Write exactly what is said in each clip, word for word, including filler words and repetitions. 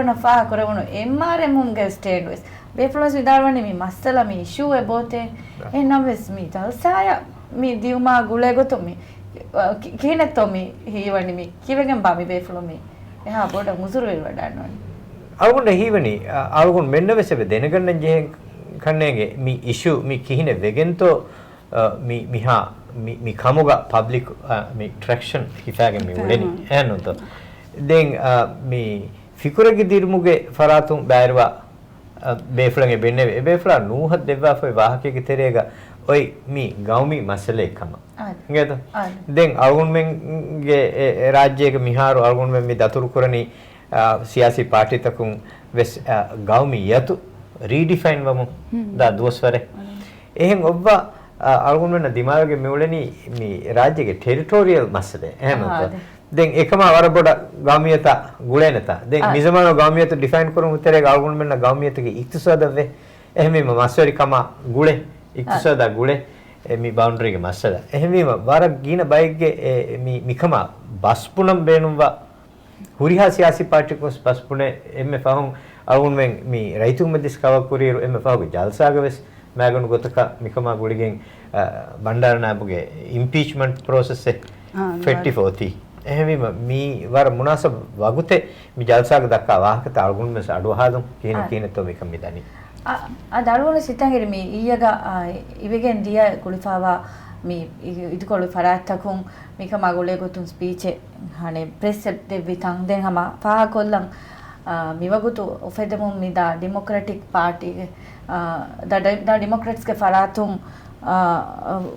ފާހަގަކުރެވުނު އެމްއާރްއެމުގެ ސްޓޭންޑް ވެސް ބޭފުޅުން ވިދާޅުވަނީ މި މައްސަލަ މި އިޝޫ އެބޯތޭ. އެހެންނަމަވެސް މި ޖަލްސާއަށް މި ދިއުމާ ގުޅޭ ގޮތުން މި، އަ، ކި-، ކިހިނެއްތޯ މި ހީވަނީ މި ކިޔެވިގެން ބާ މި ބޭފުޅުން މި އެހާ ބޮޑަށް އުޒުރުވެރިވަޑައިނުވަނީ. އަޅުގަނޑަށް ހީވަނީ، އަ، އަޅުގަނޑުމެންނަށް ވެސް އެބަ ދެނެގަންނަން ޖެހޭ ކަންނޭނގެ މި އިޝޫ މި ކިހިނެއް ވެގެންތޯ، އަ، މި، މިހާ މި، މި ކަމުގަ ޕަބްލިކް، އަ، މި ޓްރެކްޝަން ހިފާގެން މި އުޅެނީ. އެހެންނޫންތޯ؟ ދެން، އަ، މި ފިކުރެއްގެ ދިރުމުގެ ފަރާތުން ބައިވެރިވާ، އަ، ބޭފުޅެއް އެބަ އިންނެވި. އެ ބޭފުޅާ ނޫހަށް ދެއްވާފައި ވާހަކައެއްގެ ތެރޭގަ އޮތް މި ގައުމީ މައްސަލައެއް ކަމަށް. އާދެ. އިނގޭތޯ؟ އާދެ. ދެން އަޅުގަނޑުމެންގެ އެ، އެ ރާއްޖޭގަ މިހާރު އަޅުގަނޑުމެން މި ދަތުރުކުރަނީ، އާ، ސިޔާސީ ޕާޓީތަކުން ވެސް، އާ، ގައުމިއްޔަތު ރީޑިފައިން ވަމުން ހުން. ދާ ދުވަސްވަރެއް. އަދެ. އެހެން އޮއްވާ، އާ، އަޅުގަނޑުމެންނަށް ދިމާވެގެން މިއުޅެނީ މި ރާއްޖޭގެ ޓެރިޓޯރިއަލް މައްސަލައެއް. އެހެން އާ، ނޫންތޯ؟ އާދެ. ދެން އެކަމާ ވަރަށް ބޮޑަށް ގައުމިއްޔަތާ ގުޅޭނެތާ. ދެން އާ. މިޒަމާނު ގައުމިއްޔަތު ޑިފައިން ކުރުމުގެ ތެރޭގަ އަޅުގަނޑުމެންނަށް ގައުމިއްޔަތުގެ އިޤްތިޞާދަށްވެ. އެހެންވީމަ މަސްވެރިކަމާ ގުޅޭ، އާ. އިޤްތިޞާދާ ގުޅޭ، އެ މި ބައުންޑަރީގެ މައްސަލަ. އެހެންވީމަ ވަރަށް ގިނަ ބައެއްގެ އެ މި، މިކަމާ ބަސް ބުނަން ބޭނުންވާ ހުރިހާ ސިޔާސީ ޕާޓީކުން ބަސް ބުނެ އެންމެ ފަހުން އަޅުގަނޑުމެން މި ރައްޔިތުންގެ މަޖިލިސް ކަވަރ ކުރިއިރު އެންމެ ފަހުގެ ޖަލްސާގަ ވެސް މައިގަނޑު ގޮތަކަށް މިކަމާ ގުޅިގެން، އަ، ބަންޑާރަ ނާއިބުގެ އިމްޕީޗްމަންޓް ޕްރޮސެސްއެއް އާ، ފެއްޓިފަ އޮތީ. އެހެންވީމަ މީ ވަރަށް މުނާސަބު ވަގުތެއް މި ޖަލްސާގަ ދައްކާ ވާހަކަތައް އަޅުގަނޑުމެން ވެސް އަޑުއަހާލުން ކިހިނެއް އާ. ކިހިނެއްތޯ މިކަން މި ދަނީ. އަ-، އަދި އަޅުގަނޑު ސިތަނގިރި މި އިއްޔެގަ، އާ، އިވިގެން ދިޔަ ގުޅިފައިވާ މި އި-، އިދިކޮޅު ފަރާތްތަކުން މިކަމާ ގުޅޭ ގޮތުން ސްޕީޗެއް ހަނެ ޕްރެސްއަށް ދެއްވި ތަން ދެން ހަމަ ފާހަގަކޮށްލަން، އާ، މިވަގުތު އުފެދެމުން މިދާ ޑިމޮކްރެޓިކް ޕާޓީގެ، އާ، ދަ ޑި-، ދަ ޑިމޮކްރެޓްސްގެ ފަރާތުން، އާ،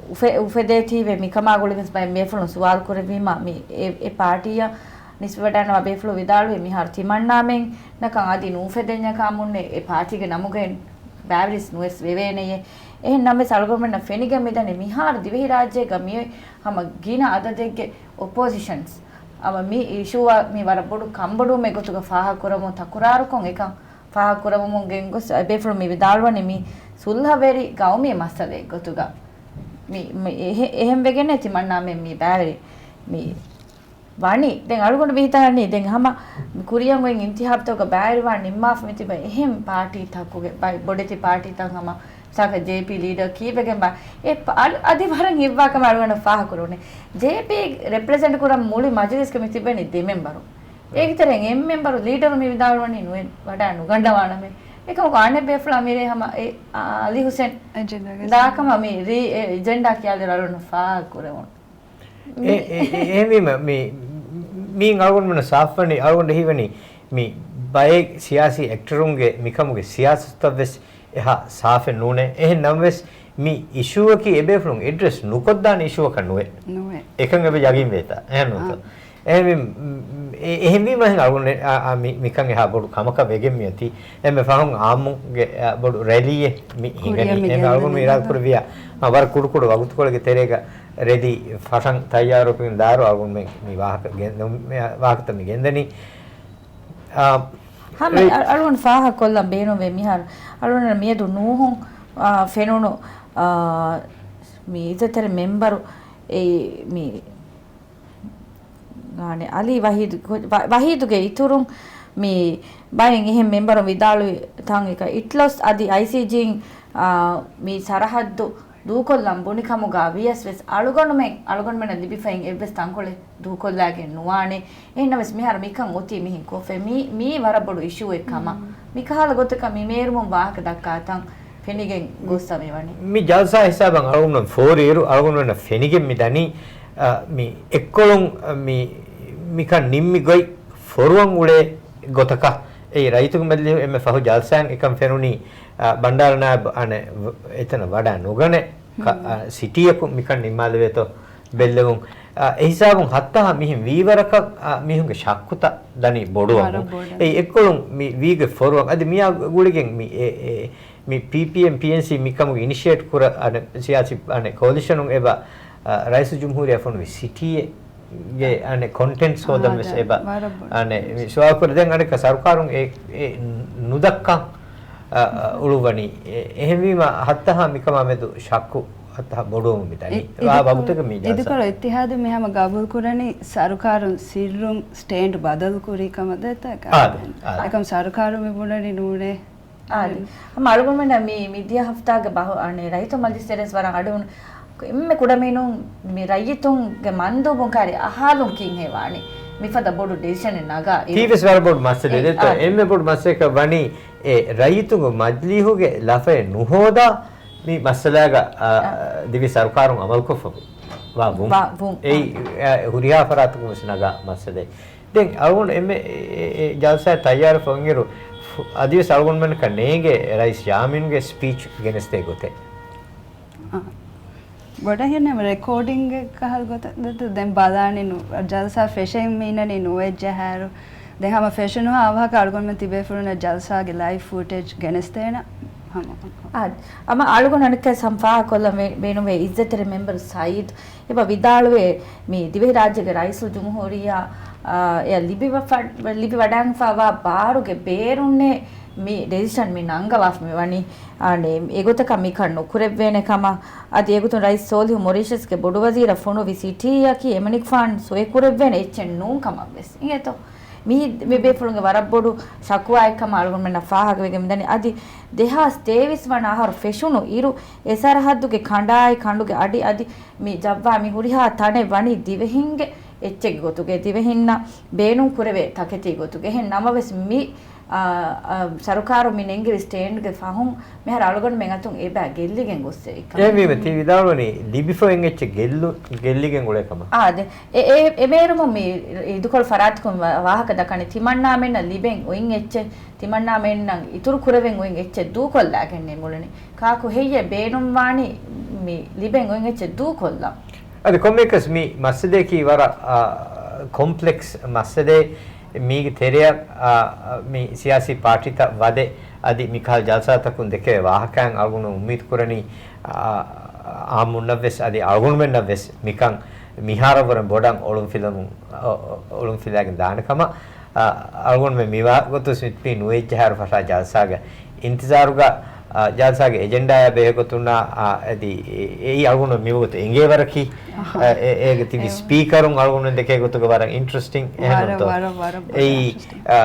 އުފެ-، އުފެދޭތީވެ މިކަމާ ގުޅިގެން ބައެއް ބޭފުޅުން ސުވާލު ކުރެއްވީމަ މި އެ، އެ ޕާޓީއަށް ނިސްބަތްވެވަޑައިގަންނަވާ ބޭފުޅުން ވިދާޅުވީ މިހާރު ތިމަންނާމެން ނަކަން އަދި ނޫފެދެންޏާ ކާމުންނެއް އެ ޕާޓީގެ ނަމުގައި ބައިވެރިވެސް ނުވެސް ވެވޭނެޔޭ. އެހެން ނަމަވެސް އަޅުގަނޑުމެންނަށް ފެނިގެން މިދަނީ މިހާރު ދިވެހިރާއްޖޭގަ މިއޮތް ހަމަ ގިނަ އަދަދެއްގެ އޮޕޮޒިޝަންސް ހަމަ މި އިޝޫއާ މި ވަރަށް ބޮޑު ކަންބޮޑުވުމެއް ގޮތުގަ ފާހަގަކުރަމުން ތަކުރާރުކޮށް އެކަން ފާހަގަކުރަމުމުން ގެންގޮސް އެބޭފުޅުން މި ވިދާޅުވަނީ މި ސުލްހަވެރި ގައުމީ މައްސަލައެއް ގޮތުގަ މި، މި އެހެ-، އެހެން ވެގެންނޭ ތިމަންނާމެން މި ބައިވެރި މި ވަނީ. ދެން އަޅުގަނޑު މި ހިތަށް އަންނީ ދެން ހަމަ މި ކުރިއަށް އޮތް އިންތިހާބްތަކުގަ ބައިވެރިވާން ނިންމާފަ މިތިބަ އެހެން ޕާޓީތަކުގެ ބައި-، ބޮޑެތި ޕާޓީތައް ހަމަ މިސާލަކަށް ޖޭޕީ ލީޑަރ ކީއްވެގެން ބާ އެ ޕ-، އަ-، އަދި ވަރަށް ހިތްވާ ކަމެއް އަޅުގަނޑަށް ފާހަގަކުރެވުނީ. ޖޭޕީ ރެޕްރެޒެންޓް ކުރަން މުޅި މަޖިލިސްގަ މި ތިބެނީ ދެ މެމްބަރު. އޭގެ ތެރެއިން އެއް މެމްބަރު ލީޑަރު މި ވިދާޅުވަނީ ނުވެ ވަޑައި ނުގަންނަވާނަމޭ. އެކަމަކު އަނެއް ބޭފުޅާ މިރޭ ހަމަ އެ އަ-، އަލީ ހުސެން އެޖެންޑާގެ ދާކަމަށް މި ރީ-، އެ އެޖެންޑާ ކިޔާލި ރަޅުން ފާހަގަކުރެވުނު. އެ-، އެ-، އެ-، އެހެންވީމަ، މި-، މީން އަޅުގަނޑުމެންނަށް ސާފުވަނީ، އަޅުގަނޑަށް ހީވަނީ، މި ބައެއް ސިޔާސީ އެކްޓަރުންގެ މިކަމުގެ ސިޔާސަތުތައް ވެސް އެހާ ސާފެއް ނޫނޭ. އެހެން ނަމަވެސް، މި އިޝޫއަކީ އެބޭފުޅުން އެޑްރެސް ނުކޮށްދާނެ އިޝޫއަކަށް ނުވޭ. ނުވޭ. އެކަން އެބަ ޔަގީން ވޭތާ. އެހެން ނޫންތޯ؟ އާ. އެހެން މި-، އެ-، އެހެންވީމަ އަޅުގަނޑު އާ، އާ، މި-، މިކަން އެހާ ބޮޑު ކަމަކަށް ވެގެން މިއޮތީ. އެންމެ ފަހުން އާއްމުގެ، އާ، ބޮޑު ރެލީއެއް މި ހިނގަނީ. ކުރިއަށް މި އެންމެ އަޅުގަނޑު މި ގެންދަނީ އިރާދަ ކުރެއްވިޔާ، އާ، ވަރަށް ކުޑަ ކުޑަ ވަގުތުކޮޅެއްގެ ތެރޭގަ ރެދީ ފަށަން ތައްޔާރުވެގެން ދާއިރު އަޅުގަނޑުމެން މި ވާހަކަ ގެން-، މި ވާހަކަތައް މި ގެންދަނީ. އާ، ހަމަ ރެ- އަ-، އަޅުގަނޑު ފާހަގަކޮށްލަން ބޭނުންވޭ މިހާރު. އަޅުގަނޑަށް މިއަދު ނޫހުން، އާ، ފެނުނު، އާ، މި އިއްޒަތްތެރި މެމްބަރު އެ މި އަނެއް އަލީ ވަހީދު، ވަ-، ވަހީދުގެ އިތުރުން މި ބައެއް އެހެން މެމްބަރުން ވިދާޅުވި ތަން އެކަ އިޓްލަސް އަދި އައިސީޖީން، އާ، މި ސަރަހައްދު ދޫކޮށްލަން ބުނި ކަމުގަ ވިޔަސް ވެސް އަޅުގަނޑުމެން، އަޅުގަނޑުމެންނަށް ލިބިފައި އެއްވެސް ތަންކޮޅެއް ދޫކޮށްލާގެން ނުވާނެ. އެހެންނަމަވެސް މިހާރު މިކަން އޮތީ މިހެން ކޮށްފައި. މީ، މީ ވަރަށް ބޮޑު އިޝޫއެއް ކަމަށް. މިކަހަލަ ގޮތަކަށް މި މޭރުމުން ވާހަކަ ދައްކާ ތަން ފެނިގެން ގޮއްސަ މި ވަނީ. މި ޖަލްސާ ހިސާބަށް އަޅުގަނޑު ފޯރިއިރު އަޅުގަނޑުމެންނަށް ފެނިގެން މި ދަނީ، އަ، މި އެއްކޮޅުން، އަ، މި، މިކަން ނިންމި ގޮތް ފޮރުވަން އުޅޭ ގޮތަކަށް. އެއީ ރައްޔިތުންގެ މަޖިލީހު އެންމެ ފަހު ޖަލްސާއިން އެކަން ފެނުނީ، އަ، ބަންޑާރަ ނާއިބް އަނެއް ވ-، އެތަނަށް ވަޑައި ނުގަނެ ކަ-، އަ، ސިޓީއަކުން މިކަން ނިންމާލެވޭތޯ ބެއްލެވުން. އަ، އެހިސާބުން ހައްތަހާ މިހެން ވީވަރަކަށް، އަ، މީހުންގެ ޝައްކުތައް ދަނީ ބޮޑުވަމުން. ވަރަށް ބޮޑަށް. އެއީ އެއްކޮޅުން މި ވީގެ ފޮރުވަން. އަދި މިއާ ގުޅިގެން މި އެ، އެ، މި ޕީޕީއެމް، ޕީއެންސީ މިކަމުގެ އިނިޝިއޭޓް ކުރ، އަނެ، ސިޔާސީ، އަނެ، ކޯލިޝަނުން އެބަ، އަ، ރައީސުލްޖުމްހޫރިއްޔާ ފޮނުވި ސިޓީއެއްގެ، އަ، އަނެ، ކޮންޓެންޓްސް ހޯދަން ވެސް އާދަ، އެބަ، ވަރަށް ބޮޑަށް. އަނެ، މި ސުވާލު ކުރި. ދެން އަނެއްކާ ސަރުކާރުން އެ، އެ ނުދައްކަން، އަ، އަ، އުޅުއްވަނީ. އެ، އެހެންވީމަ ހައްތަހާ މިކަމާ މެދު ޝައްކު އަތް ބޮޑުވަމުން މިދަނީ. އި-، ވާ އިދިކޮޅު-، ވަގުތަކަށް މި ޖަލްސާ. އިދިކޮޅު އިއްތިހާދު މި ހަމަ ގަބޫލު ކުރަނީ ސަރުކާރުން ސިއްރުން ސްޓޭންޑް ބަދަލު ކުރީ ކަމަށް ދޭތަ؟ އާދެ، އާދެ. އެކަމް ސަރުކާރު މި ބުނަނީ ނޫނޭ. އާދެ. ހަމަ އަޅުގަނޑުމެންނަށް މި، މި ދިޔަ ހަފްތާގެ ބަހު-، އަނެ، ރައްޔިތު މަޖިލިސް ދެރަސް ވަރަށް އަޑު އެންމެ ކުޑަމީނުން މި ރައްޔިތުންގެ މަންދޫބުން ކާރި އަހާލުން ކިހިނެއް ވާނީ؟ މިފަދަ ބޮޑު ޑިސިޝަނެއް ނަގާ އިރު. ތީވެސް ވަރަށް ބޮޑު މައްސަލައެއް އެ، ދެތޯ؟ އާ. އެންމެ ބޮޑު މައްސަލައަކަށް ވަނީ އެ ރައްޔިތުންގެ މަޖިލީހުގެ ލަފައެއް ނުހޯދާ މި މައްސަލާގަ، އާ، އާ. ދިވެހި ސަރުކާރުން އަމަލުކޮށްފަ ވާ ވުން. ވާ ވުން. އެއީ، އާ. އާ، ހުރިހާ ފަރާތަކުން ވެސް ނަގާ މައްސަލައެއް. ދެން އަޅުގަނޑު އެންމެ އެ، އެ، އެ ޖަލްސާ ތައްޔާރުވެފަ އޮތްއިރު، ފު-، އަދިވެސް އަޅުގަނޑުމެންނަކަށް ނޭނގޭ ރައީސް ޔާމީނުގެ ސްޕީޗް ގެނެސްދޭ ގޮތެއް. އާ. ބޮޑަށް ހިންނަ ރެކޯޑިންގ ކަހަލަ ގޮތަށް ދެ-، ދެ-، ދެން ބަލާނީ ނު-، ޖަލްސާ ފެށެން މިނަނީ ނުވެއްޖެހާއިރު. ދެން ހަމަ ފެށުނުހާ އަވަހަކަށް އަޅުގަނޑުމެން ތިބޭފުޅުންނަށް ޖަލްސާގެ ލައިވް ފޫޓޭޖް ގެނެސްދޭނަ ހަމަ. އާ، އަމަ އަޅުގަނޑު އަނެއްކާ ސަމް ފާހަގަކޮށްލަން ވެ-، ބޭނުންވޭ އިއްޒަތްތެރި މެމްބަރު ސައީދު އެބަ ވިދާޅުވޭ، މި ދިވެހިރާއްޖޭގެ ރައީސުލްޖުމްހޫރިއްޔާ، އާ، އެ ލިބިވަފަ-، ލިބިވަޑާންފަވާ ބާރުގެ ބޭރުންނޭ މި ޑެސިޝަން މި ނަންގަވާފަ މި ވަނީ. އާނ، އެގޮތަކަށް މިކަން ނުކުރެއްވޭނެ ކަމަށް، އަދި އެގޮތުން ރައީސް ސޯލިހު މޮރީޝަސްގެ ބޮޑުވަޒީރަށް ފޮނުވި ސިޓީއަކީ އެމަނިކުފާން ސޮއެކުރެއްވޭނެ އެއްޗެއް ނޫން ކަމަށް ވެސް އިނގޭތޯ. މީ މި ބޭފުޅުންގެ ވަރަށް ބޮޑު ޝަކުވާއެއް ކަމަށް އަޅުގަނޑުމެންނަށް ފާހަގަވެގެން މިދަނީ. އަދި ދެހާސް ތޭވީސް ވަނަ އަހަރު ފެށުނު އިރު، އެ ސަރަހައްދުގެ ކަނޑާއި ކަނޑުގެ އަޑި އަދި މި ޖައްވާ މި ހުރިހާ ތަނެއް ވަނީ ދިވެހިންގެ އެއްޗެއްގެ ގޮތުގައި، ދިވެހިންނަށް ބޭނުން ކުރެވޭ ތަކެތީ ގޮތުގައި. އެހެން ނަމަވެސް މި، އާ، އާ، ސަރުކާރު މި ނެންގެވި ސްޓޭންޑްގެ ފަހުން މިހާރު އަޅުގަނޑުމެން އަތުން އެބަ ގެއްލިގެން ގޮއްސެވި ކަމަށް. އެހެންވީމަ ތި ވިދާޅުވަނީ ލިބިފަ އޮތް އެއްޗެއް ގެއްލު-، ގެއްލިގެން އުޅޭ ކަމަށް. އާދެ. އެ، އެ، އެ ބޭރުމުން މި އިދިކޮޅު ފަރާތަކުން ވާ-، ވާހަކަ ދައްކަނީ ތިމަންނާމެންނަށް ލިބެން އޮތް އެއްޗެއް، ތިމަންނާމެންނަށް އިތުރު ކުރެވެން އޮތް އެއްޗެއް ދޫކޮށްލާގެންނޭ މިއުޅެނީ. ކާކު ހެއްޔޭ ބޭނުންވާނީ މި ލިބެން އޮތް އެއްޗެއް ދޫކޮށްލަން؟ އަދި ކޮންމެއަކަސް މި މައްސަލައަކީ ވަރަށް، އާ، ކޮމްޕްލެކްސް މައްސަލައެއް. މީގެ ތެރެއަށް، އާ، މި ސިޔާސީ ޕާޓީތައް ވަދެ އަދި މިކަހަލަ ޖަލްސާތަކުން ދެކެވޭ ވާހަކައިން އަޅުގަނޑު އުއްމީދު ކުރަނީ، އާ، އާއްމުންނަށްވެސް އަދި އަޅުގަނޑުމެންނަށްވެސް މިކަން މިހާރަށްވުރެ ބޮޑަށް އޮޅުންފިލަމުން، އޮ-، އޮ-، އޮޅުންފިލާގެން ދާނެ ކަމަށް، އާ، އަޅުގަނޑުމެން މިވާގޮތު ސްމިތް މި ނުވެއްޖެހާއިރު ފަށާ ޖަލްސާގެ އިންތިޒާރުގަ، އާ، ޖަލްސާގެ އެޖެންޑާއާ ބެހޭގޮތުންނާ، އާ، އަދި އެ-، އެއީ އަޅުގަނޑު މިވަގުތު އެނގޭ ވަރަކީ، އަހަ. އެ-، އޭގެ ތިބި އެ. ސްޕީކަރުން އަޅުގަނޑު ދެކޭ ގޮތުގަ ވަރަށް އިންޓްރެސްޓިން. އެހެންތޯ؟ ވަރަށް، ވަރަށް، ވަރަށް އެއީ، އިންޓްރެސްޓިން. އާ،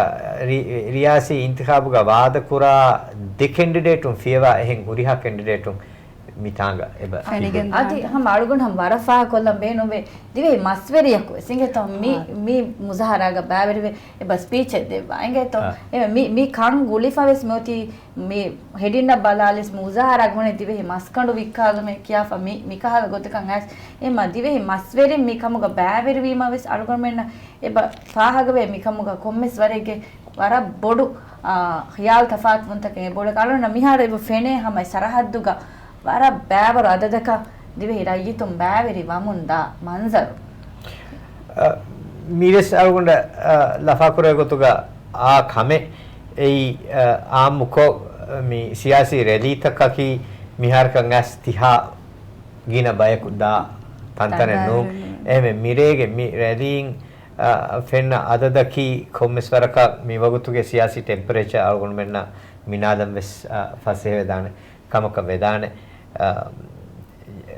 ރި-، ރިޔާސީ އިންތިޚާބުގަ ވާދަކުރާ ދެ ކެންޑިޑޭޓުން ފިޔަވާ އެހެން ހުރިހާ ކެންޑިޑޭޓުން މިތާނގަ އެބަ ފެނިގެން ތިބެ. އަދި ދާނެ. ހަމަ އަޅުގަނޑު ހަމަ ވަރަށް ފާހަގަކޮށްލަން ބޭނުންވޭ. ދިވެހި މަސްވެރިޔަކު ވެސް އިނގޭތޯ މި، އާ. މި މުޒާހަރާގަ ބައިވެރިވެ އެބަ ސްޕީޗެއް ދެއްވާ އިނގޭތޯ. އާ. އެ މި، މި ކަން ގުޅިފަ ވެސް މިއޮތީ މި ހެޑިންނަށް ބަލާލިސް މުޒާހަރާގަ ވަނީ ދިވެހި މަސްކަނޑު ވިއްކާލުމޭ ކިޔާފަ މި، މިކަހަލަ ގޮތަކަށް އައިސް. އެމަ ދިވެހި މަސްވެރިން މި ކަމުގަ ބައިވެރިވީމަ ވެސް އަޅުގަނޑުމެންނަށް އެބަ ފާހަގަވޭ މިކަމުގަ ކޮންމެސް ވަރެއްގެ ވަރަށް ބޮޑު، އާ، ޚިޔާލު ތަފާތުވުންތަކެއް އެބޮޑަކަށް އަޅުގަނޑަށް މިހާރު އެބަ ފެނޭ ހަމަ ސަރަހައްދުގަ ވަރަށް ބައިވަރު އަދަދަކަށް ދިވެހި ރައްޔިތުން ބައިވެރި ވަމުން ދާ މަންޒަރު. އަ، މިވެސް އަޅުގަނޑަށް، އަ، ލަފާކުރޭ ގޮތުގަ އާ ކަމެއް އެއީ، އަ، އާއްމުކޮށް މި ސިޔާސީ ރެލީތަކަކީ މިހާރަކަށް އައިސް ތިހާ ގިނަ ބަޔަކު ދާ ތަންތަނެއް ނޫން. ތަންތަނެއް ނޫން. އެހެންވެ މިރޭގެ މި ރެލީން، އަ، ފެންނަ އަދަދަކީ ކޮންމެސް ވަރަކަށް މިވަގުތުގެ ސިޔާސީ ޓެމްޕަރޭޗަރ އަޅުގަނޑުމެންނަށް މިނާލަން ވެސް، އަ، ފަސޭހަވެދާނެ ކަމަކަށް ވެދާނެ. އަ،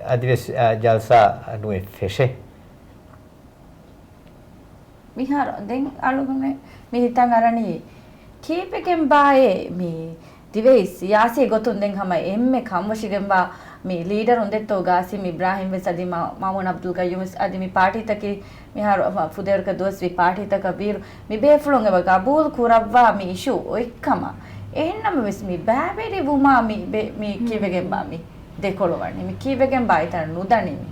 އަދިވެސް، އަ، ޖަލްސާ ނުއެއް ފެށޭ. މިހާރު ދެން އަޅުގަނޑު މި ހިތަށް އަރަނީ ކީއްވެގެންބާއޭ މި ދިވެހި ސިޔާސީ ގޮތުން ދެން ހަމަ އެންމެ ކަންވޮށިގެންވާ މި ލީޑަރުން ދެއްތޯ ގާސިމް އިބްރާހިމް ވެސް އަދި މަ-، މައުމޫން އަބްދުލް ގައްޔޫމް ވެސް އަދި މި ޕާޓީތަކީ މިހާރު ފުދޭވަރަކަށް ދުވަސްވީ ޕާޓީތަކަށް ވީއިރު މި ބޭފުޅުން އެބަ ގަބޫލު ކުރައްވާ މި އިޝޫ އޮތްކަމަށް. އެހެންނަމަވެސް މި ބައިވެރިވުމާ މި ބެ-، މި ކީއްވެގެންބާ މި ދެކޮޅު ވަނީ؟ މި ކީއްވެގެންބާ އެތަނަށް ނުދަނީ މި؟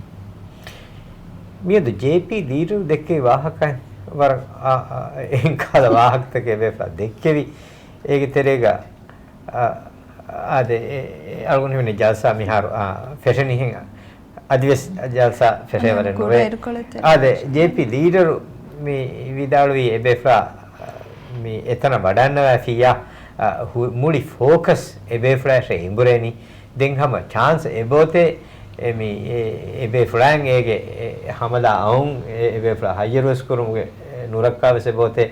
މިއަދު ޖޭޕީ ލީޑަރު ދެއްކެވި ވާހަކައިން ވަރަށް، އާ، އާ، އެހެން ކަހަލަ ވާހަކަތަކެއް އެބޭފުޅާ ދެއްކެވި. އޭގެ ތެރޭގަ، އާ، އާދެ، އެ، އެ، އަޅުގަނޑު ހިމެނޭ ޖަލްސާ މިހާރު، އާ، ފެށެނީހެން އަދިވެސް ޖަލްސާ ފެށޭވަރެއް ނުވޭ. އާދެ، ޖޭޕީ ލީޑަރު މި ވިދާޅުވީ އެބޭފުޅާ މި އެތަނަށް ވަޑައިންނަވައިފިއްޔާ، އާ، ހު-، މުޅި ފޯކަސް އެބޭފުޅާއަށް އެނބުރޭނީ. ދެން ހަމަ ޗާންސް އެބައޮތޭ، އެ މި، އެ، އެބޭފުޅާއިން އޭގެ، އެ، ހަމަލާ އައުން، އެ، އެބޭފުޅާ ހައްޔަރުވެސް ކުރުމުގެ، އެ، ނުރައްކާވެސް އެބައޮތޭ.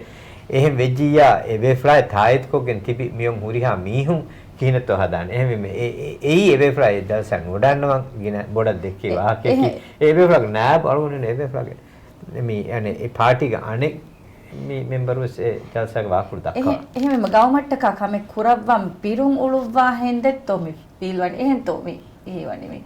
އެހެން ވެއްޖިއްޔާ، އެބޭފުޅާއަށް ތާއީދުކޮށްގެން ތިބި މިއޮން ހުރިހާ މީހުން ކިހިނެއްތޯ ހަދާނެ. އެހެންވީމަ އެ، އެ، އެއީ އެބޭފުޅާ އެ ޖަލްސާ ނުވަޑައިގަންނަވަން ގިނަ ބޮޑަށް ދެއްކި އެ، ވާހަކައަކީ. އެހެ. އެ އެބޭފުޅާގެ ނާއިބު އަޅުގަނޑު އެބޭފުޅާގެ މި، އަނެއް އެ ޕާޓީގެ އަނެއް މި މެމްބަރުވެސް އެ ޖަލްސާގެ ވާކުރު ދައްކާ. އެހެ، އެހެންވީމަ ގައުމަށްޓަކާ ކަމެއް ކުރައްވަން ބިރުން އުޅުއްވާ ހެންދެއްތޯ މި ފީލްވަނީ؟ އެހެންތޯ މި ހީވަނީ މި؟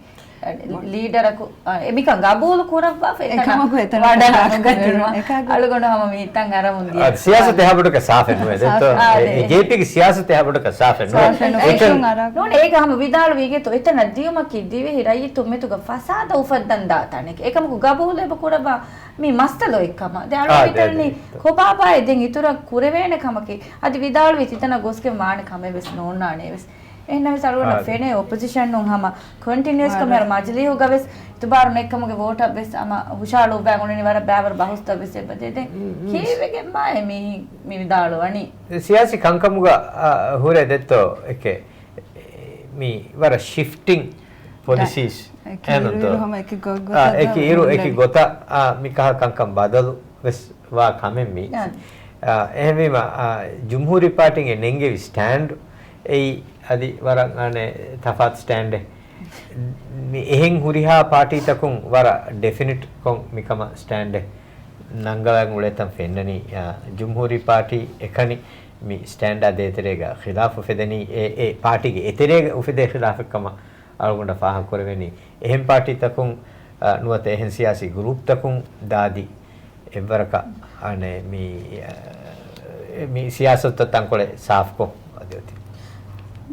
ލީޑަރަކު، އާ، އެ މިކަން ގަބޫލު ކުރައްވާފަ އެތަނަށް އެކަމަކު އެތަނަށް ވަޑައިގަތުމަށް އެކަ- އަޅުގަނޑު ހަމަ މި ތަން އަރަމުން ދިޔަ. އާ، ސިޔާސަތު އެހާ ބޮޑަކަށް ސާފެއް ނުވޭ. ދެއްތޯ؟ ސާފެއް އެ، ނުވޭ. އެ ޖޭޕީގެ ސިޔާސަތު އެހާ ބޮޑަކަށް ސާފެއް ނުވޭ. ސާފެއް ނުވޭ. އެކަން އެކަން ނޫން، އޭގަ ހަމަ ވިދާޅުވީގެތޯ އެތަނަށް ދިޔުމަކީ ދިވެހި ރައްޔިތުން މެދުގަ ފަސާދަ އުފައްދަން ދާ ތަނެކެ. އެކަމަކު ގަބޫލު އެބަ ކުރައްވާ މި މައްސަލައެއް ކަމަށް. ދެ އަޅުގަނޑު އާ، ދެ، މިތަންނީ ދެ. ކޮބާބާއޭ ދެން އިތުރަށް ކުރެވޭނެ ކަމަކީ؟ އަދި ވިދާޅުވީ ތިތަނަށް ގޮސްގެން ވާނެ ކަމެއް ވެސް ނޯންނާނެ ވެސް. އެހެންނަމަވެސް އަޅުގަނޑަށް އާ، ފެނޭ އޮޕޮޒިޝަނުން ހަމަ ކޮންޓިނިއުއަސްކޮށް މިހާރު މަޖިލީހުގަވެސް އިތުބާރު ނެތްކަމުގެ ވޯޓަށް ވެސް ހަމަ ހުށަހަޅުއްވާ އުޅެނީ ވަރަށް ބައިވަރު ބަހުސްތައް ވެސް އެބަ ދޭ. ދެން މް، މް. ކީއްވެގެން މާ މި، މި ވިދާޅުވަނީ؟ ސިޔާސީ ކަންކަމުގަ، އާ، ހުރެ ދެއްތޯ އެކެ. މި ވަރަށް ޝިފްޓިން ޕޮލިސީސް އެކި އެހެންތޯ؟ އިރު އިރު ހަމަ އެކި ގޮ-، އާ، ގޮތަށް އެކި އިރު އެކި ހުންނަނީ. ގޮތަށް، އާ، މިކަހަ ކަންކަން ބަދަލު ވެސް ވާ ކަމެއް މީ. އާ، އެހެންވީމަ، އާ، ޖުމްހޫރީ ޕާޓީން އެ ނެންގެވި ސްޓޭންޑް އެއީ އަދި ވަރަށް އަނެއް ތަފާތު ސްޓޭންޑެއް. މި އެހެން ހުރިހާ ޕާޓީތަކުން ވަރަށް ޑެފިނިޓްކޮށް މިކަމަށް ސްޓޭންޑެއް ނަންގަވަން އުޅޭތަން ފެންނަނީ. އާ، ޖުމްހޫރީ ޕާޓީ އެކަނި މި ސްޓޭންޑާ ދޭތެރޭގަ ޚިލާފު ފެދެނީ އެ، އެ ޕާޓީގެ އެތެރޭގަ އުފެދޭ ޚިލާފެއް ކަމަށް އަޅުގަނޑަށް ފާހަގަކުރެވެނީ. އެހެން ޕާޓީތަކުން، އަ، ނުވަތަ އެހެން ސިޔާސީ ގްރޫޕްތަކުން ދާދި އެއްވަރަކަށް އަނެއް މި، އަ، މި ސިޔާސަތުތައް ތަންކޮޅެއް ސާފްކޮށް އަދި އޮތީ.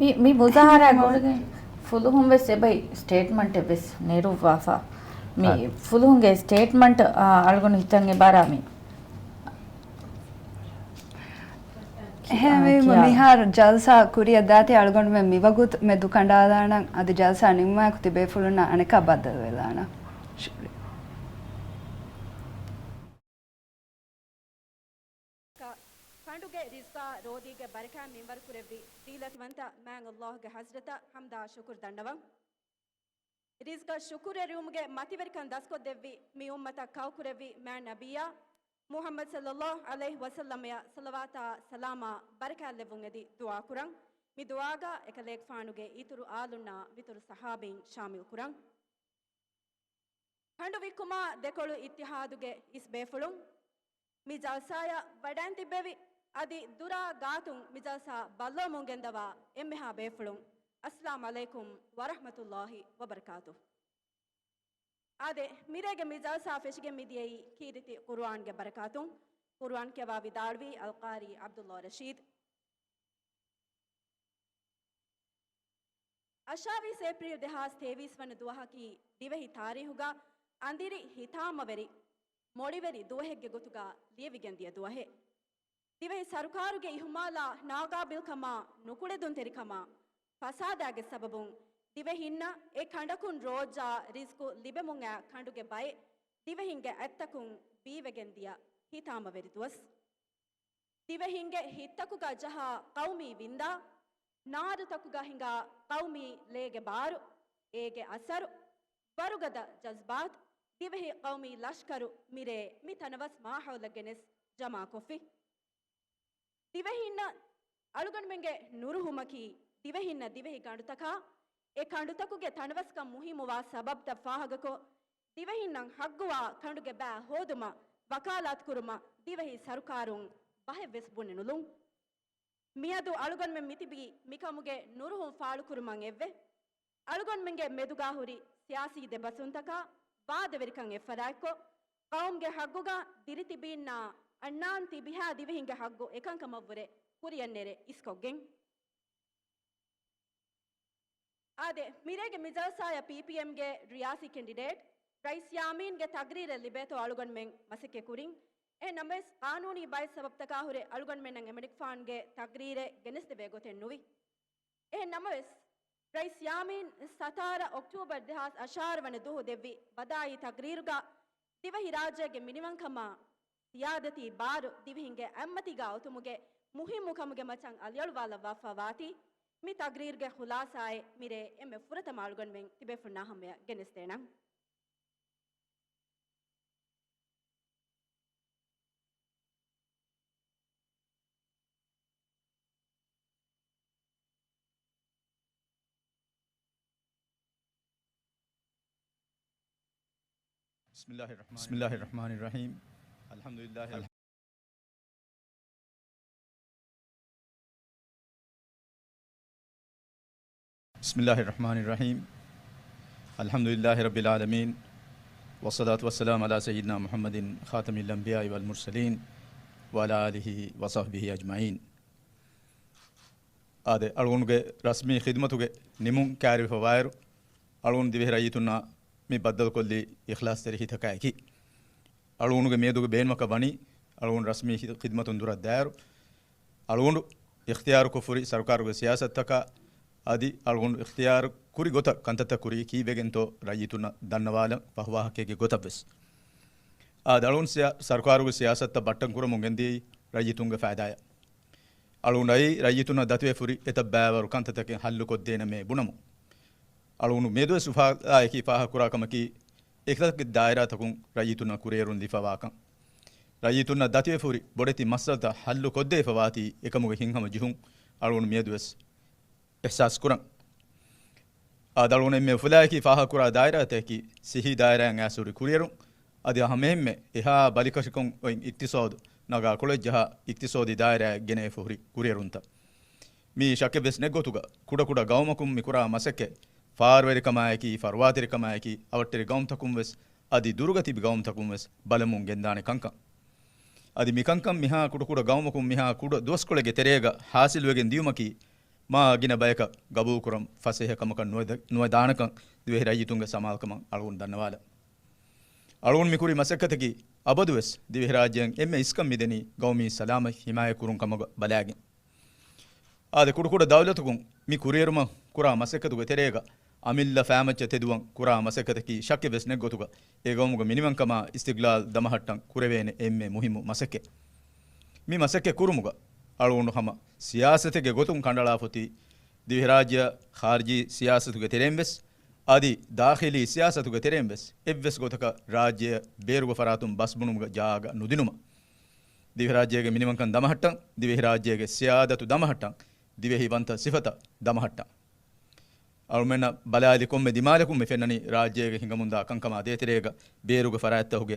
މި، މި މުޒާހަރާ ގުޅިގެން ފުލުހުން ވެސް އެބައި ސްޓޭޓްމަންޓެއް ވެސް ނެރުއްވާފަ. މި އަ. ފުލުހުންގެ ސްޓޭޓްމަންޓް، އަ، އަޅުގަނޑު ހިތަށް އެބަރާ މި އެހެންވީމަ، ކިޔާ. މިހާރު ޖަލްސާ ކުރިއަށް ދާތީ އަޅުގަނޑުމެން މިވަގުތު މެދު ކަނޑާލާނަން، އަދި ޖަލްސާ ނިންމާއެކު ތިބޭފުޅުންނާ އަނެއްކާ ބައްދަލުވެލާނަން. ޝުކުރިއްޔާ. ކަ-، ކަނޑުގެ ރިޒްގާ ރޯދީގެ ބަރަކާތް މިންވަރު ކުރެއްވި ދީލަތިވަންތަ މާތް ﷲ ގެ ޙަޟްރަތަށް ޙަމްދާ ޝުކުރު ދަންނަވަން. ރިޒްގަށް ޝުކުރެރިވުމުގެ މަތިވެރިކަން ދަސްކޮށްދެއްވި މި އުއްމަތަށް ކައުކުރެއްވި މާތް ނަބިއްޔާ މުޙައްމަދު ޞައްލައްލާހު ޢަލައިހި ވަސައްލަމަޔަށް ޞަލަވާތާ ސަލާމާ ބަރަކާތްލެއްވުން އެދި ދުޢާކުރަން. މި ދުޢާގަ އެކަލޭގެފާނުގެ އިތުރު އާލުންނާ މިތުރު ޞަޙާބީން ޝާމިލްކުރަން. ކަނޑު ވިއްކުމާ ދެކޮޅު އިއްތިޙާދުގެ އިސް ބޭފުޅުން، މި ޖަލްސާއަށް ވަޑައިން ތިއްބެވި، އަދި ދުރާ ގާތުން މި ޖަލްސާ ބައްލަވަމުން ގެންދަވާ އެންމެހާ ބޭފުޅުން، އައްސަލާމު ޢަލައިކުމް ވަރަޙްމަތުﷲ ވަބަރަކާތުހު. އާދެ، މިރޭގެ މި ޖަލްސާ ފެށިގެން މިދިޔައީ ކީރިތި ޤުރުއާންގެ ބަރަކާތުން. ޤުރުއާން ކިޔަވާ ވިދާޅުވީ އަލްޤާރީ ޢަބްދުﷲ ރަޝީދު. އަށާވީސް އޭޕްރީލް ދެހާސް ތޭވީސް ވަނަ ދުވަހަކީ ދިވެހި ތާރީހުގަ އަނދިރި ހިތާމަވެރި، މޮޅިވެރި ދުވަހެއްގެ ގޮތުގަ ލިޔެވިގެން ދިޔަ ދުވަހެއް. ދިވެހި ސަރުކާރުގެ އިހުމާލާ، ނާގާބިލްކަމާ، ނުކުޅެދުންތެރިކަމާ، ފަސާދާގެ ސަބަބުން ދިވެހިންނަށް އެ ކަނޑަކުން ރޯއްޖާ ރިޒްޤު ލިބެމުން އައި ކަނޑުގެ ބައެއް ދިވެހިންގެ އަތްތަކުން ބީވެގެން ދިޔަ ހިތާމަވެރި ދުވަސް. ދިވެހިންގެ ހިތްތަކުގަ ޖަހާ ޤައުމީ ވިންދާ، ނާރުތަކުގަ ހިނގާ ޤައުމީ ލޭގެ ބާރު، އޭގެ އަސަރު، ވަރުގަދަ ޖަޒްބާތު، ދިވެހި ޤައުމީ ލަޝްކަރު މިރޭ މި ތަނަވަސް މާހައުލަށް ގެނެސް ޖަމާކޮށްފި. ދިވެހިންނަށް އަޅުގަނޑުމެންގެ ނުރުހުމަކީ، ދިވެހިންނަށް ދިވެހި ގަނޑުތަކާ، އެ ކަނޑުތަކުގެ ތަނަވަސްކަން މުހިއްމުވާ ސަބަބްތައް ފާހަގަކޮށް، ދިވެހިންނަށް ހައްގުވާ ކަނޑުގެ ބައި ހޯދުމަށް ވަކާލާތުކުރުމަށް ދިވެހި ސަރުކާރުން ބަހެއްވެސް ބުނެ ނުލުން. މިއަދު އަޅުގަނޑުމެން މިތިބީ މިކަމުގެ ނުރުހުން ފާޅުކުރުމަށް އެއްވެ. އަޅުގަނޑުމެންގެ މެދުގާ ހުރި ސިޔާސީ ދެބަސްވުންތަކާ ވާދަވެރިކަން އެއްފަދައިންކޮށް، ޤައުމުގެ ހައްގުގަ ދިރިތިބީންނާ އަންނާން ތިބިހާ ދިވެހިންގެ ހައްގު އެކަންކަމަށްވުރެ ކުރިއަށްނެރެ އިސްކޮށްގެން. އާދެ، މިރޭގެ މި ޖަލްސާއަށް ޕީޕީއެމްގެ ރިޔާސީ ކެންޑިޑޭޓް ރައީސް ޔާމީންގެ ތަގްރީރެއް ލިބޭތޯ އަޅުގަނޑުމެން މަސައްކަތް ކުރިން. އެހެން ނަމަވެސް، ޤާނޫނީ ބައެއް ސަބަބްތަކާ ހުރެ އަޅުގަނޑުމެންނަށް އެމަނިކުފާނުގެ ތަގްރީރެއް ގެނެސްދެވޭ ގޮތެއް ނުވި. އެހެން ނަމަވެސް، ރައީސް ޔާމީން ސަތާރަ އޮކްޓޫބަރު ދެހާސް އަށާރަ ވަނަ ދުވަހު ދެއްވި ބަދާއީ ތަގްރީރުގަ ދިވެހިރާއްޖޭގެ މިނިވަންކަމާ، ސިޔާދަތީ ބާރު ދިވެހިންގެ އަތްމަތީގަ އޮތުމުގެ މުހިއްމުކަމުގެ މައްޗަށް އަލިއަޅުވާލައްވާފަ ވާތީ، މި ތަގްރީރުގެ ޚުލާސާއެއް މިރޭ އެންމެ ފުރަތަމަ އަޅުގަނޑުމެން ތިބޭފުޅުންނާ ހަމަޔަށް ގެނެސްދޭނަން. بسم الله الرحمن الرحيم. الحمد لله. بسم الله الرحمن الرحيم. الحمد لله رب العالمين. والصلاة والسلام على سيدنا محمد خاتم الأنبياء والمرسلين وعلى آله وصحبه أجمعين. އާދެ، އަޅުގަނޑުގެ ރަސްމީ ޚިދުމަތުގެ ނިމުން ކައިރިވެފަވާއިރު، އަޅުގަނޑު ދިވެހި ރައްޔިތުންނާ މި ބައްދަލުކޮށްލީ އިޚްލާޞްތެރި ހިތަކާއެކީ. އަޅުގަނޑުގެ މިއަދުގެ ބޭނުމަކަށް ވަނީ، އަޅުގަނޑު ރަސްމީ ޚި-، ޚިދުމަތުން ދުރަށް ދާއިރު، އަޅުގަނޑު އިޚްތިޔާރުކޮށްފުރި ސަރުކާރުގެ ސިޔާސަތުތަކާ އަދި އަޅުގަނޑު އިޚްތިޔާރު ކުރި ގޮތަށް ކަންތައްތައް ކުރީ ކީއްވެގެންތޯ ރައްޔިތުންނަށް ދަންނަވާލަން ފަހު ވާހަކައެއްގެ ގޮތަށްވެސް. އާދެ، އަޅުގަނޑު ސިޔާ-، ސަރުކާރުގެ ސިޔާސަތުތައް ބައްޓަން ކުރަމުން ގެންދިޔައީ ރައްޔިތުންގެ ފައިދާއަށް. އަޅުގަނޑައީ ރައްޔިތުންނަށް ދަތިވެފުރި އެތައް ބައިވަރު ކަންތައްތަކެއް ހައްލުކޮށްދޭނަމޭ ބުނަމުން. އަޅުގަނޑު މިއަދުވެސް އުފާލާއެކީ ފާހަގަކުރާ ކަމަކީ، އެކަލަކި ދާއިރާތަކުން ރައްޔިތުންނަށް ކުރިއެރުން ލިބިފަވާކަން. ރައްޔިތުންނަށް ދަތިވެފުރި ބޮޑެތި މައްސަލަތައް ހައްލު ކޮށްދެވިފަވާތީ އެކަމުގެ ހިތްހަމަ ޖެހުން އަޅުގަނޑު މިއަދުވެސް އިޙްސާސް ކުރަން. އާދެ، އަޅުގަނޑު އެންމެ އުފުލާއެކީ ފާހަގަކުރާ ދާއިރާތަކަކީ ސިއްހީ ދާއިރާއިން އައިސްހުރި ކުރިއެރުން، އަދި ހަމައެހެންމެ އެހާ ބަލިކަށިކޮށް އޮތް އިޤްތިޞާދު ނަގާ ކޮޅަށް ޖަހާ އިޤްތިޞާދީ ދާއިރާއަށް ގެނެވިފަ ހުރި ކުރިއެރުންތައް. މީ ޝައްކެއްވެސް ނެތް ގޮތުގަ ކުޑަކުޑަ ގައުމަކުން މި ކުރާ މަސައްކަތް ފާރުވެރިކަމާއެކީ، ފަރުވާތެރިކަމާއެކީ، އަވަށްޓެރި ގައުމުތަކުންވެސް އަދި ދުރުގަ ތިބި ގައުމުތަކުންވެސް ބަލަމުން ގެންދާނެ ކަންކަން. އަދި މިކަންކަން މިހާ ކުޑަކުޑަ ގައުމަކުން މިހާ ކުޑަ ދުވަސްކޮޅެއްގެ ތެރޭގަ ހާސިލުވެގެން ދިޔުމަކީ، މާ ގިނަ ބަޔަކަށް ގަބޫލުކުރަން ފަސޭހަ ކަމަކަށް ނުވެދ-، ނުވެދާނެކަން ދިވެހި ރައްޔިތުންގެ ސަމާލުކަމަށް އަޅުގަނޑު ދަންނަވާލަން. އަޅުގަނޑު މިކުރި މަސައްކަތަކީ، އަބަދުވެސް ދިވެހިރާއްޖެއަށް އެންމެ އިސްކަން މިދެނީ ގައުމީ ސަލާމަތް ހިމާޔަތްކުރުން ކަމަށް ބަލާގެން. އާދެ، ކުޑަކުޑަ ދައުލަތަކުން މި ކުރިއެރުމަށް ކުރާ މަސައްކަތުގެ ތެރޭގަ އަމިއްލަ ފައިމައްޗަށް ތެދުވަން ކުރާ މަސައްކަތަކީ ޝައްކެއްވެސް ނެތް ގޮތުގަ އެ ގައުމުގެ މިނިވަންކަމާ އިސްތިގްލާލް ދަމަހައްޓަން ކުރެވޭނެ އެންމެ މުހިއްމު މަސައްކަތް. މި މަސައްކަތް ކުރުމުގަ އަޅުގަނޑު ހަމަ ސިޔާސަތެއްގެ ގޮތުން ކަނޑައަޅާފަ އޮތީ، ދިވެހިރާއްޖެއަށް ޚާރިޖީ ސިޔާސަތުގެ ތެރެއިންވެސް، އަދި ދާޚިލީ ސިޔާސަތުގެ ތެރެއިންވެސް އެއްވެސް ގޮތަކަށް ރާއްޖެއަށް ބޭރުގެ ފަރާތުން ބަސްބުނުމުގެ ޖާގަ ނުދިނުމަށް. ދިވެހިރާއްޖޭގެ މިނިވަންކަން ދަމަހައްޓަން، ދިވެހިރާއްޖޭގެ ސިޔާދަތު ދަމަހައްޓަން، ދިވެހިވަންތަ ސިފަތައް ދަމަހައްޓަން. އަޅުމެންނަށް ބަލާލި ކޮންމެ ދިމާލަކުން މި ފެންނަނީ ރާއްޖޭގަ ހިނގަމުންދާ ކަންކަމާ ދޭތެރޭގަ ބޭރުގެ ފަރާތްތަކުގެ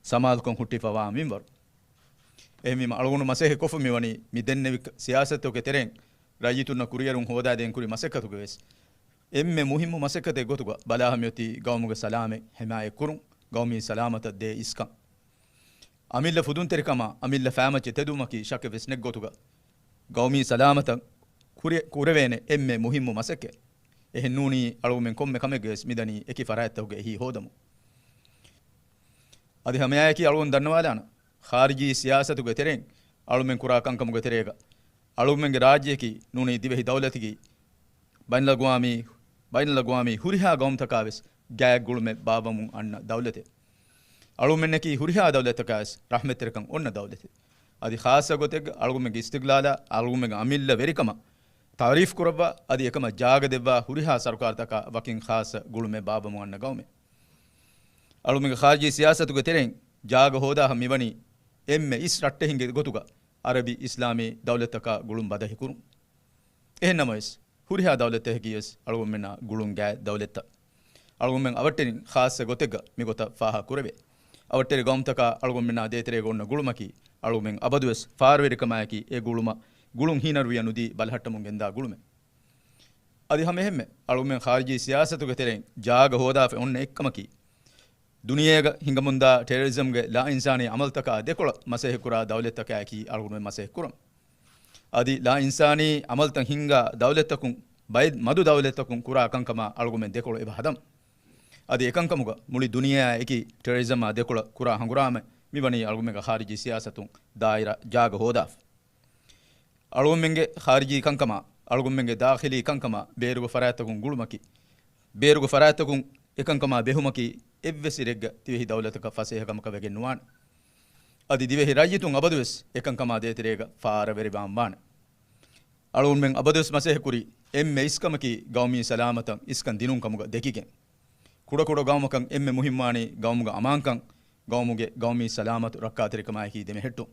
ސަމާލުކަން ހުއްޓިފަވާ މިންވަރު. އެހެންވީމަ އަޅުގަނޑު މަސައްކަތް ކޮށްފަ މިވަނީ މި ދެންނެވި ސިޔާސަތުގެ ތެރެއިން ރައްޔިތުންނަށް ކުރިއެރުން ހޯދާދޭން ކުރި މަސައްކަތުގެ ވެސް އެންމެ މުހިއްމު މަސައްކަތެއް ގޮތުގަ ބަލާ ހަމައޮތީ ގައުމުގެ ސަލާމަތް ހިމާޔަތްކުރުން، ގައުމީ ސަލާމަތަށް ދޭ އިސްކަން. އަމިއްލަ ފުދުންތެރިކަމާ، އަމިއްލަ ފައިމައްޗަށް ތެދުވުމަކީ ޝައްކެއްވެސް ނެތް ގޮތުގަ ގައުމީ ސަލާމަތަށް ކުރި-، ކުރެވޭނެ އެންމެ މުހިއްމު މަސައްކަތް. އެހެންނޫނީ އަޅުގަމެން ކޮންމެ ކަމެއްގަވެސް މިދަނީ އެކި ފަރާތްތަކުގެ އެހީ ހޯދަމުން. އަދި ހަމައެއާއެކީ އަޅުގަނޑު ދަންނަވާލާނަން، ޚާރިޖީ ސިޔާސަތުގެ ތެރެއިން އަޅުމެން ކުރާ ކަންކަމުގެ ތެރޭގަ އަޅުމެންގެ ރާއްޖެއަކީ ނޫނީ ދިވެހި ދައުލަތަކީ ބައިނަލްއަގްވާމީ، ބައިނަލްއަގްވާމީ ހުރިހާ ގައުމުތަކާވެސް ގާތް ގުޅުމެއް ބާއްވަމުން އަންނަ ދައުލަތެއް. އަޅުމެންނަކީ ހުރިހާ ދައުލަތަކާވެސް ރަޙްމަތްތެރިކަން އޮންނަ ދައުލަތެއް. އަދި ޚާއްޞަ ގޮތެއްގަ އަޅުގަމެންގެ އިސްތިގްލާލާ، އަޅުގަމެންގެ އަމިއްލަ ވެރިކަމަށް ތަޢުރީފް ކުރައްވާ، އަދި އެކަމަށް ޖާގަ ދެއްވާ ހުރިހާ ސަރުކާރުތަކާ ވަކިން ޚާއްޞަ ގުޅުމެއް ބާއްވަމުން އަންނަ ގައުމެއް. އަޅުމެންގެ ޚާރިޖީ ސިޔާސަތުގެ ތެރެއިން ޖާގަ ހޯދާ މިވަނީ އެންމެ އިސް ރައްޓެހިންގެ ގޮތުގަ އަރަބި އިސްލާމީ ދައުލަތްތަކާ ގުޅުން ބަދަހިކުރުން. އެހެންނަމަވެސް، ހުރިހާ ދައުލަތްތަކަކީވެސް އަޅުގަނޑުމެންނާ ގުޅުން ގާތް ދައުލަތްތައް. އަޅުގަނޑުމެން އަވަށްޓެރިން ޚާއްޞަ ގޮތެއްގަ މިގޮތަށް ފާހަގަ ކުރެވޭ. އަވަށްޓެރި ގައުމުތަކާ އަޅުގަނޑުމެންނާ ދޭތެރޭގަ އޮންނަ ގުޅުމަކީ، އަޅުގަނޑުމެން އަބަދުވެސް ފާރުވެރިކަމާއެކީ އެ ގުޅުމަށް، ގުޅުން ހީނަރުވިޔަ ނުދީ ބަލަހައްޓަމުން ގެންދާ ގުޅުމެއް. އަދި ހަމައެހެންމެ، އަޅުގަނޑުމެން ޚާރިޖީ ސިޔާސަތުގެ ތެރެއިން ޖާގަ ހޯދާފަ އޮންނަ އެއްކަމަކީ، ދުނިޔޭގަ ހިނގަމުންދާ ޓެރަރިޒަމްގެ ލާއިންސާނީ އަމަލުތަކާ ދެކޮޅަށް މަސައްކަތްކުރާ ދައުލަތްތަކާއެކީ އަޅުގަނޑުމެން މަސައްކަތްކުރަން. އަދި ލާއިންސާނީ އަމަލުތައް ހިންގާ ދައުލަތްތަކުން ބައެއް މަދު ދައުލަތްތަކުން ކުރާ ކަންކަމާ އަޅުގަމެން ދެކޮޅު އެބަ ހަދަން. އަދި އެކަންކަމުގަ މުޅި ދުނިޔެއާއެކީ ޓެރަރިޒަމާ ދެކޮޅަށް ކުރާ ހަނގުރާމަ މިވަނީ އަޅުގަމެންގެ ޚާރިޖީ ސިޔާސަތުން ދާއިރާ ޖާގަ ހޯދާފަ. އަޅުގަނޑުމެންގެ ޚާރިޖީ ކަންކަމާ، އަޅުގަނޑުމެންގެ ދާޚިލީ ކަންކަމާ ބޭރުގެ ފަރާތްތަކުން ގުޅުމަކީ، ބޭރުގެ ފަރާތްތަކުން އެކަންކަމާ ބެހުމަކީ އެއްވެސް އިރެއްގަ ދިވެހި ދައުލަތަކަށް ފަސޭހަ ކަމަކަށް ވެގެން ނުވާނެ. އަދި ދިވެހި ރައްޔިތުން އަބަދުވެސް އެކަންކަމާ ދޭތެރޭގަ ފާރަވެރިވާން ވާނެ. އަޅުގަނޑުމެން އަބަދުވެސް މަސައްކަތްކުރީ އެންމެ އިސްކަމަކީ ގައުމީ ސަލާމަތަށް އިސްކަން ދިނުން ކަމުގަ ދެކިގެން. ކުޑަކުޑަ ގައުމަކަށް އެންމެ މުހިއްމުވާނީ ގައުމުގެ އަމާންކަން، ގައުމުގެ ގައުމީ ސަލާމަތު ރައްކާތެރިކަމާއެކީ ދެމެހެއްޓުން.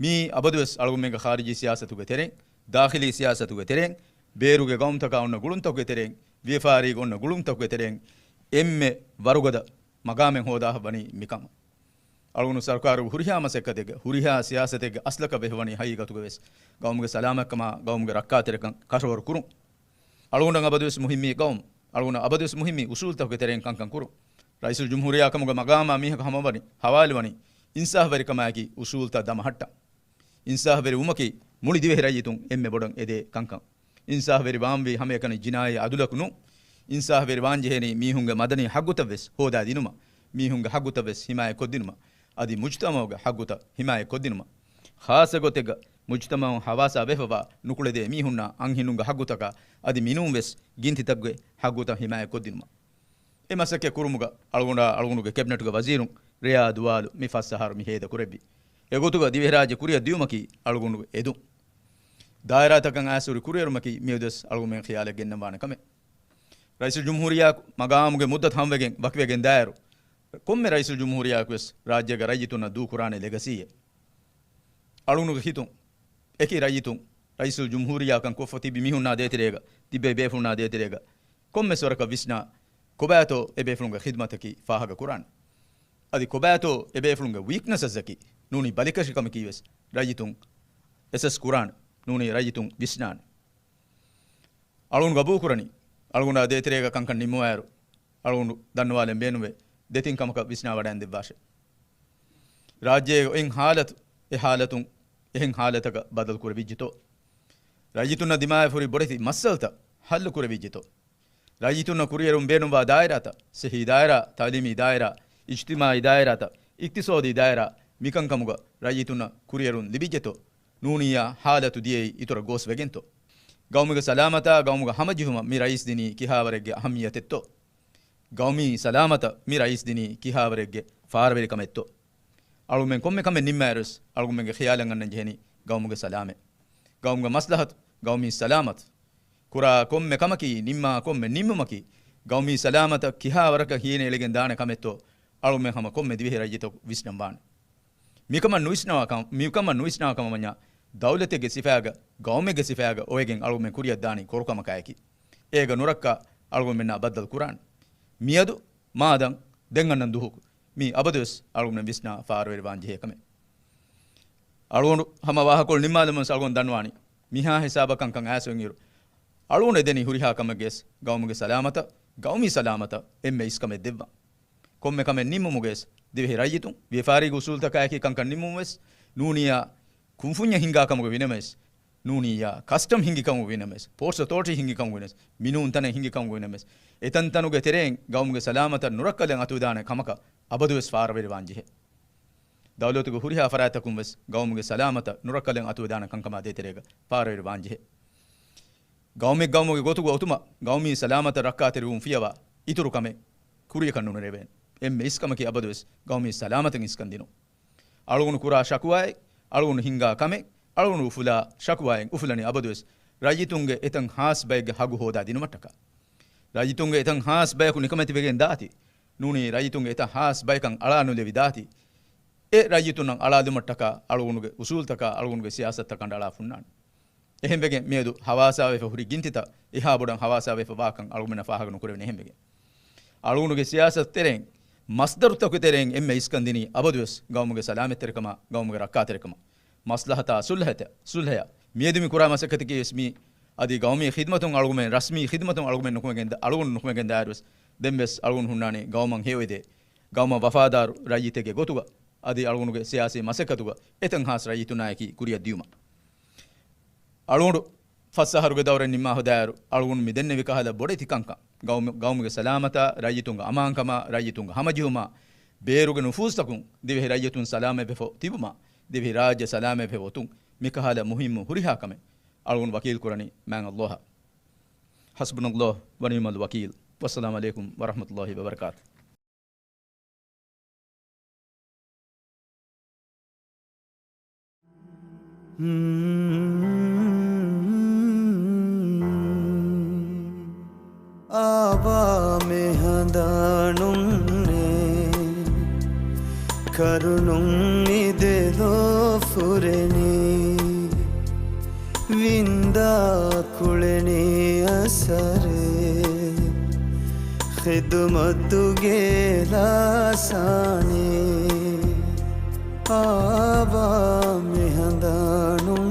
މިއީ އަބަދުވެސް އަޅުގަނޑުމެންގެ ޚާރިޖީ ސިޔާސަތުގެ ތެރެއިން، ދާޚިލީ ސިޔާސަތުގެ ތެރެއިން، ބޭރުގެ ގައުމުތަކާ އޮންނަ ގުޅުންތަކުގެ ތެރެއިން، ވިޔަފާރީގަ އޮންނަ ގުޅުންތަކުގެ ތެރެއިން އެންމެ ވަރުގަދަ މަގާމެއް ހޯދާފަ ވަނީ މިކަމަށް. އަޅުގަނޑު ސަރުކާރުގެ ހުރިހާ މަސައްކަތެއްގެ، ހުރިހާ ސިޔާސަތެއްގެ އަސްލަކަށް ވެފަ ވަނީ ހަގީގަތުގަ ވެސް ގައުމުގެ ސަލާމަތްކަމާ، ގައުމުގެ ރައްކާތެރިކަން ކަށަވަރު ކުރުން. އަޅުގަނޑަށް އަބަދުވެސް މުހިއްމީ ގައުމު. އަޅުގަނޑަށް އަބަދުވެސް މުހިއްމީ އުސޫލުތަކުގެ ތެރެއިން ކަންކަން ކުރުން. ރައީސުލްޖުމްހޫރިއްޔާ ކަމުގަ މަގާމާ މީހަކު ހަމަވަނީ، ހަވާލުވަނީ އިންސާފުވެރިކަމާއެކީ އުސޫލުތައް ދަމަހައްޓަން. އިންސާފުވެރި ވުމަކީ މުޅި ދިވެހި ރައްޔިތުން އެންމެ ބޮޑަށް އެދޭ ކަންކަން. އިންސާފުވެރި ވާންވީ ހަމައެކަނި ޖިނާއީ އަދުލަކު ނޫން. އިންސާފުވެރި ވާންޖެހޭނީ މީހުންގެ މަދަނީ ހައްގުތައް ވެސް ހޯދާދިނުމަށް، މީހުންގެ ހައްގުތައް ވެސް ހިމާޔަތްކޮށްދިނުމަށް، އަދި މުޖްތަމަޢުގެ ހައްގުތައް ހިމާޔަތްކޮށްދިނުމަށް. ޚާއްޞަ ގޮތެއްގަ މުޖްތަމަޢުން ހަވާސާ ވެފަވާ ނުކުޅެދޭ މީހުންނާ އަންހެނުންގެ ހައްގުތަކާ އަދި މިނޫން ވެސް ގިންތިތަކުގެ ހައްގުތައް ހިމާޔަތްކޮށްދިނުމަށް. އެ މަސައްކަތް ކުރުމުގަ އަޅުގަނޑާ އަޅުގަނޑުގެ ކެބިނެޓުގެ ވަޒީރުން ރެޔާ ދުވާލު މި ފަސް އަހަރު މި ހޭދަ ކުރެއްވި. އެގޮތުގަ ދިވެހިރާއްޖެ ކުރިއަށް ދިޔުމަކީ އަޅުގަނޑު އެދުން. ދާއިރާތަކަށް އައިސް ހުރި ކުރިއެރުމަކީ މިއަދުވެސް އަޅުގަނޑުމެން ޚިޔާލަށް ގެންނަންވާނެ ކަމެއް. ރައީސުލްޖުމްހޫރިއްޔާ މަގާމުގެ މުއްދަތު ހަމަވެގެން ވަކިވެގެން ދާއިރު، ކޮންމެ ރައީސުލްޖުމްހޫރިއްޔާއަކުވެސް ރާއްޖޭގެ ރައްޔިތުންނަށް ދޫކުރާނެ ލެގަސީއެއް. އަޅުގަނޑުގެ ހިތުން، އެކި ރައްޔިތުން، ރައީސުލްޖުމްހޫރިއްޔާކަން ކޮށްފަ ތިބި މީހުންނާ ދޭތެރޭގަ، ތިބޭ ބޭފުޅުންނާ ދޭތެރޭގަ، ކޮންމެސް ވަރަކަށް ވިސްނާ، ކޮބާތޯ އެބޭފުޅުންގެ ޚިދްމަތަކީ ފާހަގަ ކުރާނެ. އަދި ކޮބާތޯ އެބޭފުޅުންގެ ވީކްނަސަސްއަކީ، ނޫނީ ބަލިކަށިކަމަކީ ވެސް ރައްޔިތުން އެސަސް ކުރާނެ، ނޫނީ ރައްޔިތުން ވިސްނާނެ. އަޅުގަނޑު ގަބޫލުކުރަނީ، އަޅުގަނޑާ ދޭތެރޭގަ ކަންކަން ނިންމުވާއިރު، އަޅުގަނޑު ދަންނަވާލަން ބޭނުންވޭ، ދެތިން ކަމަކަށް ވިސްނާ ވަޑައިން ދެއްވާށޭ. ރާއްޖޭގެ އޮތް ހާލަތު، އެ ހާލަތުން އެހެން ހާލަތަކަށް ބަދަލު ކުރެވިއްޖެތޯ؟ ރައްޔިތުންނަށް ދިމާވެފަ ހުރި ބޮޑެތި މައްސަލަތައް ހައްލު ކުރެވިއްޖެތޯ؟ ރައްޔިތުންނަށް ކުރިއެރުން ބޭނުންވާ ދާއިރާތައް، ސިއްހީ ދާއިރާ، ތައުލީމީ ދާއިރާ، އިޖްތިމާޢީ ދާއިރާތައް، އިޤްތިޞާދީ ދާއިރާ، މިކަންކަމުގަ ރައްޔިތުންނަށް ކުރިއެރުން ލިބިއްޖެތޯ؟ ނޫނިއްޔާ ހާލަތު ދިޔައީ އިތުރަށް ގޯސްވެގެންތޯ؟ ގައުމުގެ ސަލާމަތާ ގައުމުގެ ހަމަޖެހުމަށް މި ރައީސް ދިނީ ކިހާވަރެއްގެ އަހައްމިއްޔަތެއްތޯ؟ ގައުމީ ސަލާމަތަށް މި ރައީސް ދިނީ ކިހާވަރެއްގެ ފާރަވެރިކަމެއްތޯ؟ އަޅުގަނޑުމެން ކޮންމެ ކަމެއް ނިންމާއިރުވެސް އަޅުގަނޑުމެންގެ ޚިޔާލަށް އަންނަން ޖެހެނީ ގައުމުގެ ސަލާމަތް، ގައުމުގެ މަސްލަހަތު، ގައުމީ ސަލާމަތު. ކުރާ ކޮންމެ ކަމަކީ، ނިންމާ ކޮންމެ ނިންމުމަކީ، ގައުމީ ސަލާމަތަށް ކިހާވަރަކަށް ހީނައެޅިގެން ދާނެ ކަމެއްތޯ، އަޅުގަނޑުމެން ހަމަ ކޮންމެ ދިވެހި ރައްޔިތަކު ވިސްނަން ވާނެ. މިކަމަށް ނުވިސްނަވާ ކަމަށް، މިކަމަށް ނުވިސްނަވާ ކަމަށް ވަންޏާ، ދައުލަތެއްގެ ސިފައިގަ، ގައުމެއްގެ ސިފައިގަ އޮވެގެން އަޅުގަނޑުމެން ކުރިއަށް ދާނީ ކޮރުކަމަކާއެކީ. އޭގަ ނުރައްކާ އަޅުގަނޑުމެންނާ ބައްދަލު ކުރާނެ. މިއަދު، މާދަން، ދެން އަންނަން ދުވަހަކު، މީ އަބަދުވެސް އަޅުގަނޑުމެން ވިސްނާ ފާރަވެރިވާން ޖެހޭ ކަމެއް. އަޅުގަނޑު ހަމަ ވާހަކަކޮޅު ނިންމާލަމުން ވެސް އަޅުގަނޑު ދަންނަވާނީ، މިހާ ހިސާބަށް ކަންކަން އައިސް އޮތްއިރު، އަޅުގަނޑު އެދެނީ ހުރިހާ ކަމެއްގެ ވެސް ގައުމުގެ ސަލާމަތަށް، ގައުމީ ސަލާމަތަށް އެންމެ އިސްކަމެއް ދެއްވަން. ކޮންމެ ކަމެއް ނިންމުމުގެ ވެސް ދިވެހި ރައްޔިތުން ވިޔަފާރީގެ އުސޫލުތަކާއެކީ ކަންކަން ނިންމުމުން ވެސް ނޫނިއްޔާ ކުންފުންޏެއް ހިންގާ ކަމުގަ ވިނަމަވެސް، ނޫނިއްޔާ ކަސްޓަމް ހިންގި ކަމުގަ ވިނަމަވެސް، ޕޯޓްސް އޮތޯރިޓީ ހިންގި ކަމުގަ ވިނަމަވެސް، މިނޫން ތަނެއް ހިންގި ކަމުގަ ވިނަމަވެސް، އެތަންތަނުގެ ތެރެއިން ގައުމުގެ ސަލާމަތަށް ނުރައްކަލެއް އަތުވެދާނެ ކަމަކަށް އަބަދުވެސް ފާރަވެރިވާން ޖެހޭ. ދައުލަތުގެ ހުރިހާ ފަރާތްތަކުން ވެސް ގައުމުގެ ސަލާމަތަށް ނުރައްކަލެއް އަތުވެދާނެ ކަންކަމާ ދޭތެރޭގަ ފާރަވެރިވާން ޖެހޭ. ގައުމެއް ގައުމުގެ ގޮތުގަ އޮތުމަށް ގައުމީ ސަލާމަތަށް ރައްކާތެރިވުން ފިޔަވާ އިތުރު ކަމެއް ކުރިޔަކަށް ނުނެރެވޭނެ. އެންމެ އިސްކަމަކީ އަބަދުވެސް ގައުމީ ސަލާމަތަށް އިސްކަން ދިނުން. އަޅުގަނޑު ކުރާ ޝަކުވާއެއް، އަޅުގަނޑު ހިންގާ ކަމެއް، އަޅުގަނޑު އުފުލާ ޝަކުވާއެއް އުފުލަނީ އަބަދުވެސް ރައްޔިތުންގެ އެތަން ހާސް ބައެއްގެ ހައްގު ހޯދާ ދިނުމަށްޓަކާ. ރައްޔިތުންގެ އެތަން ހާސް ބަޔަކު ނިކަމެތިވެގެން ދާތީ، ނޫނީ ރައްޔިތުންގެ އެތައް ހާސް ބަޔަކަށް އަޅާ ނުލެވި ދާތީ، އެ ރައްޔިތުންނަށް އަޅާލުމަށްޓަކާ އަޅުގަނޑުގެ އުސޫލުތަކާ އަޅުގަނޑުގެ ސިޔާސަތުތައް ކަނޑައަޅާ ފުންނާނެ. އެހެންވެގެން މިއަދު ހަވާސާވެފަ ހުރި ގިންތިތައް އެހާ ބޮޑަށް ހަވާސާވެފަ ވާކަން އަޅުގަނޑުމެންނަށް ފާހަގަ ނުކުރެވެނެ. އެހެންވެގެން އަޅުގަނޑުގެ ސިޔާސަތު ތެރެއިން، މަސްދަރުތަކުގެ ތެރެއިން އެންމެ އިސްކަން ދިނީ އަބަދުވެސް ގައުމުގެ ސަލާމަތްތެރިކަމާ، ގައުމުގެ ރައްކާތެރިކަމަށް. މަސްލަހަތާ ސުލްހަތަ-، ސުލްހަޔަށް. މިއަދު މި ކުރާ މަސައްކަތަކީ ވެސް މީ އަދި ގައުމީ ޚިދްމަތުން އަޅުގަނޑުމެން ރަސްމީ ޚިދްމަތުން އަޅުގަނޑުމެން ނުކުމެގެން ދާ-، އަޅުގަނޑު ނުކުމެގެން ދާއިރުވެސް ދެންވެސް އަޅުގަނޑު ހުންނާނީ ގައުމަށް ހެޔޮއެދޭ، ގައުމަށް ވަފާދާރު ރައްޔިތެއްގެ ގޮތުގަ އަދި އަޅުގަނޑުގެ ސިޔާސީ މަސައްކަތުގަ އެތަން ހާސް ރައްޔިތުންނާއެކީ ކުރިއަށް ދިޔުމަށް. އަޅުގަނޑު ފަސް އަހަރުގެ ދައުރެއް ނިންމާ ހުދާއިރު، އަޅުގަނޑު މި ދެންނެވި ކަހަލަ ބޮޑެތި ކަންކަން، ގައުމު-، ގައުމުގެ ސަލާމަތާ، ރައްޔިތުންގެ އަމާންކަމާ، ރައްޔިތުންގެ ހަމަޖެހުމާ، ބޭރުގެ ނުފޫޒުތަކުން ދިވެހި ރައްޔިތުން ސަލާމަތްވެފަ ތިބުމާ، ދިވެހި ރާއްޖެ ސަލާމަތްވެފަ އޮތުން، މިކަހަލަ މުހިއްމު ހުރިހާ ކަމެއް އަޅުގަނޑު ވަކީލު ކުރަނީ މާތް ﷲ އަށް. حسبنا الله ونعم الوكيل. والسلام عليكم ورحمة الله وبركاته. އާވާ މެ ހަނދާނުންނޭ، ކަރުނުން މި ދެލޯ ފުރެނީ. ވިންދާ ކުޅެނީ އަސަރެއް، ޚިދުމަތުގެ ލާސާނީ އާވާ މިހަނދާނުން.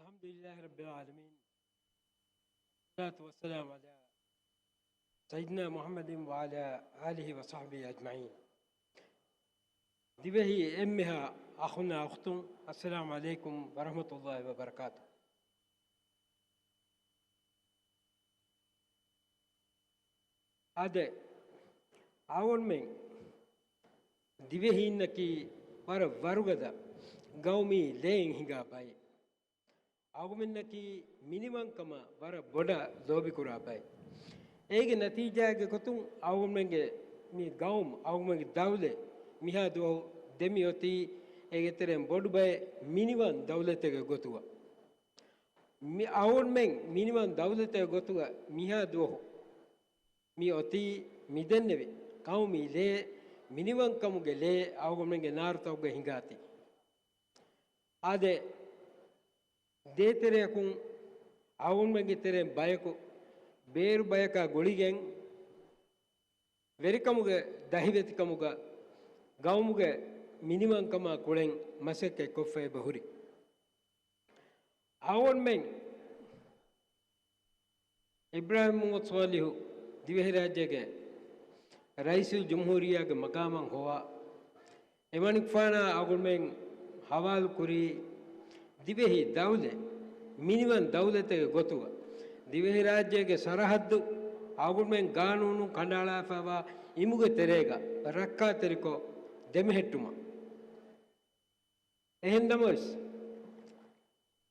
الحمد لله رب العالمين. والصلاة والسلام على سيدنا محمد وعلى آله وصحبه أجمعين. ދިވެހި އެންމެހާ އަޚުންނާ އުޚްތުން، السلام عليكم ورحمة الله وبركاته. އާދެ، އަޅުގަނޑުމެން ދިވެހީންނަކީ ވަރަށް ވަރުގަދަ ގައުމީ ލޭއިން ހިނގާ ބައެއް. އަޅުގަނޑުމެންނަކީ މިނިވަންކަމަށް ވަރަށް ބޮޑަށް ލޯބިކުރާ ބައެއް. އޭގެ ނަތީޖާއެއްގެ ގޮތުން އަޅުގަނޑުމެންގެ މި ގައުމު، އަޅުގަނޑުމެންގެ ދައުލަތް މިހާ ދުވަހު ދެމި އޮތީ އޭގެ ތެރެއިން ބޮޑު ބައެއް މިނިވަން ދައުލަތެއްގެ ގޮތުގަ. މި އަޅުގަނޑުމެން މިނިވަން ދައުލަތެއް ގޮތުގަ މިހާ ދުވަހު މި އޮތީ މިދެންނެވި ޤައުމީ ލޭ، މިނިވަންކަމުގެ ލޭ އަޅުގަނޑުމެންގެ ނާރުތަކުގަ ހިނގާތީ. އާދެ، ދޭތެރެއަކުން އަޅުގަނޑުމެންގެ ތެރެއިން ބަޔަކު ބޭރު ބަޔަކާ ގުޅިގެން ވެރިކަމުގެ ދަހިވެތިކަމުގަ ގައުމުގެ މިނިވަންކަމާ ކުޅެން މަސައްކަތް ކޮށްފަ އެބަ ހުރި. އަޅުގަނޑުމެން އިބްރާހިމް މުހައްމަދު ޞާލިޙު ދިވެހިރާއްޖޭގެ ރައީސުލް ޖުމްހޫރިއްޔާގެ މަޤާމަށް ހޮވާ، އެމަނިކުފާނާ އަޅުގަނޑުމެން ހަވާލުކުރީ ދިވެހި ދައުލަތް، މިނިވަން ދައުލަތެއްގެ ގޮތުގަ، ދިވެހިރާއްޖޭގެ ސަރަހައްދު އަޅުގަނޑުމެން ގާނޫނުން ކަނޑައަޅާފައިވާ އިމުގެ ތެރޭގަ ރައްކާތެރިކޮށް ދެމެހެއްޓުމަށް. އެހެންނަމަވެސް،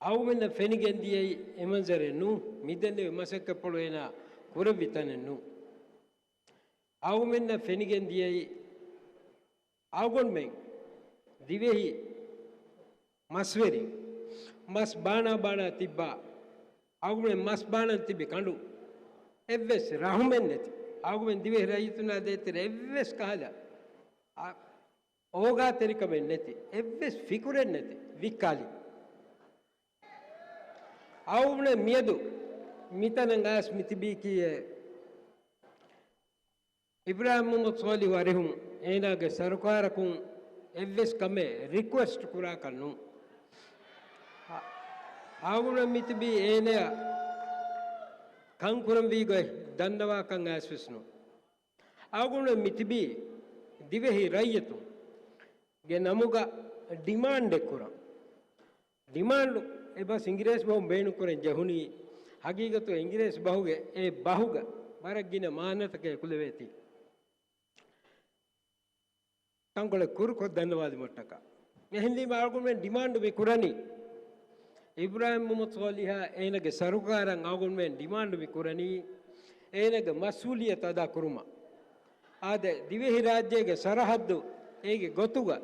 އަޅުގަނޑުމެންނަށް ފެނިގެން ދިޔައީ އެ މަންޒަރެއް ނޫން، މިދެންނެވި މަސައްކަތްޕުޅު އޭނާ ކުރެއްވި ތަނެއް ނޫން. އަޅުގަނޑުމެންނަށް ފެނިގެން ދިޔައީ އަޅުގަނޑުމެން ދިވެހި މަސްވެރިން މަސް ބާނާ ބާނާ ތިއްބާ، އަޅުގަނޑުމެން މަސް ބާނަން ތިބި ކަނޑު އެއްވެސް ރަހުމެއް ނެތި، އަޅުގަނޑުމެން ދިވެހި ރައްޔިތުންނާ ދޭތެރޭ އެއްވެސް ކަހަލަ އަ، އޯގާތެރިކަމެއް ނެތި، އެއްވެސް ފިކުރެއް ނެތި ވިއްކާލި. އަޅުގަނޑުމެން މިއަދު މިތަނަށް އައިސް މިތިބީކީއެއް، އިބްރާހިމް މުހައްމަދު ޞާލިޙު އަރިހުން އޭނާގެ ސަރުކާރަކުން އެއްވެސް ކަމެއް ރިކުއެސްޓް ކުރާކަށް ނޫން. އަ، އަޅުގަނޑުމެން މިތިބީ އޭނަޔަށް ކަންކުރަންވީ ގޮތް ދަންނަވާކަށް އައިސްވެސް ނޫން. އަޅުގަނޑުމެން މިތިބީ ދިވެހި ރައްޔިތުންގެ ނަމުގަ ޑިމާންޑެއް ކުރަން. ޑިމާންޑު އެ ބަސް އިނގިރޭސި ބަހުން ބޭނުންކުރަން ޖެހުނީ، ހަގީގަތުގަ އިނގިރޭސި ބަހުގެ އެ ބަހުގަ ވަރަށް ގިނަ މާނަތަކެއް އެކުލެވޭތީ. ތަންކޮޅެއް ކުރުކޮށް ދަންނަވާލުމަށްޓަކާ. އެހެންވީމަ އަޅުގަނޑުމެން ޑިމާންޑު މި ކުރަނީ، އިބްރާހިމް މުހައްމަދު ޞާލިޙާ އޭނަގެ ސަރުކާރަށް އަޅުގަނޑުމެން ޑިމާންޑު މި ކުރަނީ، އޭނަގެ މަސްއޫލިއްޔަތު އަދާ ކުރުމަށް. އާދެ، ދިވެހިރާއްޖޭގެ ސަރަހައްދު އޭގެ ގޮތުގަ،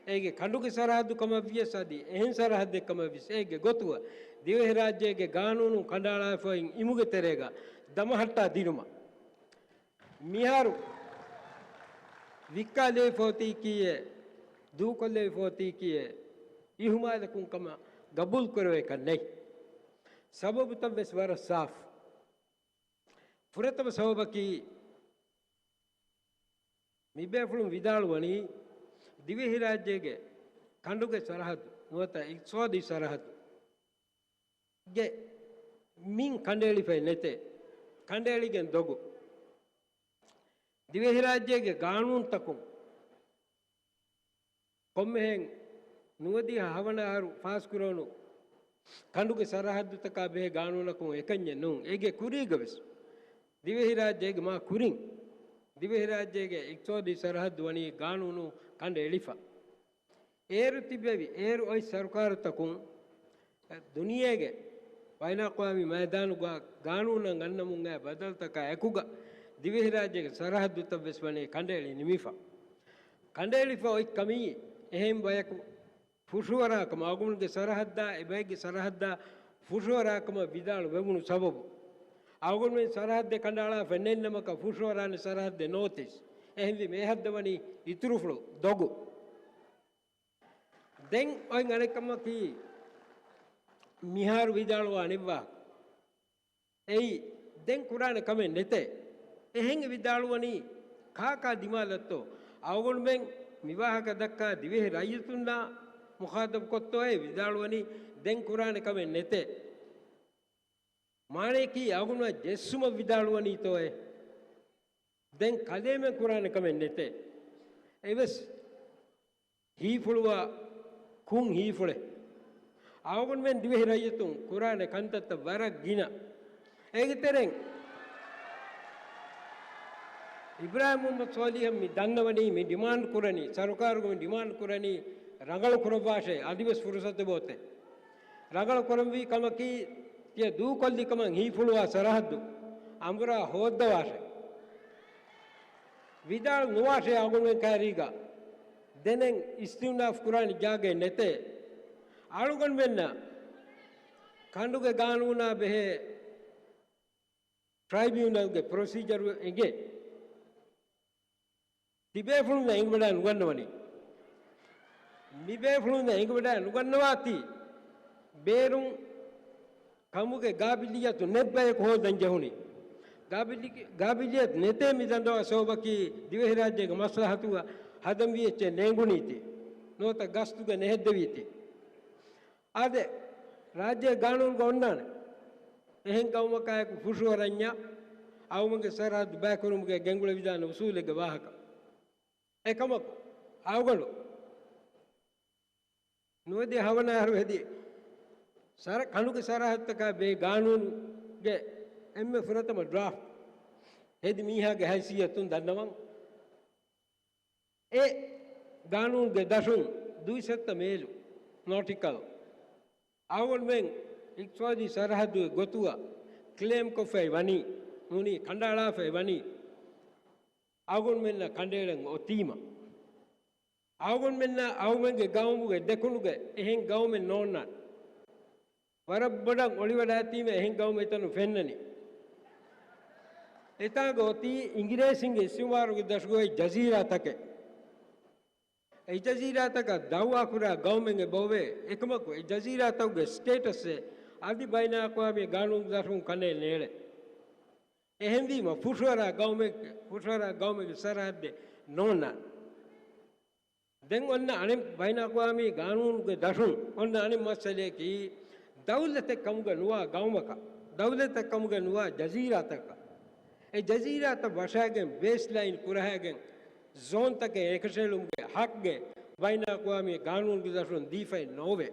އޭގެ ކަނޑުގެ ސަރަހައްދު ކަމަށްވިޔަސް އަދި އެހެން ސަރަހައްދެއް ކަމަށްވިޔަސް އޭގެ ގޮތުގަ، ދިވެހިރާއްޖޭގެ ގާނޫނު ކަނޑައަޅާފައި އިމުގެ ތެރޭގަ ދަމަހައްޓާ ދިނުމަށް. މިހާރު ވިއްކާލެވިފައޮތީކީއެއް، ދޫކޮށްލެވިފައޮތީކީއެއް، އިހުމާލަކުން ކަމަށް ގަބޫލުކުރެވޭކަށް ނެތް. ސަބަބުތައްވެސް ވަރަށް ސާފު. ފުރަތަމަ ސަބަބަކީ، މިބޭފުޅުން ވިދާޅުވަނީ، ދިވެހިރާއްޖޭގެ ކަނޑުގެ ސަރަހައްދު ނުވަތަ އިޤްތިޞާދީ ސަރަހައްދު ގެ މިން ކަނޑައެޅިފައި ނެތޭ. ކަނޑައެޅިގެން ދޮގު. ދިވެހިރާއްޖޭގެ ގާނޫނުތަކުން ކޮންމެހެން ނުވަދިހަ ހަވަނަ އަހަރު ފާސްކުރެވުނު ކަނޑުގެ ސަރަހައްދުތަކާ ބެހޭ ގާނޫނަކުން އެކަންޏެއް ނޫން. އޭގެ ކުރީގަވެސް ދިވެހިރާއްޖޭގެ މާ ކުރިން ދިވެހިރާއްޖޭގެ އިޤްތިޞާދީ ސަރަހައްދު ވަނީ ގާނޫނު ކަނޑައެޅިފަ. އޭރު ތިބެވި، އޭރު އޮތް ސަރުކާރުތަކުން ދުނިޔޭގެ ބައިނައަޤްވާމީ މައިދާނުގަ ގާނޫނަށް އަންނަމުން އައި ބަދަލުތަކާ އެކުގަ ދިވެހިރާއްޖޭގެ ސަރަހައްދުތައް ވެސް ވަނީ ކަނޑައެޅި ނިމިފަ. ކަނޑައެޅިފަ އޮތް ކަމީ އެހެން ބަޔަކު ފުށުއަރާ ކަމަށް، އަޅުގަނޑުގެ ސަރަހައްދާ އެބައެއްގެ ސަރަހައްދާ ފުށުއަރާ ކަމަށް ވިދާޅު ވެވުނު ސަބަބު، އަޅުގަނޑުމެން ސަރަހައްދެއް ކަނޑައަޅާފަ ނެތް ނަމަކަށް ފުށުއަރާނެ ސަރަހައްދެއް ނޯތިސް. އެހެންވީމަ އެ ހައްދަވަނީ އިތުރުފުޅު ދޮގު. ދެން އޮތް އަނެއްކަމަކީ މިހާރު ވިދާޅުވާ އަނެއްވާހަކަ. އެއީ، ދެން ކުރާނެ ކަމެއް ނެތޭ. އެހެން ވިދާޅުވަނީ ކާކާ ދިމާލަށްތޯ؟ އަޅުގަނޑުމެން މިވާހަކަ ދައްކާ ދިވެހި ރައްޔިތުންނާ މުޚާޠަބުކޮށްތޯއޭ ވިދާޅުވަނީ ދެން ކުރާނެ ކަމެއް ނެތޭ. މާނަޔަކީ އަޅުގަނޑުމެން ޖެއްސުމަށް ވިދާޅުވަނީތޯއޭ؟ ދެން ކަލޭމެން ކުރާނެ ކަމެއް ނެތޭ. އެވެސް ހީފުޅުވާ ކުން ހީފުޅެއް. އަޅުގަނޑުމެން ދިވެހި ރައްޔިތުން ކުރާނެ ކަންތައްތައް ވަރަށް ގިނަ. އޭގެ ތެރެއިން އިބްރާހިމް މުޙައްމަދު ޞާލިޙަށް މި ދަންނަވަނީ، މި ޑިމާންޑް ކުރަނީ، ސަރުކާރުގެ މި ޑިމާންޑް ކުރަނީ ރަނގަޅު ކުރައްވާށޭ، އަދިވެސް ފުރުސަތެއް އޮތޭ. ރަނގަޅު ކުރަންވީ ކަމަކީ، ތިޔަ ދޫކޮށްލި ކަމަށް ހީފުޅުވާ ސަރަހައްދު އަނބުރާ ހޯއްދަވާށޭ. ވިދާޅު ނުވާށޭ އަޅުގަނޑުމެން ކައިރީގަ ދެނެން އިސްތިއުނާފް ކުރާނެ ޖާގައެއް ނެތޭ. އަޅުގަނޑުމެންނަށް ކަނޑުގެ ގާނޫނާ ބެހޭ ޓްރައިބިއުނަލްގެ ޕްރޮސީޖަރު އެނގޭ. ތިބޭފުޅުންނަށް އެނގިވަޑައި ނުގަންނަވަނީ. މިބޭފުޅުންނަށް އެނގިވަޑައި ނުގަންނަވާތީ، ބޭރުން ކަމުގެ ގާބިލިއްޔަތު ނެތް ބަޔަކު ހޯދަން ޖެހުނީ. ގާބިލި-، ގާބިލިއްޔަތު ނެތޭ މި ދަންނަވާ ސަބަބަކީ، ދިވެހިރާއްޖޭގެ މަސްލަހަތުގަ ހަދަންވީ އެއްޗެއް ނޭނގުނީތީ. ނުވަތަ ގަސްތުގަ ނެހެއްދެވީތީ. އާދެ، ރާއްޖޭ ގާނޫނުގަ އޮންނާނެ އެހެން ގައުމަކާއެކު ފުށުއަރަންޏާ އަޅުގަނޑުގެ ސަރަހައްދު ބައިކުރުމުގެ ގެންގުޅެވިދާނެ އުސޫލެއްގެ ވާހަކަ. އެކަމަކު، އަޅުގަނޑު ނުވަދިހަ ހަވަނަ އަހަރު ހެދި ސަރަ-، ކަނޑުގެ ސަރަހައްދުތަކާ ބެހޭ ގާނޫނުގެ އެންމެ ފުރަތަމަ ޑްރާފްޓް ހެދި މީހާގެ ހައިސިއްޔަތުން ދަންނަވަން. އެ ގާނޫނުގެ ދަށުން ދުއިސައްތަ މޭލު ނޯޓިކަލް އަޅުގަނޑުމެން އިޤްތިޞާދީ ސަރަހައްދުގެ ގޮތުގަ ކްލޭމް ކޮށްފައި ވަނީ، ނޫނީ ކަނޑައަޅާފައި ވަނީ، އަޅުގަނޑުމެންނަށް ކަނޑައެޅެން އޮތީމަ. އަޅުގަނޑުމެންނަށް އަޅުގަނޑުގެ ގައުމުގެ ދެކުނުގަ އެހެން ގައުމެއް ނޯންނާނެ. ވަރަށް ބޮޑަށް އޮޅިވަޑައިގަތީމަ އެހެން ގައުމެއް އެތަނުން ފެންނަނީ. އެތާނގަ އޮތީ އިނގިރޭސިންގެ އިސްތިމާރުގެ ދަށުގައި ޖަޒީރާތަކެއް. އެ ޖަޒީރާތަކަށް ދައުވާކުރާ ގައުމެއް އެބައޮވޭ. އެކަމަކު އެ ޖަޒީރާތަކުގެ ސްޓޭޓަސްއެއް އަދި ބައިނަލްއަޤްވާމީ ގާނޫނުގެ ދަށުން ކަނޑައެއް ނޭޅޭ. އެހެންވީމަ ފުށުއަރާ ގައުމެއް، ފުށުއަރާ ގައުމެއްގެ ސަރަހައްދެއް ނޯންނާނެ. ދެން އޮންނަ އަނެއް ބައިނަލްއަޤްވާމީ ގާނޫނުގެ ދަށުން އޮންނަ އަނެއް މައްސަލައަކީ، ދައުލަތެއް ކަމުގަ ނުވާ ގައުމަކަށް، ދައުލަތެއް ކަމުގަ ނުވާ ޖަޒީރާތަކަށް، އެ ޖަޒީރާތައް ވަށާގެން ބޭސްލައިން ކުރަހައިގެން ޒޯންތަކެއް އެކަށައެޅުމުގެ ހައްގެއް ބައިނަލްއަޤްވާމީ ގާނޫނުގެ ދަށުން ދީފައެއް ނޯވޭ.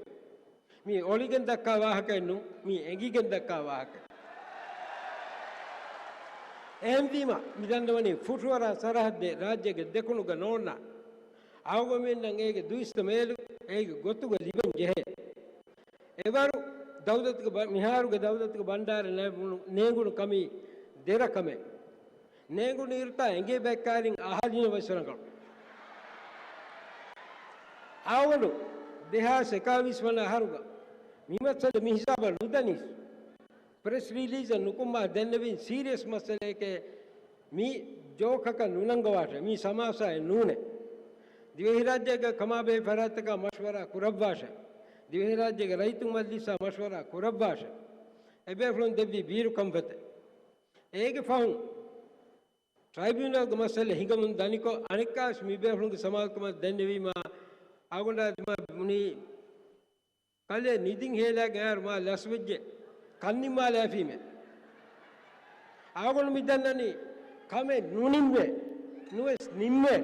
މީ އޮޅިގެން ދައްކާ ވާހަކައެއް ނޫން، މީ އެނގިގެން ދައްކާ ވާހަކައެއް. އެހެންވީމަ، މި ދަންނަވަނީ ފުށުއަރާ ސަރަހައްދެއް ރާއްޖޭގެ ދެކުނުގަ ނޯންނާނެ. އަޅުގަނޑުމެންނަށް އޭގެ ދުއިސައްތަ މޭލު އޭގެ ގޮތުގަ ލިބެން ޖެހޭ. އެވަރު ދައުލަތުގެ ބަ-، މިހާރުގެ ދައުލަތުގެ ބަންޑާރަ ނޭނގުނު، ނޭނގުނު ކަމީ ދެރަ ކަމެއް. ނޭނގުނު އިރުތާ އެނގޭ ބައެއް ކައިރިން އަހާލިނަމަވެސް ރަނގަޅު. އަޅުގަނޑު ދެހާސް އެކާވީސް ވަނަ އަހަރުގަ މި މައްސަލަ މި ހިސާބަށް ނުދަނީސް. ޕްރެސް ރިލީޒެއް ނުކުމާ ދެންނެވިން ސީރިއަސް މައްސަލައެކޭ. މީ ޖޯކަކަށް ނުނަންގަވާށޭ. މީ ސަމާސާއެއް ނޫނޭ. ދިވެހިރާއްޖޭގަ ކަމާބެހޭ ފަރާތްތަކާ މަޝްވަރާ ކުރައްވާށޭ. ދިވެހިރާއްޖޭގެ ރައްޔިތުން މަޖްލިސްއާ މަޝްވަރާ ކުރައްވާށޭ. އެބޭފުޅުން ދެއްވި ބީރު ކަންފަތެއް. އޭގެ ފަހުން ޓްރައިބިއުނަލްގެ މައްސަލަ ހިނގަމުން ދަނިކޮށް، އަނެއްކާވެސް މިބޭފުޅުންގެ ސަމާލުކަމަށް ދެންނެވީމާ، އަޅުގަނޑާ ދިމާ ބުނީ، ކަލޭ ނިދިން ހޭލާގެން އަހަރު މާ ލަސްވެއްޖެ، ކަންނިންމާލާފީމޭ. އަޅުގަނޑު މި ދަންނަނީ، ކަމެއް ނުނިންމޭ، ނުވެސް ނިންމޭ.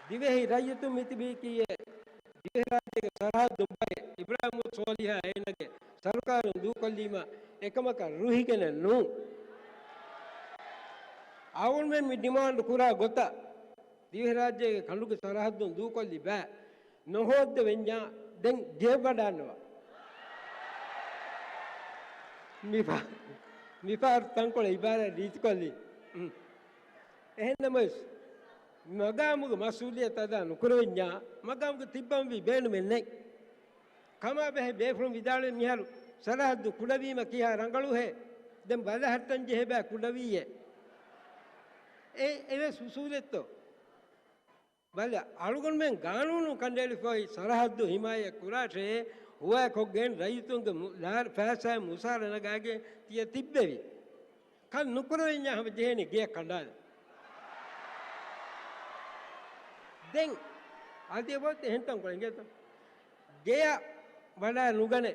ދިވެހި ރައްޔިތުން މިތިބީކީއޭ، ދިވެހިރާއްޖެ ރާއްޖޭގެ ސަރަހައްދުން ބައެއް އިބްރާހިމް ސޯލިހާ އޭނާގެ ސަރުކާރުން ދޫކޮށްލީމަ އެކަމަކަށް ރުހިގެނެއް ނޫން. އަޅުގަނޑުމެން މި ޑިމާންޑް ކުރާ ގޮތަށް ދިވެހިރާއްޖޭގެ ކަނޑުގެ ސަރަހައްދުން ދޫކޮށްލި ބައި ނުހޯއްދެވެންޏާ ދެން ގެއަށް ވަޑާންނަވާ. މިފަ-، މިފަހަރު ތަންކޮޅެއް އިބާރާތް ރީތިކޮށްލީ. އުން. އެހެންނަމަވެސް، މަގާމުގެ މަސްއޫލިއްޔަތު އަދާ ނުކުރެވެންޏާ، މަގާމުގެ ތިއްބަވަންވީ ބޭނުމެއް ނެތް. ކަމާ ބެހޭ ބޭފުޅުން ވިދާޅުވި މިހާރު ސަރަހައްދު ކުޑަވީމަ ކިހާ ރަނގަޅުހޭ؟ ދެން ބަލަހައްޓަން ޖެހޭ ބައި ކުޑަވީއޭ. އެ، އެވެސް އުސޫލެއްތޯ؟ ބަލަ، އަޅުގަނޑުމެން ގާނޫނު ކަނޑައެޅިފައި ސަރަހައްދު ހިމާޔަތް ކުރާށޭ، ހުވާ ކޮށްގެން ރައްޔިތުންގެ މު-، ލާ-، ފައިސާ މުސާރަ ނަގާގެން ތިޔަ ތިއްބެވި. ކަން ނުކުރެވެންޏާ ހަމަ ޖެހޭނީ ގެޔަށް ކަނޑާލަން. ދެން އަދި އެބައޮތް އެހެން ތަންކޮޅެއް އިނގޭތަ؟ ގެޔަށް ވަޑާ ނުގަނެ،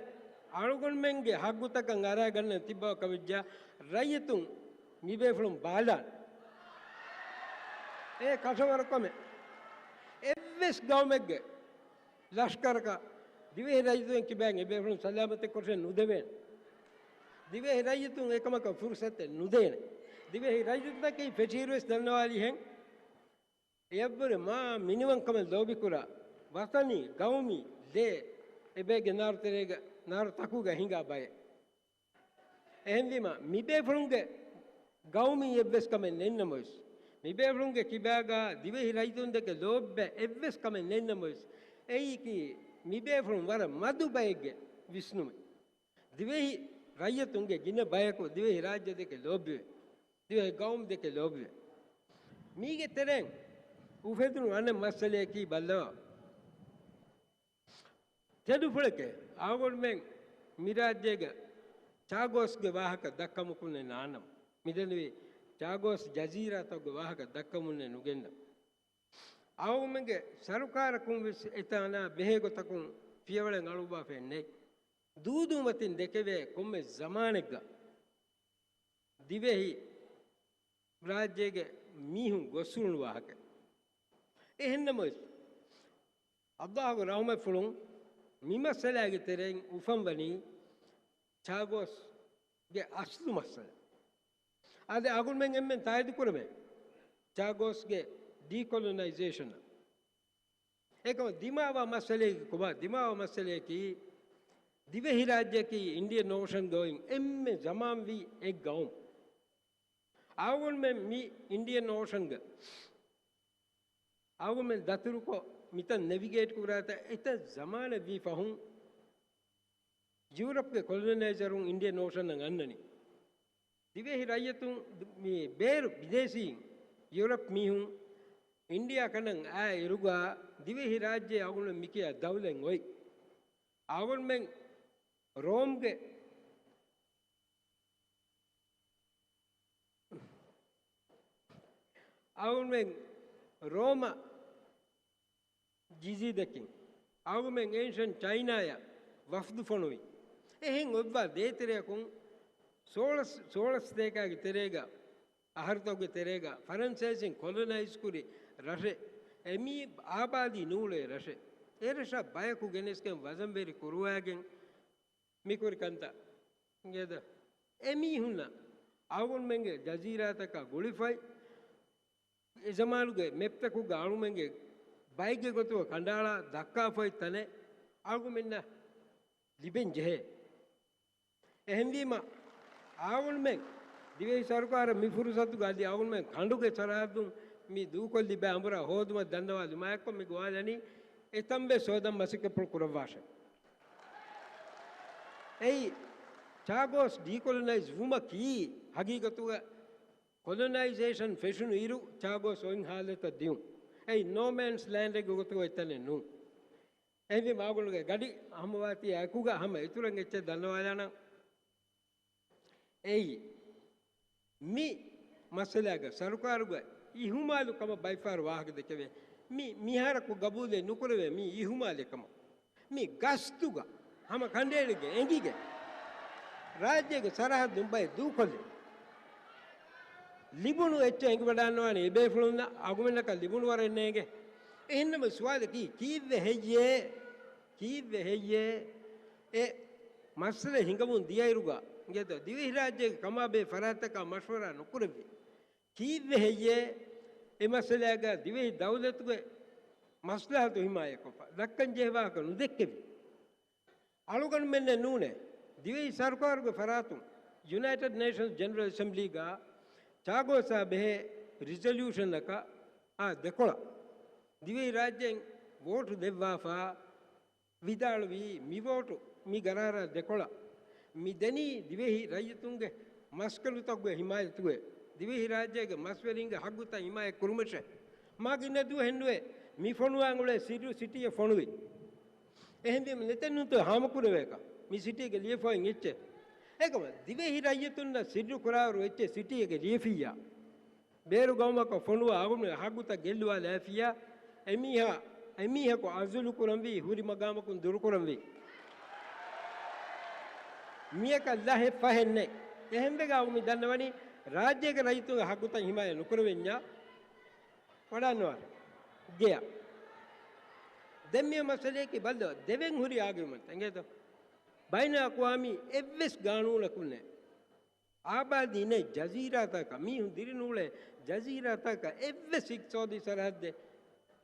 އަޅުގަނޑުމެންގެ ހައްގުތަކަށް އަރާ ގަންނަން ތިއްބާ ކަމެއްޖާ، ރައްޔިތުން މިބޭފުޅުން ބާލާނެ. އެ ކަށަވަރު ކަމެއް. އެއްވެސް ގައުމެއްގެ ލަޝްކަރަކަށް ދިވެހި ރައްޔިތުން ކިބައިން އެބޭފުޅުން ސަލާމަތެއް ކޮށެއް ނުދެވޭނެ. ދިވެހި ރައްޔިތުން އެކަމަކަށް ފުރުސަތެއް ނުދޭނެ. ދިވެހި ރައްޔިތުންނަކީ ފެށިއިރުވެސް ދަންނަވާލިހެން، އެއަށްވުރެ މާ މިނިވަންކަމެއް ލޯބިކުރާ، ވަޠަނީ، ގައުމީ، ދޭ، އެބޭގެ ނާރު ތެރޭގަ، ނާރު ތަކުގަ ހިނގާ ބައެއް. އެހެންވީމަ، މިބޭފުޅުންގެ ގައުމީ އެއްވެސް ކަމެއް ނެތްނަމަވެސް، މިބޭފުޅުންގެ ކިބާގާ ދިވެހި ރައްޔިތުންދެކެ ލޯބި އެއްވެސް ކަމެއް ނެތްނަމަވެސް، އެއީކީ މިބޭފުޅުން ވަރަށް މަދު ބައެއްގެ ވިސްނުމެއް. ދިވެހި ރައްޔިތުންގެ ގިނަ ބަޔަކު ދިވެހި ރާއްޖެ ދެކެ ލޯބިވޭ. ދިވެހި ގައުމު ދެކެ ލޯބިވޭ. މީގެ ތެރެއިން އުފެދުނު އަނެއް މައްސަލަޔަކީ ބައްލަވާ. ތެދުފުޅެކޭ، އަޅުގަނޑުމެން މިރާއްޖޭގެ ޗާގޯސްގެ ވާހަކަ ދައްކަމުކުންނެއް ނާނަމަ. މިދެންނެވި ޗާގޯސް ޖަޒީރާތަކުގެ ވާހަކަ ދައްކަމުންނެއް ނުގެންދަ. އަޅުގަނޑުމެންގެ ސަރުކާރަކުން ވެސް އެތާނާ ބެހޭ ގޮތަކުން ފިޔަވަޅެއް އަޅުއްވާފައެއް ނެތް. ދޫދޫމަތިން ދެކެވޭ ކޮންމެ ޒަމާނެއްގަ ދިވެހި ރާއްޖޭގެ މީހުން ގޮސްފުޅުނު ވާހަކަ. އެހެންނަމަވެސް، އައްލާހުގެ ރަޙުމަތްފުޅުން މި މައްސަލާގެ ތެރެއިން އުފަންވަނީ ޗާގޯސްގެ އަސްލު މައްސަލަ. އާދެ، އަގުންމެން އެންމެން ތާއީދު ކުރެވޭ ޗާގޯސްގެ ޑީކޮލޮނައިޒޭޝަނަށް. އެކަމަ ދިމާވާ މައްސަލައަކީ ކޮބާ؟ ދިމާވާ މައްސަލައަކީ، ދިވެހިރާއްޖެއަކީ އިންޑިއަން އޯޝަންގަ އޮތް އެންމެ ޒަމާންވީ އެއް ގައުމު. އަޅުގަނޑުމެން މި އިންޑިއަން އޯޝަންގަ އަޅުގަނޑުމެން ދަތުރުކޮށް، މިތަން ނެވިގޭޓް ކުރާތާ އެތައް ޒަމާނެއްވީ ފަހުން، ޔޫރަޕްގެ ކޮލޮނައިޒަރުން އިންޑިއަން އޯޝަނަށް އަންނަނީ. ދިވެހި ރައްޔިތުން، މި ބޭރު ބިދޭސީން، ޔޫރަޕް މީހުން އިންޑިއާ ކަނޑަން އާ އިރުގަ ދިވެހި ރާއްޖެ އަޅުގަނޑު މިކިޔާ ދައުލަތް އޮތް. އަޅުގަނޑުމެން ރޯމްގެ، އަޅުގަނޑުމެން ރޯމަށް ޖިޒީދަކިން، އަޅުގަނޑުމެން އޭންޝަންޓް ޗައިނާއަށް ވަފްދު ފޮނުވި. އެހެން އޮތްވާ ދޭތެރެއަކުން ސޯޅަ، ސޯޅަ ސަތޭކާގެ ތެރޭގަ، އަހަރުތަކުގެ ތެރޭގަ ފަރަންސޭސިން ކޮލޮނައިޒް ކުރި ރަށެއް، އެމީ އާބާދީ ނޫޅޭ ރަށެއް، އެ ރަށަށް ބަޔަކު ގެނެސްގެން ވަޒަންވެރި ކުރުވާގެން މިކުރި ކަންތައް އިނގޭތަ؟ އެމީހުންނަށް އަޅުގަނޑުމެންގެ ޖަޒީރާތަކާ ގުޅިފައި، އެ ޒަމާނުގެ މެޕްތަކުގަ އަޅުމެންގެ ބައެއްގެ ގޮތުގަ ކަނޑައަޅާ ދައްކާފައި ތަނެއް އަޅުގަނޑުމެންނަށް ލިބެން ޖެހޭ. އެހެންވީމަ، އަޅުގަނޑުމެން ދިވެހި ސަރުކާރަށް މި ފުރުސަތުގަ އަދި އަޅުގަނޑުމެން ކަނޑުގެ ސަރަހައްދުން މި ދޫކޮށްލި ބައި އަނބުރާ ހޯދުމަށް ދަންނަވާލުމާއެކު މި ގޮވާލަނީ އެތަންވެސް ހޯދަން މަސައްކަތްޕުޅު ކުރައްވާށޭ. އެއީ، ޗާގޯސް ޑީކޮލޮނައިޒް ވުމަކީ ހަގީގަތުގަ ކޮލޮނައިޒޭޝަން ފެށުނު އިރު ޗާގޯސް އޮތް ހާލަތަށް ދިއުން. އެއީ ނޯ މޭންސް ލޭންޑެއްގެ ގޮތުގަ އޮތް ތަނެއް ނޫން. އެހެންވީމަ އަޅުގަނޑުގެ ގަޑި ހަމަވާތީ އެކުގަ ހަމަ އިތުރަށް އެއްޗެއް ދަންނަވާލާނަން. އެއީ، މި މައްސަލާގަ ސަރުކާރުގެ އިހުމާލު ކަމަށް ބައިފަހަރު ވާހަކަ ދެކެވޭ. މި މިހާރަކު ގަބޫލެއް ނުކުރެވޭ މި އިހުމާލެއް ކަމަށް. މި ގަސްތުގަ ހަމަ ކަނޑައެޅިގެން އެނގިގެން، ރާއްޖޭގެ ސަރަހައްދުން ބައެއް ދޫކޮށްލި. ލިބުނު އެއްޗެއް އެނގިވަޑާންނަވާނެ އެބޭފުޅުންނަށް، އަޅުގަނޑަކަށް ލިބުނު ވަރެއް ނޭނގެ. އެހެންނަމަ ސުވާލަކީ، ކީއްވެ ހެއްޔޭ ކީއްވެ ހެއްޔޭ އެ މައްސަލަ ހިނގަމުން ދިޔައިރުގަ އިނގޭތޯ ދިވެހިރާއްޖޭގެ ކަމާބެހޭ ފަރާތްތަކާ މަޝްވަރާ ނުކުރެއްވި؟ ކީއްވެ ހެއްޔޭ އެ މައްސަލާގަ ދިވެހި ދައުލަތުގެ މަސްލަހަތު ހިމާޔަތްކޮށްފަ ދައްކަންޖެހޭ ވާހަކަ ނުދެއްކެވި؟ އަޅުގަނޑުމެންނެއް ނޫނޭ، ދިވެހި ސަރުކާރުގެ ފަރާތުން ޔުނައިޓެޑް ނޭޝަންސް ޖެނެރަލް އެސެމްބްލީގަ ޗާގޯސްއާ ބެހޭ ރިޒޮލިއުޝަނަކަށް އާ ދެކޮޅަށް ދިވެހި ރާއްޖޭން ވޯޓު ދެއްވާފަ، ވިދާޅުވީ، މި ވޯޓު، މި ގަރާރާ ދެކޮޅަށް މި ދެނީ ދިވެހި ރައްޔިތުންގެ މަސްކަނޑުތަކުގެ ހިމާޔަތުގައި، ދިވެހި ރާއްޖޭގެ މަސްވެރިންގެ ހައްގުތައް ހިމާޔަތް ކުރުމަށޭ. މާ ގިނަ ދުވަހެއް ނުވޭ މި ފޮނުވާން އުޅޭ ސިއްރު ސިޓީއެއް ފޮނުވި. އެހެންވީމަ ނެތެއްނުތޯ ހާމަކުރެވޭކަށް މި ސިޓީގެ ލިޔެފައިން އެއްޗެއް. އެކަމަ ދިވެހި ރައްޔިތުންނަށް ސިއްރު ކުރާއިރު އެއްޗެއް ސިޓީއެއްގެ ލިޔެފިއްޔާ، ބޭރު ގައުމަކަށް ފޮނުވާ އަޅުގަނޑުގެ ހައްގުތައް ގެއްލުވާލައިފިއްޔާ، އެމީހާ، އެމީހަކު އަޒުލު ކުރަންވީ ހުރި މަގާމަކުން ދުރުކުރަންވީ. މިޔަކަށް ލަހެއް ފަހެއް ނެތް. އެހެންވެގެން އަޅުގަނޑު މި ދަންނަވަނީ ރާއްޖޭގެ ރައްޔިތުންގެ ހައްގުތައް ހިމާޔަތް ނުކުރެވެންޏާ ވަޑާންނަވާނެ ގެޔަށް. ދެން މި މައްސަލަޔަކީ ބައްލަވާ ދެވެން ހުރި އާގިއުމަންތައް އިނގޭތޯ؟ ބައިނަލްއަޤްވާމީ އެއްވެސް ގާނޫނަކުން ނެތް. އާބާދީ ނެތް ޖަޒީރާތަކަށް، މީހުން ދިރިނޫޅޭ ޖަޒީރާތަކަށް އެއްވެސް އިޤްތިޞާދީ ސަރަހައްދެއް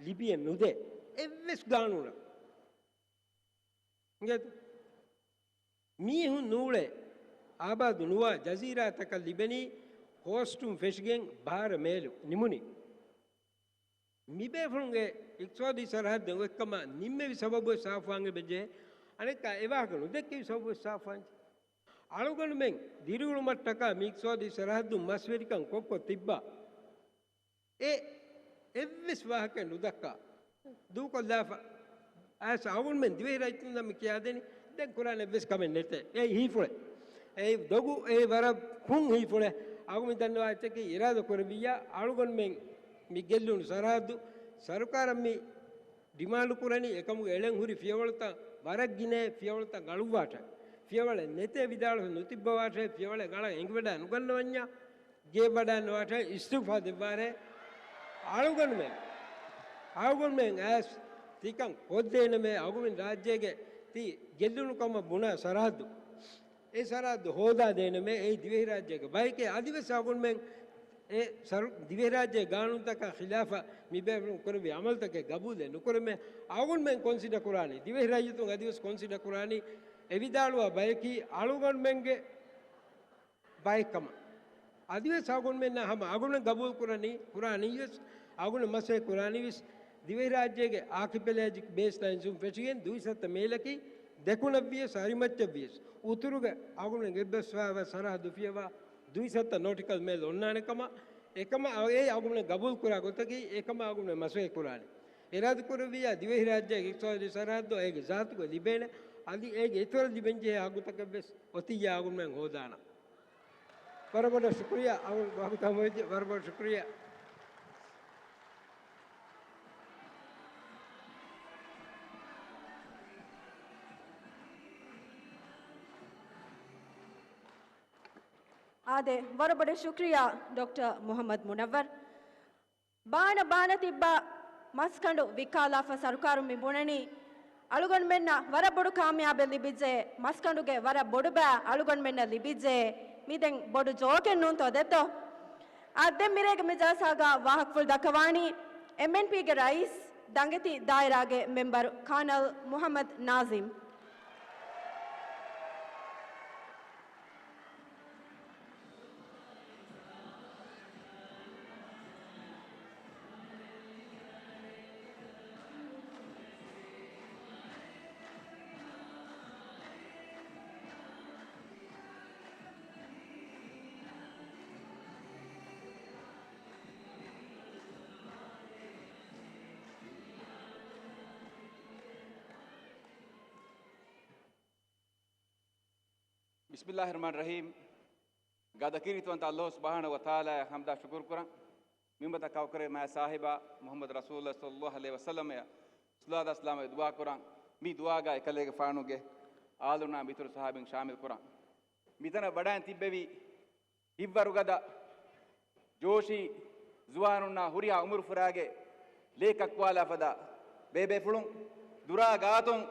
ލިބިއެއް ނުދޭ. އެއްވެސް ގާނޫނަކުން. އިނގޭތޯ؟ މީހުން ނޫޅޭ އާބާދު ނުވާ ޖަޒީރާތަކަށް ލިބެނީ ކޯސްޓުން ފެށިގެން ބާރަ މޭލު ނިމުނީ. މިބޭފުޅުންގެ އިޤްތިޞާދީ ސަރަހައްދު އޮތްކަމަށް ނިންމެވި ސަބަބުވެސް ސާފުވާން އެބަޖެހޭ. އަނެއްކާ އެވާހަކަ ނުދެއްކެވި ސަބަބުވެސް ސާފުވާންޖެހޭ. އަޅުގަނޑުމެން ދިރިއުޅުމަށްޓަކާ މި އިޤްތިޞާދީ ސަރަހައްދުން މަސްވެރިކަން ކޮށްކޮށް ތިއްބާ އެ އެއްވެސް ވާހަކައެއް ނުދައްކާ ދޫކޮށްލާފަ އައިސް އަޅުގަނޑުމެން ދިވެހި ރައްޔިތުންނަށް މި ކިޔާދެނީ ދެން ކުރާނެ އެއްވެސް ކަމެއް ނެތޭ. އެއީ ހީފުޅެއް. އެއީ ދޮގު، އެއީ ވަރަށް ފުން ހީފުޅެއް. އަޅުގަނޑު ދަންނަވާ އެއްޗަކީ އިރާދަ ކުރެއްވިއްޔާ އަޅުގަނޑުމެން މި ގެއްލުނު ސަރަހައްދު ސަރުކާރަށް މި ޑިމާންޑު ކުރަނީ އެކަމުގެ އެޅެން ހުރި ފިޔަވަޅުތައް ވަރަށް ގިނައޭ، ފިޔަވަޅުތައް ގަޅުއްވާށޭ. ފިޔަވަޅެއް ނެތޭ ވިދާޅުވެ ނުތިއްބަވާށޭ، ފިޔަވަޅެއް ގަޅަން އެނގިވަޑައި ނުގަންނަވަންޏާ، ގެއަށްވަޑައިންނަވާށޭ، އިސްތިއުފާ ދެއްވާށޭ. އަޅުގަނޑުމެން، އަޅުގަނޑުމެން އައިސް ތިކަން ކޮށްދޭނަމޭ، އަޅުގަނޑު ރާއްޖޭގެ ތި ގެއްލުނު ކަމަށް ބުނާ ސަރަހައްދު، އެ ސަރަހައްދު ހޯދާދޭނަމޭ، އެއީ ދިވެހިރާއްޖޭގެ ބައެކޭ. އަދިވެސް އަޅުގަނޑުމެން އެ ސަރު-، ދިވެހިރާއްޖޭ ގާނޫނުތަކާ ޚިލާފަށް މިބޭފުޅުން ކުރެއްވި ޢަމަލުތަކެއް ގަބޫލެއް ނުކުރެމޭ. އަޅުގަނޑުމެން ކޮންސިޑަ ކުރާނީ، ދިވެހިރައްޔިތުން އަދިވެސް ކޮންސިޑަ ކުރާނީ، އެ ވިދާޅުވާ ބަޔަކީ އަޅުގަނޑުމެންގެ ބައެއްކަމަށް. އަދިވެސް އަޅުގަނޑުމެންނާ ހަމަ އަޅުގަނޑުމެން ގަބޫލު ކުރަނީ، ކުރާނީވެސް، އަޅުގަނޑު މަސައްކަތް ކުރާނީވެސް، ދިވެހިރާއްޖޭގެ އާކިޕެލާޖިކް ބޭސްލައިންސުން ފެށިގެން ދުއިސައްތަ މީލަކީ ދެކުނަށްވިޔަސް އަރިމައްޗަށްވިޔަސް އުތުރުގެ އަޅުގަނޑުމެން އެއްބަސްވާފަ ސަރަހައްދު ފިޔަވާ ދުއިސައްތަ ނޯޓިކަލް މީލް އޮންނާނެ ކަމަށް، އެކަމަށް އެ އަޅުގަނޑުމެން ގަބޫލު ކުރާ ގޮތަކީ، އެކަމަށް އަޅުގަނޑުމެން މަސައްކަތް ކުރާނެ. އިރާދަ ކުރެއްވިއްޔާ ދިވެހިރާއްޖޭގެ އިޤްތިޞާދީ ސަރަހައްދު އޭގެ ޒާތުގަ ލިބޭނެ، އަދި އޭގެ އިތުރަށް ލިބެންޖެހޭ ހައްގުތަކެއްވެސް އޮތިއްޔާ އަޅުގަނޑުމެން ހޯދާނަން. ވަރަށް ބޮޑަށް ޝުކުރިއްޔާ. އަޅުގަނޑު ވަގުތު ހަމަވެއްޖެ. ވަރަށް ބޮޑަށް ޝުކުރިއްޔާ. އާދެ، ވަރަށް ބޮޑަށް ޝުކުރިއްޔާ ޑޮކްޓަރ މުޙައްމަދު މުނައްވަރު. ބާނަ ބާނަ ތިއްބާ މަސްކަނޑު ވިއްކާލާފަ ސަރުކާރުން މި ބުނަނީ، އަޅުގަނޑުމެންނަށް ވަރަށް ބޮޑު ކާމިޔާބެއް ލިބިއްޖެ، މަސްކަނޑުގެ ވަރަށް ބޮޑު ބައި އަޅުގަނޑުމެންނަށް ލިބިއްޖެ. މި ދެން ބޮޑު ޖޯކެއް ނޫންތޯ ދެއްތޯ؟ އާ، ދެން މިރޭގެ މި ޖަލްސާގަ ވާހަކަފުޅު ދައްކަވާނީ އެމްއެންޕީގެ ރައީސް ދަނގެތި ދާއިރާގެ މެމްބަރު ކާނަލް މުޙައްމަދު ނާޒިމް. ބިސްމިއްލާހިއްރަޙްމާނިއްރަޙީމް. ގަދަ ކީރިތިވަންތަ ﷲ ސުބްޙާނަހޫ ވަތަޢާލާއަށް ޙަމްދާ ޝުކުރު ކުރަން. މިންވަތަ ކައުކުރޭ މާތް ޞާޙިބާ މުޙައްމަދު ރަސޫލުﷲ ޞައްލައްލާހު ޢަލައިހި ވަސައްލަމަށް ޞަލާތާ ސަލާމް ދުޢާ ކުރަން. މި ދުޢާގަ އެކަލޭގެފާނުގެ އާލުންނާ މިތުރު ޞަޙާބީން ޝާމިލް ކުރަން. މިތަނަށް ވަޑައިން ތިއްބެވި ހިތްވަރުގަދަ ޖޯޝީ ޒުވާނުންނާ ހުރިހާ އުމުރުފުރާގެ ލޭ ކައްކުވާލާ ފަދަ ބޭބޭފުޅުން، ދުރާ ގާތުން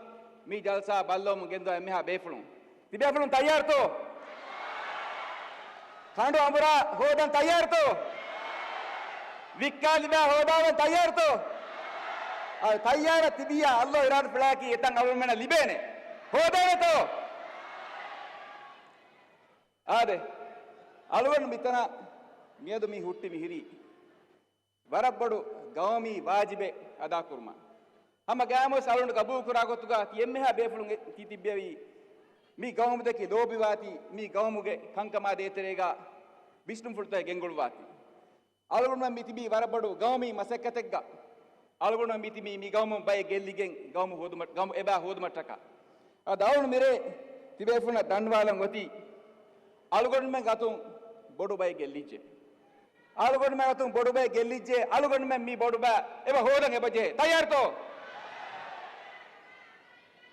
މި ޖަލްސާ ބައްލަވަމުން ގެންދަވާ އެންމެހާ ބޭފުޅުން. ތިބޭފުޅުން ތައްޔާރުތޯ؟ ކަނޑު އަނބުރާ ހޯދަން ތައްޔާރުތޯ؟ ވިއްކާ ލިބާ ހޯދާލަން ތައްޔާރުތޯ؟ އާ، ތައްޔާރަށް ތިބިއްޔާ ﷲ އިރާދަފުޅާއެކީ އެތަން އަޅުގަނޑުމެންނަށް ލިބޭނެ. ހޯދޭނެތޯ؟ އާދެ، އަޅުގަނޑު މިތަނަށް މިއަދު މި ހުއްޓި މިހިރީ ވަރަށް ބޮޑު ގައުމީ ވާޖިބެއް އަދާކުރުމަށް. ހަމަ ގައިމުވެސް އަޅުގަނޑު ގަބޫލުކުރާ ގޮތުގަ ތި އެންމެހާ ބޭފުޅުން ތި ތިއްބެވީ މި ގައުމުދެކެ ލޯބިވާތީ، މި ގައުމުގެ ކަންކަމާ ދޭތެރޭގަ ވިސްނުންފުޅުތަކެއް ގެންގުޅުވާތީ. އަޅުގަނޑުމެން މި ތިބީ ވަރަށް ބޮޑު ގައުމީ މަސައްކަތެއްގަ. އަޅުގަނޑުމެން މި ތިބީ މި ގައުމުން ބައެއް ގެއްލިގެން ގައުމު ހޯދުމަށް، ގައުމު އެބަ ހޯދުމަށްޓަކާ. އަދި އަޅުގަނޑު މިރޭ ތިބޭފުޅުންނަށް ދަންނަވާލަން އޮތީ، އަޅުގަނޑުމެން އަތުން ބޮޑު ބައެއް ގެއްލިއްޖެ. އަޅުގަނޑުމެން އަތުން ބޮޑު ބައެއް ގެއްލިއްޖެ. އަޅުގަނޑުމެން މި ބޮޑު ބައި އެބަ ހޯދަން އެބަ ޖެހޭ. ތައްޔާރުތޯ؟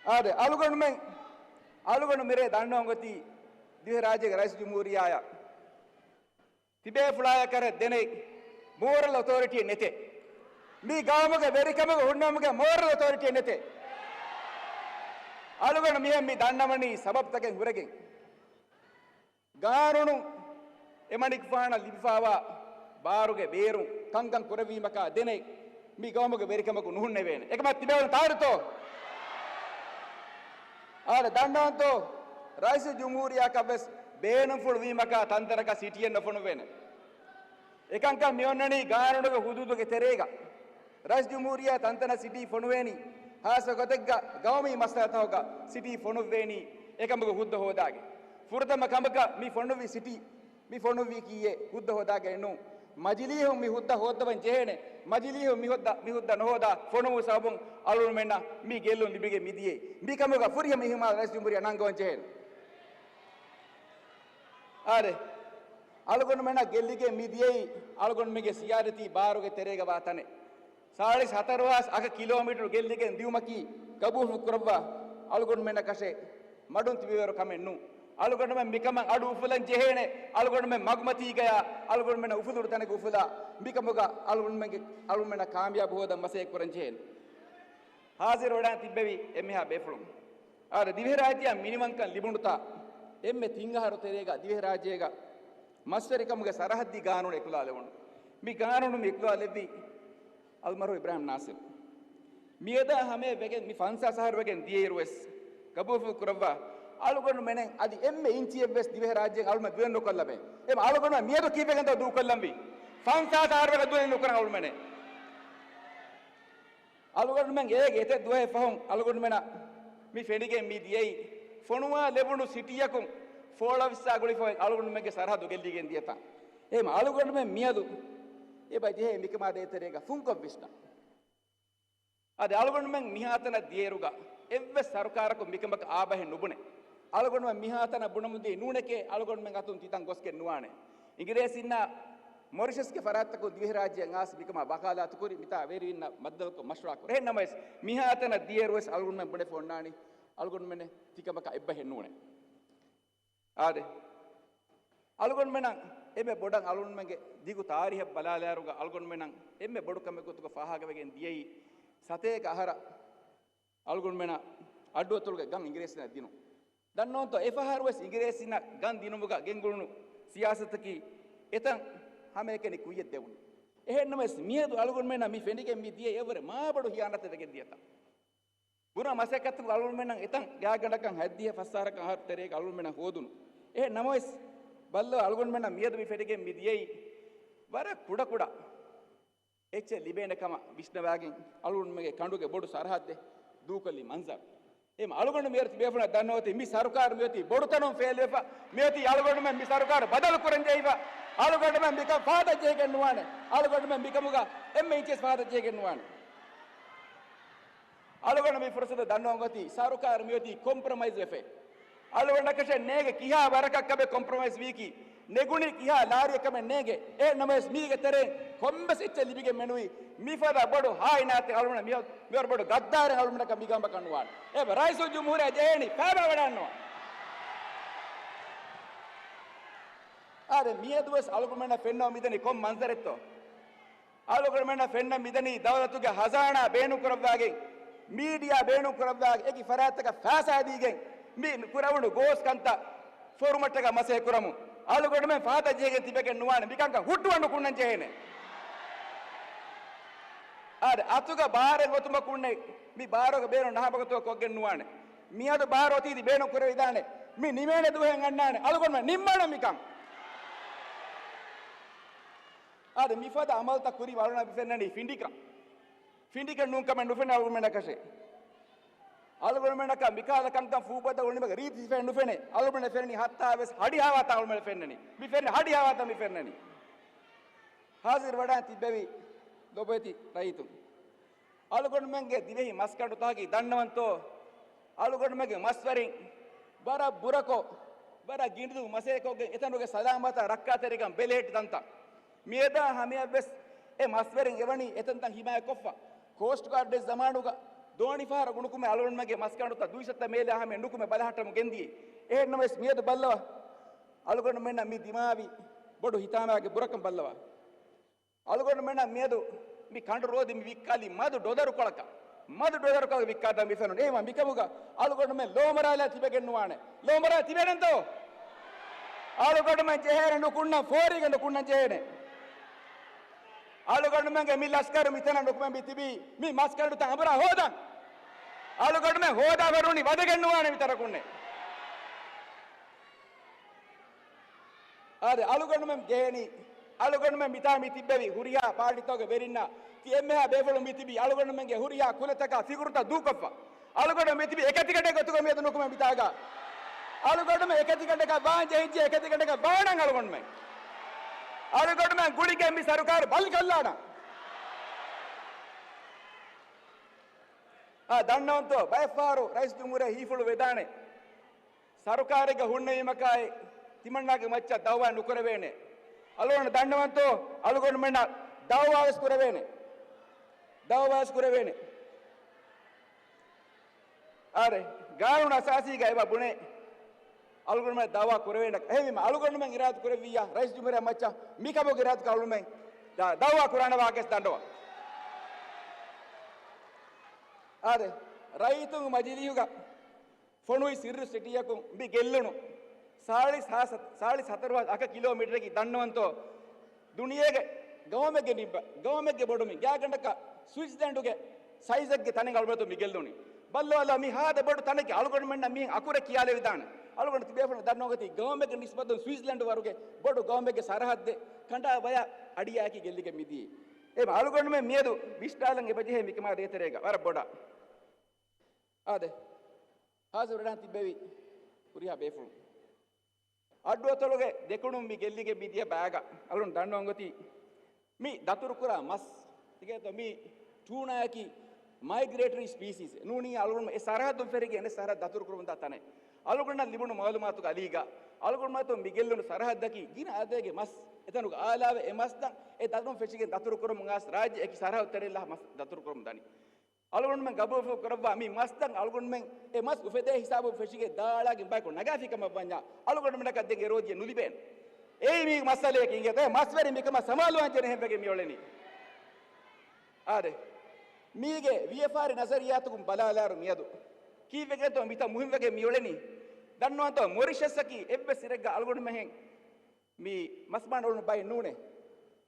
އާދެ، އަޅުގަނޑުމެން، އަޅުގަނޑު މިރޭ ދަންނަވަން އޮތީ ދިވެހިރާއްޖޭގެ ރައީސުލްޖުމްހޫރިއްޔާއަށް ތިބޭފުޅާޔަށް ކަރެ ދެނެ މޯރަލް އޮތޯރިޓީއެއް ނެތޭ. މި ގައުމުގެ ވެރިކަމުގެ ހުންނަމުގެ މޯރަލް އޮތޯރިޓީއެއް ނެތޭ. އަޅުގަނޑު މިހެން މި ދަންނަވަނީ ސަބަބުތަކެއް ހުރެގެން. ގާނޫނު އެމަނިކުފާނަށް ލިބިފާވާ ބާރުގެ ބޭރުން ކަންކަން ކުރެއްވީމަކާ ދެނެ މި ގައުމުގެ ވެރިކަމަކު ނުހުންނެވޭނެ. އެކަމަށް ތިބޭފުޅުން ތާރިތޯ؟ އާދެ، ދަންނަވަންތޯ؟ ރައީސުލްޖުމްހޫރިއްޔާއަކަށްވެސް ބޭނުންފުޅު ވީމަކާ ތަންތަނަކަށް ސިޓީއެއް ނުފޮނުވޭނެ. އެކަންކަން މިއޮންނަނީ ގާނޫނުގެ ހުދޫދުގެ ތެރޭގަ. ރައީސުލްޖުމްހޫރިއްޔާ ތަންތަނަށް ސިޓީ ފޮނުވޭނީ، ހާއްސަ ގޮތެއްގަ ގައުމީ މަސްލަހަތަކުގަ ސިޓީ ފޮނުއްވޭނީ އެކަމުގެ ހުއްދަ ހޯދާގެ. ފުރަތަމަ ކަމަކަށް މި ފޮނުއްވި ސިޓީ، މި ފޮނުއްވީކީއެއް ހުއްދަ ހޯދާގެން ނޫން. މަޖިލީހުން މި ހުއްދަ ހޯއްދަވަން ޖެހޭނެ. މަޖިލީހުން މި ހުއްދަ، މި ހުއްދަ ނުހޯދާ ފޮނުއްވު ސަބަބުން އަޅުގަނޑުމެންނަށް މި ގެއްލުން ލިބިގެން މިދިޔައީ. މިކަމުގަ ފުރިހަމަ އިހުމާލު ރައީސުލްޖުމްހޫރިއްޔާ ނަންގަވަން ޖެހޭނެ. އާދެ، އަޅުގަނޑުމެންނަށް ގެއްލިގެން މި ދިޔައީ އަޅުގަނޑުމެންގެ ސިޔާދަތީ ބާރުގެ ތެރޭގަ ވާ ތަނެއް. ސާޅީސް ހަތަރު ހާސް އަކަ ކިލޯމީޓަރު ގެއްލިގެން ދިއުމަކީ ގަބޫލު ކުރައްވާ އަޅުގަނޑުމެންނަކަށެއް މަޑުން ތިބިވޭވަރު ކަމެއް ނޫން. އަޅުގަނޑުމެން މިކަމަށް އަޑު އުފުލަން ޖެހޭނެ. އަޅުގަނޑުމެން މަގުމަތީގަޔާ އަޅުގަނޑުމެންނަށް އުފުލުނު ތަނެއް އުފުލާ މިކަމުގަ އަޅުގަނޑުމެންގެ، އަޅުގަނޑުމެންނަށް ކާމިޔާބު ހޯދަން މަސައްކަތް ކުރަން ޖެހޭނެ. ހާޒިރު ވެޑާން ތިއްބެވި އެންމެހާ ބޭފުޅުން. އާދެ، ދިވެހިރާއްޖެއަށް މިނިވަންކަން ލިބުނުތާ އެންމެ ތިން އަހަރު ތެރޭގަ ދިވެހިރާއްޖޭގަ މަސްވެރިކަމުގެ ސަރަހައްދީ ގާނޫނު އެކުލާލެވުނު. މި ގާނޫނު މި އެކުލާލެއްވީ އަލްމަރުހޫ އިބްރާހިމް ނާސިރު. މިއަދާ ހަމަޔަށް ވެގެން މި ފަންސާސް އަހަރު ވެގެން ދިޔައިރުވެސް ގަބޫލު ކުރައްވާ އަޅުގަނޑުމެނެއް އަދި އެންމެ އިންޗިއެއްވެސް ދިވެހިރާއްޖޭގަ އަޅުމެން ދުވެ ނުކޮށްލަބެ. އެ އަޅުގަނޑުމެން މިއަދު ކީއްވެގެންތޯ ދޫކޮށްލަންވީ؟ ފަންސާސް އަހަރު ވެގެން ދުވެ ނުކުރަން އަޅުމެނެއް. އަޅުގަނޑުމެން އޭގެ އެތައް ދުވަހެއް ފަހުން އަޅުގަނޑުމެނަށް މި ފެނިގެން މި ދިޔައީ ފޮނުވާ ލެވުނު ސިޓީއަކުން ފޯޅަވިއްސާ ގުޅިފަ އަޅުގަނޑުމެންގެ ސަރަހައްދު ގެއްލިގެން ދިޔަތާ. އެހެން އަޅުގަނޑުމެން މިއަދު އެބަ ޖެހޭ މިކަމާ ދޭތެރޭގަ ފުންކޮށް ވިސްނަ. އަދި އަޅުގަނޑުމެން މިހާތަނަށް ދިޔައިރުގަ އެއްވެސް ސަރުކާރަކުން މިކަމަކަށް އާބަހެއް ނުބުނެ. އަޅުގަނޑުމެން މިހާތަނަށް ބުނަމުންދީ ނޫނެކޭ އަޅުގަނޑުމެން އަތުން ތިތަން ގޮސްގެން ނުވާނެ. އިނގިރޭސިންނާ މޮރިޝަސްގެ ފަރާތްތަކުން ދިވެހިރާއްޖެއަށް އާސް މިކަމާ ވަކާލާތުކުރި މިތާ ވެރިންނަށް މައްދަލަކޮށް މަޝްވަރާ ކުރޭ. އެހެން ނަމަވެސް މިހާތަނަށް ދިޔައިރުވެސް އަޅުގަނޑުމެން ބުނެފަ އޮންނާނީ އަޅުގަނޑުމެން ތިކަމަކަށް އެއްބަހެއް ނޫނޭ. އާދެ. އަޅުގަނޑުމެނަށް އެންމެ ބޮޑަށް އަޅުގަނޑުމެންގެ ދިގު ތާރީހަށް ބަލާލާއިރުގަ އަޅުގަނޑުމެނަށް އެންމެ ބޮޑު ކަމެއް ގޮތުގަ ފާހަގަވެގެން ދިޔައީ ސަތޭކަ އަހަރަށް އަޅުގަނޑުމެނަށް އައްޑުއަތޮޅުގެ ގަން އިނގިރޭސިންނަށް ދިނުން. ދަންނަވަންތޯ އެފަހަރުވެސް އިނގިރޭސިންނަށް ގަން ދިނުމުގަ ގެންގުޅުނު ސިޔާސަތަކީ އެތަން ހަމައެކަނި ކުއްޔަށް ދެވުނު. އެހެންނަމަވެސް މިއަދު އަޅުގަނޑުމެންނަށް މި ފެނިގެން މި ދިޔަ އެއަށްވުރެ މާބޮޑު ހިޔާނަތެއް ވެގެން ދިޔަތާ. ބުނާ މަސައްކަތަކުން އަޅުގަނޑުމެންނަށް އެތަން ގާތްގަނޑަކަށް ހަތްދިހަ ފަސް އަހަރަކަށް އަހަރު ތެރޭގަ އަޅުގަނޑުމެންނަށް ހޯދުނު. އެހެން ނަމަވެސް، ބައްލަވާ އަޅުގަނޑުމެންނަށް މިއަދު މި ފެނިގެން މި ދިޔައީ ވަރަށް ކުޑަކުޑަ އެއްޗެއް ލިބޭނެ ކަމަށް ވިސްނަވާގެން އަޅުގަނޑުމެންގެ ކަނޑުގެ ބޮޑު ސަރަހައްދެއް ދޫކޮށްލި މަންޒަރު. އެހެން އަޅުގަނޑު މިއަދު ތިބޭފުޅުންނަށް ދަންނަވަން އޮތީ މި ސަރުކާރު މިއޮތީ ބޮޑުތަނުން ފެއިލްވެފަ މިއޮތީ އަޅުގަނޑުމެން މި ސަރުކާރު ބަދަލު ކުރަން ޖެހިފަ. އަޅުގަނޑުމެން މިކަން ފާދަ ޖެހިގެން ނުވާނެ. އަޅުގަނޑުމެން މިކަމުގަ އެންމެ އިންޗިވެސް ފާދަ ޖެހިގެން ނުވާނެ. އަޅުގަނޑު މި ފުރުސަތު ދަންނަވަން އޮތީ ސަރުކާރު މިއޮތީ ކޮމްޕްރޮމައިޒް ވެފަ. އަޅުގަނޑަކަށެއް ނޭނގެ ކިހާ ވަރަކަށް ކަމެއް ކޮމްޕްރޮމައިޒް ވީކީ. ނެގުނީ ކިހާ ލާރިއެއް ކަމެއް ނޭނގެ. އެހެން ނަމަވެސް މީގެ ތެރެއިން ކޮންމެސް އެއްޗެއް ލިބިގެން މެނުވީ. މިފަދަ ބޮޑު ހާއިނާތެއް އަޅުގަނޑަށް މި، މިވަރު ބޮޑު ގައްދާރެއް އަޅުގަނޑަކަށް މި ގައުމަކަށް ނުވާނެ. އެ ރައީސުލްޖުމްހޫރިއްޔާ ޖެހޭނީ ފައިބާ ވަޑާންނުވާ. އާދެ، މިއަދުވެސް އަޅުގަނޑުމެންނަށް ފެންނަން މިދަނީ ކޮން މަންޒަރެއްތޯ؟ އަޅުގަނޑުމެންނަށް ފެންނަން މިދަނީ ދައުލަތުގެ ހަޒާނާ ބޭނުންކުރައްވާގެން މީޑިއާ ބޭނުން ކުރައްވާ އެކި ފަރާތްތަކަށް ފައިސާ ދީގެން މި ކުރެވުނު ގޯސް ކަންތައް ފޯރުމަށްޓަކާ މަސައްކަތް ކުރަމުން އަޅުގަނޑުމެން ފަހަތަށް ޖެހިގެން ތިބެގެން ނުވާނެ. މިކަންކަން ހުއްޓުވަން ނުކުންނަން ޖެހޭނެ. އާދެ، އަތުގަ ބާރެއް އޮތުމަކުންނެއް މި ބާރުގަ ބޭނުން ނަހަބަގަތު ކޮށްގެން ނުވާނެ. މިއަދު ބާރު އޮތީތީ ބޭނުން ކުރެވިދާނެ. މި ނިމޭނެ ދުވަހެއް އަންނާނެ. އަޅުގަނޑުމެން ނިންމާނަން މިކަން. އާދެ، މިފަދަ އަމަލުތައް ކުރީމަ އަޅުގަނޑަށް މި ފެންނަނީ ފިނޑިކަން. ފިނޑިކަން ނޫންކަމެއް ނުފެނޭ އަޅުގަނޑަކަށެއް. އަޅުގަނޑުމެންނަކަށް މިކަހަލަ ކަންކަން ފޫބައްދަ އުޅުނުމަކަށް ރީތި ސިފައެއް ނުފެނޭ. އަޅުގަނޑަށް ފެންނަނީ ހައްތާވެސް ހަޑިހާވާތަން އަޅުގަނޑަށް ފެންނަނީ. މި ފެންނަ ހަޑިހާވާތަން މި ފެންނަނީ. ހާޒިރު ވަޑައި ތިއްބެވި ލޮބުވެތި ރައްޔިތުން. އަޅުގަނޑުމެންގެ ދިވެހި މަސްކަނޑުތަކަކީ ދަންނަވަންތޯ؟ އަޅުގަނޑުމެންގެ މަސްވެރިން ވަރަށް ބުރަކޮށް، ވަރަށް ގިނޑުދޫ މަސައްކަތްކޮށްގެން އެތަނުގެ ސަލާމަތާ ރައްކާތެރިކަން ބެލެހެއްޓި ތަންތަން. މިއަދާ ހަމަޔަށްވެސް އެ މަސްވެރިން އެވަނީ އެތަންތަން ހިމާޔަތްކޮށްފަ. ކޯސްޓް ގާޑް ދެއް ޒަމާނުގަ ދޯނިފަހަރަށް ނުކުމެ އަޅުގަނޑުމެންގެ މަސްކަނޑުތައް ދުއިސައްތަ މޭލާ ހަމަޔަށް ނުކުމެ ބަލަހައްޓަމުން ގެންދިޔަ. އެހެންނަމަވެސް މިއަދު ބައްލަވާ. އަޅުގަނޑުމެންނަށް މި ދިމާވި ބޮޑު ހިތާމައިގެ ބުރަކަން ބައްލަވާ. އަޅުގަނޑުމެންނަށް މިއަދު މި ކަނޑު ރޯދި މި ވިއްކާލީ މަދު ޑޮލަރުކޮޅަކަށް. މަދު ޑޮލަރުކޮޅަކަށް ވިއްކާލާ މި ފެނުން. އެހެންވީމަ މިކަމުގަ އަޅުގަނޑުމެން ލޯމަރާލާ ތިބެގެން ނުވާނެ. ލޯމަރާ ތިބޭނެންތޯ؟ އަޅުގަނޑުމެން ޖެހޭނެ ނުކުންނަން، ފޯރީގަ ނުކުންނަން ޖެހޭނެ. އަޅުގަނޑުމެންގެ މި ލަސްކަރު މިތަނަށް ނުކުމެ މި ތިބީ މި މަސްކަނޑުތައް އަނބުރާ ހޯދަން. އަޅުގަނޑުމެން ހޯދާ ފެނުނީ ވަދެގެން ނުވާނެ މިތަނަކުންނެއް. އާދެ، އަޅުގަނޑުމެން ޖެހޭނީ، އަޅުގަނޑުމެން މިތާ މި ތިއްބެވި ހުރިހާ ޕާޓީތަކުގެ ވެރިންނާ ތި އެންމެހާ ބޭފުޅުން މި ތިބީ އަޅުގަނޑުމެންގެ ހުރިހާ ކުލަތަކާ ފިކުރުތައް ދޫކޮށްފަ. އަޅުގަނޑު މި ތިބީ އެކަތިގަނޑެއް ގޮތުގަ މިއަދު ނުކުމެ މިތާގަ. އަޅުގަނޑުމެން އެކަތިގަނޑަކަށް ވާން ޖެހިއްޖެ، އެކަތިގަނޑަކަށް ވާނަން އަޅުގަނޑުމެން. އަޅުގަނޑުމެން ގުޅިގެން މި ސަރުކާރު ބަލިކޮށްލާނަން. އާ، ދަންނަވަންތޯ، ބައެއްފަހަރު ރައީސް ޖުމްހޫރިއްޔާ ހީފުޅު ވެދާނެ. ސަރުކާރެއްގަ ހުންނެވީމަކާއި، ތިމަންނާގެ މައްޗަށް ދައުވާ ނުކުރެވޭނެ. އަޅުގަނޑު ދަންނަވަންތޯ، އަޅުގަނޑުމެންނަށް ދައުވާވެސް ކުރެވޭނެ. ދައުވާވެސް ކުރެވޭނެ. އާރެ، ގާނޫނު އަސާސީގަ އެބަ ބުނޭ، އަޅުގަނޑުމެން ދައުވާ ކުރެވޭނެ. އެހެންވީމަ، އަޅުގަނޑުމެން އިރާދަ ކުރެއްވިއްޔާ، ރައީސް ޖުމްހޫރިއްޔާ މައްޗަށް މިކަމުގެ އިރާދަކަށް އަޅުގަނޑުމެން ދަ-، ދައުވާ ކުރާނަވާކަސް ދަންނަވަން. އާރެ، ރައްޔިތުން މަޖިލީހުގަ ފޮނުވި ސިއްރު ސިޓީއަކުން މި ގެއްލުނު ސާޅީސް ހާސަ-، ސާޅީސް ހަތަރު އަކަ ކިލޯމީޓަރަކީ ދަންނަވަންތޯ؟ ދުނިޔޭގެ ގައުމެއްގެ ނިއްބަ-، ގައުމެއްގެ ބޮޑުމި ގާގަނޑަކަށް ސްވިޒްލެންޑުގެ ސައިޒެއްގެ ތަނެއް އަޅުގަނޑު މި ގެއްލުނީ. ބައްލަވާލާ މި ހާދަ ބޮޑު ތަނެއްގެ އަޅުގަނޑުމެންނަށް މިހެން އަކުރެއް ކިޔާލެވިދާނެ. އަޅުގަނޑު ތިބޭފުޅުން ދަންނަވަން އޮތީ ގައުމެއްގެ ނިސްބަތުން ސްވިޒްލެންޑު ވަރުގެ ބޮޑު ގައުމެއްގެ ސަރަހައްދެއް ކަނޑާ ބަޔަށް އަޑިއައި ގެއްލިގެން މިދިޔައީ. އެހެން އަޅުގަނޑުމެން މިއަދު ވިސްނާލަން އެބަޖެހޭ މިކަމާ ދޭތެރޭގަ ވަރަށް ބޮޑަށް. އާދެ، ހާޒިރު ވެޑާން ތިއްބެވި ހުރިހާ ބޭފުޅުން. އައްޑުއަތޮޅުގެ ދެކުނުން މި ގެއްލިގެން މި ދިޔަ ބައިގަ އަޅުން ދަންނަވަން އޮތީ މި ދަތުރުކުރާ މަސް. ތިކޭތޯ މި ޓޫނާއަކީ މައިގްރޭޓަރީ ސްޕީސީސް ނޫނީ އަޅުގަނޑު އެ ސަރަހައްދުން ފެށިގެން އެން އެސް ސަރަހައްދު ދަތުރުކުރަމުންދާ ތަނެއް. އަޅުގަނޑަށް ލިބުނު މައުލޫމާތުގެ އަލީގަ އަޅުގަނޑުމަތުން މި ގެއްލުނު ސަރަހައްދަކީ ގިނަ އަދަދެއްގެ މަސް އެތަނުގަ އާލާވެ އެ މަސްތައް އެ ދަތުރުން ފެށިގެން ދަތުރުކުރަމުން އާސް ރާއްޖެ އެކި ސަރަހައްދު ތެރެއިން ލާ މަސް ދަތުރުކުރަމުން ދަނީ. އަޅުގަނޑުމެން ގަބޫލު ކުރައްވާ މި މަސްތައް އަޅުގަނޑުމެން އެ މަސް އުފެދޭ ހިސާބުން ފެށިގެން ދާއަޅާގެން ބަޔަކު ނަގާފި ކަމަށް ވަންޏާ އަޅުގަނޑުމެންނަކަށް ދެން އެ ރޯދިއެއް ނުލިބޭނެ. އެއީ މީގެ މައްސަލަޔަކީ އިނގޭތޯ އެ މަސްވެރިން މިކަމަށް ސަމާލުވާން ޖެހޭ ހެން ވެގެން މިއުޅެނީ. އާދެ. މީގެ ވިޔަފާރި ނަޒަރިއްޔާތަކުން ބަލާލާއިރު މިއަދު ކީއްވެގެންތޯ މިތަން މުހިންމުވެގެން މިއުޅެނީ؟ ދަންނަވަންތޯ މޮރިޝަސްއަކީ އެއްވެސް ސިރެއްގަ އަޅުގަނޑުމެންހެން މި މަސް ބާން އުޅުނު ބައެއް ނޫނޭ.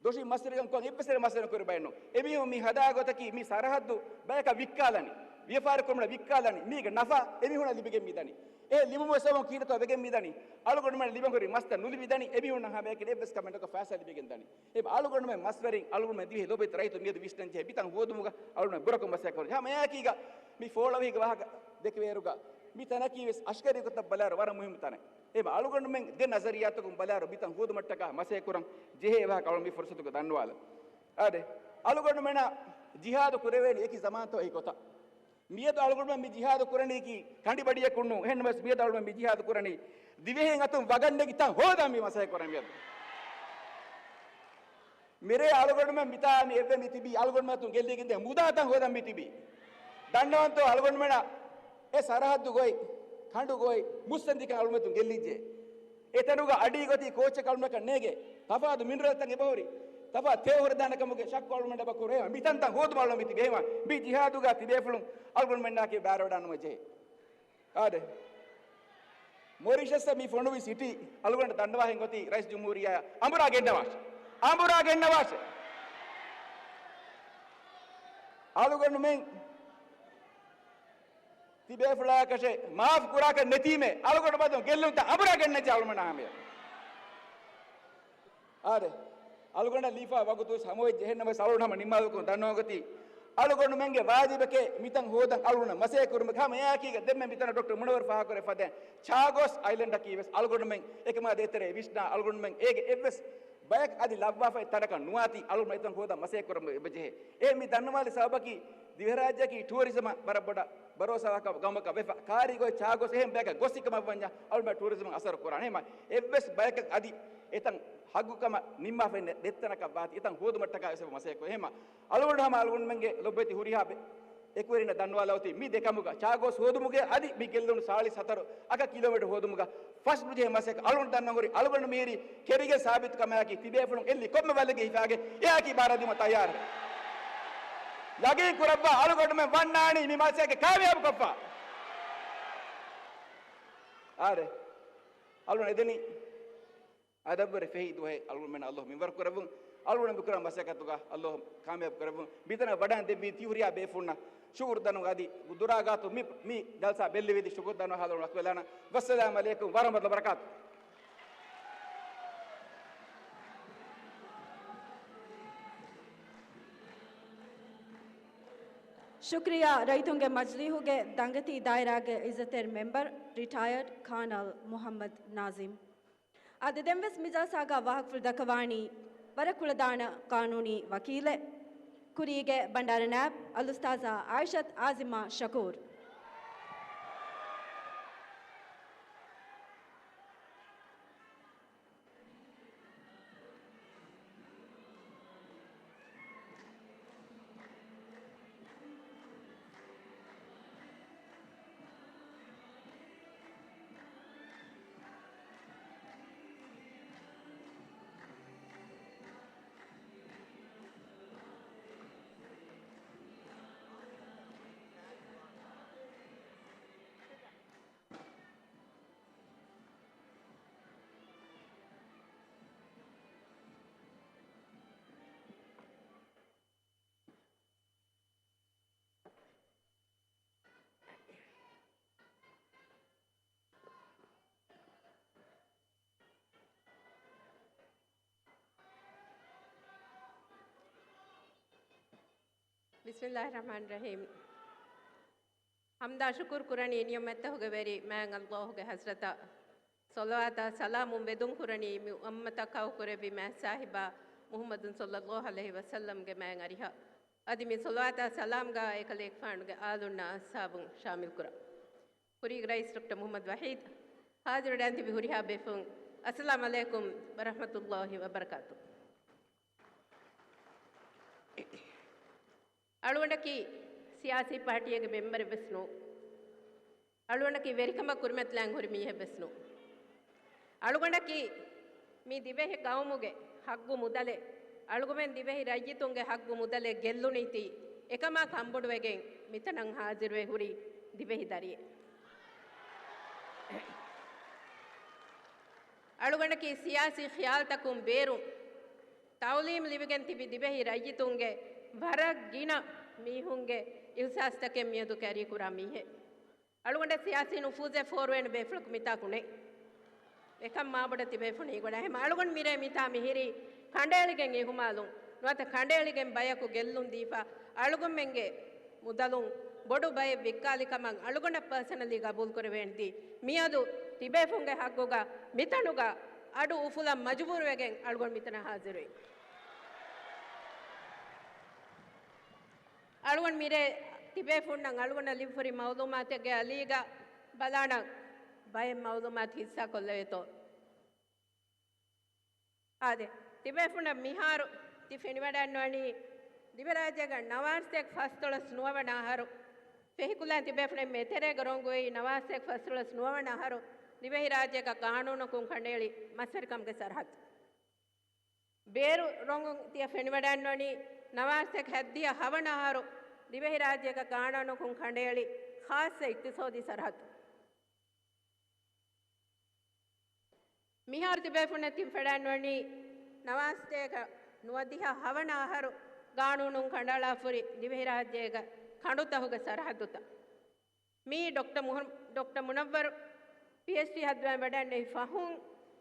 ދޮށީ މަސްވެރިކަން ކޮށް އެއްވެސް މަސްވެރިކަން ކުރި ބައެއް ނޫން. އެމީހުން މި ހަދާ ގޮތަކީ މި ސަރަހައްދު ބަޔަކަށް ވިއްކާލަނީ. ވިޔަފާރި ކުރުމަށް ވިއްކާލަނީ. މީގެ ނަފާ އެމީހުންނަށް ލިބިގެން މިދަނީ. އެ ލިބުމުގެ ސަބަބުން ކީރިތޯ ވެގެން މިދަނީ. އަޅުގަނޑުމެން ލިބެން ހުރި މަސްތައް ނުލިބިދަނީ. އެމީހުންނަށް ހަމައެކަނި އެއްވެސް ކަމެއް ނުކޮށް ފައިސާ ލިބިގެން ދަނީ. އެ އަޅުގަނޑުމެން މަސްވެރިން އަޅުގަނޑުމެން ދިވެހި ލޯބިވެތި ރައްޔިތުން މިއަދު ވިސްނަން ޖެހޭ މިތަން ހޯދުމުގަ އަޅުގަނޑުމެން ބުރަކޮށް މަސައްކަތް ކުރަން. ހަމައެކީގަ މި ފޯޅަވީގެ ވާހަކަ ދެކެވޭއިރުގަ މި ތަނަކީ ވެސް އަސްކަރީ ގޮތަށް ބަލާއިރު ވަރަށް މުހިންމު ތަނެއް. އެ އަޅުގަނޑުމެން ދެ ނަޒަރިއްޔާތަކުން ބަލާއިރު މިތަން ހޯދުމަށްޓަކާ މަސައްކަތް ކުރަން ޖެހޭ ވާހަކަ އަޅުގަނޑު މި ފުރުސަތުގަ ދަންނަވާލަން. އާދެ، އަޅުގަނޑުމެންނަށް ޖިހާދު ކުރެވޭނީ އެކި ޒަމާންތޯ އެކި ގޮތަށް. މިއަދު އަޅުގަނޑުމެން މި ޖިހާދު ކުރަނީކީ ކަނޑިބަޑިއަކުން ނޫން. އެހެންނަމަވެސް މިއަދު އަޅުގަނޑުމެން މި ޖިހާދު ކުރަނީ ދިވެހިން އަތުން ވަގަށް ނެގި ތަން ހޯދަން މި މަސައްކަތް ކުރަން މިއަދު. މިރޭ އަޅުގަނޑުމެން މިތާ މި އެއްވެ މި ތިބީ އަޅުގަނޑުމެން އަތުން ގެއްލިގެންދޭ މުދާ ތަން ހޯދަން މި ތިބީ. ދަންނަވަންތޯ އަޅުގަނޑުމެންނަށް އެ ސަރަހައްދު ގޮތް، ކަނޑު ގޮތް، މުއްސަނދިކަން އަޅުގަނޑުމެން އަތުން ގެއްލިއްޖެ. އެތަނުގަ އަޑީ ގޮތީ ކޯއްޗެއް އަޅުގަނޑަކަށް ނޭގެ. ތަފާތު މިންރަލްތައް އެބަހުރި. ތަފާތު ތެޔޮ ހުރެދާނެ ކަމުގެ ޝައްކު އަޅުގަނޑަށް އެބަ ކުރޭ. މި ތަންތަން ހޯދުމަށް އަޅުގަނޑު މި ތިބޭ. މި ޖިހާދުގަ ތިބޭފުޅުން އަޅުގަނޑުމެންނާކީ ބައިވެރިވެވަޑައިގަންނަން ޖެހޭ. އާދެ. މޮރިޝަސްއަށް މި ފޮނުވި ސިޓީ އަޅުގަނޑަށް ދަންނަވާހެން އޮތީ ރައީސް ޖުމްހޫރިއްޔާއަށް އަނބުރާ ގެންނަވާށޭ. އަނބުރާ ގެންނަވާށޭ. އަޅުގަނޑުމެން ތިބޭފުޅާކަށެއް މާފް ކުރާކަށް ނެތީމޭ، އަޅުގަނޑު ބަދުން ގެއްލުންތައް އަނބުރާ ގެންނައްޖެ އަޅުމެންނާ ހަމަޔަށް. އާދެ. އަޅުގަނޑަށް ލިބިފާ ވަގުތުވެސް ހަމަވެއްޖެ. އެހެންނަމަވެސް އަޅުގަނޑު ހަމަ ނިންމާލަކުން ދަންނަވަން އޮތީ، އަޅުގަނޑުމެންގެ ވާޖިބެކޭ މިތަން ހޯދަން އަޅުގަނޑަށް މަސައްކަތް ކުރުމަކީ. ހަމަ އެއާއެކީގަ ދެންމެ މިތަނަށް ޑޮކްޓަރ މުނައްވަރު ފާހަގަކުރެއްވި ފަދައިން ޗާގޯސް އައިލެންޑަކީ ވެސް އަޅުގަނޑުމެން އެކަމާ ދޭތެރޭ ވިސްނާ އަޅުގަނޑުމެން އޭގެ އެއްވެސް ބަޔަކު އަދި ލައްވާފައި ތަނަކަށް ނުވާތީ އަޅުގަނޑު އެތަން ހޯދަން މަސައްކަތް ކުރަން އެބަޖެހޭ. އެ މި ދަންނަވާލި ސަބަބަކީ ދިވެހިރާއްޖެއަކީ ޓޫރިޒަމަށް ވަރަށް ބޮޑަށް ބަރޯސާވާ ގަ-، ގައުމަކަށް ވެފަ. ކާރީގައި ޗާގޯސް އެހެން ބަޔަކަށް ގޮސް ކަމަށް ވަންޏާ އަޅުގަނޑު ޓޫރިޒަމަށް އަސަރު ކުރާނެ. އެހެންމަ އެއްވެސް ބަޔަކަށް އަދި އެތަން ހައްގު ކަމަށް ނިންމާފައި ނެ-، ނެތްތަނަކަށް ވާތީ އެތަން ހޯދުމަށްޓަކާ ވެސް އެބަ މަސައްކަތް ކުރޭ. އެހެންމަ އަޅުގަނޑު ހަމަ އަޅުގަނޑުމެންގެ ލޮބުވެތި ހުރިހާ ބެ-، އެކުވެރިންނަށް ދަންނަވާލާ އޮތީ މި ދެ ކަމުގަ ޗާގޯސް ހޯދުމުގެ އަދި މި ގެއްލުނު ސާޅީސް ހަތަރު އަކަ ކިލޯމީޓަރ ހޯދުމުގަ ފަސް ނުޖެހޭ މަސައްކަތް އަޅުގަނޑު ދަންނަވަން ހުރި. އަޅުގަނޑު މިހިރީ ކެރިގެން ސާބިތު ކަމާއެކީ ތިބޭފުޅުން އެއްލި ކޮންމެ ބަލަގެ ހިފާގެ އެއާއެކީ ބާރާ ދިއުމަށް ތައްޔާރު. ޔަގީން ކުރައްވާ އަޅުގަނޑުމެން ވަންނާނީ މި މަސައްކަތް ކާމިޔާބު ކޮށްފަ. އާދެ. އަޅުގަނޑު އެދެނީ އަދަބުވެރި ފެހި ދުވަހެއް އަޅުގަނޑުމެން އައްލާހު މިންވަރު ކުރެއްވުން. އަޅުގަނޑު މި ކުރާ މަސައްކަތުގަ އައްލާހު ކާމިޔާބު ކުރެއްވުން. މިތަނަށް ވަޑައިގެން ދެއްވި ތިހުރިހާ ބޭފުޅުންނަށް ޝުކުރު ދަނު އަދި ދުރާ ގާތު މި، މި ޖަލްސާ ބެއްލެވިދި ޝުކުރު ދަނު ހާލު ރަސްވެލާނަ. ވައްސަލާމް އަލައިކުމް ވަރަހްމަތުﷲ ވަބަރަކާތު. ޝުކްރިޔާ ރައްޔިތުންގެ މަޖިލީހުގެ ދަނގަތީ ދާއިރާގެ އިއްޒަތްތެރި މެމްބަރު ރިޓަޔަރޑް ކާނަލް މުޙައްމަދު ނާޒިމް. އާދެ، ދެންވެސް މި ޖަލްސާގަ ވާހަކަފުޅު ދައްކަވާނީ ވަރަށް ކުޅަދާނަ ޤާނޫނީ ވަކީލެއް، ކުރީގެ ބަންޑާރަ ނާއިބް އަލްއުސްތާޛާ އާއިޝަތު އާޒިމާ ޝަކޫރު. ބިސްމިއްލާހިއްރަޙްމާނިއްރަޙީމް. ޙަމްދާ ޝުކުރު ކުރަނީ ނިޢުމަތްތަކުގެ ވެރި މާތް އަލްލާހުގެ ޙަޟްރަތަށް، ޞަލަވާތާ ސަލާމު ވެދުން ކުރަނީ މި އުއްމަތަށް ކައުކުރެއްވި މާތް ސާހިބާ މުޙައްމަދު ޞައްލައްލާހު ޢަލައިހި ވަސައްލަމްގެ މާތް އަރިހަށް. އަދި މި ޞަލަވާތާ ސަލާމްގަ އެކަލޭގެފާނުގެ އާލުންނާ އަޞްޙާބުން ޝާމިލް ކުރަން. ކުރީގެ ރައީސް ޑޮކްޓަރ މުޙައްމަދު ވަޙީދު، ޙާޟިރުވެޑައިން ތިބި ހުރިހާ ބޭފުޅުން، އައްސަލާމް ޢަލައިކުމް ވަރަޙްމަތުﷲ ވަބަރަކާތު. އަޅުގަނޑަކީ ސިޔާސީ ޕާޓީއެއްގެ މެމްބަރެއް ވެސް ނޫން. އަޅުގަނޑަކީ ވެރިކަމަށް ކުރިމަތިލާން ހުރި މީހެއް ވެސް ނޫން. އަޅުގަނޑަކީ މި ދިވެހި ޤައުމުގެ ޙައްޤު މުދަލެއް، އަޅުގަމެން ދިވެހި ރައްޔިތުންގެ ޙައްޤު މުދަލެއް ގެއްލުނީތީ، އެކަމާ ކަންބޮޑުވެގެން މިތަނަށް ޙާޟިރުވެ ހުރި ދިވެހި ދަރިއެއް. އަޅުގަނޑަކީ ސިޔާސީ ޚިޔާލްތަކުން ބޭރުން ތަޢުލީމް ލިބިގެން ތިބި ދިވެހި ރައްޔިތުންގެ ވަރަށް ގިނަ މީހުންގެ އިޙްސާސްތަކެއް މިއަދު ކެރީކުރާ މީހެއް. އަޅުގަނޑަށް ސިޔާސީ ނުފޫޒެއް ފޯރުވޭނެ ބޭފުޅަކު މިތާކު ނެތް. އެކަން މާބޮޑަށް ތިބޭފުޅުން ހީގޮޑާ. އެހެން އަޅުގަނޑު މިރޭ މިތާ މިހިރީ ކަނޑައެޅިގެން އިހުމާލުން ނުވަތަ ކަނޑައެޅިގެން ބަޔަކު ގެއްލުން ދީފަ އަޅުގަނޑުމެންގެ މުދަލުން ބޮޑު ބައެއް ވިއްކާލި ކަމަށް އަޅުގަނޑަށް ޕާސަނަލީ ގަބޫލުކުރެވޭނެތީ، މިއަދު ތިބޭފުންގެ ޙައްޤުގަ މިތަނުގަ އަޑު އުފުލަން މަޖުބޫރުވެގެން އަޅުގަނޑު މިތަނަށް ޙާޟިރުވީ. އަޅުގަނޑު މިރޭ ތިބޭފުންނަށް އަޅުގަނޑަށް ލިބިފައި މަޢުލޫމާތެއްގެ އަލީގަ ބަލާނަން ބައެއް މަޢުލޫމާތު ޙިއްޞާކޮށްލެވޭތޯ. އާދެ، ތިބޭފުންނަށް މިހާރު ތި ފެނިވަޑައިގަންނަވަނީ، ދިވެހިރާއްޖޭގަ ނަވާރަސަތޭކަ ފަސްދޮޅަސް ނުވަވަނަ އަހަރު، ފެހިކުލައިން ތިބޭފުޅެއް މެތެރޭގަ ރޮނގުވެ ނަވާރަސަތޭކަ ފަސްދޮޅަސް ނުވަވަނަ އަހަރު، ދިވެހިރާއްޖޭގަ ޤާނޫނަކުން ކަނޑައެޅި މަސްވެރިކަމުގެ ސަރަހައްދު. ބޭރު ރޮނގުން ތިޔަ ފެނިވަޑައިގަންނަވަނީ ނަވާރަ ސަތޭކަ ހަތްދިހަ ހަވަނަ އަހަރު ދިވެހިރާއްޖޭގެ ގާނޫނަކުން ކަނޑައެޅި ޚާއްޞަ އިޤްތިޞާދީ ސަރަހައްދު. މިހާރު ތިބޭފުޅުންނަށް ތި ފެނިވަޑައިގަންނަވަނީ ނަވާރަ ސަތޭކަ ނުވަދިހަ ހަވަނަ އަހަރު ގާނޫނުން ކަނޑައަޅާފަ ހުރި ދިވެހިރާއްޖޭގެ ކަނޑުތަހުގެ ސަރަހައްދުތައް. މިއީ ޑޮކްޓަރ މުހަ-، ޑޮކްޓަރ މުނައްވަރު ޕީއެޗްޑީ ހައްދަވަން ވަޑައިގެންނެވި ފަހުން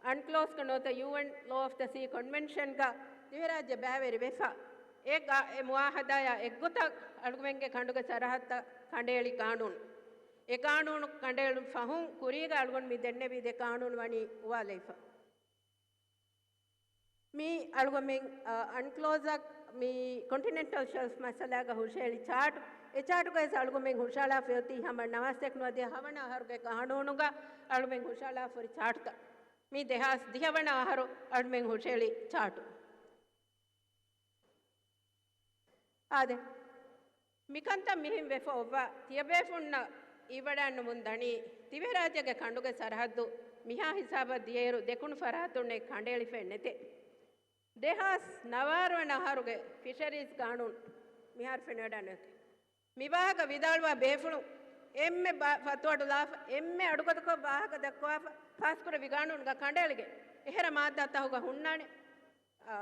އަންކްލޯޒްގަ ނުވަތަ ޔޫއެން ލޯ އޮފް ދަ ސީ ކޮންވެންޝަންގަ ދިވެހިރާއްޖެ ބައިވެރިވެފަ، އެ ގާ-، އެ މުއާހަދާއާ އެއްގޮތަށް އަޅުގަނޑުމެންގެ ކަނޑުގެ ސަރަހައްދަށް ކަނޑައެޅި ގާނޫނު. އެ ގާނޫނު ކަނޑައެޅުން ފަހުން ކުރީގަ އަޅުގަނޑު މި ދެންނެވި ދެ ގާނޫނު ވަނީ އުވާލައިފަ. މީ އަޅުގަނޑުމެން، އަ، އަންކްލޯޒަށް މި ކޮންޓިނެންޓަލް ޝެލްފް މައްސަލާގަ ހުށައެޅި ޗާޓު. އެ ޗާޓުގައި އަޅުގަނޑުމެން ހުށައަޅާފައި އޮތީ ހަމަ ނަވާރަ ސަތޭކަ ނުވަދިހަ ހަވަނަ އަހަރުގެ ގާނޫނުގަ އަޅުގަނޑުމެން ހުށައަޅާފަ ހުރި ޗާޓުތައް. މީ ދެހާސް ދިހަ ވަނަ އަހަރު އަޅުގަނޑުމެން ހުށައެޅި ޗާޓު. އާދެ، މިކަންތައް މިހެން ވެފަ އޮއްވާ ތިޔަބޭފުންނަށް އިވަޑައިނުމުން ދަނީ، ދިވެހިރާއްޖޭގެ ކަނޑުގެ ސަރަހައްދު މިހާ ހިސާބަށް ދިޔައިރު ދެކުނު ފަރާތުންނެއް ކަނޑައެޅިފައެއް ނެތޭ. ދެހާސް ނަވާރަ ވަނަ އަހަރުގެ ފިޝަރީޒް ގާނޫނު މިހާރު ފެނިވަޑައިނެތޭ. މި ވާހަކަ ވިދާޅުވާ ބޭފުޅުން އެންމެ ބާ-، ފަތުއަޑުލާފަ، އެންމެ އަޑުގަދަކޮށް ވާހަކަ ދައްކަވާފަ، ފާސްކުރެއްވި ގާނޫނުގަ ކަނޑައެޅިގެން އެހެރަ މާއްދާތަހުގަ ހުންނާނެ. އާ،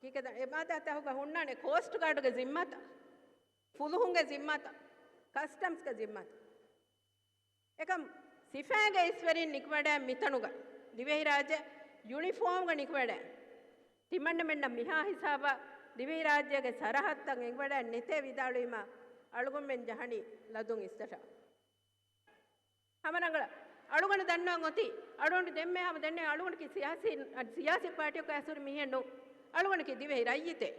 ކީކޭތަ؟ އެ މާއްދާތަހުގަ ހުންނާނެ ކޯސްޓް ގާޑުގެ ޒިންމާތައް، ފުލުހުންގެ ޒިންމާތައް، ކަސްޓަމްސްގެ ޒިންމާތައް. އެކަމް ސިފައިންގެ އިސްވެރިން ނިކުމެވަޑައި މިތަނުގަ ދިވެހިރާއްޖެ ޔުނިފޯމްގަ ނިކުމެވަޑައި ތިމަންނަމެންނަށް މިހާ ހިސާބަށް ދިވެހިރާއްޖޭގެ ސަރަހައްދަށް އެނގިވަޑައި ނެތޭ ވިދާޅުވީމަ އަޅުގަނޑުމެން ޖަހަނީ ލަދުން އިސްތަށާ. ހަމަ ރަނގަޅަށް އަޅުގަނޑު ދަންނަވަން އޮތީ، އަޅުގަނޑު ދެންމެ ހަމަ ދެންނެވި އަޅުގަނޑަކީ ސިޔާސީ، ސިޔާސީ ޕާޓީއަކު އައިސް ހުރި މީހެއް ނޫން. އަޅުގަނޑަކީ ދިވެހި ރައްޔިތެއް،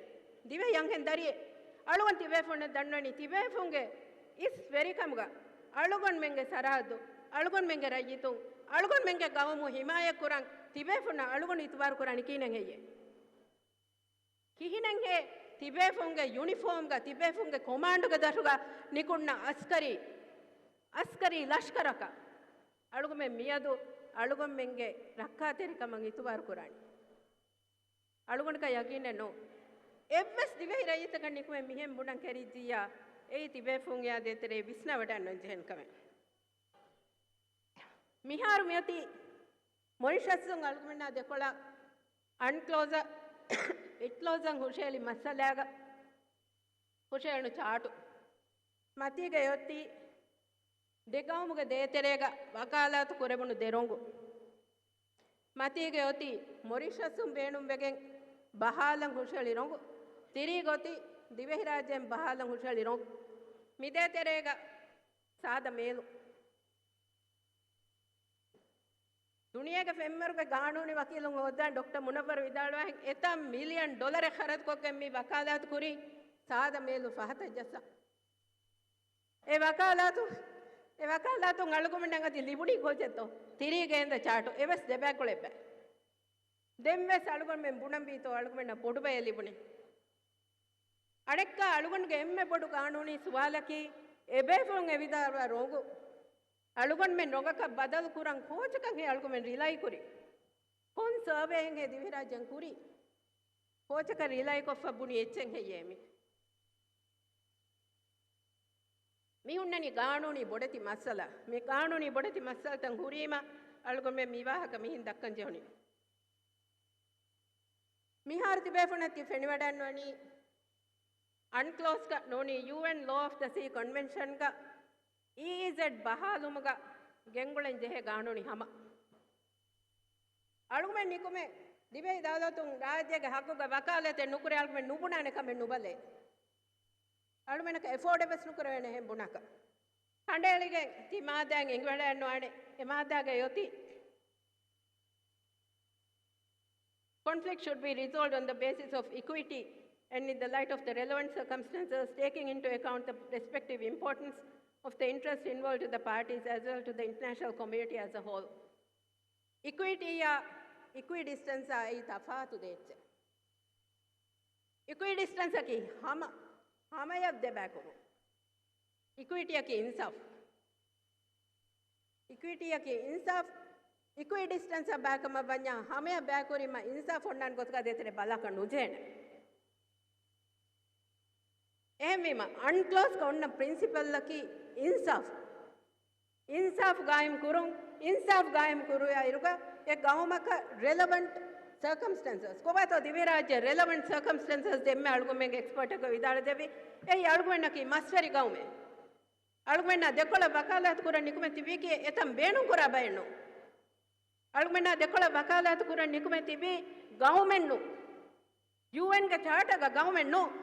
ދިވެހި އަންހެން ދަރިއެއް. އަޅުގަނޑު ތިބޭފުޅުންނަށް ދަންނަވަނީ ތިބޭފުންގެ އިސް ވެރިކަމުގަ އަޅުގަނޑުމެންގެ ސަރަހައްދު، އަޅުގަނޑުމެންގެ ރައްޔިތުން، އަޅުގަނޑުމެންގެ ގައުމު ހިމާޔަތް ކުރަން ތިބޭފުންނަށް އަޅުގަނޑު އިތުބާރު ކުރާނީ ކިހިނެއް ހެއްޔޭ؟ ކިހިނެއްހޭ ތިބޭފުންގެ ޔުނިފޯމްގަ، ތިބޭފުންގެ ކޮމާންޑުގެ ދަށުގަ ނިކުންނަ އަސްކަރީ، އަސްކަރީ ލަޝްކަރަކަށް އަޅުގަނޑުމެން މިއަދު އަޅުގަނޑުމެންގެ ރައްކާތެރިކަމަށް އިތުބާރު ކުރާނީ؟ އަޅުގަނޑަކަށް ޔަގީނެއް ނޫން. އެއްވެސް ދިވެހި ރައްޔިތަކަށް ނިކުމެ މިހެން ބުނަން ކެރިއްޖިއްޔާ، އެއީ ތިބޭފުންގެ ދޭތެރޭ ވިސްނަވަޑައިގަންނަން ޖެހެން ކަމެއް. މިހާރު މިއޮތީ މޮރިޝަސްއުން އަޅުގަނޑުމެންނާ ދެކޮޅަށް އަންކްލޯޒަށް އިކްލޯޒަށް ހުށައެޅި މައްސަލާގަ ހުށައެޅުނު ޗާޓު. މަތީގައި އޮތީ ދެ ގައުމުގެ ދޭތެރޭގަ ވަކާލާތު ކުރެވުނު ދެ ރޮނގު. މަތީގައި އޮތީ މޮރިޝަސުން ބޭނުންވެގެން ބަހާލަން ހުށައެޅި ރޮނގު. ތިރީގައި އޮތީ ދިވެހިރާއްޖޭން ބަހާލަން ހުށައެޅި ރޮނގު. މި ދޭތެރޭގަ ސާދަ މޭލުން. ދުނިޔޭގެ ފެންވަރުގެ ގާނޫނީ ވަކީލުން ހޯދާން ޑޮކްޓަރ މުނައްވަރު ވިދާޅުވާހެން އެތައް މިލިއަން ޑޮލަރެއް ޚަރަދުކޮށްގެން މި ވަކާލާތު ކުރީ ސާދަ މޭލުން ފަހަތަށް ޖައްސަން. އެ ވަކާލާތު، އެ ވަކާލާތުން އަޅުގަނޑުމެންނަށް އަދި ލިބުނީ ކޯޗެއްތޯ؟ ތިރީގެ އެނދު ޗާޓު އެވެސް ދެބައިކުޅައެއްބައި. ދެންވެސް އަޅުގަނޑުމެން ބުނަންވީތޯ އަޅުގަނޑުމެންނަށް ބޮޑުބައެއް ލިބުނީ؟ އަނެއްކާ އަޅުގަނޑުގެ އެންމެ ބޮޑު ގާނޫނީ ސުވާލަކީ، އެބޭފުޅުން އެ ވިދާޅުވާ ރޮނގު، އަޅުގަނޑުމެން ރޮނގަކަށް ބަދަލު ކުރަން ކޯޗަކަށްހޭ އަޅުގަނޑުމެން ރިލައި ކުރީ؟ ކޮން ސަރވޭއެއްހޭ ދިވެހިރާއްޖޭން ކުރީ؟ ކޯޗަކަށް ރިލައިކޮށްފަ ބުނި އެއްޗެއްހެއްޔޭ މި؟ މި ހުންނަނީ ގާނޫނީ ބޮޑެތި މައްސަލަ. މި ގާނޫނީ ބޮޑެތި މައްސަލަތައް ހުރީމަ އަޅުގަނޑުމެން މި ވާހަކަ މިހިން ދައްކަން ޖެހުނީ. މިހާރު ތިބޭފުނަށް ތި ފެނިވަޑައިންވަނީ އަންކްލޯޒްގަ ނޫނީ ޔޫއެން ލޯ އޮފް ދަ ސީ ކޮންވެންޝަންގަ އީއީޒެޑް ބަހާލުމުގަ ގެންގުޅެން ޖެހޭ ގާނޫނީ ހަމަ. އަޅުގަނޑުމެން ނިކުމެ ދިވެހި ދައުލަތުން ރާއްޖޭގެ ހައްގުގަ ވަކާލަތެއް ނުކުރޭ، އަޅުގަމެން ނުބުނާނެ ކަމެއް ނުބަލޭ. އަޅުމެނަކަށް އެފޯޑެއް ވެސް ނުކުރެވޭނެ އެހެން ބުނާކަށް. ކަނޑައެޅިގެން ތި މާދައިން އެނގިވަޑައިގަންނަވާނެ. އެ މާދާގައި އޮތީ، Conflict should be resolved on the basis of equity and in the light of the relevant circumstances, taking into account the respective importance of the interest involved to the parties as well to the international community as a whole. އިކުއިޓީއާ އިކުއިޑިސްޓަންސާ އެއީ ތަފާތު ދޭއްޗެއް. އިކުއިޑިސްޓަންސަކީ ހަމަ، ހަމަޔަށް ދެބައިކުރުން. އިކުއިޓީއަކީ އިންސާފު. އިކުއިޓީއަކީ އިންސާފު. އިކުއިޑިސްޓެންސަށް ބައިކަމަށް ވަންޏާ ހަމަޔަށް ބައިކުރީމަ އިންސާފް އޮންނާނެ ގޮތުގަ ދޭތެރޭ ބަލާކަށް ނުޖެހޭނެ. އެހެންވީމަ، އަންކްލޯޒްގަ އޮންނަ ޕްރިންސިޕަލްއަކީ އިންސާފް. އިންސާފް ގާއިމް ކުރުން، އިންސާފް ގާއިމް ކުރުވި އިރުގަ އެ ގައުމަކަށް ރެލަވަންޓް ސަރކަމްސްޓެންސަސް، ކޮބާތޯ ދިވެހިރާއްޖެ ރެލަވަންޓް ސަރކަމްސްޓެންސަސް ދެންމެ އަޅުގަނޑުމެންގެ އެކްސްޕަރޓަކަށް ވިދާޅުދެއްވި، އެއީ އަޅުގަނޑަކީ މަސްވެރި ގައުމެއް. އަޅުގަނޑަށް ދެކޮޅަށް ވަކާލާތު ކުރަން ނިކުމެ ތިބީކީ އެތަން ބޭނުން ކުރާ ބައެއް ނޫން. އަޅުގަނޑާ ދެކޮޅަށް ވަކާލާތު ކުރަން ނިކުމެ ތިބީ ގައުމެއް ނޫން. ޔޫއެންގެ ޗާޓަރގަ ގައުމެއް ނޫން.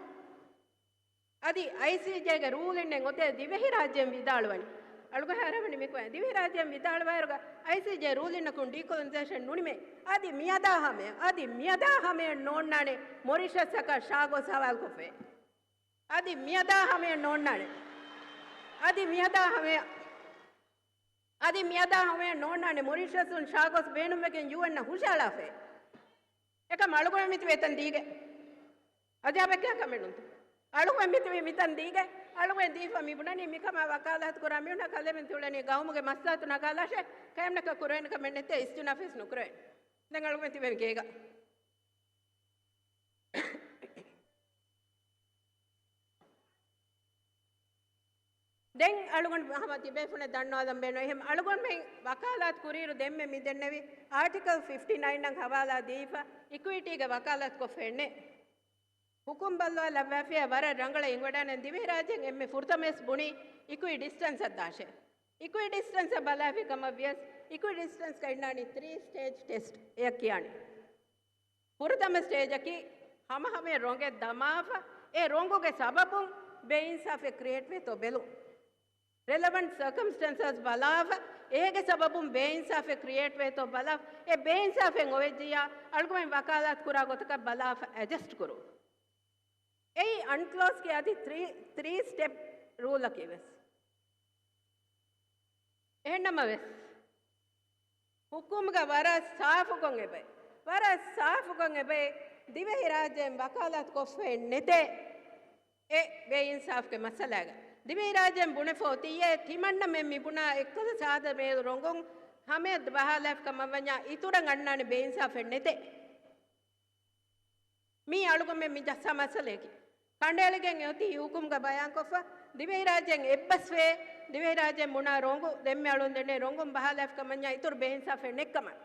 އަދި އައިސީޖޭގެ ރޫލިންއެއް އޮތޭ ދިވެހިރާއްޖޭން ވިދާޅުވަނީ. އަޅުގަހާ ހަރަވަނި މިކުއެ ދިވެހިރާއްޖޭން ވިދާޅުވާއިރުގަ އައިސީޖޭ ރޫލިންއަކުން ޑީކޮލޮނައިޒޭޝަން ނުނިމޭ. އަދި މިއަދާ ހަމަޔަށް، އަދި މިއަދާ ހަމަޔަށް ނޯންނާނެ މޮރިޝަސްއަކަށް ޝާ ގޯސް ހަވާލުކޮށްފައި. އަދި މިއަދާ ހަމަޔަށް ނޯންނާނެ. އަދި މިއަދާ ހަމަޔަށް، އަދި މިއަދާ ހަމަޔަށް ނޯންނާނެ މޮރިޝަސުން ޝާ ގޯސް ބޭނުންވެގެން ޔޫއެންއަށް ހުށަހަޅާފައި. އެކަމް އަޅުގަނޑު މިތިބެ އެތަން ދީގެ. އަޖާބެއްގެ ކަމެއް ނޫންތަ؟ އަޅުގަނޑު މިތިބެ މިތަން ދީގެ. އަޅުގަނޑު ދީފަ މި ބުނަނީ މިކަމާ ވަކާލާތު ކުރާ މީހުންނަށް ކަލޭމެން ތިއުޅެނީ ގައުމުގެ މަސްލަހަތު ނަގާލާށޭ. ކައެމްނަކަށް ކުރެވޭނެ ކަމެއް ނެތޭ، އިސްތިނާފެސް ނުކުރެވޭނެ. ދެން އަޅުގަނޑު ތިބެ ގޭގަ. ދެން އަޅުގަނޑު ހަމަ ތިބޭފުޅުން ދަންނަވާލަން ބޭނުން. އެހެން އަޅުގަނޑުމެން ވަކާލާތު ކުރިއިރު ދެންމެ މި ދެންނެވި އާޓިކަލް ފިފްޓީ ނައިން އަށް ހަވާލާ ދީފަ އިކުއިޓީގެ ވަކާލާތު ކޮށްފައެއްނެއް. ހުކުމް ބައްލަވާލައްވާފިޔާ ވަރަށް ރަނގަޅަށް އިނގިވަޑާނެ ދިވެހިރާއްޖޭން އެންމެ ފުރަތަމަވެސް ބުނީ އިކުއިޑިސްޓެންސަށް ދާށޭ. އިކުއިޑިސްޓެންސަށް ބަލާފި ކަމަށް ވިޔަސް އިކުއިޑިސްޓެންސްގަ އިންނާނީ ތްރީ ސްޓޭޖް ޓެސްޓް އެއަށް ކިޔާނީ. ފުރަތަމަ ސްޓޭޖަކީ ހަމަހަމަޔަށް ރޮނގެއް ދަމާފަ، އެ ރޮނގުގެ ސަބަބުން ބޭއިންސާފެއް ކްރިއޭޓް ވޭތޯ ބެލުން. ރެލަވަންޓް ސަރކަމްސްޓެންސަސް ބަލާފަ، އޭގެ ސަބަބުން ބޭއިންސާފެއް ކްރިއޭޓް ވޭތޯ ބަލާފަ، އެ ބޭއިންސާފެއް އޮވެއްޖިއްޔާ އަޅުގަނޑުމެން ވަކާލާތު ކުރާ ގޮތަކަށް ބަލާފަ އެޑްޖަސްޓް ކުރުން. އެއީ އަންކްލޯޒްގެ އަދި ތްރީ، ތްރީ ސްޓެޕް ރޫލަކީ ވެސް. އެހެންނަމަވެސް، ހުކުމްގަ ވަރަށް ސާފުކޮށް އެބައި، ވަރަށް ސާފުކޮށް އެބައި، ދިވެހިރާއްޖޭން ވަކާލާތު ކޮށްފައެއް ނެތޭ އެ ބޭއިންސާފްގެ މައްސަލާގަ. ދިވެހިރާއްޖޭން ބުނެފަ އޮތިއްޔޭ، ތިމަންނަމެން މި ބުނާ އެއްކަލަ ސާދަ މޭލު ރޮނގުން ހަމަޔަށް ބަހާލާފި ކަމަށް ވަންޏާ އިތުރަށް އަންނާނެ ބޭއިންސާފެއް ނެތޭ. މީ އަޅުގަނޑުމެން މި ޖައްސާ މައްސަލައަކީ. ކަނޑައެޅިގެން އެއޮތީ ހުކުމްގަ ބަޔާންކޮށްފަ، ދިވެހިރާއްޖޭން އެއްބަސްވޭ، ދިވެހިރާއްޖޭން ބުނާ ރޮނގު ދެންމެ އަޅުން ދެންނެވި ރޮނގުން ބަހާލާފި ކަމަށް ވަންޏާ އިތުރު ބޭއިންސާފެއް ނެތްކަމަށް.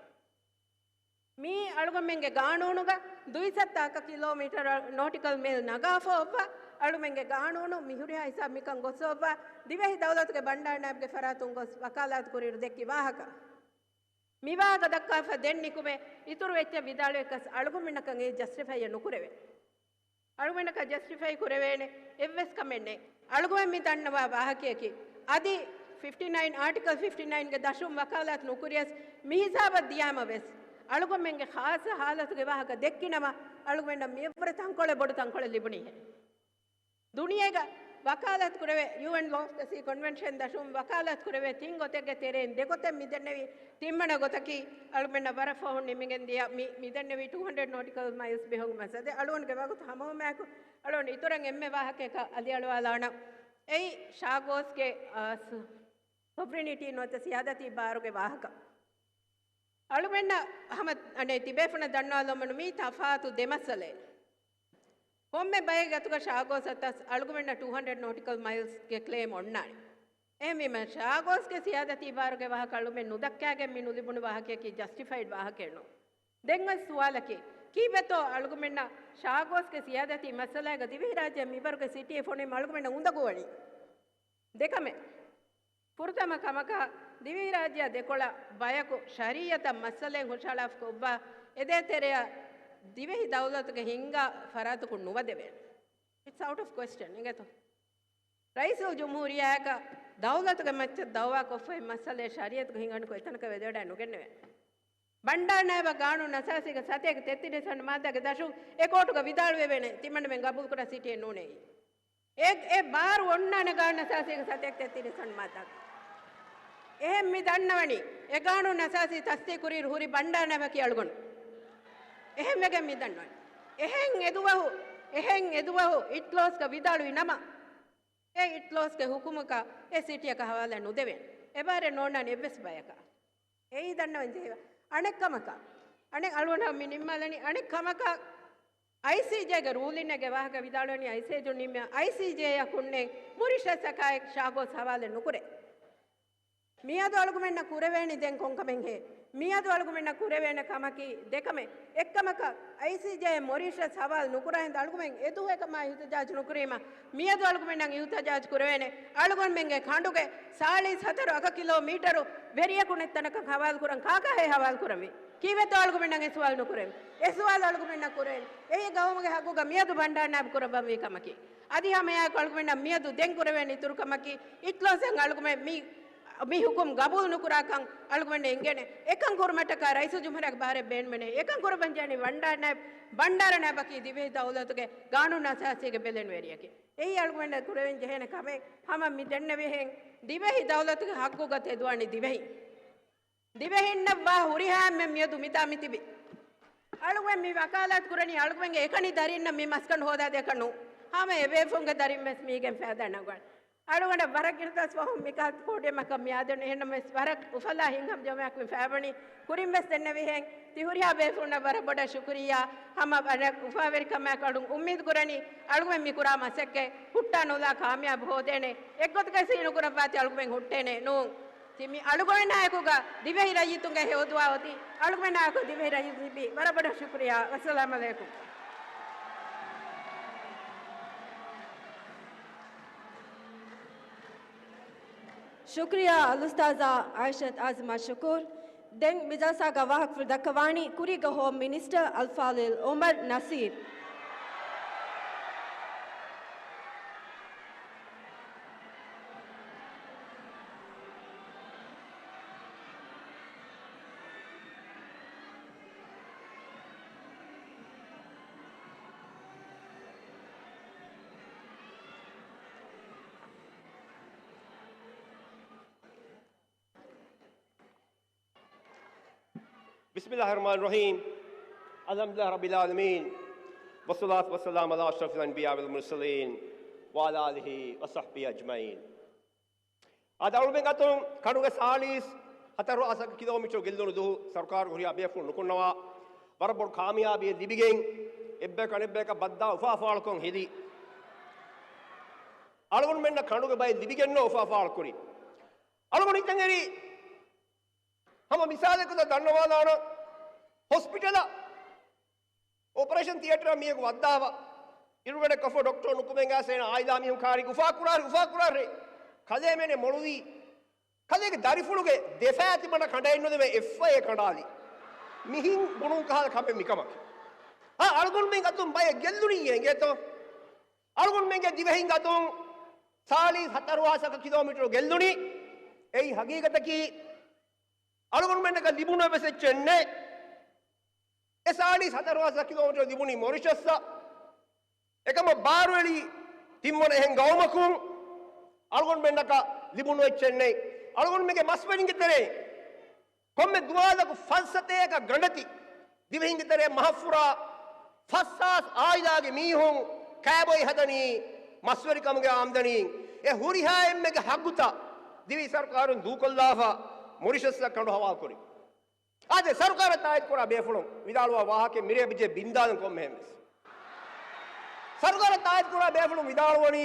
މީ އަޅުގަނޑުމެންގެ ގާނޫނުގަ ދުއިސައްތަ އަކަ ކިލޯމީޓަރ ނޯޓިކަލް މޭލް ނަގާފަ އޮއްވާ، އަޅުމެންގެ ގާނޫނު މިހުރިހާ ހިސާބު މިކަން ގޮއްސަ އޮއްވާ، ދިވެހި ދައުލަތުގެ ބަންޑާރަ ނާއިބުގެ ފަރާތުން ގޮސް ވަކާލާތު ކުރިއިރު ދެއްކި ވާހަކަ. މިވާހަކަ ދައްކާފަ ދެން ނިކުމެ، އިތުރު އެއްޗެއް ވިދާޅުވެއްކަސް އަޅުގަނޑުމެންނަކަށް އެ ޖަސްޓިފައިއެއް ނުކުރެވޭ. އަޅުގަނޑަކަށް ޖަސްޓިފައި ކުރެވޭނެ އެއްވެސް ކަމެއް ނެތް. އަޅުގަނޑު މި ދަންނަވާ ވާހަކަޔަކީ، އަދި ފިފްޓީ ނައިން، އާޓިކަލް ފިފްޓީ ނައިންގެ ދަށުން ވަކާލާތު ނުކުރިޔަސް، މިހިސާބަށް ދިޔާމަ ވެސް، އަޅުގަނޑުމެންގެ ޚާއްޞަ ހާލަތުގެ ވާހަކަ ދެއްކިނަމަ، އަޅުގަނޑަށް މިއަށްވުރެ ތަންކޮޅެއް ބޮޑު ތަންކޮޅެއް ލިބުނީހޭ. ދުނިޔޭގަ ވަކާލާތު ކުރެވޭ، ޔޫއެން ލޯފްޓަސީ ކޮންވެންޝަން ދަށުން ވަކާލާތު ކުރެވޭ ތިން ގޮތެއްގެ ތެރެއިން ދެ ގޮތެއް މި ދެންނެވި ތިންވަނަ ގޮތަކީ، އަޅުމެންނަށް ވަރަށް ފަހުން ނިމިގެން ދިޔަ މި، މި ދެންނެވި ޓޫ ހަންޑްރެޑް ނޯޓިކަލް މައިލްސް ބެހުން މައްސަލަ. އަޅުގަނޑުގެ ވަގުތު ހަމަވުމާއެކު، އަޅުގަނޑު އިތުރަށް އެންމެ ވާހަކައަކަށް އަލިއަޅުވާލާނަން. އެއީ ޝާގޯސްގެ، އާ، ސު-، ސޮވްރިނިޓީ ނުވަތަ ސިޔާދަތީ ބާރުގެ ވާހަކަ. އަޅުމެންނަށް ހަމަ އަނެއް ތިބޭފުޅުން ދަންނަވާލަމުން މީ ތަފާތު ދެ މައްސަލައެއް. ކޮންމެ ބައެއް ގޮތުގަ ޝާގޯސް އަތަސް އަޅުގަނޑަށް ޓޫ ހަންޑްރެޑް ނޯޓިކަލް މައިލްސްގެ ކްލެއިމް އޮންނާނެ. އެހެންވީމަ، ޝާގޯސްގެ ސިޔާދަތީ ބާރުގެ ވާހަކަ އަޅުމެން ނުދައްކާގެން މި ނުލިބުނު ވާހަކަޔަކީ ޖަސްޓިފައިޑް ވާހަކައެއް ނޫން. ދެން އޮތް ސުވާލަކީ، ކީއްވެތޯ އަޅުގަނޑުމެންނަށް ޝާގޯސްގެ ސިޔާދަތީ މައްސަލައިގަ ދިވެހިރާއްޖެ މިވަރުގެ ސިޓީ ފޮނުވީމަ އަޅުގަނޑަށް އުނދަގޫވަނީ؟ ދެކަމެއް. ފުރަތަމަ ކަމަކަށް ދިވެހިރާއްޖެއަށް ދެކޮޅަށް ބަޔަކު ޝަރީއަތަށް މައްސަލައެއް ހުށަހަޅާފަ ކޮށްފަ އެދޭތެރެއަށް ދިވެހި ދައުލަތުގެ ހިންގާ ފަރާތަކުން ނުވަދެވޭނެ. It's out of question، އިނގޭތޯ؟ ރައީސުލްޖުމްހޫރިއްޔާއަކަށް ދައުލަތުގެ މައްޗަށް ދައުވާ ކޮށްފައި މައްސަލައެއް ޝަރީއަތުގެ ހިނގަނިކޮށް އެތަނަކަށް ވެދެވަޑައެއް ނުގެންނެވޭނެ. ބަންޑާރަ ނާއިބަށް ގާނޫނު އަސާސީގެ ސަތޭކަ ތެއްތިރީސް ވަނަ މާއްދާގެ ދަށުން އެ ކޯޓުގަ ވިދާޅުވެވޭނެ ތިމަންނަމެން ގަބޫލުކުރާ ސިޓީއެއް ނޫނޭ. އެ، އެ ބާރު އޮންނާނެ ގާނޫނު އަސާސީގެ ސަތޭކަ ތެއްތިރީސް ވަނަ މާއްދާގަ. އެހެން މި ދަންނަވަނީ، އެ ގާނޫނު އަސާސީ ތަސްދީޤު ކުރިއިރު ހުރި ބަންޑާރަ ނާއިބަކީ އަޅުގަނޑު. އެހެން ވެގެން މި ދަންނަވަނީ. އެހެން އެދުވަހު، އެހެން އެދުވަހު އިޓްލޯސްގަ ވިދާޅުވި ނަމަ، އެ އިޓްލޯސްގެ ހުކުމަކަށް އެ ސިޓީއަކަށް ހަވާލާ ނުދެވޭނެ. އެބާރެއް ނޯންނާނެ އެއްވެސް ބަޔަކަށް. އެއީ ދަންނަވަން ޖެހިވާ. އަނެއް ކަމަކަށް، އަނެއް އަޅުގަނޑަށް މި ނިންމާލަނީ އަނެއް ކަމަކަށް، އައިސީޖޭގެ ރޫލިންގެ ވާހަކަ ވިދާޅުވަނީ އައިސީޖޭ ނިންމި، އައިސީޖޭއަކުންނެއް މޮރިޝަސްއަކާއެކު ޝާގޯސް ހަވާލެއް ނުކުރޭ. މިއަދު އަޅުގަމެންނަށް ކުރެވޭނީ ދެން ކޮންކަމެއްހޭ؟ މިއަދު އަޅުގަމެންނަށް ކުރެވޭނެ ކަމަކީ ދެކަމެއް. އެއްކަމަކަށް، އައިސީޖޭ މޮރިޝަސް ހަވާލު ނުކުރާ ހިނދު އަޅުގަމެން އެދުވަހެއް ކަމާ އިހުތިޖާޖު ނުކުރީމަ، މިއަދު އަޅުގަމެންނަށް އިހުތިޖާޖު ކުރެވޭނެ އަޅުގަނޑުމެންގެ ކަނޑުގެ ސާޅީސް ހަތަރު އަކަ ކިލޯމީޓަރު ވެރިޔަކު ނެތްތަނަކަށް ހަވާލު ކުރަން ކާކާހޭ ހަވާލު ކުރަންވީ؟ ކީއްވެތޯ އަޅުގަމެންނަށް އެ ސުވާލު ނުކުރެވެން؟ އެ ސުވާލު އަޅުގަމެންނަށް ކުރެވެން. އެއީ ގައުމުގެ ހައްގުގަ މިއަދު ބަންޑާރަ ނާއިބު ކުރައްވަންވީ ކަމަކީ. އަދި ހަމައެއާއެކު އަޅުގަނޑަށް މިއަދު ދެން ކުރެވޭނެ އިތުރު ކަމަކީ، އިތުލާސްއަށް އަޅުގަމެން މި، މި ހުކުމް ގަބޫލު ނުކުރާކަން އަޅުގަމެން އެނގޭނެ. އެކަން ކުރުމަށްޓަކާ ރައީސުލްޖުމްހޫރިއްޔާގެ ބާރެއް ބޭނުމެއް ނެތް. އެކަން ކުރައްވަން ޖެހެނީ ބަންޑާރަ ނާއިބް، ބަންޑާރަ ނާއިބަކީ ދިވެހި ދައުލަތުގެ ގާނޫނު އަސާސީގެ ބެލެނިވެރިއަކީ. އެއީ އަޅުގަމެންނަށް ކުރެވެން ޖެހޭނެ ކަމެއް. ހަމަ މި ދެންނެވިހެން ދިވެހި ދައުލަތުގެ ހައްގުގަ ތެދުވާނީ ދިވެހި. ދިވެހިންނަށްވާ ހުރިހާ އެންމެން މިއަދު މިތާ މިތިބި. އަޅުގަނޑު މި ވަކާލާތު ކުރަނީ އަޅުގަނޑުގެ އެކަނި ދަރިންނަށް މި މަސްކަނޑު ހޯދާދޭކަށް ނޫން. ހަމަ އެބޭފުޅުންގެ ދަރިން ވެސް މީގެން ފައިދާ ނަގުން. އަޅުގަނޑަށް ވަރަށް އިރުދަސް ފަހުން މިކަހަލަ ޕޯޑިއަމަކަށް މި އާދެވުނީ. އެހެންނަމަވެސް ވަރަށް އުފަލާ ހިތްހަމަޖެހުމެއް ފައިވަނީ. ކުރިން ވެސް ދެންނެވިހެން ތި ހުރިހާ ބޭފުޅުންނަށް ވަރަށް ބޮޑަށް ޝުކުރިއްޔާ. ހަމަ ވަރަށް އުފާވެރިކަމާއެކު އަޅުން އުއްމީދު ކުރަނީ އަޅުގަނޑު މި ކުރާ މަސައްކަތް ހުއްޓާ ނުލާ ކާމިޔާބު ހޯދޭނެ. އެއްގޮތަކަށް ސީނުކުރައްވާތީ އަޅުގަނޑު ހުއްޓޭނެ ނޫން. ތި މި އަޅުގަނޑާއެކުގަ ދިވެހި ރައްޔިތުންގެ ހެޔޮދުޢާ އޮތީ. އަޅުގަނޑާއެކު ދިވެހި ރައްޔިތުން ތިބީ. ވަރަށް ބޮޑަށް ޝުކުރިއްޔާ. ވައްސަލާމް އަލައިކުމް. ޝުކުރިއްޔާ އަލްއުސްތާޛާ އާއިޝަތު އާޒިމާ ޝުކޫރު. ދެން މި ޖަލްސާގަ ވާހަކަފުޅު ދައްކަވާނީ ކުރީގެ ހޯމް މިނިސްޓަރ އަލްފާޟިލް އުމަރު ނަސީރު. بسم الله الرحمن الرحيم. الحمد لله رب العالمين. والصلاة والسلام على أشرف الأنبياء والمرسلين وعلى آله وصحبه أجمعين. އަދި އަޅުގަނޑުމެން އަތުން ކަނޑުގެ ސާޅީސް ހަތަރު އަސަކަ ކިލޯމީޓަރު ގެއްލުނު ދުވަހު ސަރުކާރު ހުރިހާ ބޭފުޅުން ނުކުންނަވާ ވަރަށް ބޮޑު ކާމިޔާބީއެއް ލިބިގެން އެއްބަޔަކު އަނެއްބަޔަކަށް ބައްދާ އުފާ އުފާވާކަން ހެދި އަޅުގަނޑުމެންނަށް ކަނޑުގެ ބައެއް ލިބިގެންނެވި އުފާ އުފާވާކަން ކުރި. އަޅުގަނޑު ހިތަށް އެރި ހަމަ މިސާލެއްގަ ދަންނަވާލާނަން ހޮސްޕިޓަލަށް އޮޕަރޭޝަން ތިއޭޓަރަށް މީހަކު ވައްދާފަ އިރުގަޑެއް ކޮށްފަ ޑޮކްޓަރު ނުކުމެގެން އާސޭނަ އާއިލާ މީހުން ކާރި އުފާ ކުރާ، އުފާ ކުރާށޭ. ކަލޭމެނެއް މޮޅުވީ. ކަލޭގެ ދަރިފުޅުގެ ދެފައިތި މަނަ ކަނޑައެއް ނުދެވޭ އެއްފައޭ ކަނޑާލި. މިހިން ބުނުން ކަހަލަ ކަމެއް މިކަމަކީ. އާ، އަޅުގަނޑުމެން އަތުން ބައެއް ގެއްލުނީ އެނގޭތޯ؟ އަޅުގަނޑުމެންގެ ދިވެހިން އަތުން ސާޅީސް ހަތަރު ހާސަކަ ކިލޯމީޓަރު ގެއްލުނީ. އެއީ ހަގީގަތަކީ. އަޅުގަނޑުމެންނަކަށް ލިބުނު އެއްވެސް އެއްޗެއް ނެތް. އެ ސާޅީސް ހަތަރު ހާސަ ކިލޯމީޓަރު ލިބުނީ މޮރިޝަސްއަށް. އެކަމަށް ބާރުއެޅި ތިންވަނަ އެހެން ގައުމަކުން އަޅުގަނޑުމެންނަކަށް ލިބުނު އެއްޗެއް ނެތް. އަޅުގަނޑުމެންގެ މަސްވެރިންގެ ތެރެއިން ކޮންމެ ދުވާލަކު ފަންސަތޭކަ ގަނޑަތި ދިވެހިންގެ ތެރޭ މަހަށްފުރާ ފަސް ހާސް އާއިލާގެ މީހުން ކައިބޮއި ހަދަނީ މަސްވެރިކަމުގެ އާމްދަނީން. އެ ހުރިހާ އެންމެގެ ހައްގުތައް ދިވެހި ސަރުކާރުން ދޫކޮށްލާފަ މޮރިޝަސްއަށް ކަނޑު ހަވާލުކުރި. އާދެ، ސަރުކާރަށް ތާއީދު ކުރާ ބޭފުޅުން ވިދާޅުވާ ވާހަކައެއް މިރޭ އެބަޖެހޭ ބިންދާލަން ކޮންމެހެން ވެސް. ސަރުކާރަށް ތާއީދު ކުރާ ބޭފުޅުން ވިދާޅުވަނީ،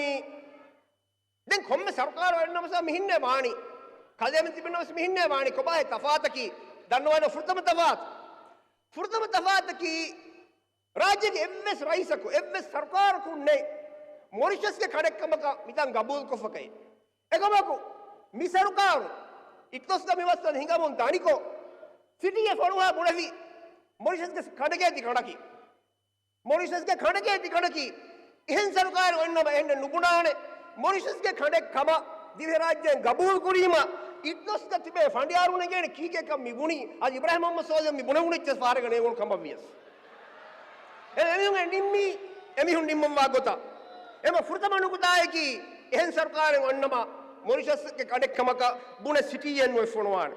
ދެން ކޮންމެ ސަރުކާރު އޮތްނަމަސް މިހެންނޭ ވާނީ. ކަލޭމެން ތިބެންނަމަސް މިހެންނޭ ވާނީ. ކޮބާހޭ ތަފާތަކީ؟ ދަންނަވާނެ ފުރަތަމަ ތަފާތު. ފުރަތަމަ ތަފާތަކީ، ރާއްޖޭގެ އެއްވެސް ރައީސަކު، އެއްވެސް ސަރުކާރަކު ނެތް މޮރިޝަސްގެ ކަނޑެއްކަމަކަށް މިތާން ގަބޫލުކޮށްފަކައި. އެކަމަކު، މި ސަރުކާރު އިތުލޮސްގަ މި ވަސްތަން ހިނގަމުން ދަނިކޮށް، ސިޓީއެއް ފޮނުވާ ބުނެފި މޮރިޝަސްގެ ކަނޑެއްގެ ތި ކަނޑަކީ. މޮރިޝަސްގެ ކަނޑެއްގެ ތި ކަނޑަކީ. އެހެން ސަރުކާރެއް އޮތްނަމަ އެހެންނެއް ނުބުނާނެ. މޮރިޝަސްގެ ކަނޑެއް ކަމަށް ދިވެހިރާއްޖޭން ގަބޫލު ކުރީމަ، އިތުލޮސްގަ ތިބޭ ފަނޑިޔާރުން އެނގޭނެ ކީކޭކަން މި ބުނީ. އަދި އިބްރާހިމް މުހައްމަދު ސޯލިހު މި ބުނެވުނު އެއްޗެއް ފަހަރެއްގަ ނޭނގުނު ކަމަށް ވިޔަސް. އެ އެމީހުން ނިންމީ، އެމީހުން ނިންމަންވާ ގޮތަށް. އެމަ ފުރަތަމަ ނުކުތާއަކީ، އެހެން ސަރުކާރެއް އޮންނަމަ، މޮރިޝަސްގެ ކަނޑެއް ކަމަކަށް ބުނެ ސިޓީއެއް ނުއެއް ފޮނުވާނެ.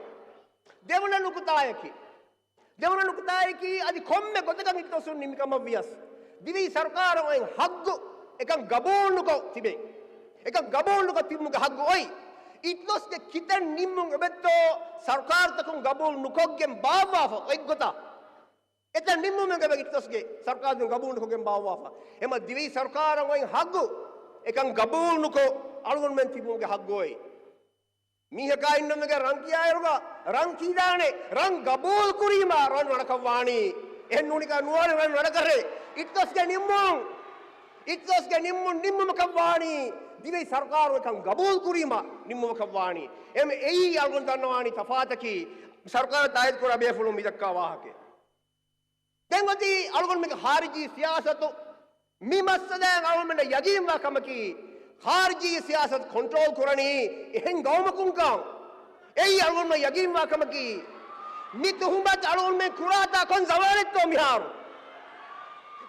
ދެވަނަ ނުކުތާއަކީ، ދެވަނަ ނުކުތާއަކީ، އަދި ކޮންމެ ގޮތަކަށް އިތުލޮސުން ނިންމި ކަމަށް ވިޔަސް، ދިވެހި ސަރުކާރަށް އޮތް ހައްގު އެކަން ގަބޫލުނުކޮށް ތިބޭ. އެކަން ގަބޫލުނުކޮށް ތިބުމުގެ ހައްގު އޮތް. އިޓްލޮސްގެ ކިތައް ނިންމުން އެބައްތޯ ސަރުކާރުތަކުން ގަބޫލު ނުކޮށްގެން ބާއްވާފަ އޮތްގޮތަށް؟ އެތައް ނިންމުމެއް އެބަ އިޓްލޮސްގެ ސަރުކާރުތަކުން ގަބޫލު ނުކޮށްގެން ބާއްވާފަ. އެމަ ދިވެހި ސަރުކާރަށް އޮތް ހައްގު އެކަން ގަބޫލު ނުކޮށް އަޅުގަނޑުމެން ތިބުމުގެ ހައްގު އޮތް. މީހަކާ އިންނަމެގެ ރަން ކިޔާއިރުގަ ރަން ކީދާނެ، ރަން ގަބޫލު ކުރީމަ ރަން ރަނަކަށް ވާނީ. އެހެން ނޫނިކާ ނުވާނެ ރަން ރަނަކަށޭ. އިޓްލޮސްގެ ނިންމުން، އިޓްލޮސްގެ ނިންމުން ނިންމުމަކަށް ވާނީ. ދިވެހި ސަރުކާރު އެކަން ގަބޫލު ކުރީމަ ނިންމުމަކަށް ވާނީ. އެމް އެއީ އަޅުގަނޑު ދަންނަވާނީ ތަފާތަކީ ސަރުކާރަށް ތާއީދު ކުރާ ބޭފުޅުން މި ދައްކާ ވާހަކައެއް. ދެން އޮތީ އަޅުގަނޑުމެންގެ ޚާރިޖީ ސިޔާސަތު. މި މައްސަލައިން އަޅުގަނޑުމެންނަށް ޔަގީންވާ ކަމަކީ، ޚާރިޖީ ސިޔާސަތު ކޮންޓްރޯލް ކުރަނީ އެހެން ގައުމަކުންކަން. އެއީ އަޅުގަނޑުމެންނަށް ޔަގީންވާ ކަމަކީ. މި ތުހުމަތު އަޅުގަނޑުމެން ކުރާތާ ކޮން ޒަމާނެއްތޯ މިހާރު؟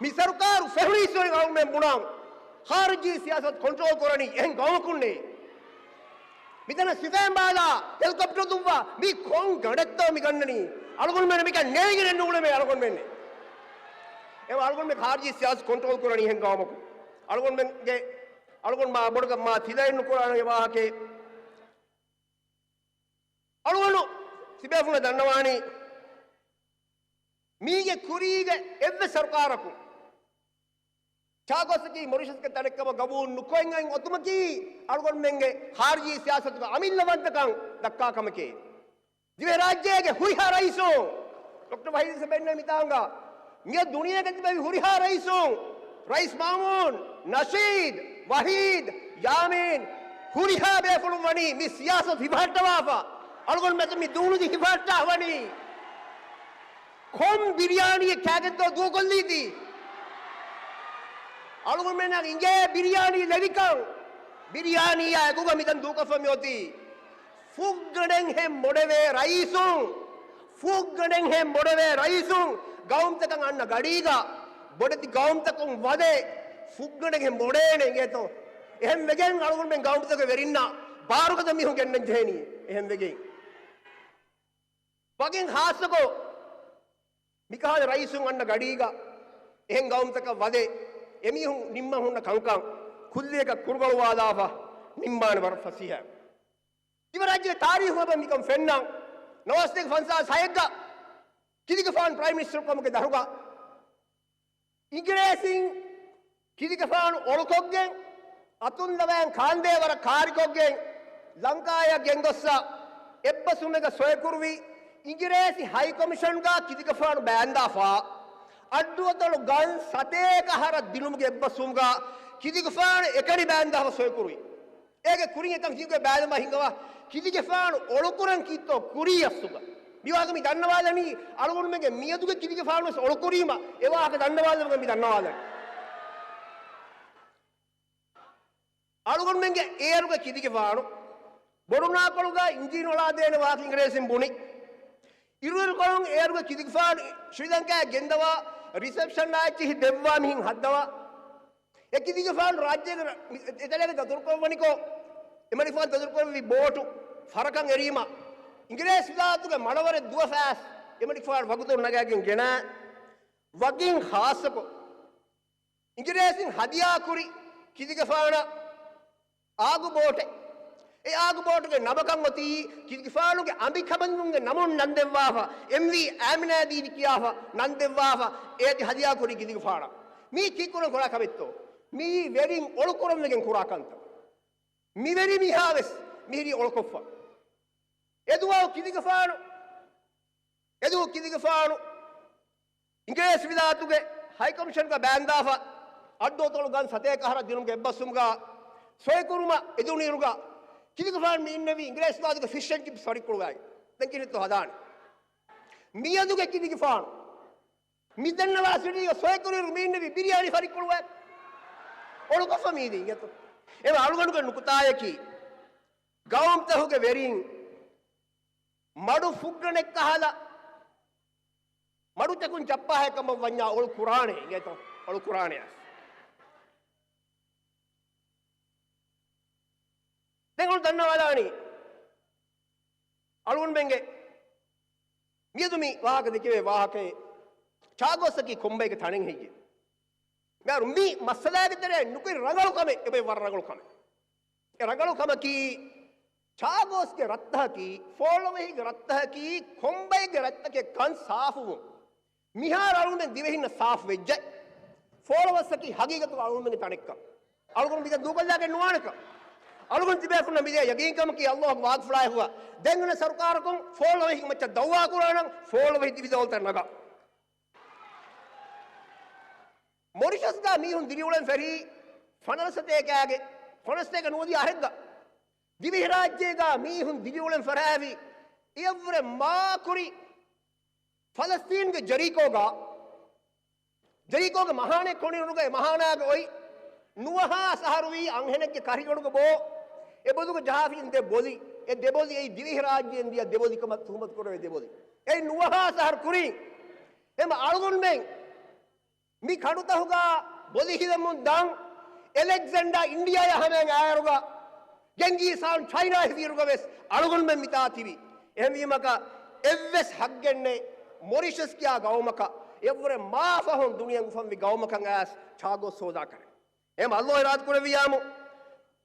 މި ސަރުކާރު ފެށުނީސް އޮތް އަޅުގަނޑުމެން ބުނަން، ޚާރިޖީ ސިޔާސަތު ކޮންޓްރޯލް ކުރަނީ އެހެން ގައުމަކުންނޭ. މިތަނަށް ސިފައިން ބާލާ، ހެލިކޮޕްޓަރު ދުއްވާ، މީ ކޮން ގަނޑެއްތޯ މި ގަންނަނީ؟ އަޅުގަނޑުމެން މިކަން ނޭނގިގެނެއް ނޫޅެމޭ އަޅުގަނޑުމެން. އެ އަޅުގަނޑުމެން ޚާރިޖީ ސިޔާސަތު ކޮންޓްރޯލް ކުރަނީ އެހެން ގައުމަކު. އަޅުގަނޑުމެންގެ، އަޅުގަނޑު މާ ބޮޑު މާ ތިލައެއް ނުކުރާނެ ވާހަކައެއް. އަޅުގަނޑު ތިބޭފުޅުން ދަންނަވާނީ، މީގެ ކުރީގެ އެއްވެސް ސަރުކާރަކު ޗާގޯސްއަކީ މޮރިޝަސްގެ ތަނެއްކަމަށް ގަބޫލު ނުކޮށް އައި އޮތުމަކީ އަޅުގަނޑުމެންގެ ޚާރިޖީ ސިޔާސަތުގެ އަމިއްލަވަންތަކަން ދައްކާ ކަމެކޭ. ދިވެހިރާއްޖޭގެ ހުރިހާ ރައީސުން، ޑޮކްޓަރ ވަހީދު ސަބެންނަ މިތާނގަ މިއަދު ދުނިޔޭގަ ތިބެވި ހުރިހާ ރައީސުން، ރައީސް މާމޫން، ނަޝީދް، ވަހީދް، ޔާމީން، ހުރިހާ ބޭފުޅުން ވަނީ މި ސިޔާސަތު ހިފަހައްޓަވާފަ. އަޅުގަނޑުމެން މި ދޫނުދި ހިފަހައްޓާ ވަނީ. ކޮން ބިރިޔާނީއެއް ކާގެންތޯ ދޫކޮށްލީތީ؟ އަޅުގަނޑުމެންނަށް އިނގޭ ބިރިޔާނީ ލެވިކަން. ބިރިޔާނީއާ އެކުގަ މިތަން ދޫކޮށްފަ މިއޮތީ. ފުއްގަނޑެއްހެން ބޮޑެވޭ ރައީސުން، ފުއްގަނޑެއްހެން ބޮޑެވޭ ރައީސުން ގައުމުތަކަށް އަންނަ ގަޑީގަ ބޮޑެތި ގައުމުތަކުން ވަދެ ފުއްގަނޑެއްހެން ބޮޑޭނެ އިނގޭތޯ؟ އެހެން ވެގެން އަޅުގަނޑުމެން ގައުމުތަކުގެ ވެރިންނާ ބާރުގަދަ މީހުން ގެންނަން ޖެހޭނީ އެހެން ވެގެން. ވަގެން ޚާއްޞަކޮށް، މިކަހަލަ ރައީސުން އަންނަ ގަޑީގަ އެހެން ގައުމުތަކަށް ވަދެ، އެމީހުން ނިންމަން ހުންނަ ކަންކަން ކުއްލިއަކަށް ކުރުގަޅުވާލާފަ ނިންމާނެ ވަރަށް ފަސޭހަ. ދިވެހިރާއްޖޭގެ ތާރީޚު އެބަ މިކަން ފެންނަން. ނަވާސްތޭކަ ފަންސާސް ހައެއްގަ ކިލިގެފާނު ޕްރައިމް މިނިސްޓަރު ކަމުގެ ދަށުގަ އިނގިރޭސިން ކިލިގެފާނު އޮޅުކޮށްގެން، އަތުންލަވައިން ކާންދޭވަރަށް ކާރިކޮށްގެން، ލަންކާޔަށް ގެންގޮއްސަ އެއްބަސްވުމެއްގަ ސޮއިކުރުވި، އިނގިރޭސި ހައިކޮމިޝަންގަ ކިލިގެފާނު ބާންދާފަ، އައްޑުއަތޮޅު ގަން ސަތޭކަ އަހަރަށް ދިނުމުގެ އެއްބަސްވުމުގަ ކިލިގެފާނު އެކަނި ބާންދާފަ ސޮއިކުރުވި. އޭގެ ކުރިން އެކަން ކީއްކުރެ ބާލަމާ ހިނގަވާ، ކިލިގެފާނު އޮޅުކުރަން ކީއްތޯ ކުރީ އަސްލުގަ؟ މިވާހަކަ މި ދަންނަވާލަނީ، އަޅުގަނޑުމެންގެ މިއަދުގެ ކިލިގެފާނު ވެސް އޮޅުކުރީމަ އެ ވާހަކަ ދަންނަވާލަމުގަ މި ދަންނަވާލަނީ. އަޅުގަނޑުމެންގެ އޭރުގެ ކިލިގެފާނު ބޮޑުނާކޮޅުގަ އިންޖީނު އަޅާދޭނެ ވާހަކަ އިނގިރޭސިން ބުނި. އިރުއިރުކޮޅުން އޭރުގެ ކިލިގެފާނު ޝްރީލަންކާއަށް ގެންދަވާ، ރިސެޕްޝަން އާއްޗިހި ދެއްވާ މިހިން ހައްދަވާ. އެ ކިލިގެފާނު ރާއްޖޭގެ ރަ-، މި-، އެތަނެއްގަ ދަތުރުކުރައްވަނިކޮށް، އެމަނިކުފާނު ދަތުރުކުރެއްވި ބޯޓު ފަރަކަށް އެރީމަ، އިނގިރޭސި ވިލާތުގެ މަޑަވަރެއް ދުވަފައިސް އެމަނިކުފާނު ވަގުތުން ނަގައިގެން ގެނައި، ވަގިން ޚާއްޞަކޮށް، އިނގިރޭސިން ހަދިޔާކުރި ކިލިގެފާނަށް އާގު ބޯޓެއް. އެ އާގު ބޯޓުގެ ނަމަކަށް އޮތީ ކިލިގެފާނުގެ އަނބިކަނބަލުންގެ ނަމުން ނަންދެއްވާފަ، އެމްވީ އާމިނާ ދީދި ކިޔާފަ ނަންދެއްވާފަ، އޭތި ހަދިޔާކުރީ ކިލިގެފާނަށް. މީ ކީއްކުރަން ކުރާ ކަމެއްތޯ؟ މީ ވެރިން އޮޅުކުރަން ވެގެން ކުރާ ކަންތައް. މިވެރި މީހާވެސް މިހިރީ އޮޅުކޮށްފަ. އެދުވަހު ކިލިގެފާނު، އެދުވަހު ކިލިގެފާނު އިނގިރޭސި ވިލާތުގެ ހައިކޮމިޝަންގަ ބާންދާފަ، އައްޑުއަތޮޅު ގަން ސަތޭކަ އަހަރަށް ދިނުމުގެ އެއްބަސްވުމުގަ ސޮއިކުރުމަށް އެދުނުއިރުގަ، ކިލިގެފާނު މި އިންނެވީ އިނގިރޭސި ވިލާތުގެ ފިޝް އެން ޗިޕްސް ފަރިއްކުޅުގައި. ދެން ކިހިނެއްތޯ ހަދާނީ؟ މިއަދުގެ ކިލިގެފާނު މި ދަންނަވާ ސިޓީގަ ސޮއިކުރިއިރު މި އިންނެވީ ބިރިޔާނީ ފަރިއްކުޅުގައި. އޮޅުކޮށްފަ މީދީ އިނގޭތޯ. އެ އަޅުގަނޑުގެ ނުކުތާޔަކީ، ގައުމުތަކުގެ ވެރިން މަޑު ފުއްގަނޑެއް ކަހަލަ، މަޑުތަކުން ޗައްޕާހައެއް ކަމަށް ވަންޏާ އޮޅު ކުރާނެ އިނގޭތޯ، އޮޅު ކުރާނެ. ދެން އޮޅު ދަންނަވާލާނީ އަޅުގަނޑުމެންގެ މިއަދު މި ވާހަކަ ދެކެވޭ ވާހަކައެއް، ޗާގޯސްއަކީ ކޮންބައެއްގެ ތަނެއް ހެއްޔޭ؟ މިހާރު މި މައްސަލާގެ ތެރޭ ނުކުތް ރަނގަޅު ކަމެއް، އެބައި ވަރަށް ރަނގަޅު ކަމެއް. އެ ރަނގަޅު ކަމަކީ، ޗާގޯސްގެ ރަށްތަކަކީ، ފޯޅަވަހީގެ ރަށްތަކަކީ ކޮންބައެއްގެ ރަށްތަކެއްކަން ސާފުވުން. މިހާރު އަޅުގަނޑުމެން ދިވެހިންނަށް ސާފު ވެއްޖެ. ފޯޅަވަސްއަކީ ހަގީގަތުގަ އަޅުގަނޑުމެންގެ ތަނެއްކަން. އަޅުގަނޑު މިތަން ދޫކޮށްލާގެން ނުވާނެކަން. އަޅުގަނޑު ތިބޭފުންނަށް މިދޭ ޔަގީންކަމަކީ ﷲ ގެ ވާގިފުޅާއެކުގަ ދެން އަންނަ ސަރުކާރަކުން ފޯޅަވަހީގެ މައްޗަށް ދައުވާ ކުރާނަން، ފޯޅަވަހި ދިވެހި ދައުލަތަށް ނަގާ. މޮރިޝަސްގަ މީހުން ދިރިއުޅެން ފެށީ ފަނަރަ ސަތޭކައިގެ، ފަނަރަ ސަތޭކަ ނުވަދިހަ އަހަރެއްގަ. ދިވެހިރާއްޖޭގަ މީހުން ދިރިއުޅެން ފަށާފި އެއަށްވުރެ މާކުރި ފަލަސްތީންގެ ޖެރީކޯގަ، ޖެރީކޯގެ މަހާނެ ކޮނި އިރުގަ އެ މަހާނާގަ އޮތް ނުވަހާސް އަހަރުވީ އަންހެނެއްގެ ކަށިގަނޑުގަ ބޯ އެ ބޮލުގަ ޖަހާފި ދެ ބޮލި. އެ ދެ ބޮލި އެއީ ދިވެހިރާއްޖޭން ދިޔަ ދެ ބޮލި ކަމަށް ތުހުމަތު ކުރެވޭ ދެ ބޮލި. އެއީ ނުވަހާސް އަހަރު ކުރިން އެމަ އަޅުގަނޑުމެން މި ކަނޑުތަހުގަ ބޮލި ހިލަމުން ދާން އެލެގްޒެންޑާ އިންޑިއާޔާ ހަމައިން އާއިރުގަ، ގެންގީސް ހާން ޗައިނާ ހިފިއިރުގަ ވެސް އަޅުގަނޑުމެން މިތާ ތިބި. އެހެންވީމަކަށް އެއްވެސް ހައްގެއްނެއް މޮރިޝަސް ކިޔާ ގައުމަކަށް އެއަށްވުރެ މާ ފަހުން ދުނިޔެ އުފަންވި ގައުމަކަށް އައިސް ޗާގޯސް ހޯދާކަށް. އެހެން ﷲ އިރާދަ ކުރެއްވިއްޔާމު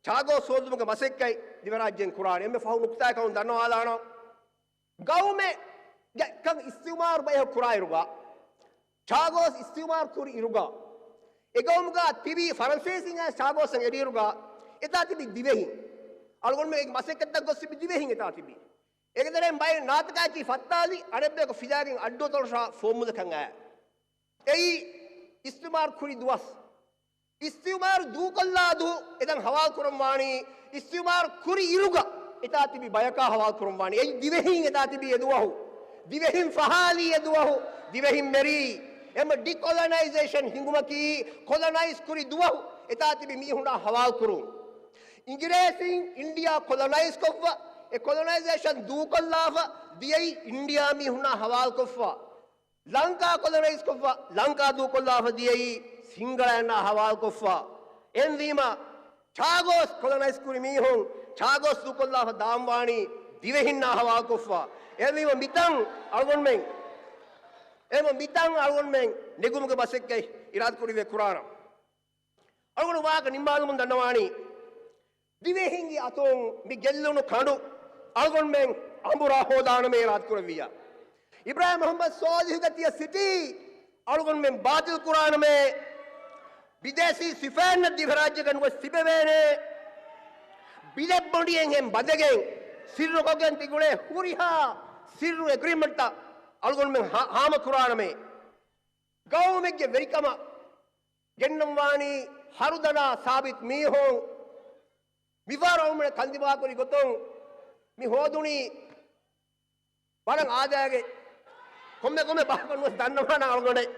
ޗާގޯސް ހޯދުމުގެ މަސައްކަތް ދިވެހިރާއްޖޭން ކުރާނެ. އެންމެ ފަހު ނުކުތާއެއް ކަމުން ދަންނަވާލާނަން. ގައުމެއް ގެ ކަން އިސްތިއުމާރު ބަޔަކު ކުރާއިރުގަ، ޗާގޯސް އިސްތިއުމާރު ކުރި އިރުގަ، އެ ގައުމުގަ ތިބި ފަރަންސޭސިން އައިސް ޗާގޯސްއަށް އެރިއިރުގަ، އެތާ ތިބި ދިވެހިން. އަޅުގަނޑުމެން އެ މަސައްކަތަށް ގޮސް ތިބި ދިވެހިން އެތާ ތިބި. އޭގެ ތެރެއިން ބައެއް ނާތަކާއެކީ ފައްތާލި، އަނެއްބަޔަކު ފިލާގެން އައްޑޫ ތަޅުށާ ފުވައްމުލަކަށް އައި. އެއީ އިސްތިއުމާރު ކުރި ދުވަސް. އިސްތިއުމާރު ދޫކޮށްލާ ދުވަހު އެތަން ހަވާލު ކުރަން ވާނީ، އިސްތިއުމާރު ކުރި އިރުގަ އެތާ ތިބި ބަޔަކާ ހަވާލު ކުރަން ވާނީ. އެއީ ދިވެހިން އެތާ ތިބި އެ ދުވަހު. ދިވެހިން ފަހާލީ އެ ދުވަހު. ދިވެހިން މެރީ. އެމަ ޑިކޮލަނައިޒޭޝަން ހިނގުމަކީ، ކޮލަނައިޒް ކުރި ދުވަހު އެތާ ތިބި މީހުންނާ ހަވާލު ކުރުން. އިނގިރޭސިން އިންޑިއާ ކޮލަނައިޒް ކޮށްފަ، އެ ކޮލަނައިޒޭޝަން ދޫކޮށްލާފަ ދިޔައީ އިންޑިއާ މީހުންނާ ހަވާލު ކޮށްފަ. ލަންކާ ކޮލަނައިޒް ކޮށްފަ، ލަންކާ ދޫކޮށްލާފަ ދިޔައީ ސިންގަޅައިންނާ ހަވާލު ކޮށްފަ. އެހެންވީމަ، ޗާގޯސް ކޮލަނައިޒް ކުރި މީހުން ޗާގޯސް ދޫކޮށްލާފަ ދާން ވާނީ ދިވެހިންނާ ހަވާލު ކޮށްފަ. އެހެންވީމަ، މިތަން އަޅުގަނޑުމެން، އެހެންވީމަ، މިތަން އަޅުގަނޑުމެން ނެގުމުގެ މަސައްކަތް އިރާދަ ކުރެއްވި ކުރާނަން. އަޅުގަނޑު ވާހަކަ ނިންމާލުމުން ދަންނަވާނީ، ދިވެހިންގެ އަތުން މި ގެއްލުނު ކަނޑު އަޅުގަނޑުމެން އަނބުރާ ހޯދާނަމޭ އިރާދަ ކުރެއްވިއްޔާ. އިބްރާހިމް މުޙައްމަދު ޞާލިޙުގެ ތިޔަ ސިޓީ އަޅުގަނޑުމެން ބާތިލް ކުރާނަމޭ. ބިދޭސީ ސިފައިންނަށް ދިވެހިރާއްޖޭގަ ނުވެސް ތިބެވޭނެ. ބިލެއް ބޮނޑިއެއްހެން ބަދެގެން ސިއްރުކޮށްގެން ތިގުޅޭ ހުރިހާ ސިއްރު އެގްރީމަންޓްތައް އަޅުގަނޑުމެން ހާ-، ހާމަ ކުރާނަމޭ. ގައުމެއްގެ ވެރިކަމަށް ގެންނަން ވާނީ ހަރުދަނާ ސާބިތު މީހުން. މިފަހަރު އަޅުގަނޑުމެން ކަންދިމާކުރި ގޮތުން މި ހޯދުނީ ވަރަށް އާދައިގެ ކޮންމެ ކޮންމެ ބަހަކަށް ނުވެސް ދަންނަވާނަން އަޅުގަނޑެއް.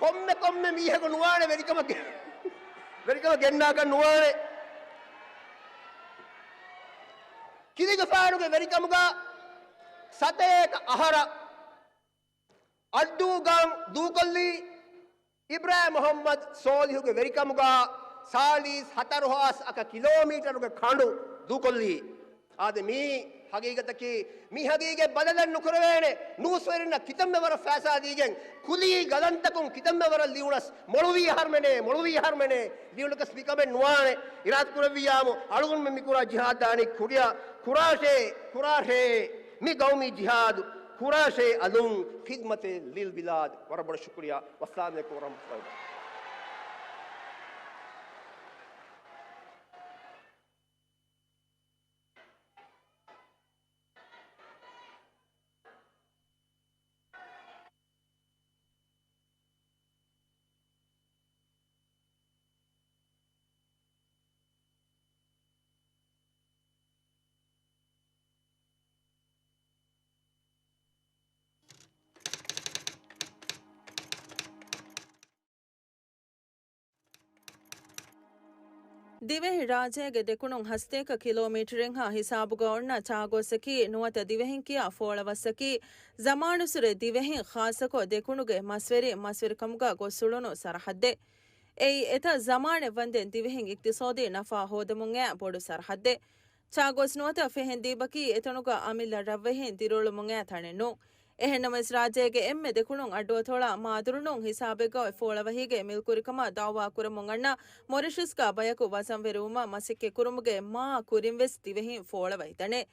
ކޮންމެ ކޮންމެ މީހަކު ނުވާނެ ވެރިކަމަށް ގެ-، ވެރިކަމަށް ގެންނާކަށް ނުވާނެ. ކިލިގެފާނުގެ ވެރިކަމުގަ ސަތޭކަ އަހަރަށް އައްޑޫގަން ދޫކޮށްލީ. އިބްރާހިމް މުޙައްމަދު ޞާލިޙުގެ ވެރިކަމުގަ ސާޅީސް ހަތަރު ހާސް އަކަ ކިލޯމީޓަރުގެ ކަނޑު ދޫކޮށްލީ. އާދެ، މީ ހަގީގަތަކީ، މި ހަގީގަތް ބަދަލެއް ނުކުރެވޭނެ. ނޫސްވެރިންނަށް ކިތަންމެ ވަރަށް ފައިސާ ދީގެން، ކުލީ ގަލަންތަކުން ކިތަންމެ ވަރަށް ލިޔުނަސް، މޮޅުވީ އަހަރުމެނޭ، މޮޅުވީ އަހަރުމެނޭ، ލިޔުނަކަސް މިކަމެއް ނުވާނެ. އިރާދަ ކުރެއްވިއްޔާމު، އަޅުގަނޑުމެން މިކުރާ ޖިހާދާނީ ކުރިއަށް ކުރާށޭ، ކުރާށޭ. މި ގައުމީ ޖިހާދު ކުރާށޭ އަލުން، ޚިދްމަތޭ ލިލް ބިލާދް. ވަރަށް ބޮޑަށް ޝުކުރިއްޔާ. ވައްސަލާމް ޢަލައިކުމް ވަރަޙްމަތުﷲ ވަބަރަކާތުހު. ދިވެހި ރާއްޖޭގެ ދެކުނުން ހަސަތޭކަ ކިލޯމީޓަރެއްހާ ހިސާބުގަ އޮންނަ ޗާގޯސްއަކީ ނުވަތަ ދިވެހިން ކިޔާ ފޯޅަވައްސަކީ، ޒަމާނުއްސުރެ ދިވެހިން ޚާއްޞަކޮށް ދެކުނުގެ މަސްވެރިން މަސްވެރިކަމުގަ ގޮސްއުޅުނު ސަރަހައްދެއް. އެއީ އެތައް ޒަމާނެއް ވަންދެން ދިވެހިން އިޤްތިޞާދީ ނަފާ ހޯދަމުން އައި ބޮޑު ސަރަހައްދެއް. ޗާގޯސް ނުވަތަ ފެހެން ދީބަކީ އެތަނުގަ އަމިއްލަ ރަށްވެހިން ދިރިއުޅުމުން އައި ތަނެއް ނޫން. އެހެންނަމަވެސް، ރާއްޖޭގެ އެންމެ ދެކުނުން އައްޑުއަތޮޅާ މާދުރުނޫން ހިސާބެއްގައި ފޯޅަވަހީގެ މިލްކުރިކަމާ ދައުވާ ކުރަމުން އަންނަ މޮރިޝަސްގަ ބަޔަކު ވަޒަންވެރިވުމަށް މަސައްކަތް ކުރުމުގެ މާ ކުރިން ވެސް ދިވެހިން ފޯޅަވަހި ތަނެއް.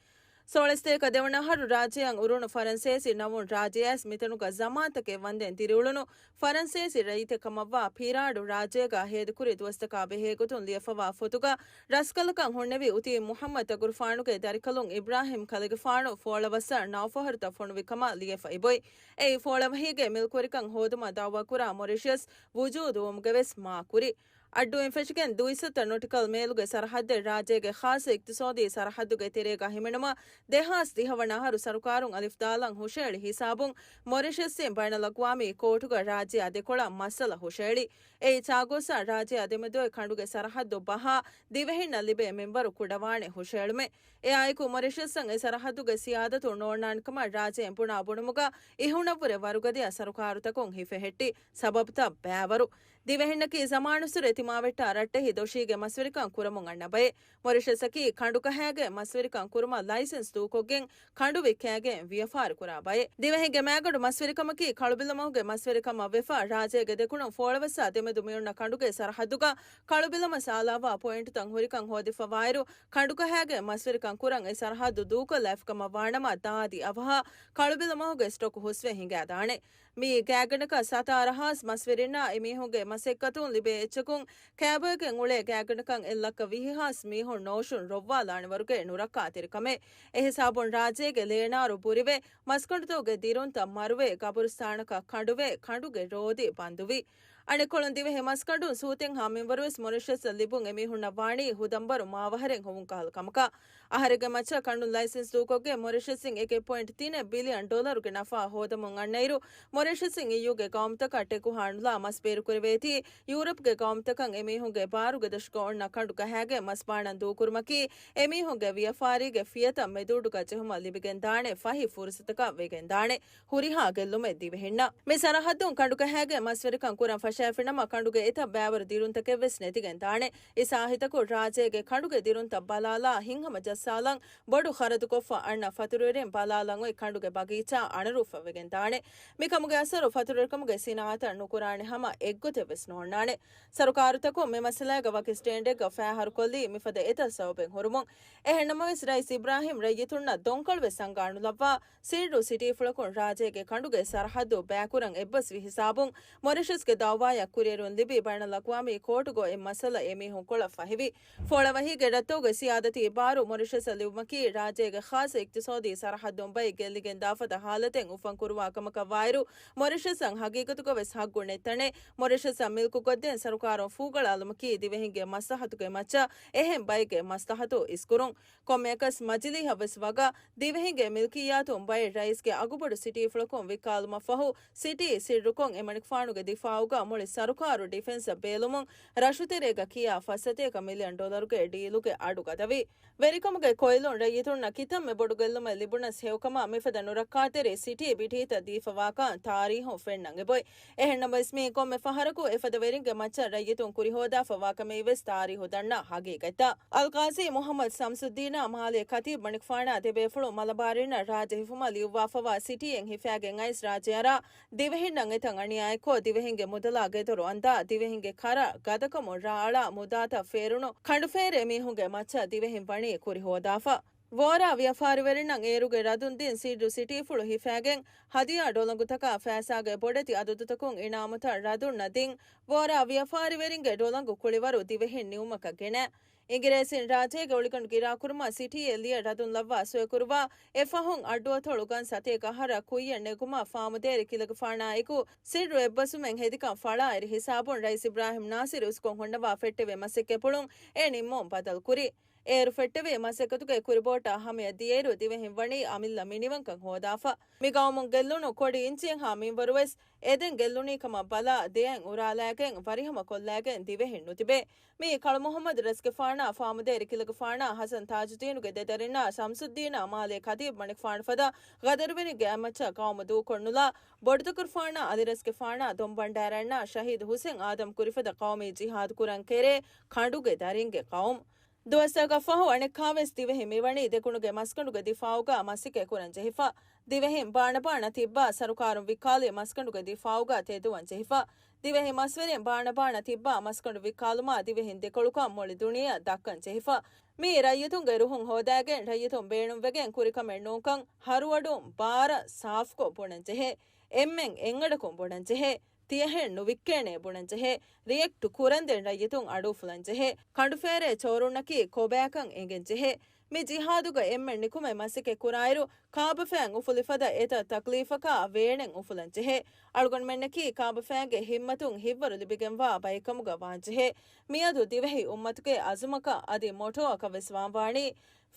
ސޯޅަސްތޭކަ ދެވަނަ އަހަރު ރާއްޖެއަށް އުރުނު ފަރަންސޭސި ނަވުން ރާއްޖެއަސް މިތަނުގަ ޒަމާންތަކެއް ވަންދެން ދިރިއުޅުނު ފަރަންސޭސި ރައްޔިތެއް ކަމަށްވާ ޕީރާޑު ރާއްޖޭގަ ހޭދަކުރި ދުވަސްތަކާ ބެހޭގޮތުން ލިޔެފަވާ ފޮތުގަ ރަސްކަލަކަށް ހުންނެވި އުތީ މުޙައްމަދު ތަގުރުފާނުގެ ދަރިކަލުން އިބްރާހިމް ކަލޭގެފާނު ފޯޅަވައްސަ ނައުފަހަރުތައް ފޮނުވި ކަމަށް ލިޔެފައި ބޮތް. އެއީ ފޯޅަވަހީގެ މިލްކުވެރިކަން ހޯދުމަށް ދައުވާކުރާ މޮރިޝިއަސް ވުޖޫދުވުމުގެ ވެސް މާ ކުރި. އައްޑޫއިން ފެށިގެން ދުއިސައްތަ ނޮޓިކަލް މޭލުގެ ސަރަހައްދެއް ރާއްޖޭގެ ޚާއްޞަ އިޤްތިޞާދީ ސަރަހައްދުގެ ތެރޭގަ ހިމެނުމަށް ދެހާސް ދިހަ ވަނަ އަހަރު ސަރުކާރުން އަލިފް ދާލަން ހުށައެޅި ހިސާބުން، މޮރިޝަސްއިން ބައިނަލްއަގްވާމީ ކޯޓުގަ ރާއްޖެއާ ދެކޮޅަށް މައްސަލަ ހުށައެޅި. އެއީ ޗާގޯސްއާ ރާއްޖެއާ ދެމެދުގެ ކަނޑުގެ ސަރަހައްދު ބަހާ ދިވެހިންނަށް ލިބޭ މިންވަރު ކުޑަވާނެ ހުށައެޅުމެއް. އެއާއެކު މޮރިޝަސްއަށް އެ ސަރަހައްދުގެ ސިޔާދަތު ނޯންނާނެ ކަމަށް ރާއްޖެއިން ބުނާ ބުނުމުގަ އިހުނަށްވުރެ ވަރުގަދަޔާ ސަރުކާރުތަކުން ހިފެހެއްޓި ސަބަބުތައް ބައިވަރު. ދިވެހިންނަކީ ޒަމާނުއްސުރެ ތިމާވެއްޓާ ރައްޓެހި ދޮށީގެ މަސްވެރިކަން ކުރަމުން އަންނަ ބައެއް. މޮރިޝަސްއަކީ ކަނޑުކަހައިގެ މަސްވެރިކަން ކުރުމަށް ލައިސެންސް ދޫކޮށްގެން ކަނޑު ވިއްކާގެން ވިޔަފާރި ކުރާ ބައެއް. ދިވެހިންގެ މައިގަނޑު މަސްވެރިކަމަކީ ކަޅުބިލަމަހުގެ މަސްވެރިކަމަށް ވެފަ، ރާއްޖޭގެ ދެކުނު ފޯޅަވައްސަ ދެމެދު މިއޮންނަ ކަނޑުގެ ސަރަހައްދުގަ ކަޅުބިލަމަށް ސާލާވާ ޕޮއިންޓުތައް ހުރިކަން ހޯދިފަވާއިރު، ކަނޑުކަހައިގެ މަސްވެރިކަން ކުރަން އެ ސަރަހައްދު ދޫކޮށްލައިފިކަމަށް ވާނަމަ، ދާދި އަވަހަށް ކަޅުބިލަމަހުގެ ސްޓޮކް ހުސްވެ ހިނގާދާނެ. މިއީ ގާތްގަނޑަކަށް ސަތާރަ ހާސް މަސްވެރިންނާ އެމީހުންގެ މަސައްކަތުން ލިބޭ އެއްޗަކުން، ކައިބޮއެގެން އުޅޭ ގާތްގަނޑަކަށް އެއްލައްކަ ވިހި ހާސް މީހުން ނޯޝުން ރޮއްވާލާނެ ވަރުގެ ނުރައްކާތެރިކަމެއް. އެހިސާބުން ރާއްޖޭގެ ލޭނާރު ބުރިވެ، މަސްކަނޑުތަކުގެ ދިރުންތައް މަރުވެ، ގަބުރުސްތާނަކަށް ކަނޑުވެ، ކަނޑުގެ ރޯދި ބަންދުވި. އަނެއްކޮޅުން ދިވެހި މަސްކަނޑުން ސޫތިންހާ މިންވަރުވެސް މޮރިޝަސްއަށް ލިބުން އެމީހުންނަށް ވާނީ ހުދަނބަރު މާވަހަރެއް ހޮވުން ކަހަލަ ކަމަކަށް. އަހަރެއްގެ މައްޗަށް ކަނޑުން ލައިސެންސް ދޫކޮށްގެން މޮރިޝަސްއިން އެކެއް ޕޮއިންޓް ތިނެއް ބިލިއަން ޑޮލަރުގެ ނަފާ ހޯދަމުން އަންނައިރު، މޮރިޝަސްއިން އީޔޫގެ ގައުމުތަކަށް ޓެކުހާ ނުލާ މަސް ބޭރުކުރެވޭތީ، ޔޫރަޕްގެ ގައުމުތަކަށް އެމީހުންގެ ބާރުގެ ދޮށުގަ އޮންނަ ކަނޑު ކަހައިގެން މަސް ބާނަން ދޫކުރުމަކީ، އެމީހުންގެ ވިޔަފާރީގެ ފިޔަތައް މެދުއުޑުގަ ޖެހުމަށް ލިބިގެންދާނެ ފަހި ފުރުސަތަކަށް ވެގެންދާނެ. ހުރިހާ ގެއްލުމެއް ދިވެހިންނަށް. މި ސަރަހައްދުން ކަނޑުކަހައިގެން މަސްވެރިކަން ކުރަން ފަށާފިނަމަ، ކަނޑުގެ އެތައް ބައިވަރު ދިރުންތަކެއްވެސް ނެތިގެން ދާނެ. އިސާހިތަކު ރާއްޖޭގެ ކަނޑުގެ ދިރުންތައް ބަލާލާ ހިތްހަމަ ޖައްސާލަން ބޮޑު ޚަރަދުކޮށްފަ އަންނަ ފަތުރުވެރިން ބަލާލަން އޮތް ކަނޑުގެ ބަގީޗާ އަނަރޫފަވެގެން ދާނެ. މިކަމުގެ އަސަރު ފަތުރުވެރިކަމުގެ ސިނާއަތަށް ނުކުރާނެ ހަމަ އެއްގޮތެއްވެސް ނޯންނާނެ. ސަރުކާރުތަކުން މި މައްސަލައިގަ ވަކި ސްޓޭންޑެއްގަ ފާހަރުކޮށްލީ މިފަދަ އެތައް ސަބަބެއް ހުރުމުން. އެހެންނަމަވެސް، ރައީސް އިބްރާހިމް ރައްޔިތުންނަށް ދޮންކޮޅުވެސް އަންގާނުލައްވާ، ސިއްރު ސިޓީފުޅަކުން ރާއްޖޭގެ ކަނޑުގެ ސަރަހައްދު ބައިކުރަން އެއްބަސްވި ހިސާބުން، މޮރިޝަސްގެ ދައުވާއަށް ކުރިއެރުން ލިބި ބައިނަލްއަގްވާމީ ކޯޓުގައި އެ މައްސަލަ އެމީހުން ކޮޅަށް ފަހިވި. ފޯޅަވަހީގެ ރައްތައުގެ ސިޔާދަތީ ބާރު މޮރިޝަސްއަށް ލިބުމަކީ، ރާއްޖޭގެ ޚާއްޞަ އިޤްތިޞާދީ ސަރަހައްދުން ބައި ގެއްލިގެންދާ ފަދަ ހާލަތެއް އުފަން ކުރުވާ ކަމަކަށް ވާއިރު، މޮރިޝަސްއަށް ހަގީގަތުގަވެސް ހައްގު ނެތްތަނެއް. މޮރިޝަސްއަށް މިލްކުކޮށްދޭން ސަރުކާރުން ފޫގަޅާލުމަކީ، ދިވެހިންގެ މަސްލަހަތުގެ މައްޗަށް އެހެން ބައެއްގެ މަސްލަހަތު އިސްކުރުން. ކޮންމެއަކަސް މަޖިލީހަށް ވެސް ވަގަށް ދިވެހިންގެ މިލްކިއްޔާތުން ބައެއް ރައީސްގެ އަގުބޮޑު ސިޓީފުޅަކުން ވިއްކާލުމަށްފަހު، ސިޓީ ސިއްރުކޮށް އެމަނިކުފާނުގެ ދިފާއުގަ މުޅި ސަރުކާރު ޑިފެންސަށް ބޭލުމުން ރަށުތެރޭގަ ކިޔާ ފަސް ސަތޭކަ މިލިއަން ޑޮލަރުގެ ޑީލުގެ އަޑު ގަދަވި. ވެރިކަމުގެ ކޮއިލުން ރައްޔިތުންނަށް ކިތަންމެ ބޮޑު ގެއްލުމެއް ލިބުނަސް ހެޔޮކަމަށް މިފަދަ ނުރައްކާތެރި ސިޓީ ބިޑީތައް ދީފަވާކަން ތާރީހުން ފެންނަން އެބޮތް. އެހެންނަމަވެސް، މީ ކޮންމެ ފަހަރަކު އެފަދަ ވެރިންގެ މައްޗަށް ރައްޔިތުން ކުރިހޯދާފަ ވާކަމީވެސް ތާރީހު ދަންނަ ހަގީގަތްތައް. އަލްޤާޟީ މުޙައްމަދު ޝަމްސުއްދީނާ މާލޭ ޚަތީބް މަނިކުފާނާ ދެބޭފުޅުން މަލަބާރީންނަށް ރާއްޖެ ހިފުމަށް ލިޔުއްވާފަވާ ސިޓީއެއް ހިފާގެން އައިސް ރާއްޖެއަރާ ދިވެހިންނަށް އެތަން އަނިޔާއެއްކޮށް، ދިވެހިންގެ މުދަލާ ގެދޮރު އަންދާ، ދިވެހިންގެ ކަރަށް ގަދަކަމުން ރާއަޅާ މުދާތައް ފޭރުނު ކަނޑުފޭރި އެމީހުންގެ މައްޗަށް ދިވެހިން ވަނީ ކުރިހޯދާފަ. ވޯރާ ވިޔަފާރިވެރިންނަށް އޭރުގެ ރަދުން ދިން ސިއްރު ސިޓީފުޅު ހިފާގެން، ހަދިޔާ ޑޮލަނގުތަކާ ފައިސާގެ ބޮޑެތި އަދަދުތަކުން އިނާމުތައް ރަދުންނަށް ދިން، ވޯރާ ވިޔަފާރިވެރިންގެ ޑޮލަނގު ކުޅިވަރު ދިވެހިން ނިމުމަކަށް ގެނައި. އިނގިރޭސިން ރާއްޖޭގެ އޮޅިގަނޑު ގިރާކުރުމަށް ސިޓީއެއް ލިޔެ ރަދުން ލައްވާ ސޮއިކުރުވާ، އެފަހުން އައްޑުއަތޮޅު ގަން ސަތޭކަ އަހަރަށް ކުއްޔަށް ނެގުމަށް ފާމުދޭރި ކިލަގެފާނާއެކު ސިއްރު އެއްބަސްވުމެއް ހެދިކަން ފަޅާއެރި ހިސާބުން ރައީސް އިބްރާހިމް ނާސިރު އިސްކޮށް ހުންނަވާ ފެއްޓެވި މަސައްކަތްޕުޅުން އެ ނިންމުން ބަދަލުކުރި. އޭރު ފެއްޓެވި މަސައްކަތުގެ ކުރިބޯޓާ ހަމަޔަށް ދިޔައިރު، ދިވެހިން ވަނީ އަމިއްލަ މިނިވަންކަން ހޯދާފަ. މި ގައުމުން ގެއްލުނު ކޮޑި އިންޗިއެއްހާ މިންވަރުވެސް އެދެން ގެއްލުނީ ކަމަށް ބަލާ، ދެއަތް އުރާލާގެން ވަރިހަމަ ކޮށްލާގެން ދިވެހިން ނުތިބޭ. މިއީ ކަޅު މުޙައްމަދު ރަސްގެފާނާ ފާމުދޭރި ކިލަގެފާނާ ހަސަން ތާޖުއްދީނުގެ ދެދަރިންނާ ޝަމްސުއްދީނާ މާލޭ ޚަތީބް މަނިކުފާނު ފަދަ ޣަދަރުވެރިންގެ އަތްމައްޗަށް ގައުމު ދޫކޮށްނުލާ، ބޮޑުތަކުރުފާނާ އަލިރަސްގެފާނާ ދޮންބަންޑާރައިންނާ ޝަހީދު ހުސެން އާދަމް ކުރިފަދަ ޤައުމީ ޖިހާދު ކުރަން ކެރޭ ކަނޑުގެ ދަރިންގެ ޤައުމު. ދުވަސްތަކަށް ފަހު އަނެއްކާވެސް ދިވެހި މިވަނީ ދެކުނުގެ މަސްގަނޑުގެ ދިފާއުގަ މަސައްކަތް ކުރަން ޖެހިފަ. ދިވެހިން ބާނަބާނަ ތިއްބާ ސަރުކާރުން ވިއްކާލި މަސްގަނޑުގެ ދިފާއުގަ ތެދުވަން ޖެހިފަ. ދިވެހި މަސްވެރިން ބާނަބާނަ ތިއްބާ މަސްގަނޑު ވިއްކާލުމާ ދިވެހިން ދެކޮޅުކަން މުޅި ދުނިޔެއަށް ދައްކަން ޖެހިފަ. މިއީ ރައްޔިތުންގެ ރުހުން ހޯދާގެން ރައްޔިތުން ބޭނުންވެގެން ކުރިކަމެއް ނޫންކަން ހަރުއަޑުން ބާރަށް ސާފުކޮށް ބުނަން ޖެހޭ. އެންމެން އެއްއަޑަކުން ބުނަން ޖެހޭ. ތިޔަހެން ނުވިއްކޭނޭ ބުނަން ޖެހޭ. ރިއެކްޓު ކުރަންދެން ރައްޔިތުން އަޑުއުފުލަން ޖެހޭ. ކަނޑުފޭރޭ ޗޯރުންނަކީ ކޮބާކަން އެނގެން ޖެހޭ. މި ޖިހާދުގަ އެންމެން ނިކުމެ މަސައްކަތް ކުރާއިރު، ކާބަފައިން އުފުލި ފަދަ އެތައް ތަކްލީފަކާ ވޭނެން އުފުލަން ޖެހޭ. އަޅުގަނޑުމެންނަކީ ކާބަފައިންގެ ހިއްމަތުން ހިއްވަރު ލިބިގެންވާ ބައެއްކަމުގަ ވާންޖެހޭ. މިއަދު ދިވެހި އުއްމަތުގެ އަޒުމަކަށް އަދި މޮޓޯއަކަށް ވެސް ވާންވާނީ،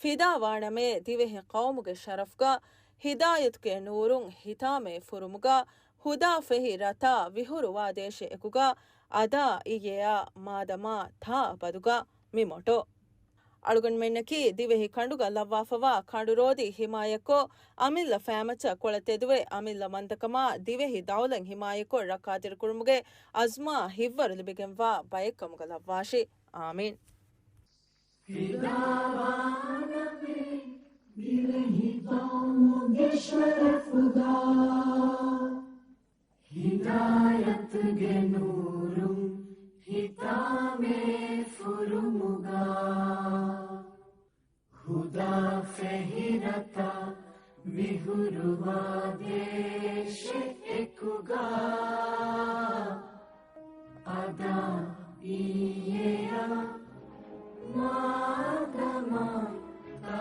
ފިދާވާނަމޭ ދިވެހި ޤައުމުގެ ޝަރަފްގަ، ހިދާޔަތުގެ ނޫރުން ހިތާމޭ ފުރުމުގަ، ހުދާ ފެހި ރަތާ ވިހުރުވާ ދޭށެއް އެކުގަ، އަދާ އިއްޔެއާ މާދަމާ ތާ އަބަދުގަ. މި މޮޓޯ. އަޅުގަނޑުމެންނަކީ ދިވެހި ކަނޑުގަ ލައްވާފަވާ ކަނޑު ރޯދި ހިމާޔަތްކޮށް، އަމިއްލަ ފައިމައްޗަށް ކޮޅަށް ތެދުވެ، އަމިއްލަ ވަންދަކަމާ ދިވެހި ދައުލަތް ހިމާޔަތްކޮށް ރައްކާތެރިކުރުމުގެ އަޒުމާ ހިއްވަރު ލިބިގެންވާ ބައެއްކަމުގަ ލައްވާށި. އާމީން. ފިދާވާނަމޭ ދިވެހި ޤައުމުގެ ޝަރަފުގަ، ހިދާޔަތުގެ ނޫރުން ހިތާމޭ ފުރުމުގަ، ހުދާ ފެހި ރަތާ ވިހުރުވާ ދޭށެއް އެކުގަ، އަދާ އިއްޔެއާ މާދަމާ ތާ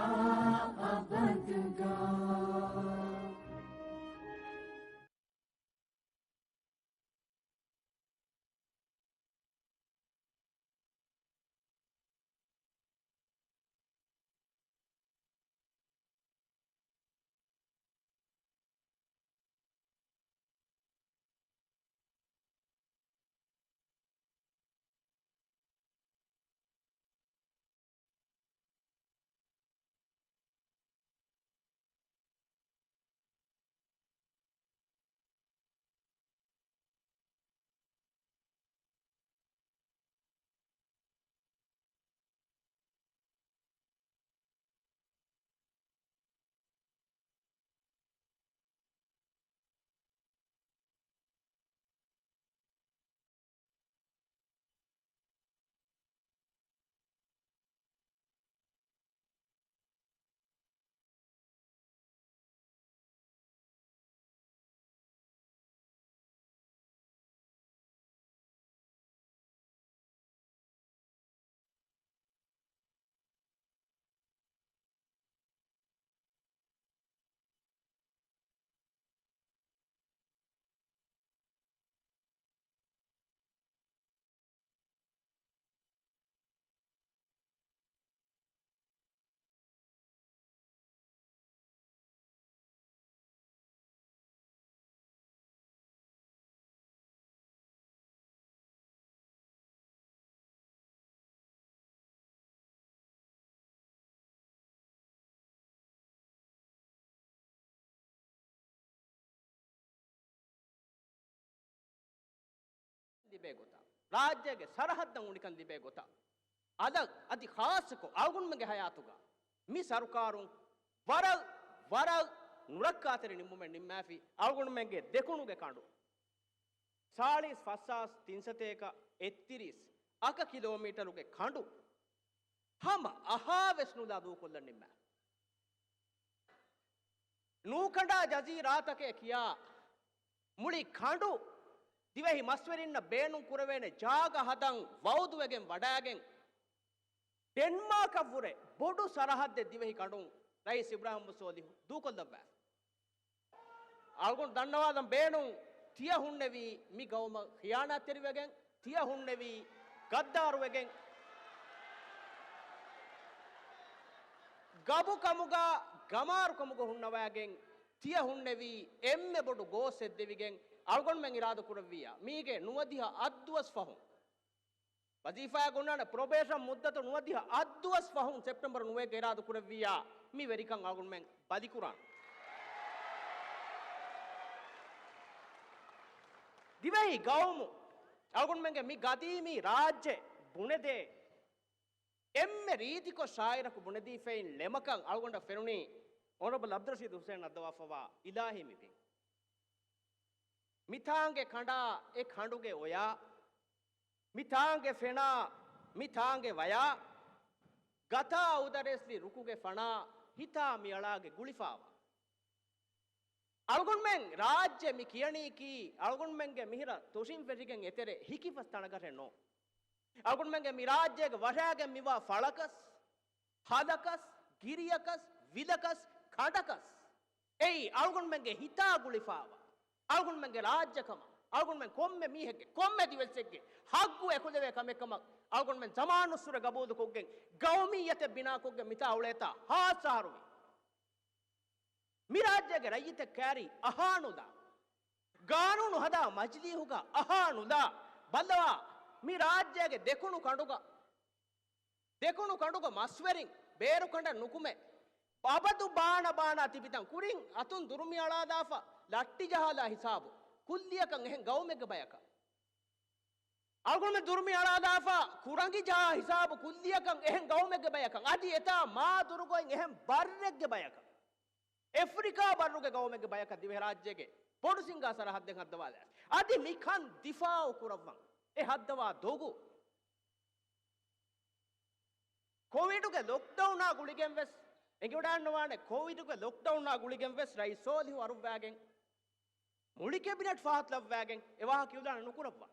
އަބަދުގަ. ލިބޭ ގޮތަށް، ރާއްޖޭގެ ސަރަހައްދަށް އުނިކަން ލިބޭ ގޮތަށް، އަލަށް އަދި ޚާއްޞަކޮށް އަޅުގަނޑުމެންގެ ހަޔާތުގަ މި ސަރުކާރުން ވަރަށް، ވަރަށް ނުރައްކާތެރި ނިންމުމެއް ނިންމާފި. އަޅުގަނޑުމެންގެ ދެކުނުގެ ކަނޑު ސާޅީސް ފަސް ހާސް ތިންސަތޭކަ އެއްތިރީސް އަކަ ކިލޯމީޓަރުގެ ކަނޑު ހަމަ އަހާވެސް ނުލާ ދޫކޮށްލަން ނިންމާ. ނޫކަނޑާ ޖަޒީރާތަކޭ ކިޔާ މުޅި ކަނޑު ދިވެހި މަސްވެރިންނަށް ބޭނުން ކުރެވޭނެ ޖާގަ ހަދަން ވައުދުވެގެން ވަޑާގެން، ޑެންމާކަށްވުރެ ބޮޑު ސަރަހައްދެއް ދިވެހި ކަނޑުން ރައީސް އިބްރާހިމް ސޯލިހު ދޫކޮށްލައްވާފަ. އަޅުގަނޑު ދަންނަވާލަން ބޭނުން، ތިޔަ ހުންނެވީ މި ގައުމަށް ޚިޔާނާތްތެރިވެގެން، ތިޔަ ހުންނެވީ ގައްދާރުވެގެން، ގަބުކަމުގަ ގަމާރުކަމުގަ ހުންނަވާގެން، ތިޔަ ހުންނެވީ އެންމެ ބޮޑު ގޯސް ހެއްދެވިގެން. އަޅުގަނޑުމެން އިރާދަ ކުރެއްވިއްޔާ، މީގެ ނުވަދިހަ އަށްދުވަސް ފަހުން ވަޒީފާއަށް ގޮންނާނެ ޕްރޮބޭޝަން މުއްދަތު ނުވަދިހަ އަށްދުވަސް ފަހުން ސެޕްޓެމްބަރު ނުވައެއްގަ އިރާދަ ކުރެއްވިއްޔާ، މި ވެރިކަން އަޅުގަނޑުމެން ބަލިކުރާނެ. ދިވެހި ގައުމު، އަޅުގަނޑުމެންގެ މި ގަދީމީ ރާއްޖެ ބުނެދޭ އެންމެ ރީތިކޮށް ޝާއިރަކު ބުނެދީފައި ނިންމުމަކަށް އަޅުގަނޑަށް ފެނުނީ އޮނަރަބަލް އަބްދުއްރަޝީދު ހުސެން އައްދަވާފަވާ އިލާހީ މި ބިން. މިތާނގެ ކަނޑާ އެ ކަނޑުގެ އޮޔާ، މިތާނގެ ފެނާ މިތާނގެ ވަޔާ، ގަތާ އުދަރޭސްލި ރުކުގެ ފަނާ، ހިތާ މިއަޅާގެ ގުޅިފާވާ. އަޅުގަނޑުމެން ރާއްޖެ މި ކިޔަނީކީ، އަޅުގަނޑުމެންގެ މިހިރަ ތޮށިން ފެށިގެން އެތެރެ ހިކިފަސް ތަނަކަށެއް ނޯ. އަޅުގަނޑުމެންގެ މި ރާއްޖޭގެ ވަށާގެން މިވާ ފަޅަކަސް، ހަލަކަސް، ގިރިޔަކަސް، ވިލަކަސް، ކަނޑަކަސް، އެއީ އަޅުގަނޑުމެންގެ ހިތާ ގުޅިފާވާ، އަޅުގަނޑުމެންގެ ރާއްޖެކަމަށް، އަޅުގަނޑުމެން ކޮންމެ މީހެއްގެ، ކޮންމެ ދިވެއްސެއްގެ ހައްގު އެކުލެވޭ ކަމެއްކަމަށް އަޅުގަނޑުމެން ޒަމާނުއްސުރެ ގަބޫލުކޮށްގެން، ގައުމިއްޔަތެއް ބިނާކޮށްގެން މިތާ އުޅޭތާ ހާއްސަ އަހަރުވީ. މި ރާއްޖޭގެ ރައްޔިތެއް ކައިރީ އަހާނުލާ، ގާނޫނު ހަދާ މަޖިލީހުގަ އަހާނުލާ، ބައްލަވާ، މި ރާއްޖޭގެ ދެކުނު ކަނޑުގަ، ދެކުނު ކަނޑުގަ މަސްވެރިން ބޭރުކަނޑަށް ނުކުމެ، އަބަދު ބާނަ ބާނާ ތިބިތަން ކުރިން އަތުން ދުރުމިއަޅާލާފަ، ލައްޓި ޖަހާލާ ހިސާބު، ކުއްލިއަކަށް އެހެން ގައުމެއްގެ ބަޔަކަށް. އަޅުގަނޑުމެން ދުރުމި އަޅާލާފަ، ކުރަނގި ޖަހާ ހިސާބު ކުއްލިއަކަށް އެހެން ގައުމެއްގެ ބަޔަކަށް. އަދި އެތާ މާ ދުރުގޮތް އެހެން ބައްރެއްގެ ބަޔަކަށް. އެފްރިކާ ބައްރުގެ ގައުމެއްގެ ބަޔަކަށް ދިވެހިރާއްޖޭގެ ބޮޑު ސިނގާ ސަރަހައްދެއް ހައްދަވާލާ. އަދި މިކަން ދިފާއު ކުރައްވަން އެ ހައްދަވާ ދޮގު. ކޮވިޑުގެ ލޮކްޑައުނާ ގުޅިގެން ވެސް އެނގިވަޑައިންނަވާނެ، ކޮވިޑުގެ ލޮކްޑައުނާ ގުޅިގެން ވެސް ރައީސް ސޯލިހު އަރުއްވާގެން، މުޅި ކެބިނެޓް ފާހަތުލައްވާގެން އެ ވާހަކަ ކިޔުލާނެ ނުކުރައްވާ.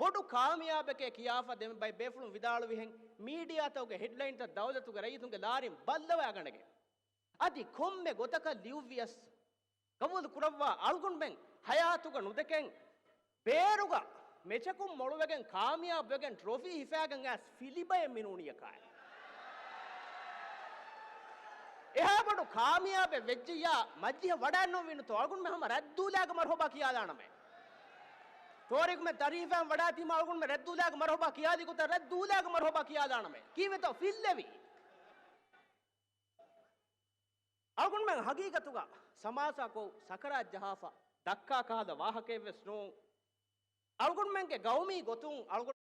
ބޮޑު ކާމިޔާބެކޭ ކިޔާފަ ދެން ބައެއް ބޭފުޅުން ވިދާޅުވިހެން، މީޑިއާތަކުގެ ހެޑްލައިންތައް ދައުލަތުގެ ރައްޔިތުންގެ ލާރިން ބައްލަވާގަނެގެން، އަދި ކޮންމެ ގޮތަކަށް ލިޔުއްވިޔަސް، ގަބޫލު ކުރައްވާ އަޅުގަނޑުމެން ހަޔާތުގަ ނުދެކެން، ބޭރުގަ މެޗަކުން މޮޅުވެގެން ކާމިޔާބުވެގެން ޓްރޮފީ ހިފާގެން އައިސް ފިލިބައެއް މިނޫނިޔަކާއެއް. އެހާ ބޮޑު ކާމިޔާބެއް ވެއްޖިއްޔާ، މަޖިލިހަށް ވަޑައެއްނު ވީނުތޯ އަޅުގަނޑުމެން ހަމަ ރައްދޫލާގެ މަރުހަބާ ކިޔާލާނަމޭ. ތޯރީޚުމެ ތަރީފައިން ވަޑާތީމަ އަޅުގަނޑުމެން ރައްދޫލާގެ މަރުހަބާ ކިޔާލި ގޮތަށް ރައްދޫލާގެ މަރުހަބާ ކިޔާލާނަމޭ. ކީއްވެތޯ ފިއްލެވީ؟ އަޅުގަނޑުމެން ހަގީގަތުގަ ސަމާސާކޮށް ސަކަރާތް ޖަހާފަ ދައްކާ ކަހަލަ ވާހަކައެއްވެސް ނޫން. އަޅުގަނޑުމެންގެ ގައުމީ ގޮތުން އަޅުގަނޑު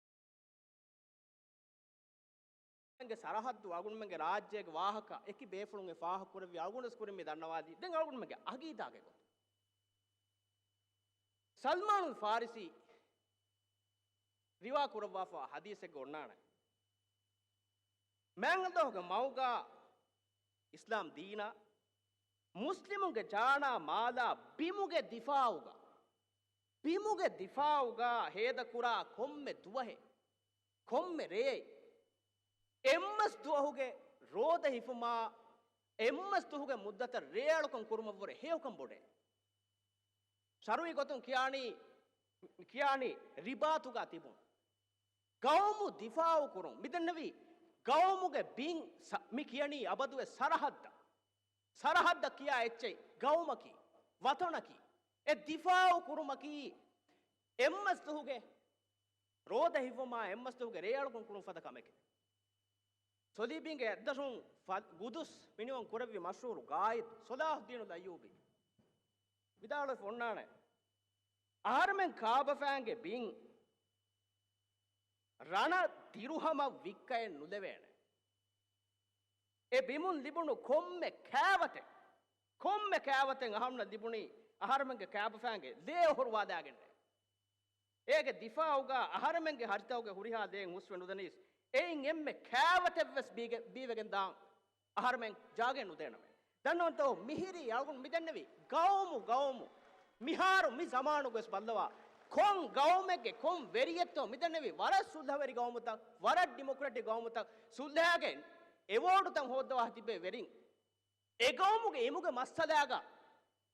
ގެ ސަރަހައްދު، އަޅުގަނޑުމެންގެ ރާއްޖޭގެ ވާހަކަ އެކި ބޭފުޅުން އެ ފާހަގަކުރެއްވި އަޅުގަނޑުވެސް ކުރިން މި ދަންނަވާލީ. ދެން އަޅުގަނޑުމެންގެ އަގީދާގެ ގޮތުން. ސަލްމާނުލް ފާރިސީ ރިވާ ކުރައްވާފަ ޙަދީޘެއްގަ އޮންނާނެ. މާތް ﷲގެ މަގުގަ އިސްލާމް ދީނަށް މުސްލިމުންގެ ޖާނާ މާލާ ބިމުގެ ދިފާއުގަ، ބިމުގެ ދިފާއުގަ ހޭދަކުރާ ކޮންމެ ދުވަހެއް، ކޮންމެ ރެއެއް، އެއްމަސް ދުވަހުގެ ރޯދަ ހިފުމާ، އެއްމަސް ދުވަހުގެ މުއްދަތަށް ރޭއަޅުކަން ކުރުމަށްވުރެ ހެޔޮކަން ބޮޑޭ. ޝަރުޢީ ގޮތުން ކިޔާނީ، ކިޔާނީ ރިބާޠުގަ ތިބުން. ގައުމު ދިފާއު ކުރުން. މިދެންނެވީ ގައުމުގެ ބިން ސަ-، މި ކިޔަނީ އަބަދުވެސް ސަރަހައްދަށް. ސަރަހައްދަށް ކިޔާ އެއްޗެއް ގައުމަކީ، ވަޠަނަކީ. އެ ދިފާއު ކުރުމަކީ އެއްމަސް ދުވަހުގެ ރޯދަ ހިއްވުމާ އެއްމަސް ދުވަހުގެ ރޭއަޅުކަން ކުރުން ފަދަ ކަމެކެ. ޞަލީބީންގެ އަތްދަށުން ފަ-، ގުދުސް މިނިވަން ކުރެއްވި މަޝްހޫރު ޤާއިދު ޞަލާޙުއްދީނުލް އައްޔޫބީ ވިދާޅުވެފަ އޮންނާނެ. އަހަރުމެން ކާބަފައިންގެ ބިން ރަނަ ދިރުހަމަށް ވިއްކައެއް ނުލެވޭނެ. އެ ބިމުން ލިބުނު ކޮންމެ ކާވަތެއް، ކޮންމެ ކާވަތެއް އަހަރުމެން ލިބުނީ އަހަރުމެންގެ ކާބަފައިންގެ ލޭ އޮހޮރުވާލާގެންނޭ. އޭގެ ދިފާއުގަ އަހަރެމެންގެ ހަށިތަކުގެ ހުރިހާ ލޭން ހުސްވެ ނުދަނީސް، އެއިން އެންމެ ކާވަތެއްވެސް ބީގެ-، ބީވެގެން ދާން އަހަރެމެން ޖާގައެއް ނުދޭނަމޭ. ދަންނަވަންތޯ މިހިރީ އަޅުގަނޑު މިދެންނެވީ ގައުމު ގައުމު. މިހާރު މި ޒަމާނުގަވެސް ބައްލަވާ، ކޮން ގައުމެއްގެ ކޮން ވެރިއެއްތޯ މިދެންނެވީ ވަރަށް ސުލްހަވެރި ގައުމުތައް، ވަރަށް ޑިމޮކްރެޓިކް ގައުމުތައް، ސުލްހައިގެ އެވޯޑުތައް ހޯއްދަވާ ތިބޭ ވެރިން. އެ ގައުމުގެ އިމުގެ މައްސަލާގަ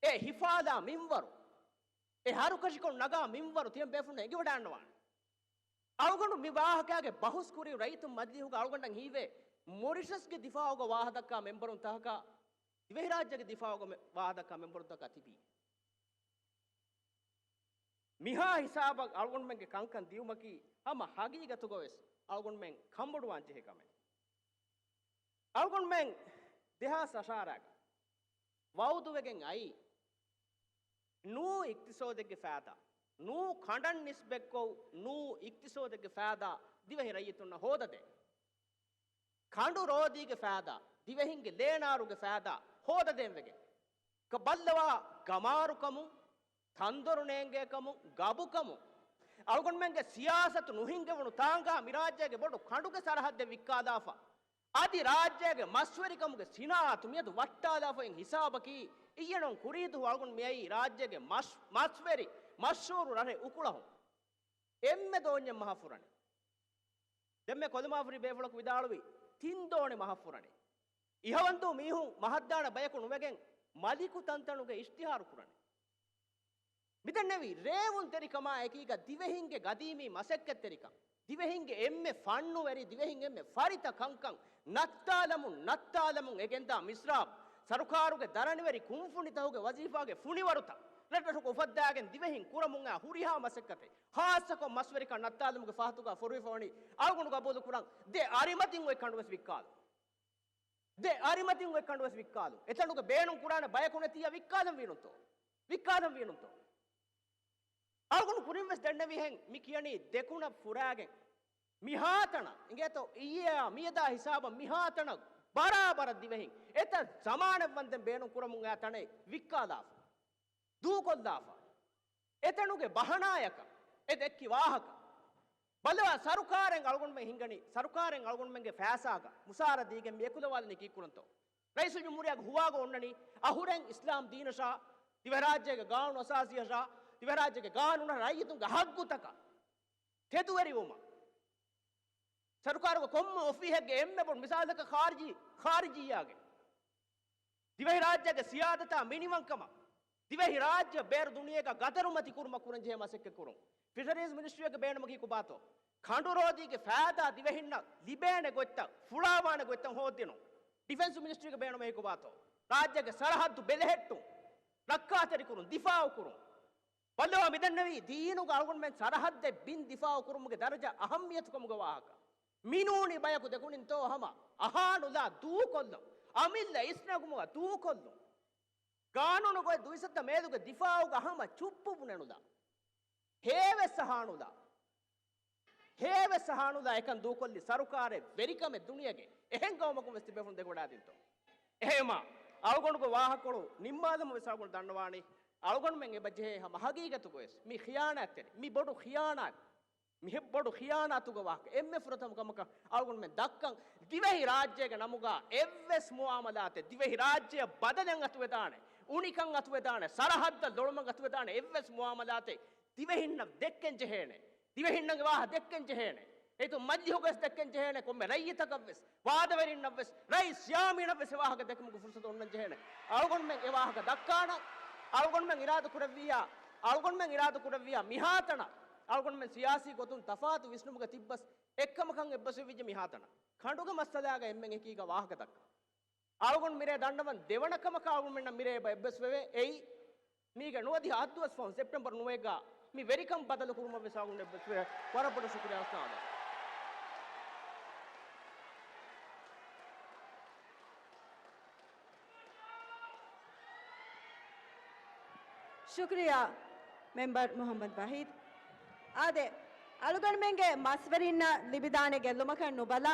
އެ ހިފާލާ މިންވަރު، އެ ހަރުކަށިކޮށް ނަގާ މިންވަރު ތިޔަން ބޭފުޅުން އެނގިވަޑައިންނަވާނެ. އަޅުގަނޑު މި ވާހަކައިގެ ބަހުސް ކުރި ރައްޔިތުން މަޖިލީހުގަ އަޅުގަނޑަށް ހީވޭ، މޮރިޝަސްގެ ދިފާއުގަ ވާހަދައްކާ މެމްބަރުން ތަކަކާ، ދިވެހިރާއްޖޭގެ ދިފާއުގަ މެ-، ވާހަދައްކާ މެމްބަރުން ތަކަކާ ތިބީ. މިހާ ހިސާބަށް އަޅުގަނޑުމެންގެ ކަންކަން ދިޔުމަކީ ހަމަ ހަގީގަތުގަވެސް އަޅުގަނޑުމެން ކަނބޮޑުވާން ޖެހޭ ކަމެއް. އަޅުގަނޑުމެން ދެހާސް އަށާރައިގަ ވައުދުވެގެން އައީ، ނޫ އިޤްތިޞޯދެއްގެ ފައިދާ، ނޫ ކަނޑަށް ނިސްބަތްކޮށް، ނޫ އިޤްތިޞޯދެއްގެ ފައިދާ ދިވެހި ރައްޔިތުންނަށް ހޯދަދޭ. ކަނޑު ރޯދީގެ ފައިދާ، ދިވެހިންގެ ލޭނާރުގެ ފައިދާ ހޯދަދޭން ވެގެން. ކަ-، ބައްލަވާ ގަމާރުކަމުން، ތަންދޮރު ނޭނގޭކަމުން، ގަބުކަމުން. އަޅުގަނޑުމެންގެ ސިޔާސަތު ނުހިންގެވުނު ތާނގާ މި ރާއްޖޭގެ ބޮޑު ކަނޑުގެ ސަރަހައްދެއް ވިއްކާލާފަ. އަދި ރާއްޖޭގެ މަސްވެރިކަމުގެ ސިނާއަތު މިއަދު ވައްޓާލާފައިން ހިސާބަކީ، އިއްޔެނޫން ކުރީދުހު އަޅުގަނޑު މިއައީ ރާއްޖޭގެ މަސް-، މަސްވެރި، މަޝްހޫރު ރަށެއް އުކުޅަހުން. އެންމެ ދޯންޏެއް މަހަށް ފުރަނީ. ދެންމެ ކޮލުމާފުރި ބޭފުޅަކު ވިދާޅުވި، ތިން ދޯނި މަހަށް ފުރަނީ. އިހަވަންދޫ މީހުން މަހަށްދާނެ ބަޔަކު ނުވެގެން މަލިކު ތަންތަނުގެ އިޝްތިހާރު ކުރަނީ. މިދެންނެވީ ރޭވުންތެރިކަމާ އެކީގަ ދިވެހިންގެ ގަދީމީ މަސައްކަތްތެރިކަން، ދިވެހިންގެ އެންމެ ފަންނުވެރި، ދިވެހިން އެންމެ ފަރިތަ ކަންކަން ނައްތާލަމުން، ނައްތާލަމުން އެ ގެންދާ މިސްރާބު، ސަރުކާރުގެ ދަރަނިވެރި ކުންފުނިތަކުގެ ވަޒީފާގެ ފުނިވަރުތައް ރަށްރަށުގަ އުފައްދާގެން ދިވެހިން ކުރަމުން އައި ހުރިހާ މަސައްކަތެއް، ހާއްސަކޮށް މަސްވެރިކަން ނައްތާލުމުގެ ފަހަތުގަ ފޮރުވިފަވަނީ އަޅުގަނޑު ގަބޫލުކުރަން ދެ އަރިމަތިން އޮތް ކަނޑުވެސް ވިއްކާލުން. ދެ އަރިމަތިން އޮތް ކަނޑުވެސް ވިއްކާލުން. އެތަނުގެ ބޭނުން ކުރާނެ ބަޔަކު ނެތިއްޔާ ވިއްކާލަން ވީނުންތޯ؟ ވިއްކާލަން ވީނުންތޯ؟ އަޅުގަނޑު ކުރިން ވެސް ދެންނެވިހެން މި ކިޔަނީ ދެކުނަށް ފުރާގެން. މިހާތަނަށް އިނގޭތޯ އިއްޔެއާ މިއަދާ ހިސާބަށް މިހާތަނަށް ބަރާބަރަށް ދިވެހިން އެތައް ޒަމާނެއް ވަންދެން ބޭނުން ކުރަމުން އައި ތަނެއް ވިއްކާލާފަ. ދޫކޮށްލާފަ. އެތަނުގެ ބަހަނާޔަކަށް އެ ދެއްކި ވާހަކަ. ބައްލަވާ ސަރުކާރެއް އަޅުގަނޑުމެން ހިންގަނީ، ސަރުކާރެއް އަޅުގަނޑުމެންގެ ފައިސާގަ މުސާރަ ދީގެން މި އެކުލަވާލަނީ ކީއްކުރަންތޯ؟ ރައީސުލްޖުމްހޫރިއްޔާގެ ހުވާގަ އޮންނަނީ އަހުރެން އިސްލާމް ދީނަށާ، ދިވެހިރާއްޖޭގެ ގާނޫނު އަސާސީއަށާ، ދިވެހިރާއްޖޭގެ ގާނޫނަށް ރައްޔިތުންގެ ހައްގުތަކަށް ތެދުވެރިވުމަށް. ސަރުކާރުގެ ކޮންމެ އޮފީހެއްގެ އެންމެ ބޮޑު މިސާލަކަށް ޚާރިޖީ، ޚާރިޖިއްޔާގެ ދިވެހިރާއްޖޭގެ ސިޔާދަތާ މިނިވަންކަމަށް ދިވެހިރާއްޖެ ބޭރު ދުނިޔޭގަ ގަދަރުމަތިކުރުމަށް ކުރަންޖެހޭ މަސައްކަތްކުރުން. ފިޝަރީޒް މިނިސްޓްރީއެއްގެ ބޭނުމަކީ ކޮބާތޯ؟ ކަނޑުރޯދީގެ ފައިދާ ދިވެހިންނަށް ލިބޭނެ ގޮތްތައް، ފުޅާވާނެ ގޮތްތައް ހޯއްދިނުން. ޑިފެންސް މިނިސްޓްރީގެ ބޭނުމަކީ ކޮބާތޯ؟ ރާއްޖޭގެ ސަރަހައްދު ބެލެހެއްޓުން، ރައްކާތެރިކުރުން، ދިފާއުކުރުން. ބައްލަވާ މިދެންނެވީ ދީނުގަ އަޅުގަނޑުމެން ސަރަހައްދެއް ބިން ދިފާއު ކުރުމުގެ ދަރަޖަ އަހައްމިޔަތުކަމުގެ ވާހަކަ. މިނޫނީ ބަޔަކު ދެކުނިންތޯ ހަމަ އަހާނުލާ ދޫކޮށްލުން. އަމިއްލަ އިސްނެގުމުގަ ދޫކޮށްލުން. ގާނޫނުގައި ދުއިސައްތަ މޭލުގެ ދިފާއުގަ ހަމަ ޗުއްޕު ބުނެނުލާ. ހޭވެސް އަހާނުލާ. ހޭވެސް އަހާނުލާ އެކަން ދޫކޮށްލި ސަރުކާރެއް ވެރިކަމެއް ދުނިޔޭގެ އެހެން ގައުމަކުން ވެސް ތިބޭފުޅުން ދެކެވަޑައިދިންތޯ؟ އެހެންމާ، އަޅުގަނޑުގެ ވާހަކަކޮޅު ނިންމާލަމުން ވެސް އަޅުގަނޑު ދަންނަވާނީ، އަޅުގަނޑުމެން އެބަ ޖެހޭ ހަމަ ހަގީގަތުގަ ވެސް މި ޚިޔާނާތްތެރި، މި ބޮޑު ޚިޔާނާތް، މި ބޮޑު ޚިޔާނާތުގެ ވާހަކަ އެންމެ ފުރަތަމަ ކަމަކަށް އަޅުގަނޑުމެން ދައްކަން، ދިވެހި ރާއްޖޭގެ ނަމުގަ އެއްވެސް މުއާމަލާތެއް، ދިވެހި ރާއްޖެއަށް ބަދަލެއް އަތުވެދާނެ، އުނިކަން އަތުވެދާނެ، ސަރަހައްދަށް ލޮޅުމަގު އަތުވެދާނެ އެއްވެސް މުއާމަލާތެއް ދިވެހިންނަށް ދެއްކެން ޖެހޭނެ. ދިވެހިންނަށް ވާހަ ދެއްކެން ޖެހޭނެ. އެއީ މަޖިލީހުގަވެސް ދެއްކެން ޖެހޭނެ. ކޮންމެ ރައްޔިތަކަށްވެސް، ވާދަވެރިންނަށްވެސް، ރައީސް ޔާމީނަށްވެސް އެ ވާހަކަ ދެކުމުގެ ފުރުސަތު އޮންނަން ޖެހޭނެ. އަޅުގަނޑުމެން އެ ވާހަކަ ދައްކާނަން. އަޅުގަނޑުމެން އިރާދަ ކުރެއްވިއްޔާ، އަޅުގަނޑުމެން އިރާދަ ކުރެއްވިއްޔާ މިހާތަނަށް އަޅުގަނޑުމެން ސިޔާސީ ގޮތުން ތަފާތު ވިސްނުމުގަ ތިއްބަސް އެއްކަމަކަށް އެއްބަސްވެވިއްޖެ މިހާތަނަށް. ކަނޑުގެ މައްސަލާގަ އެންމެން އެކީގަ ވާހަކަ ދައްކަން. އަޅުގަނޑު މިރޭ ދަންނަވަން ދެވަނަ ކަމަކަށް އަޅުގަނޑުމެންނަށް މިރޭ އެބަ އެއްބަސްވެވޭ. އެއީ، މީގެ ނުވަދިހަ އަށްދުވަސް ފަހުން ސެޕްޓެމްބަރު ނުވައެއްގަ މި ވެރިކަން ބަދަލު ކުރުމަށް ވެސް އަޅުގަނޑު އެއްބަސްވެ. ވަރަށް ބޮޑަށް ޝުކުރިޔާ އަސްނާދަ. ޝުކުރިޔާ މެމްބަރު މުޙައްމަދު ވަޙީދު. އާދެ، އަޅުގަނޑުމެންގެ މަސްވެރިންނަށް ލިބިދާނެ ގެއްލުމަކަށް ނުބަލާ،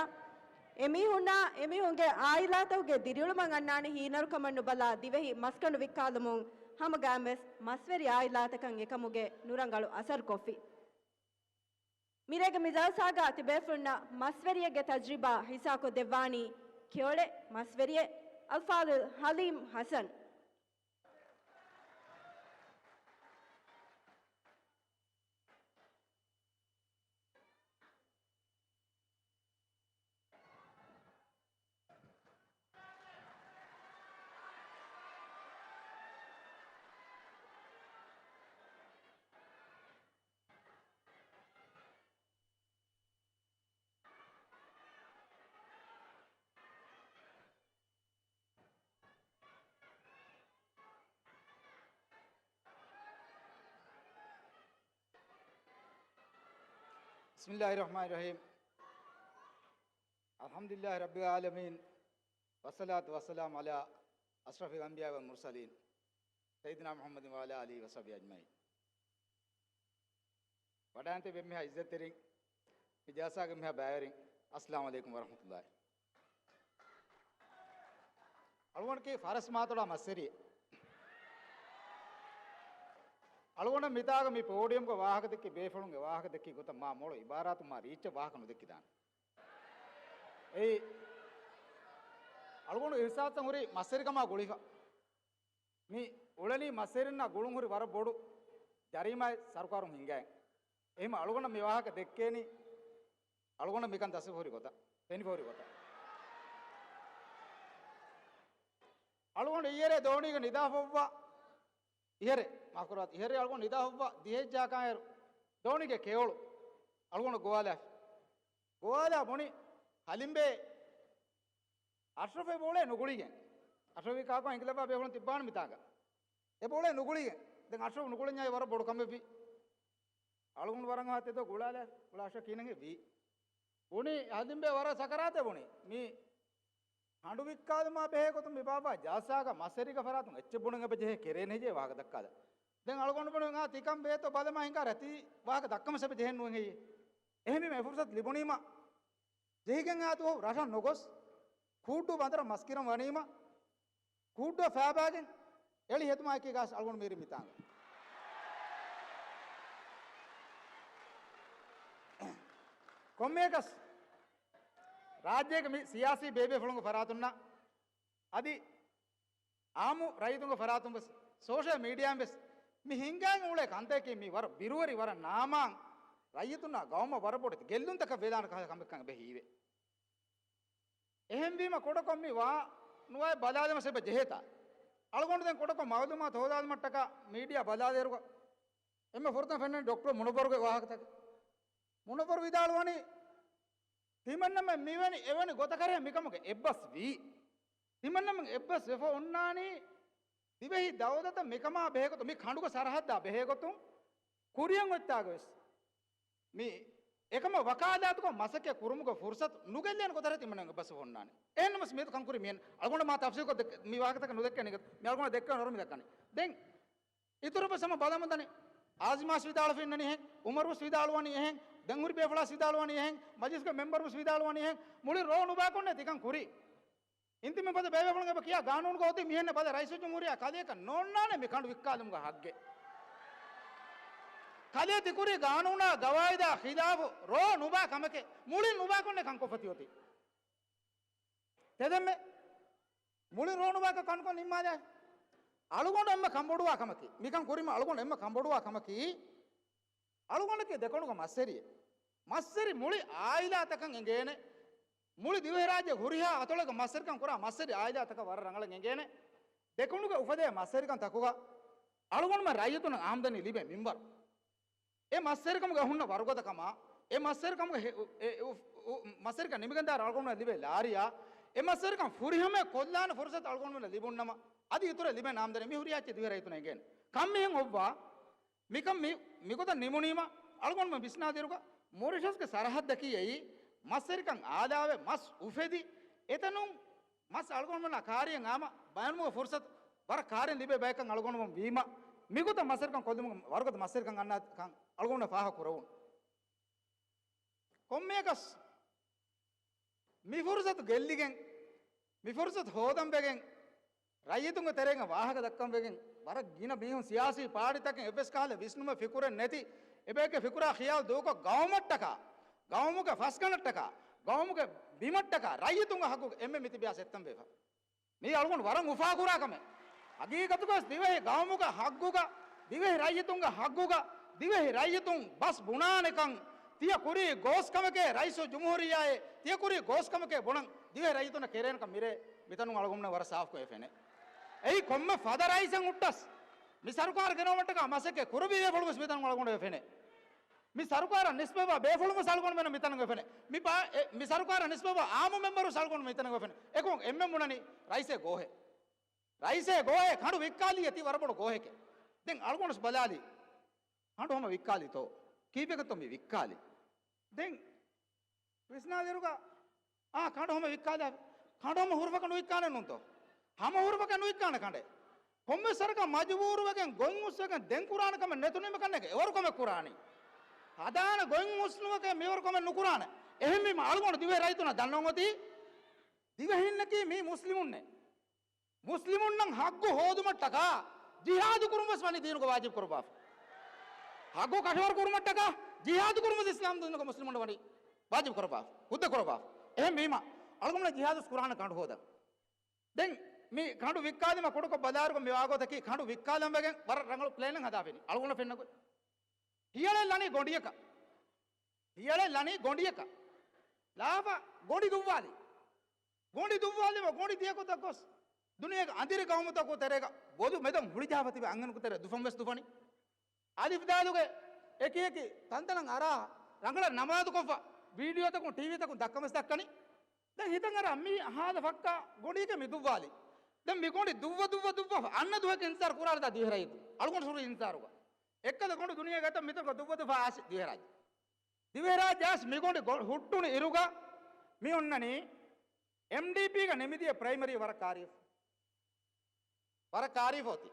އެމީހުންނާ އެމީހުންގެ އާއިލާތަކުގެ ދިރިއުޅުމަށް އަންނާނެ ހީނަރުކަމަށް ނުބަލާ، ދިވެހި މަސްގަނޑު ވިއްކާލުމުން ހަމަގައިމުވެސް މަސްވެރި އާއިލާތަކަށް އެކަމުގެ ނުރަނގަޅު އަސަރު ކޮށްފި. މިރޭގެ މި ޖަލްސާގަ ތިބޭފުޅުންނަށް މަސްވެރިއެއްގެ ތަޖްރިބާ ހިއްސާކޮށްދެއްވާނީ ކެޔޮޅެއް މަސްވެރިއެއް އަލްފާޟިލް ޙަލީމް ޙަސަން. بسم الله الرحمن الرحيم. الحمد لله رب العالمين. والصلاة والسلام على أشرف الأنبياء والمرسلين سيدنا محمد وعلى آله وصحبه أجمعين. ވަޑާންތެރި ބެންމެހާ އިއްޒަތްތެރިން، މި ޖަލްސާގެ މިހާ ބައިވެރިން، السلام عليكم ورحمة الله. އަޅުގަނޑަކީ ފަރަސް މާތޮޅާ މައްސެރިއެއް. އަޅުގަނޑަށް މިތާގަ މި ޕޯޑިއަމްގަ ވާހަކަ ދެއްކި ބޭފުޅުންގެ ވާހަކަ ދެއްކި ގޮތަށް މާ މޮޅު އިބާރާތު މާ ރީއްޗަށް ވާހަކަ ނުދެއްކިދާނެ. އެއީ އަޅުގަނޑު އިހްސާސްތައް ހުރީ މައްސެރިކަމާ ގުޅިފަ. މި އުޅެނީ މައްސެރިންނާ ގުޅުން ހުރި ވަރަށް ބޮޑު ޖަރީމާއެއް ސަރުކާރުން ހިންގައި. އެހެން އަޅުގަނޑަށް މި ވާހަކަ ދެއްކޭނީ އަޅުގަނޑަށް މިކަން ދަސްވެފަ ހުރި ގޮތަށް، ފެނިފަ ހުރި ގޮތަށް. އަޅުގަނޑު އިއްޔެރޭ ދޯނީގަ ނިދާފައްވާ އިހެރެ، މާފުކުރާތި، އިހެރެ އަޅުގަނޑު ނިދާފައްވާ ދިހައެއްޖާކާއިރު ދޯނީގެ ކެޔޮޅު އަޅުގަނޑު ގޮވާލާފި. ގޮވާލާ ބުނި ހަލިމްބޭ އަޝްރަފް އެބައުޅޭ ނުގުޅިގެން. އަޝްރަފް ކާކު އިންކިލާބާ ބޭފުޅުން ތިއްބާން މިތާގަ. އެބައުޅޭ ނުގުޅިގެން. ދެން އަޝްރަފް ނުގުޅެންޏާ ވަރަށް ބޮޑު ކަމެއްވި. އަޅުގަނޑު ވަރަށް އަހާ ތެދޯ ގުޅާލާ، ގުޅާ އަޝްރަފް ކިހިނެއް ވީ. ބުނި ހަލިމްބޭ ވަރަށް ސަކަރާތެއް ބުނި. މި ހަނޑު ވިއްކާލުމާ ބެހޭ ގޮތުން މި ބާއްވާ ޖަލްސާގަ މަސްވެރިގެ ފަރާތުން އެއްޗެއް ބުނަން އެބަ ޖެހޭ ކެރޭނެ ހެއްޔޭ ވާހަކަ ދައްކާލަ. ދެން އަޅުގަނޑު ބުނި އާ ތިކަން ބޭތޯ ބަލަމާ ހިނގާ ރަތީ ވާހަކަ ދައްކަމަސް އެބަ ޖެހެން ނުވެ ހެއްޔޭ. އެހެންވީމަ އެ ފުރުސަތު ލިބުނީމަ ޖެހިގެން އާ ދުވަހު ރަށަށް ނުގޮސް، ކޫއްޑޫ ބަނދަރަށް މަސް ކިރަން ވަނީމަ، ކޫއްޑޫ ފައިބާގެން އެޅި ހެދުމާއެކީ ގާސް އަޅުގަނޑު މީރި މިތާނގަ. ކޮންމެއަކަސް ރާއްޖޭގެ މި ސިޔާސީ ބޭބޭފުޅުންގެ ފަރާތުންނަށް އަދި އާއްމު ރައްޔިތުންގެ ފަރާތުން ވެސް، ސޯޝަލް މީޑިއާއިން ވެސް މި ހިންގާގެން އުޅޭ ކަންތަކަކީ މި ވަރަށް ބިރުވެރި، ވަރަށް ނާމާން، ރައްޔިތުންނާ ގައުމަށް ވަރަށް ބޮޑެތި ގެއްލުންތަކަށް ވެލާނެ ކަ-، ކަމެއްކަން އެބަ ހީވޭ. އެހެންވީމަ ކުޑަކޮށް މި ވާ ނުވާ ބަލާލަމަސް އެބަ ޖެހޭތާ. އަޅުގަނޑު ދެން ކުޑަކޮށް މައުލޫމާތު ހޯދާލުމަށްޓަކާ މީޑިއާ ބަލާލިއިރުގަ އެންމެ ފުރަތަމަ ފެންނަނީ ޑޮކްޓަރ މުނައްވަރުގެ ވާހަކަތަކެއް. މުނައްވަރު ވިދާޅުވަނީ ތިމަންނަމެން މިވެނި އެވެނި ގޮތަކަށް މިކަމުގެ އެއްބަސް ވީ. ތިމަންނަމެން އެއްބަސް ވެފަ އޮންނާނީ ދިވެހި ދައުލަތަށް މިކަމާ ބެހޭގޮތުން، މި ކަނޑުގެ ސަރަހައްދާ ބެހޭގޮތުން، ކުރިއަށް އޮތްތާގަވެސް މި އެކަމަށް ވަކާލާތުކޮށް މަސައްކަތް ކުރުމުގެ ފުރުސަތު ނުގެއްލޭނެ ގޮތަށް ތިމަންނަމެން އެއްބަސް އޮންނާނެ. އެހެންނަމަސް މިއަދު ކަންކުރި މިއަން އަޅުގަނޑަށް މާ ތަފްސީލްކޮށް ދެއްކ-، މި ވާހަކަތަކެއް ނުދެއްކޭނެ ގޮތަށް މި އަޅުގަނޑަށް ދެއްކޭ ނަރު މި ދައްކަނީ. ދެން އިތުރަށް ވެސް ހަމަ ބަލަމުން ދަނީ. އާޒިމާސް ވިދާޅުވެފަ އިންނަނީ އެހެން، އުމަރު ވެސް ވިދާޅުވަނީ އެހެން، ދެން ހުރި ބޭފުޅާސް ވިދާޅުވަނީ އެހެން، މަޖިލިސްގެ މެމްބަރު ވެސް ވިދާޅުވަނީ އެހެން، މުޅި ރޯ ނުބާކޮށްނޭ ތިކަން ކުރީ. އިންތިމަ ފަދަ ބޭބޭފުޅުން އެބަ ކިޔާ ގާނޫނުގަ އޮތީ މިހެންނެއް ބަލަ ރައީސުލްޖުމްހޫރިއްޔާ ކަލޭކަށް ނޯންނާނެ މި ކަނޑު ވިއްކާލުމުގެ ހައްގެއް. ކަލޭ ތިކުރީ ގާނޫނާ ގަވާއިދާ ޚިލާފު ރޯ ނުބާ ކަމެކޭ، މުޅިން ނުބާކޮށްނެ ކަންކޮށްފަ ތިއޮތީ. ތެދެއްމެ މުޅި ރޯނުބާކަށް ކަންކޮށް ނިންމާލާ. އަޅުގަނޑު އެންމެ ކަންބޮޑުވާ ކަމަކީ، މިކަން ކުރީމަ އަޅުގަނޑު އެންމެ ކަންބޮޑުވާ ކަމަކީ، އަޅުގަނޑަކީ ދެކޮނޑުގެ މައްސެރިއެއް. މައްސެރި މުޅި އާއިލާތަކަށް އެނގޭނެ. މުޅި ދިވެހިރާއްޖެ ހުރިހާ އަތޮޅެއްގެ މައްސެރިކަން ކުރާ މައްސެރި އާއިލާތަކަށް ވަރަށް ރަނގަޅަށް އެނގޭނެ. ދެކޮނޑުގެ އުފެދޭ މައްސެރިކަން ތަކުގަ އަޅުގަނޑުމެން ރައްޔިތުންނަށް އާމްދަނީ ލިބޭ މިންވަރު. އެ މައްސެރިކަމުގަ ހުންނަ ވަރުގަދަކަމާ، އެ މައްސެރިކަމުގެ ހެ-، އެ، އެ، އު، އު، މައްސެރިކަން ނިމިގެންދާއިރު އަޅުގަނޑުމެން ލިބޭ ލާރިޔާ، އެ މައްސެރިކަން ފުރިހަމަޔަށް ކޮށްލާނެ ފުރުސަތު އަޅުގަނޑުމެންނަށް ލިބުންނަމަ، އަދި އިތުރަށް ލިބޭ ނާމްދަނީ މި ހުރިހާ އެއްޗެއް ދިވެހި ރައްޔިތުންނަށް އެނގޭނެ. ކަން މިހެން އޮއްވާ، މިކަން މި، މިގޮތަށް ނިމުނީމަ، އަޅުގަނޑުމެން ވިސްނާދިރުގަ، މޮރިޝަސްގެ ސަރަހައްދަކީ އެއީ، މައްސެރިކަން އާލާވެ، މަސް އުފެދި، އެތަނުން މަސް އަޅުގަނޑުމެންނާ ކާރިއަށް އާމަ ބަޔަނުމުގެ ފުރުސަތު ވަރަށް ކާރިން ލިބޭ ބަޔަކަށް އަޅުގަނޑުމެން ވީމަ، މިގޮތަށް މަސްރިކަން ކޮށްލުމުގެ ވަރުގަދަ މަސްރިކަން އަންނާކަން އަޅުގަނޑު ފާހަގަ ކުރެވުނު. ކޮންމެއަކަސް މި ފުރުސަތު ގެއްލިގެން، މި ފުރުސަތު ހޯދަން ވެގެން، ރައްޔިތުންގެ ތެރޭގަ ވާހަކަ ދައްކަން ވެގެން، ވަރަށް ގިނަ މީހުން ސިޔާސީ ޕާޓީތަކެއް އެއްވެސް ކަހަލަ ވިސްނުމެއް ފިކުރެއް ނެތި، އެބައެއްގެ ފިކުރާ ޚިޔާލު ދޫކޮށް ގައުމަށްޓަކާ، ގައުމުގެ ފަސްގަނޑަށްޓަކާ، ގައުމުގެ ބިމަށްޓަކާ، ރައްޔިތުންގެ ހައްގުގެ އެންމެ މިތިބިޔާ ސެއްތަން ވެފަ. މީ އަޅުގަނޑު ވަރަށް އުފާކުރާ ކަމެއް. ހަގީގަތުގަސް ދިވެހި ގައުމުގެ ހައްގުގަ، ދިވެހި ރައްޔިތުންގެ ހައްގުގަ، ދިވެހި ރައްޔިތުން ބަސް ބުނާނެކަން ތިޔަ ކުރީ ގޯސް ކަމެކޭ، ރައީސުލްޖުމްހޫރިއްޔާއޭ، ތިޔަ ކުރީ ގޯސް ކަމެކޭ ބުނަން ދިވެހި ރައްޔިތުންނަށް ކެރޭނެކަން މިރޭ މިތަނުން އަޅުގަނޑުމެން ވަރަށް ސާފުކޮށް ފެނޭ. އެއީ ކޮންމެ ފަދަ ރައީސެއް ހުއްޓަސް މި ސަރުކާރު ގެނައުމަށްޓަކާ މަސައްކަތް ކުރެއްވި ބޭފުޅުން ވެސް މިތަނުން އަޅުގަނޑު ފެނޭ. މި ސަރުކާރަށް ނިސްބަތްވާ ބޭފުޅުން ވެސް އަޅުގަނޑުމެން މިތަނުގަ ފެނޭ. މި ބާ-، އެ، މި ސަރުކާރަށް ނިސްބަތްވާ އާއްމު މެމްބަރު ވެސް އަޅުގަނޑު މިތަނުގަ ފެނޭ. އެކަމަކު އެންމެން ބުނަނީ ރައީސޭ ގޯހޭ. ރައީސޭ ގޯހޭ ކަނޑު ވިއްކާލީ ތީ ވަރަށް ބޮޑު ގޯހެކޭ. ދެން އަޅުގަނޑު ވެސް ބަލާލީ. ކަނޑު ހަމަ ވިއްކާލީތޯ؟ ކީއްވެގެތޯ މި ވިއްކާލީ؟ ދެން ވިސްނާލިއިރުގަ، އާ، ކަނޑު ހަމަ ވިއްކާލާ. ކަނޑު ހަމަ ހުރުފަކަށް ނުވިއްކާނެ ނޫންތޯ؟ ހަމަ ހުރުފަކަށް ނުވިއްކާނެ ކަނޑެއް. ކޮންމެސް ވަރަކަށް މަޖުބޫރުވެގެން ގޮތް ހުސްވެގެން ދެން ކުރާނެ ކަމެއް ނެތުނީމަ ކަންނޭނގެ އެވަރު ކަމެއް ކުރާނީ. ހަދާނެ ގޮތް ހުސްނުވެގެން މިވަރު ކަމެއް ނުކުރާނެ. އެހެންވީމަ އަޅުގަނޑު ދިވެހި ރައްޔިތުންނަށް ދަންނަވަން އޮތީ ދިވެހިންނަކީ މީ މުސްލިމުންނޭ. މުސްލިމުންނަށް ހައްގު ހޯދުމަށްޓަކާ ޖިހާދު ކުރުން ވެސް ވަނީ ދީނުގަ ވާޖިބު ކުރައްވާފަ. ހައްގު ކަށަވަރު ކުރުމަށްޓަކާ ޖިހާދު ކުރުން ވެސް އިސްލާމް ދީނުގަ މުސްލިމުން ވަނީ ވާޖިބު ކުރައްވާފަ، ހުއްދަ ކުރައްވާފަ. އެހެން ވީމަ، އަޅުގަނޑު ޖިހާދު ވެސް ކުރާނެ ކަނޑު ހޯދަން. ދެން މި ކަނޑު ވިއްކާލީމަ ކުޑަކޮށް ބަލާއިރުގަ މި ވާގޮތަކީ ކަނޑު ވިއްކާލަން ވެގެން ވަރަށް ރަނގަޅު ޕްލޭނެއް ހަދާފިނި. އަޅުގަނޑަށް ފެންނަ ގޮތް. ހިޔަޅެއް ލަނީ ގޮނޑިއަކަށް. ހިޔަޅެއް ލަނީ ގޮނޑިއަކަށް. ލާފަ ގޮނޑި ދުއްވާލި. ގޮނޑި ދުއްވާލީމަ ގޮނޑި ދިޔަ ގޮތަށް ގޮސް، ދުނިޔޭގެ އަނދިރި ގައުމުތަކުގެ ތެރޭގަ ބޮލު މެދުން ހުޅިޖަހާފަ ތިބި އަންހެނަކު ތެރޭ ދުފަން ވެސް ދުފަނީ. އަލިފް ދާލުގެ އެކި އެކި ތަންތަނަށް އަރާ، ރަނގަޅަށް ނަމާދުކޮށްފަ، ވީޑިއޯތަކުން ޓީވީތަކުން ދައްކަން ވެސް ދައްކަނީ. ދެން ހިތަށް އަރާ މި ހާދަ ފައްކާ ގޮނޑީގެ މި ދުއްވާލި. ދެން މި ގޮނޑި ދުއްވަ ދުއްވަ ދުއްވަ އަންނަ ދުވަހަކަށް އިންތިޒާރު ކުރާނެތާ ދިވެހި ރައްޔިތު. އަޅުގަނޑު ހުރީ އިންތިޒާރުގަ. އެއްކަލަ ގޮނޑު ދުނިޔޭގަ އެތައް މިތަނުގަ ދުއްވަ ދުއްވަ އާސި ދިވެހިރާއްޖެ. ދިވެހިރާއްޖެ އާސި މި ގޮނޑި ގޮ-، ހުއްޓުނު އިރުގަ މި އޮންނަނީ އެމްޑީޕީގަ ނިމިދިޔަ ޕްރައިމަރީ ވަރަށް ކާރިޔަފަ. ވަރަށް ކާރިފަ އޮތީ.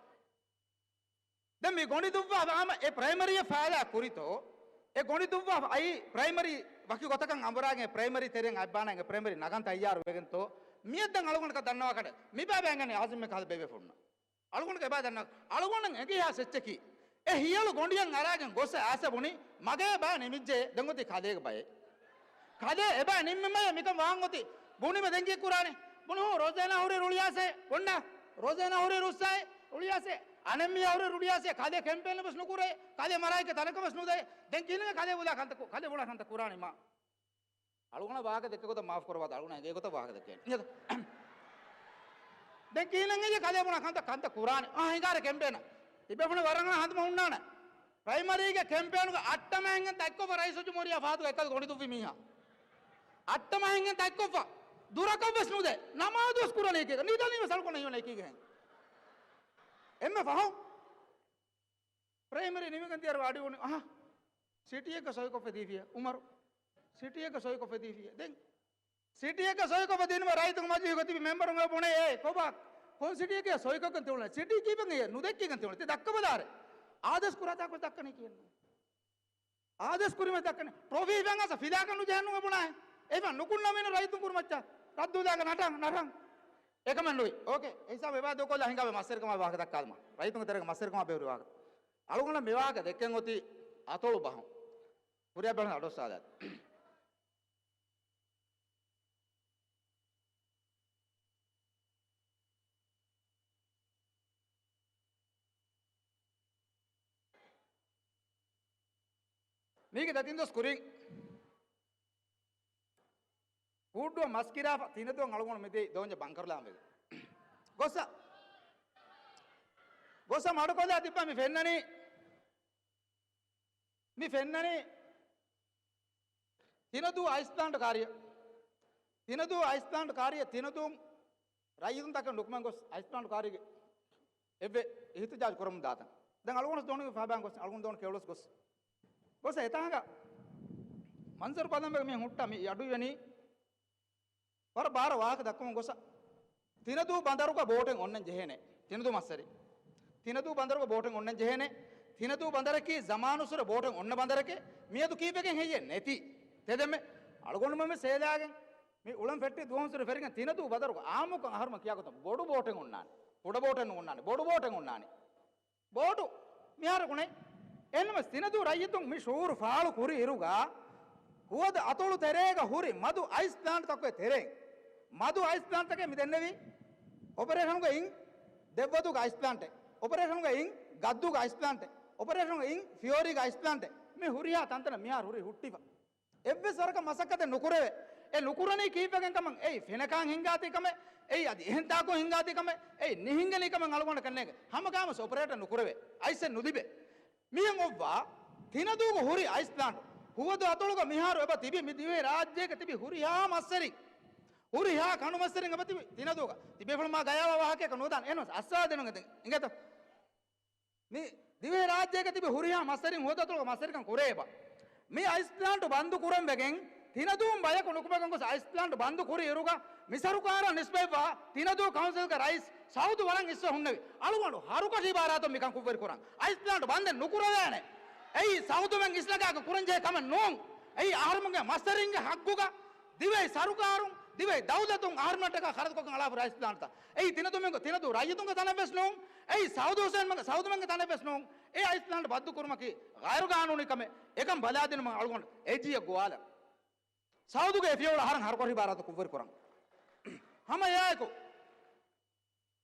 ދެން މި ގޮނޑި ދުއްވާ ވާމަ އެ ޕްރައިމަރީއަށް ފާލާ ކުރިތޯ، އެ ގޮނޑި ދުއްވާ އައީ ޕްރައިމަރީ ވަކި ގޮތަކަށް އަނބުރާގެން ޕްރައިމަރީ ތެރެއިން އަތްބާނާ ޕްރައިމަރީ ނަގަން ތައްޔާރު ވެގެންތޯ، މިއަށް ދެން އަޅުގަނޑަކަށް ދަންނަވާކަށް މިބާ ބޭނގެނީ އާޒިމް ކާލަ ބޭބެފުންނަށް. އަޅުގަނޑު އެބާ ދަންނަ، އަޅުގަނޑަށް އެނގިހާ ސެއްޗަކީ، އެ ހިޔަޅު ގޮނޑިއަށް އަރާގެން ގޮސް އައިސް ބުނި، މަގޭ ބާ ނިމިއްޖެ ދެން އޮތީ ކަލޭގެ ބައެއް. ކަލޭ އެބާ ނިންމެމަޔަ މިކަން ވާން އޮތީ. ބުނީމަ ދެން ކީއް ކުރާނެ؟ ބުނި ހޫ ރޮޒޭނާ ހުރީ ރުޅިއާސޭ ބޮންނާ. ރޮޒޭނާ ހުރީ ރުއްސާއޭ ރުޅިއާސޭ. އަނެއްމީހާ ހުރީ ރުޅިއާސޭ. ކަލޭ ކެމްޕޭނެއް ވެސް ނުކުރޭ. ކަލޭ މަރާއެކޭ ތަނަކަށް ވެސް ނުދޭ. ދެން ކިހިނެއް ކަލޭ ބުނާ ކަންތައް ކު-، ކަލޭ ބުނާ ކަންތައް ކުރާނީ މާ؟ އަޅުގަނޑަށް ވާހަކަ ދެއްކޭ ގޮތަށް މާފު ކުރައްވާތަ، އަޅުގަނޑަށް އެނގޭ ގޮތަށް ވާހަކަ ދެއްކޭނެ. ދެން ކިހިނެއް އެއްޗެއް ކަލޭ ބުނާ ކަންތައް، ކަންތައް ކުރާނެ. އާ، ހިނގާރޭ ކެމްޕޭނަށް. ތިބޭފުޅުން ވަރަށް ރަނގަޅަށް ހަނދުމަ ހުންނާނެ. ޕްރައިމަރީގެ ކެމްޕޭނުގަ އައްޓަމާ ހިނގަން ދަތްކޮށްފަ ރައީސުލްޖުމްހޫރިއްޔާ ފަހަތުގަ އެއްކަލަ ގޮނޑި ދުއްވި މީހާ. އައްޓަމާ ހިނގަން ދަތްކޮށްފަ. ދުރަކަށް ވެސް ނުދޭ. ނަމާދު ވެސް ކުރަނީ ކީކޭ؟ ނިދަނީ ވެސް އަޅުގަނޑަށް ހީވަނީ ކީކޭ؟ އެންމެ ފަހުން ޕްރައިމަރީ ނިމިގެން ދިޔައިރު އަޑި އުނި، އަހަ، ސިޓީއެއްގަ ސޮއިކޮށްފަ ދީފިޔޭ އުމަރު. ސިޓީއެއްގަ ސޮއިކޮށްފަ ދީފިޔޭ. ދެން ސިޓީއެއްގަ ސޮއިކޮށްފަ ދިނުމަށް ރައްޔިތުންގެ މަޖިލީހުގަ ތިބި މެމްބަރުން އެ ބުނޭ، އޭ ކޮބާ، ކޮން ސިޓީއެއްގަ ސޮއިކޮށްގެން ތިއުޅެނީ؟ ސިޓީ ކީއްވެގެން އެ ނުދެއްކިގެން ތިއުޅެނީ؟ ތި ދައްކަބަލާރޭ. އާދޭސް ކުރާތާކު ދައްކަނީ ކިހިނެއް؟ އާދޭސް ކުރީމަ ދައްކަނީ. ޓްރޮފީ ހިފަން އަސަ ފިލާކަށް ނުޖެހެންނު ބުނާ. އެފަ ނުކުންނަމީނު ރައްޔިތުން ކުރުމައްޗަށް. ރައްދުލާގަ ނަޓަން، ނަޓަން. އެކަމެއް ނުވި. އޯކޭ. އެ ހިސާބު އެބާ ދޫކޮށްލާ ހިނގާބަ މަސްވެރިކަމާ ވާހަކަ ދައްކާލުމަށް. ރައްޔިތުންގެ ތެރޭގަ މަސްވެރިކަމާ ބެހުރި ވާހަކަ. އަޅުގަނޑަށް މި ވާހަކަ ދެއްކެން އޮތީ އަތޮޅު ބަހުން. ހުރިހާ ބަހުން އަޑުއައްސާލާތި. މީގެ ދެތިން ދުވަސް ކުރިން ކޫއްޑުއަށް މަސް ކިރާފަ ތިނަދޫ އަޅުގަނޑު މިދިޔައީ ދޯންޏަށް ބަންކަރުލާން ވެގެން. ގޮއްސަ، ގޮއްސަ މަޑުކޮށްލާ ތިއްބާ މި ފެންނަނީ، މި ފެންނަނީ ތިނަދޫ އައިސް ޕްލާންޓް ކާރިއަށް. ތިނަދޫ އައިސް ޕްލާންޓް ކާރިއަށް ތިނަދޫ ރައްޔިތުންތަކެއް ނުކުމެން ގޮސް އައިސް ޕްލާންޓް ކާރީގެ އެއްވެ އިހްތިޖާޖު ކުރަމުން ދާތަން. ދެން އަޅުގަނޑު ދޯނި ފާބާން ގޮސް އަޅުގަނޑު ދޯނި ކެއުޅަސް ގޮސް. ގޮސް އެތާނގަ މަންޒަރު ބަލަން ވެގެން މި ހުއްޓާ މި އަޑު އިވެނީ. ވަރަށް ބާރަ ވާހަކަ ދައްކަމުން ގޮސް ތިނަދޫ ބަނދަރުގަ ބޯޓެއް އޮންނަން ޖެހޭނެ. ތިނަދޫ މަސްވެރި. ތިނަދޫ ބަނދަރުގަ ބޯޓެއް އޮންނަން ޖެހޭނެ. ތިނަދޫ ބަނދަރަކީ ޒަމާނުއްސުރެ ބޯޓެއް އޮންނަ ބަނދަރެކޭ. މިއަދު ކީއްވެގެން ހެއްޔޭ ނެތީ؟ ތެދެމެ. އަޅުގަނޑުމެން ސޭލާގެން މި އުޅަން ފެއްޓި ދުވަހުން ސުރެ ފެރިގެން ތިނަދޫ ބަނދަރުގަ އާއްމުކޮށް އަހަރުމެން ކިޔާ ގޮތަށް ބޮޑު ބޯޓެއް އޮންނާނެ. ކުޑަ ބޯޓެއް ނު އޮންނާނެ. ބޮޑު ބޯޓެއް އޮންނާނެ. ބޯޓު މިހާރު ގުނައި. އެހެންނަމަވެސް ތިނަދޫ ރައްޔިތުން މި ޝުޢޫރު ފާޅު ކުރި އިރުގަ ހުވަދު އަތޮޅު ތެރޭގަ ހުރި މަދު އައިސް ޕްލާންޓްތަކުގެ ތެރެއިން މަދު އައިސް ޕްލާންޓްތަކެއް މި ދެންނެވީ އޮޕަރޭޝަނުގެ އިން ދެއްވަދޫގެ އައިސް ޕްލާންޓެއް، އޮޕަރޭޝަނުގެ އިން ގައްދޫގެ އައިސް ޕްލާންޓެއް، އޮޕަރޭޝަނުގެ އިން ފިއޯރީގެ އައިސް ޕްލާންޓެއް. މި ހުރިހާ ތަންތަނަށް މިހާރު ހުރީ ހުއްޓިފަ. އެއްވެސް ވަރަކަށް މަސައްކަތެއް ނުކުރެވޭ. އެ ނުކުރަނީ ކީއްވެގެން ކަމަށް؟ އެއީ ފެނަކާން ހިނގާތީ ކަމެއް، އެއީ އަދި އެހެން ތާކުން ހިނގާތީ ކަމެއް، އެއީ ނިހިނގެނީ ކަމެއް އަޅުގަނޑަކަށް ނޭނގެ. ހަމަގައިމުވެސް އޮޕަރޭޓަށް ނުކުރެވޭ. އައިސްއެއް ނުލިބޭ. މިހެން އޮއްވާ ތިނަދޫގަ ހުރި އައިސް ޕްލާންޓު ހުވަދު އަތޮޅުގަ މިހާރު އެބަ ތިބި މި ދިވެހި ރާއްޖޭގަ ތިބި ހުރިހާ މަސްވެރިން، ހުރިހާ ކަނޑުމަސްވެރިން އެބަ ތިބި ތިނަދޫގަ. ތިބޭފުޅުން މާ ގަޔާވާ ވާހަކައަކަށް ނުވަދާނެ. އެހެންވެސް އައްސާ ދެނުން އެދެން އިނގޭތަ؟ މި ދިވެހިރާއްޖޭގަ ތިބި ހުރިހާ މަސްވެރިން ހުވަދު އަތޮޅުގަ މަސްވެރިކަން ކުރޭ އެބަ. މި އައިސް ޕްލާންޓު ބަންދު ކުރަން ވެގެން ތިނަދޫން ބަޔަކު ނުކުމެގެން ގޮސް އައިސް ޕްލާންޓު ބަންދު ކުރި އިރުގަ މި ސަރުކާރަށް ނިސްބަތްވާ ތިނަދޫ ކައުންސިލްގެ ރައީސް ސައުދު ވަރަށް އިސްވެ ހުންނެވި. އަޅުގަނޑު ހަރުކަށި އިބާރާތުން މިކަން ކުށްވެރި ކުރަން. އައިސް ޕްލާންޓު ބަންދެއް ނުކުރެވޭނެ. އެއީ ސައުދުމެން އިސްނަގާގެން ކުރަންޖެހޭ ކަމެއް ނޫން. އެއީ އަހަރުމެންގެ މަސްވެރިންގެ ހައްގުގަ ދިވެހި ސަރުކާރުން ދިވެހި ދައުލަތުން އަހަރުމެންޓަކާ ޚަރަދުކޮށްގެން އަޅާފަ އައިސް ޕްލާންތައް. އެއީ ތިނަދޫ މެން، ތިނަދޫ ރައްޔިތުންގެ ތަނެއްވެސް ނޫން. އެއީ ސައުދު ހުސެން މެން، ސައުދު މެންގެ ތަނެއްވެސް ނޫން. އެ އައިސް ޕްލާން ބައްދު ކުރުމަކީ ޣައިރު ޤާނޫނީ ކަމެއް. އެކަން ބަލާދިނުމަށް އަޅުގަނޑު އޭޖީއަށް ގޮވާލަން. ސައުދުގެ އެފްއޭއޯ އަހަރަން ހަރުކޮށް އިބާރާތު ކުށްވެރި ކުރަން. ހަމަ އެއާއެކު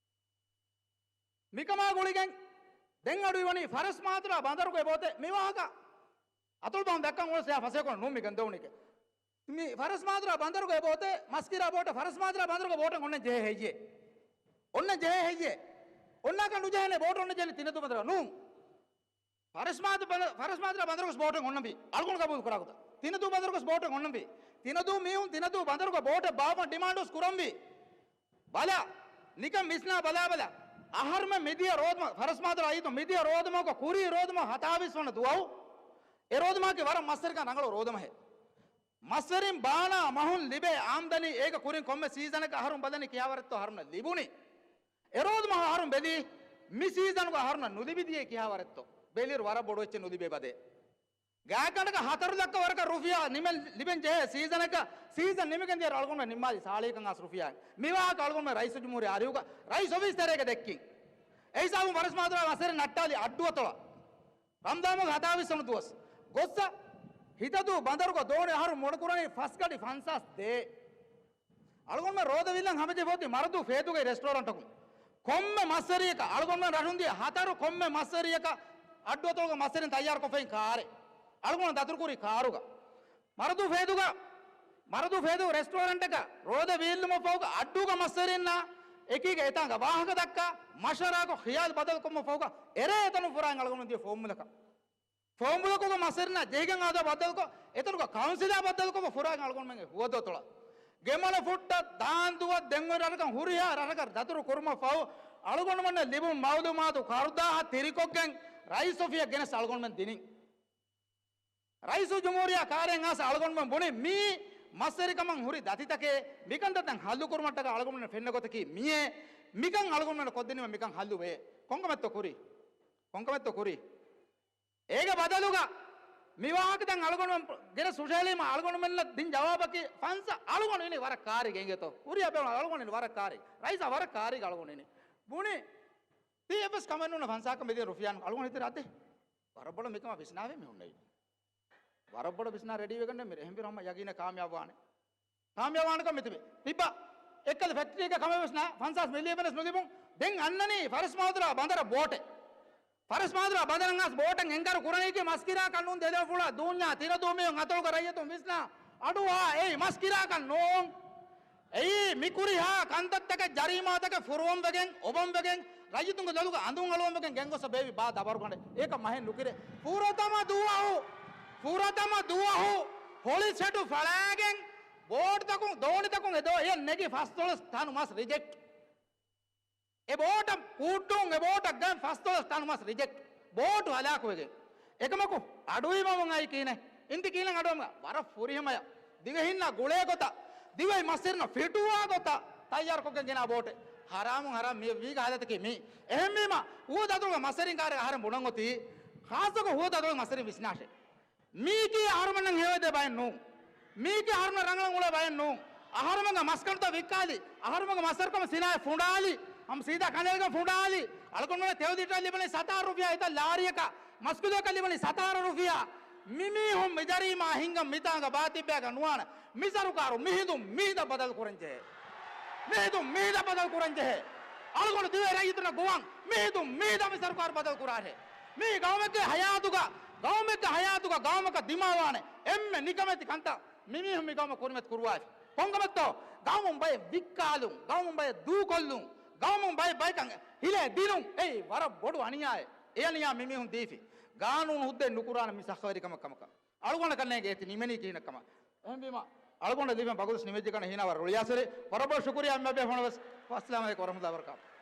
މިކަމާ ގުޅިގެން ދެން އަޑުއިވަނީ ފަރަސް މާތުރާ ބަނދަރުގެ ބޯތެއް. މި ވާހަކަ އަތޮޅު ބަހުން ދައްކަން އުޅެސް އެއާ ފަސޭކޮށް ނޫން މި ގެންދެވުނީކެ. މި ފަރަސް މާތުރާ ބަނދަރުގެ ބޯތެއް، މަސްކިރާ ބޯޓެއް، ފަރަސް މާތުރާ ބަނދަރުގެ ބޯޓެއް އޮންނަން ޖެހޭ ހެއްޔޭ؟ އޮންނަން ޖެހޭ ހެއްޔޭ؟ އޮންނާކަށް ނުޖެހޭނެ ބޯޓު އޮންނަން ޖެހޭނެ ތިނަދޫ ބަނދަރު ނޫން. ފަރަސް މާތު ބަނދަ-، ފަރަސް މާތުރާ ބަނދަރުގެ ބޯޓެއް އޮންނަންވީ. އަޅުގަނޑު ގަބޫލު ކުރާ ގޮތަށް. ތިނަދޫ ބަނދަރުގެ ބޯޓެއް އޮންނަންވީ. ތިނަދޫ މީހުން ތިނަދޫ ބަނދަރުގެ ބޯޓެއް ބާއްވަން ޑިމާންޑުވެސް ކުރަންވީ. ބަލަ، ނިކަން ވިސްނާ ބަލާބަލަ. އަހަރުމެން މިދިޔަ ރޯދަމަ-، ފަރަސް މާތުރާ އީދު މިދިޔަ ރޯދަމަކު ކުރީ ރޯދަމަ ހަތާވީސް ވަނަ ދުވަހު. އެ ރޯދަމަކީ ވަރަށް މައްސަރިކަން ރަނގަޅު ރޯދަމަހެއް. މަސްވެރިން ބާނާ މަހުން ލިބޭ އާމްދަނީ އޭގެ ކުރިން ކޮންމެ ސީޒަނަކަށް އަހަރުން ބަލަނީ ކިހާވަރެއްތޯ އަހަރުންނަށް ލިބުނީ. އެ ރޯދަމަހު އަހަރުން ބެލީ، މި ސީޒަނުގަ އަހަރުންނަށް ނުލިބިދިޔޭ ކިހާވަރެއްތޯ. ބެލިއިރު ވަރަށް ބޮޑު އެއްޗެއް ނުލިބޭ ބަދޭ. ގާތްގަނޑަކަށް ހަތަރު ލައްކަ ވަރަކަށް ރުފިޔާ ނިމެން ލިބެން ޖެހޭ ސީޒަނަކަށް، ސީޒަން ނިމިގެން ދިޔަ އަޅުގަނޑުމެން ނިންމާލި ސާޅީކަން އާސް ރުފިޔާ. މިވާހަކަ އަޅުގަނޑުމެން ރައީސުލްޖުމްހޫރިއްޔާ އަރިހުގަ ރައީސް އޮފީސް ތެރޭގަ ދެއްކިން. އެހިސާބުން ފަރަސް މާތުރާ މަސްވެރިން ނައްޓާލި އައްޑުއަތޮޅަށް. ރަމްޟާން މަހުގެ ހަތާވީސް ވަނަ ދުވަސް ގޮއްސަ ހިތަދޫ ބަނދަރުގަ ދޯނި އަހަރު މޮޅުކުރަނީ ފަސް ގަޑި ފަންސާސް ދޭއް. އަޅުގަނޑުމެން ރޯދަ ވީއްލަން ހަމަޖެހިފަ އޮތީ މަރަދޫ ފޭދޫގައި ރެސްޓޯރަންޓަކުން. ކޮންމެ މަސްވެރިޔަކަށް އަޅުގަނޑުމެން ރަށުން ދިޔަ ހަތަރު ކޮންމެ މަސްވެރިޔަކަށް އައްޑުއަތޮޅުގަ މަސްވެރިން ތައްޔާރުކޮށްފައި ކާރެއް. އަޅުގަނޑު ދަތުރުކުރީ ކާރުގަ. މަރަދޫ ފޭދޫގަ، މަރަދޫ ފޭދޫ ރެސްޓޯރަންޓަކަށް ރޯދަ ވީއްލުމަށް ފަހުގަ އައްޑޫގަ މަސްވެރިންނާ އެކީގަ އެތާނގަ ވާހަކަ ދައްކާ، މަޝްވަރާކޮށް، ޚިޔާލު ބަދަލުކޮށްމަށް ފަހުގަ އެރޭ އެތަނުން ފުރާން އަޅުގަނޑު ދިޔަ ފޯމުލަކަށް. ފޯމުލަކުގަ މަސްވެރިންނާ ޖެހިގެން އާދަ ބައްދަލުކޮށް، އެތަނުގަ ކައުންސިލާ ބައްދަލުކޮށް ފުރާގެން އަޅުގަނޑުމެންގެ ހުވަދުއަތޮޅަށް. ގެމަނަ ފުއްޓަށް ދާންދުވަށް ދެން އޮތް ރަށަކަށް ހުރިހާ ރަށަކަށް ދަތުރު ކުރުމަށް ފަހު، އަޅުގަނޑުމެންނަށް ލިބުނު މައުލޫމާތު ކަރުދާހަށް ތިރިކޮށްގެން ރައީސް އޮފީހަށް ގެނެސް އަޅުގަނޑުމެން ދިނިން. ރައީސުލްޖުމްހޫރިއްޔާ ކާރިއަށް އައިސް އަޅުގަނޑުމެން ބުނި މީ މަސްވެރިކަމަށް ހުރި ދަތިތަކެއް، މިކަންތައް ދެން ހައްލުކުރުމަށްޓަކާ އަޅުގަނޑުމެން ފެންނަ ގޮތަކީ މިއޭ، މިކަން އަޅުގަނޑުމެން ކޮށްދިނީމަ މިކަން ހައްލުވޭ. ކޮންކަމެއްތޯ ކުރީ؟ ކޮންކަމެއްތޯ ކުރީ؟ އޭގެ ބަދަލުގަ މި ވާހަކަ ދެން އަޅުގަނޑުމެން ގެނެސް ހުށަހެޅީމަ އަޅުގަނޑުމެންނަށް ދިން ޖަވާބަކީ ފަންސާ އަޅުގަނޑު އިނީ ވަރަށް ކާރިގަ އިނގޭތޯ. ހުރިހާ ބޭފުޅުން އަޅުގަނޑު އިނީ ވަރަށް ކާރި. ރައީސާ ވަރަށް ކާރިގަ އަޅުގަނޑު އިނީ. ބުނި ތީ އެއްވެސް ކަމެއް ނޫން ފަންސާކަށް މިދިން ރުފިޔާނު އަޅުގަނޑު ހިތުރި އަދެ. ވަރަށް ބޮޑަށް މިކަމަށް ވިސްނާވެ މި ހުންނެވި. ވަރަށް ބޮޑަށް ވިސްނާ ރެޑީވެގަންނެ މި ރެހެންވިރު ހަމަ ޔަގީނެއް ކާމިޔާބުވާނެ. ކާމިޔާބުވާނެކަން މިތިބެ. ތިއްބާ އެއްކަލަ ފެކްޓްރީގެ ކަމެއް ވެސް ނާ ފަންސާސް މިލިއަން ވެސް ނުލިބުން. ދެން އަންނަނީ ފަރަސް މާތުރާ ބަނދަރަށް ބޯޓެއް. ފަރަސް މާތުރާ ބަނދަރަށް އައިސް ބޯޓެއް އެންކަރު ކުރަނީކީ މަސްކިރާކަށް ނޫން ދެލޯފުޅާ ދޫންޏާ ތިނަދޫ މީހުން އަތޮޅުގަ ރައްޔިތުން ވިސްނާ އަޑުއަހާ އެއީ މަސްކިރާކަށް ނޫން. އެއީ މިކުރިހާ ކަންތައްތަކެއް ޖަރީމާތަކެއް ފުރުވަންވެގެން، އޮބަންވެގެން، ރައްޔިތުންގެ ލޮލުގަ އަނދުން އަޅުވަންވެގެން ގެންގޮސް ބޭއްވި ބާ ދަބަރުގަނޑެއް. އޭކަ މަހެއް ނުކިރޭ. ފުރަތަމަ ދުވަހު، ފުރަތަމަ ދުވަހު ހޮޅި ސެޓު ފަޅާގެން ބޯޓުތަކުން، ދޯނިތަކުން އެ ދޯ އެޔަށް ނެގި ފަސްދޮޅަސް ޓަނު މަސް ރިޖެކްޓް. އެ ބޯޓަށް ކޫއްޑުން އެ ބޯޓަށް ގަން ފަސްދޮޅަސް ޓަނު މަސް ރިޖެކްޓް. ބޯޓު ހަލާކުވެގެން. އެކަމަކު އަޑުއިވަމުން އައި ކީނެ. އިންތި ކީނެ އަޑުއަމުގަ ވަރަށް ފުރިހަމަޔަށް. ދިވެހިންނާ ގުޅޭ ގޮތަށް. ދިވެހި މަސްވެރިންނަށް ފިޓުވާ ގޮތަށް ތައްޔާރުކޮށްގެން ގެނާ ބޯޓެއް. ހަރާމުން ހަރާމް މި ވީގަ ހާލަތަކީ މީ. އެހެންވީމަ ހުވަދު އަތޮޅުގެ މަސްވެރިން ކާރިއަށް އަހަރެން ބުނަން އޮތީ. ޚާއްޞަކޮށް ހުވަދު އަތޮޅުގެ މަސްވެރިން ވިސްނާށޭ. މީކީ އަހަރުމެންނަށް ހެޔޮއެދޭ ބައެއް ނޫން. މީކީ އަހަރުމެން ރަނގަޅަށް އުޅޭ ބައެއް ނޫން. އަހަރުމެންގެ މަސްކަނޑުތައް ވިއްކާލި، އަހަރުމެންގެ މަސްވެރިކަމުގެ ސިނާއަތް ފުނޑާލި، ހަމަ ސީދާ ކަނޑައެޅިގެން ފުނޑާލި، އަޅުގަނޑުމެންނަށް ތެޔޮ ލިޓަރަށް ލިބެނީ ސަތާރަ ރުފިޔާ، އެތައް ލާރިއަކަށް މަސްކިލޯއަކަށް ލިބެނީ ސަތާރަ ރުފިޔާ. މިމީހުން މި ޖަރީމާ ހިންގަން މިތާނގަ ބާތިއްބަޔަކަށް ނުވާނެ. މި ސަރުކާރު މިހިނދުން މިހިނދަށް ބަދަލު ކުރަން ޖެހޭ. މިހިނދުން މިހިނދަށް ބަދަލު ކުރަން ޖެހޭ. އަޅުގަނޑު ދިވެހި ރައްޔިތުންނަށް ގޮވަން. މިހިނދުން މިހިނދަށް މި ސަރުކާރު ބަދަލު ކުރާށޭ. މީ ގައުމެއްގެ ހަޔާތުގަ، ގައުމެއްގެ ހަޔާތުގަ ގައުމަކަށް ދިމާވާނެ އެންމެ ނިކަމެތި ކަންތައް މިމީހުން މި ގައުމަށް ކުރިމަތި ކުރުވާފި. ކޮންކަމެއްތޯ؟ ގައުމުން ބައެއް ވިއްކާލުން، ގައުމުން ބައެއް ދޫކޮށްލުން، ގައުމުން ބައެއް ބަޔަކަށް ހިލޭ ދިނުން އެއީ ވަރަށް ބޮޑު އަނިޔާއެއް. އެ އަނިޔާ މިމީހުން ދީފި. ގާނޫނު ހުއްދައެއް ނުކުރާނެ މި ސަޚަވެރިކަމަށް ކަމަކަށް. އަޅުގަނޑަކަށް ނޭނގެ އޭތި ނިމެނީ ކިހިނެއްކަމަށް. އެހެންވީމަ، އަޅުގަނޑަށް ލިބެން ބަގުދަސް ނިމެއްޖެކަން ހީނާވަރު ރުޅިއައިސްފައި. ވަރަށް ބޮޑަށް ޝުކުރިއްޔާ އެންމެ ބޭފުޅުން ވެސް. ވައްސަލާމް ޢަލައިކުމް ވަރަޙްމަތުﷲ ވަބަރަކާތުހު.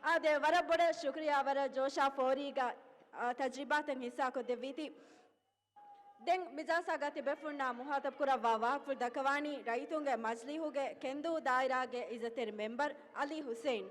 އާދެ، ވަރަށް ބޮޑަށް ޝުކުރިއްޔާ، ވަރަށް ޖޯޝާ ފޯރީގަ، އާ، ތަޖްރިބާތައް ހިއްސާކޮށްދެއްވީތީ. ދެން މި ޖަލްސާގަ ތިބޭ ބޭފުޅުންނާ މުޚާޠަބު ކުރައްވާ ވާހަކަފުޅު ދައްކަވާނީ ރައްޔިތުންގެ މަޖިލީހުގެ ކެންދޫ ދާއިރާގެ އިއްޒަތްތެރި މެމްބަރު ޢަލީ ޙުސައިން.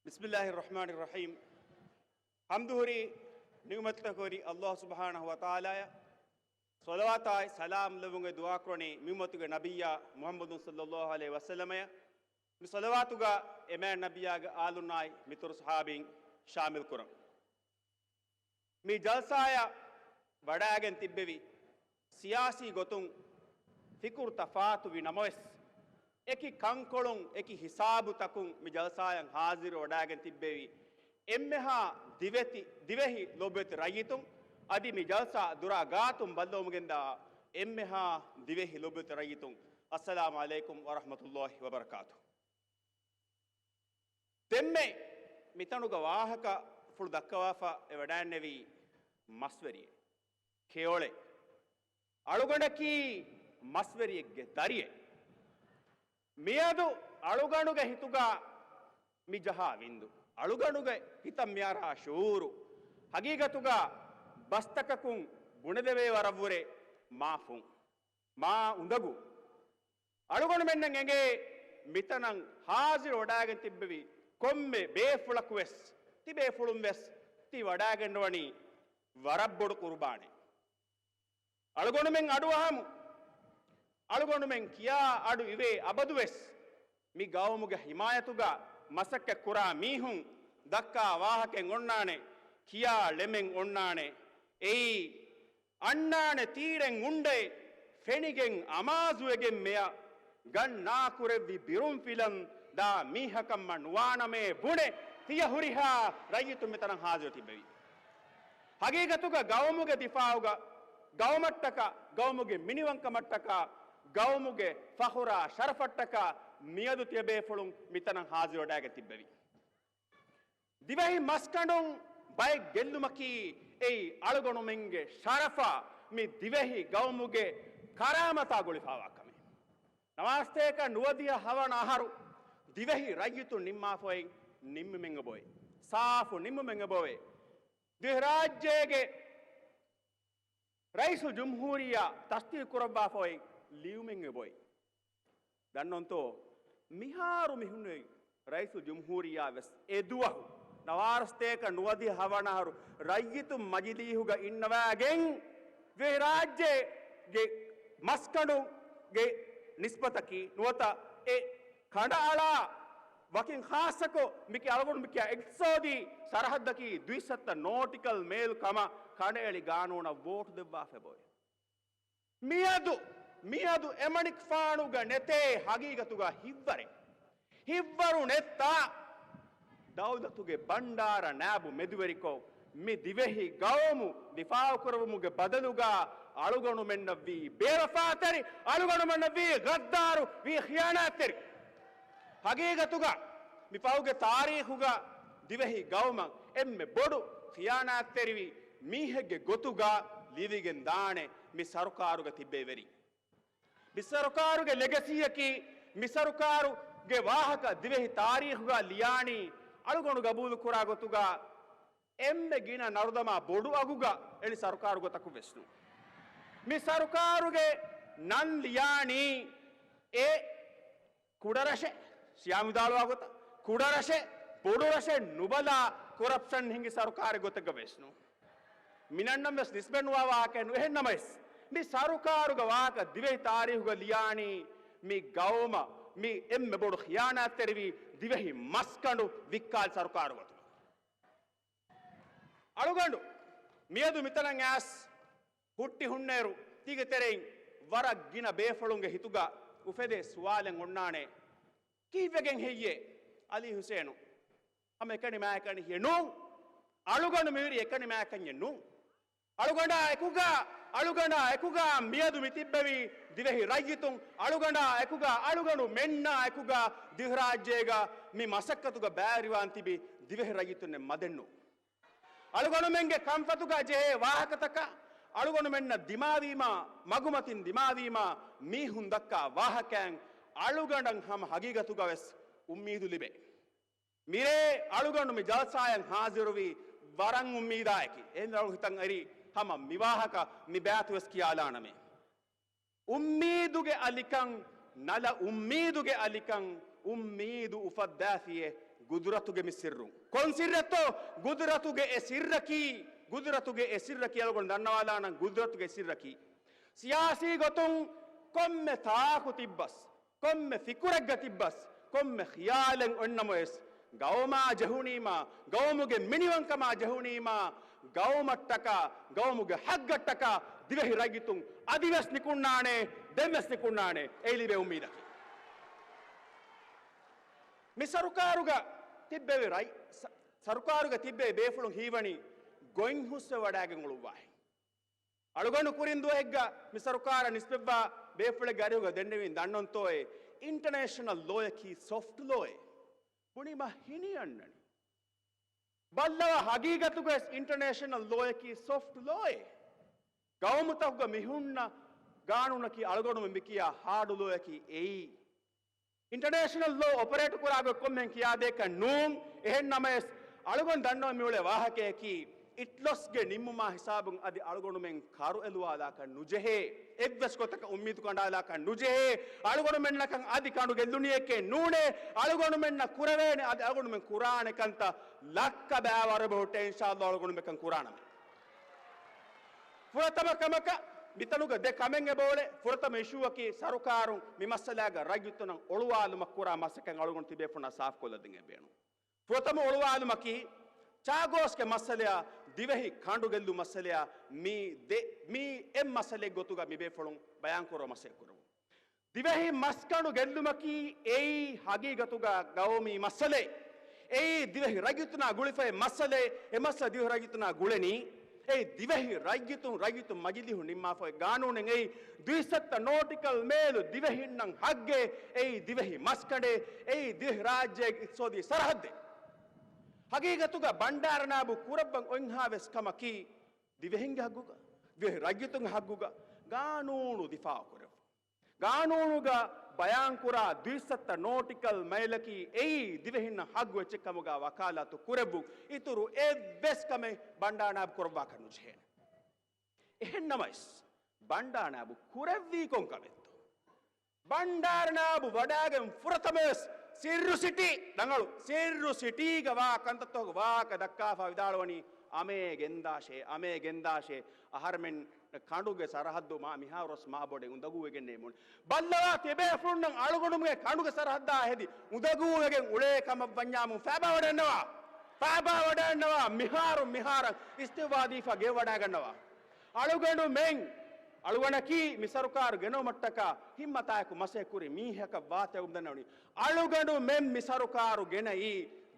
بسم الله الرحمن الرحيم. ޙަމްދު ހުރީ ނިޢުމަތްތަކުގެ ހުރި ﷲ ސުބްޙާނަހޫ ވަތަޢާލާއަށް. ޞަލަވާތާއި ސަލާމް ލެއްވުމުގެ ދުޢާ ކުރަނީ މި އުއްމަތުގެ ނަބިއްޔާ މުޙައްމަދު ޞައްލައްލާހު ޢަލައިހި ވަސައްލަމަޔަށް. މި ޞަލަވާތުގަ އެމާ ނަބިއްޔާގެ އާލުންނާއި މިތުރު ޞަޙާބީން ޝާމިލް ކުރަން. މި ޖަލްސާއަށް ވަޑައިގެން ތިއްބެވި، ސިޔާސީ ގޮތުން ފިކުރު ތަފާތުވި ނަމަވެސް، އެކި ކަންކޮޅުން އެކި ހިސާބުތަކުން މި ޖަލްސާއަށް ޙާޟިރު ވަޑައިގެން ތިއްބެވި އެންމެހާ ދިވެތި، ދިވެހި ލޮބުވެތި ރައްޔިތުން، އަދި މި ޖަލްސާ ދުރާ ގާތުން ބައްލަވަމުގެންދާ އެންމެހާ ދިވެހި ލޮބުވެތި ރައްޔިތުން، އައްސަލާމު ޢަލައިކުމް ވަރަޙްމަތުﷲ ވަބަރަކާތުހު. ދެންމެ މިތަނުގަ ވާހަކަފުޅު ދައްކަވާފަ އެ ވަޑައިންނެވީ މަސްވެރިއެއް، ކެޔޮޅެއް. އަޅުގަނޑަކީ މަސްވެރިއެއްގެ ދަރިއެއް. މިއަދު އަޅުގަނޑުގެ ހިތުގަ މި ޖަހާ ވިންދު، އަޅުގަނޑުގެ ހިތަށް މިއަރާ ޝުޢޫރު، ހަގީގަތުގަ ބަސްތަކަކުން ބުނެދެވޭ ވަރަށްވުރެ މާ ފުން، މާ އުނދަގޫ. އަޅުގަނޑުމެންނަށް އެނގޭ މިތަނަށް ޙާޟިރު ވަޑައިގެން ތިއްބެވި ކޮންމެ ބޭފުޅަކު ވެސް، ތި ބޭފުޅުން ވެސް ތި ވަޑައިގެންނަވަނީ ވަރަށް ބޮޑު ޤުރުބާނެއް. އަޅުގަނޑުމެން އަޑުއަހަމު. އަޅުގަނޑުމެން ކިޔާ އަޑު އިވޭ އަބަދުވެސް މި ގައުމުގެ ޙިމާޔަތުގަ މަސައްކަތް ކުރާ މީހުން ދައްކާ ވާހަކައެއް އޮންނާނެ، ކިޔާ ޅެމެއް އޮންނާނެ. އެއީ އަންނާނެ ތީރެއް އުނޑައެއް ފެނިގެން އަމާޒުވެގެން މެޔަށް ގަންނާކުރެއްވި ބިރުންފިލަން ދާ މީހަކަށްމަ ނުވާނަމޭ ބުނެ ތިޔަ ހުރިހާ ރައްޔިތުން މިތަނަށް ޙާޟިރު ތިއްބެވި. ހަގީގަތުގަ ގައުމުގެ ދިފާޢުގަ ގައުމަށްޓަކާ، ގައުމުގެ މިނިވަންކަމަށްޓަކާ، ގައުމުގެ ފަޚުރާ ޝަރަފަށްޓަކާ މިއަދު ތިޔަބޭފުޅުން މިތަނަށް ޙާޟިރުވެވަޑައިގެން ތިއްބެވި. ދިވެހި މަސްކަނޑުން ބައެއް ގެއްލުމަކީ އެއީ އަޅުގަނޑުމެންގެ ޝަރަފާ، މި ދިވެހި ގައުމުގެ ކަރާމަތާ ގުޅިފައިވާ ކަމެއް. ނަވާރަސަތޭކަ ނުވަދިހަ ހަވަނަ އަހަރު ދިވެހި ރައްޔިތުން ނިންމާފައި ނިންމުމެއް އެބައޮތް. ސާފު ނިންމުމެއް އެބައޮތް. ދިވެހިރާއްޖޭގެ ރައީސުލްޖުމްހޫރިއްޔާ ތަސްދީޤު ކުރައްވާފައި ލިޔުމެއް އެބައޮތް. ދަންނަވަންތޯ؟ މިހާރު މިހުންނެވި ރައީސުލްޖުމްހޫރިއްޔާ ވެސް އެދުވަހު ނަވާރަސަތޭކަ ނުވަދިހަ ހަވަނަ އަހަރު ރައްޔިތުން މަޖިލީހުގަ އިންނަވައިގެން ދިވެހިރާއްޖޭގެ މަސްކަނޑުގެ ނިސްބަތަކީ ނުވަތަ އެ ކަނޑައަޅާ ވަކިން ޚާއްޞަކޮށް މިކި އަޅުގަނޑު މިކިޔާ އިޤްތިޞާދީ ސަރަޙައްދަކީ ދުއިސައްތަ ނޯޓިކަލް މައިލް ކަމަށް ކަނޑައެޅި ގާނޫނަށް ވޯޓު ދެއްވާފަ އެބައޮތް. މިއަދު، މިއަދު އެމަނިކުފާނުގަ ނެތޭ ހަގީގަތުގަ ހިތްވަރެއް. ހިތްވަރު ނެތާ ދައުލަތުގެ ބަންޑާރަ ނާއިބު މެދުވެރިކޮށް، މި ދިވެހި ގައުމު ދިފާޢުކުރެއްވުމުގެ ބަދަލުގަ އަޅުގަނޑުމެންނަށްވީ ބޭވަފާތެރި، އަޅުގަނޑުމެންނަށްވީ ޣައްދާރު، ވީ ޚިޔާނާތްތެރި. ހަގީގަތުގަ މި ފަހުގެ ތާރީޚުގަ ދިވެހި ގައުމަށް އެންމެ ބޮޑު ޚިޔާނާތްތެރިވި މީހެއްގެ ގޮތުގަ ލިޔެވިގެން ދާނެ މި ސަރުކާރުގަ ތިއްބެވި ވެރިން. މި ސަރުކާރުގެ ލެގަސީއަކީ، މި ސަރުކާރުގެ ވާހަކަ ދިވެހި ތާރީޚުގަ ލިޔާނީ އަޅުގަނޑު ގަބޫލު ކުރާ ގޮތުގަ އެންމެ ގިނަ ނަރުދަމާ ބޮޑު އަގުގަ އެޅި ސަރުކާރު ގޮތަކު ވެސް ނޫން. މި ސަރުކާރުގެ ނަން ލިޔާނީ އެ ކުޑަރަށެއް، ސިޔާ ވިދާޅުވާ ގޮތަށް، ކުޑަރަށެއް، ބޮޑުރަށެއް ނުބަލާ ކޮރަޕްޝަން ހިނގި ސަރުކާރެއް ގޮތެއްގަ ވެސް ނޫން. މިނަންނަން ވެސް ނިސްބަތް ނުވާ ވާހަކައެއް ނޫން. އެހެން ނަމަވެސް، މި ސަރުކާރުގެ ވާހަކަ ދިވެހި ތާރީޚުގަ ލިޔާނީ، މި ގައުމަށް މި އެންމެ ބޮޑު ޚިޔާނާތްތެރިވި ދިވެހި މަސްކަނޑު ވިއްކާލި ސަރުކާރު ގޮތުގަ. އަޅުގަނޑު މިއަދު މިތަނަށް އައިސް ހުއްޓި ހުންނައިރު، ތީގެ ތެރެއިން ވަރަށް ގިނަ ބޭފުޅުންގެ ހިތުގަ އުފެދޭ ސުވާލެއް އޮންނާނެ، ކީއްވެގެން ހެއްޔޭ އަލީ ހުސޭނު ހަމަ އެކަނި މާތްކަނި ހިޔެއް ނޫން؟ އަޅުގަނޑު މިހުރީ އެކަނި މާތްކަންޏެއް ނޫން. އަޅުގަނޑާ އެކުގަ، އަޅުގަނޑާ އެކުގަ މިއަދު މި ތިއްބެވި ދިވެހި ރައްޔިތުން، އަޅުގަނޑާ އެކުގަ، އަޅުގަނޑުމެންނާ އެކުގަ ދިވެހިރާއްޖޭގަ މި މަސައްކަތުގަ ބައިވެރިވާން ތިބި ދިވެހި ރައްޔިތުންނެއް މަދެއްނު. އަޅުގަނޑުމެންގެ ކަންފަތުގަ ޖެހޭ ވާހަކަތަކަށް، އަޅުގަނޑުމެންނަށް ދިމާވީމާ، މަގުމަތިން ދިމާވީމާ، މީހުން ދައްކާ ވާހަކައިން އަޅުގަނޑަށް ހަމަ ހަގީގަތުގަ ވެސް އުއްމީދު ލިބޭ. މިރޭ އަޅުގަނޑު މި ޖަލްސާއަށް ހާޒިރުވީ ވަރަށް އުއްމީދާއެކި. އެހެން އަޅު ހިތަށް އެރި ހަމަ މި ވާހަކަ މި ބައިތު ވެސް ކިޔާލާނަމޭ. އުއްމީދުގެ އަލިކަން، ނަލަ އުއްމީދުގެ އަލިކަން، އުއްމީދު އުފައްދާފިޔޭ ގުދުރަތުގެ މި ސިއްރުން. ކޮން ސިއްރެއްތޯ؟ ގުދުރަތުގެ އެ ސިއްރަކީ، ގުދުރަތުގެ އެ ސިއްރަކީ، އަޅުގަނޑު ދަންނަވާލާނަން ގުދުރަތުގެ ސިއްރަކީ. ސިޔާސީ ގޮތުން ކޮންމެ ތާކު ތިއްބަސް، ކޮންމެ ފިކުރެއްގަ ތިއްބަސް، ކޮންމެ ޚިޔާލެއް އޮންނަމަވެސް، ގައުމާ ޖެހުނީމާ، ގައުމުގެ މިނިވަންކަމާ ޖެހުނީމާ، ގައުމަށްޓަކާ، ގައުމުގެ ހައްގަށްޓަކާ ދިވެހި ރައްޔިތުން އަދިވެސް ނިކުންނާނެ، ދެންވެސް ނިކުންނާނެ. އެއީ ލިބޭ އުއްމީދަކީ. މި ސަރުކާރުގަ ތިއްބެވި ރައް-، ސަ-، ސަރުކާރުގަ ތިއްބެވި ބޭފުޅުން ހީވަނީ ގޮތް ހުސްވެވަޑައިގެން އުޅުއްވާހެން. އަޅުގަނޑު ކުރިން ދުވަހެއްގަ މި ސަރުކާރަށް ނިސްބަތްވާ ބޭފުޅެއްގެ އަރިހުގަ ދެންނެވިން ދަންނަންތޯއޭ، އިންޓަނޭޝަނަލް ލޯއަކީ ސޮފްޓް ލޯއޭ. ބުނީމަ ހިނިއަންނަނީ. ބައްލަވާ ހަގީގަތުގަވެސް އިންޓަނޭޝަނަލް ލޯއަކީ ސޮފްޓް ލޯއޭ. ގައުމުތަކުގަ މިހުންނަ ގާނޫނަކީ އަޅުގަނޑުމެން މިކިޔާ ހާޑު ލޯއަކީ އެއީ. އިންޓަނޭޝަނަލް ލޯ އޮޕަރޭޓް ކުރާ ގޮތް ކޮންމެހެން ކިޔާދޭކަށް ނޫން. އެހެން ނަމަވެސް، އަޅުގަނޑު ދަންނަވަން މިއުޅޭ ވާހަކަޔަކީ، އިޓްލޮސްގެ ނިންމުމާ ހިސާބުން އަދި އަޅުގަނޑުމެން ކަރު އެލުވާލާކަށް ނުޖެހޭ، އެއްވެސް ގޮތަކަށް އުއްމީދު ކަނޑާލާކަށް ނުޖެހޭ، އަޅުގަނޑުމެންނަކަށް އަދި ކަނޑު ގެއްލުނިއެކޭ ނޫނޭ، އަޅުގަނޑުމެންނަށް ކުރެވޭނެ އަދި އަޅުގަނޑުމެން ކުރާނެ ކަންތައް ލައްކަ ބައިވަރު އެބަހުއްޓޭ، އިންޝާﷲ އަޅުގަނޑުމެން ކަން ކުރާނަމޭ. ފުރަތަމަ ކަމަކަށް މިތަނުގަ ދެ ކަމެއް އެބައުޅޭ. ފުރަތަމަ އިޝޫއަކީ ސަރުކާރުން މި މައްސަލާގަ ރައްޔިތުންނަށް އޮޅުވާލުމަށް ކުރާ މަސައްކަތް އަޅުގަނޑު ތިބޭފުޅުންނާ ސާފުކޮށްލަދޭން ބޭނުން. ފުރަތަމަ އޮޅުވާލުމަކީ ޗާގޯސްގެ މައްސަލަޔާ ދިވެހި ކަނޑު ގެއްލު މައްސަލަޔާ މި ދެ، މި އެއް މައްސަލައެއް ގޮތުގަ މި ބޭފުޅުން ބަޔާންކުރުމަށް މަސައްކަތް ކުރަމުން. ދިވެހި މަސްކަނޑު ގެއްލުމަކީ އެއީ ހަގީގަތުގަ ގައުމީ މައްސަލައެއް. އެއީ ދިވެހި ރައްޔިތުންނާ ގުޅިފައި މައްސަލައެއް. އެ މައްސަލަ ދިވެހި ރައްޔިތުންނާ ގުޅެނީ. އެއީ ދިވެހި ރައްޔިތުން، ރައްޔިތުން މަޖިލީހުން ނިންމާފައި ގާނޫނެއް. އެއީ ދުއިސައްތަ ނޯޓިކަލް މައިލު ދިވެހިންނަށް ހައްގެއް. އެއީ ދިވެހި މަސްކަނޑެއް. އެއީ ދިވެހި ރާއްޖޭގެ އިޤްތިޞާދީ ސަރަހައްދެއް. ހަގީގަތުގަ ބަންޑާރަ ނާއިބު ކުރައްވަން އޮތްހާވެސް ކަމަކީ، ދިވެހިންގެ ހައްގުގަ، ދިވެހި ރައްޔިތުންގެ ހައްގުގަ ގާނޫނު ދިފާޢު ކުރެއްވުން. ގާނޫނުގަ ބަޔާންކުރާ ދުއިސައްތަ ނޯޓިކަލް މައިލަކީ އެއީ ދިވެހިންނަށް ހައްގު އެއްޗެއް ކަމުގަ ވަކާލާތު ކުރެއްވުން. އިތުރު އެއްވެސް ކަމެއް ބަންޑާރަ ނާއިބު ކުރައްވާކަށް ނުޖެހޭނެ. އެހެން ނަމަވެސް، ބަންޑާރަ ނާއިބު ކުރެއްވީ ކޮން ކަމެއްތޯ؟ ބަންޑާރަ ނާއިބު ވަޑައިގެން ފުރަތަމަވެސް ސިއްރު ސިޓީ ރަނގަޅު، ސިއްރު ސިޓީގަ ވާ ކަންތައްތަކުގެ ވާހަކަ ދައްކާފަ ވިދާޅުވަނީ، އަމޭ ގެންދާށޭ، އަމޭ ގެންދާށޭ، އަހަރެމެން ކަނޑުގެ ސަރަހައްދު މާ މިހާރުވެސް މާ ބޮޑެއް އުނދަގޫވެގެންނޭ މުން. ބައްލަވާ ތިބޭފުޅުންނަށް އަޅުގަނޑުމެންގެ ކަނޑުގެ ސަރަހައްދާ ހެދި އުނދަގޫވެގެން އުޅޭ ކަމަށް ވަންޏާމު ފައިބާވަޑަންނަވާ، ފައިބާވަޑަންނަވާ މިހާރު މިހާރަށް އިސްތިއުވާ ދީފަ ގެއްވަޑައިގަންނަވާ. އަޅުގަނޑުމެން، އަޅުގަނޑަކީ މި ސަރުކާރު ގެނައުމަށްޓަކާ ހިއްމަތާއެކު މަސައްކަތް ކުރި މީހަކަށް ވާތަ އުނދަންނަވަނީ. އަޅުގަނޑުމެން މި ސަރުކާރު ގެނައީ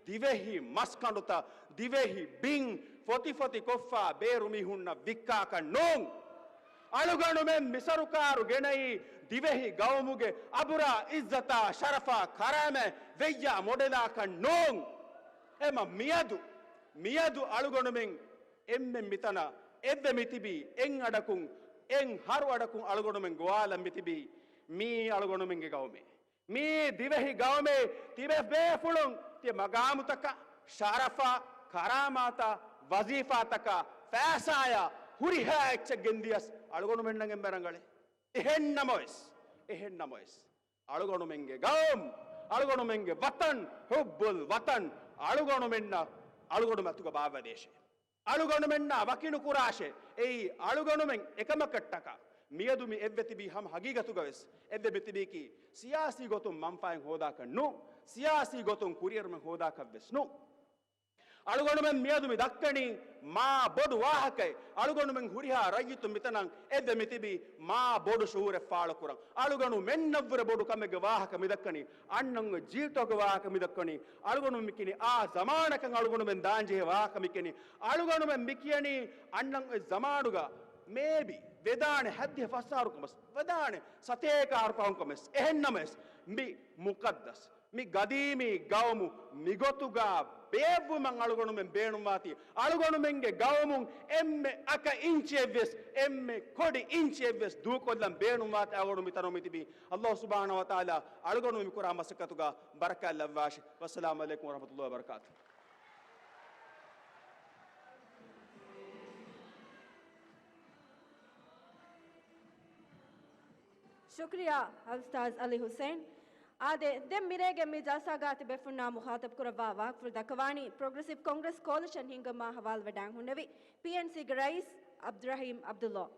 ދިވެހި މަސްކަނޑުތައް، ދިވެހި ބިން ފޮތިފޮތި ކޮށްފަ ބޭރު މީހުންނަށް ވިއްކާކަށް ނޫން. އަޅުގަނޑުމެން މި ސަރުކާރު ގެނައީ ދިވެހި ގައުމުގެ އަބުރާ، އިއްޒަތާ، ޝަރަފާ، ކަރާމަތް ވެއްޔާ މޮޑެލާކަށް ނޫން. އެމަ މިއަދު، މިއަދު އަޅުގަނޑުމެން އެންމެން މިތަނަށް އެއްވެ މިތިބީ، އެއް އަޑަކުން، އެއް ހަރު އަޑަކުން އަޅުގަނޑުމެން ގޮވާލަން މިތިބީ، މީ އަޅުގަނޑުމެންގެ ގައުމޭ. މީ ދިވެހި ގައުމޭ. ތިބޭ ބޭފުޅުން ތި މަގާމުތަކަށް، ޝަރަފާ، ކަރާމާތާ، ވަޒީފާތަކާ، ފައިސާޔާ، ހުރިހާ އެއްޗެއް ގެންދިޔަސް އަޅުގަނޑުމެންނަށް އެންމެ ރަނގަޅޭ. އެހެން ނަމަވެސް، އެހެން ނަމަވެސް، އަޅުގަނޑުމެންގެ ގައުމު، އަޅުގަނޑުމެންގެ ވަތަން، ޙުއްބުލް ވަތަން، އަޅުގަނޑުމެންނަށް، އަޅުގަނޑުމެން އަތުގަ ބާއްވަދޭށޭ. އަޅުގަނޑުމެންނާ ވަކިނުކުރާށޭ. އެއީ އަޅުގަނޑުމެން އެކަމަކަށްޓަކާ މިއަދު މި އެއްވެ ތިބީ ހަމަ ހަގީގަތުގަވެސް އެއްވެ މިތިބީކީ ސިޔާސީ ގޮތުން މަންފާއެއް ހޯދާކަށް ނޫން، ސިޔާސީ ގޮތުން ކުރިއެރުމެއް ހޯދާކަށްވެސް ނޫން. އަޅުގަނޑުމެން މިއަދު މި ދައްކަނީ މާ ބޮޑު ވާހަކައެއް. އަޅުގަނޑުމެން ހުރިހާ ރައްޔިތުން މިތަނަށް އެއްވެ މިތިބީ މާ ބޮޑު ޝުޢޫރެއް ފާޅުކުރަން. އަޅުގަނޑުމެންނަށްވުރެ ބޮޑު ކަމެއްގެ ވާހަކަ މިދައްކަނީ. އަންނަން އޮތް ޖީލްތަކުގެ ވާހަކަ މިދައްކަނީ. އަޅުގަނޑު މިކިނީ އާ ޒަމާނަކަށް އަޅުގަނޑުމެން ދާންޖެހޭ ވާހަކަ މިކިނީ. އަޅުގަނޑުމެން މިކިޔަނީ އަންނަން އޮތް ޒަމާނުގަ މޭބީ ވެދާނެ ހައްދިހަ ފަސް އަހަރުކަމަސް، ވެދާނެ ސަތޭކަ އަހަރު ފަހުންކަމަސް. އެހެންނަމަވެސް މި މުޤައްދަސް މި ގަދީމީ ގައުމު މިގޮތުގަ ބޭއްވުމަށް އަޅުގަނޑުމެން ބޭނުންވާތީ، އަޅުގަނޑުމެންގެ ގައުމުން އެންމެ އަކަ އިންޗިއެއްވެސް، އެންމެ ކޮޑި އިންޗިއެއްވެސް ދޫކޮށްލަން ބޭނުންވާތީ އަޅުގަނޑު މިތަނުން މިތިބީ. ﷲ ސުބްޙާނަހޫ ވަތަޢާލާ އަޅުގަނޑު މިކުރާ މަސައްކަތުގަ ބަރަކާތް ލައްވާށި. ވައްސަލާމު ޢަލައިކުމް ވަރަޙްމަތުﷲ ވަބަރަކާތުހު. ޝުކްރިޔާ އަލްއުސްތާޛް ޢަލީ ޙުސައިން. އާދެ، ދެން މިރޭގެ މި ޖަލްސާގާ ތިބޭފުންނާ މުޚާޠަބު ކުރައްވާ ވާހަކަފުޅު ދައްކަވާނީ ޕްރޮގްރެސިވް ކޮންގްރެސް ކޯލިޝަން ހިންގުމާ ހަވާލުވެ ޑާން ހުންނެވި ޕީއެންސީގެ ރައީސް އަބްދުރަހީމް ޢަބްދުﷲ.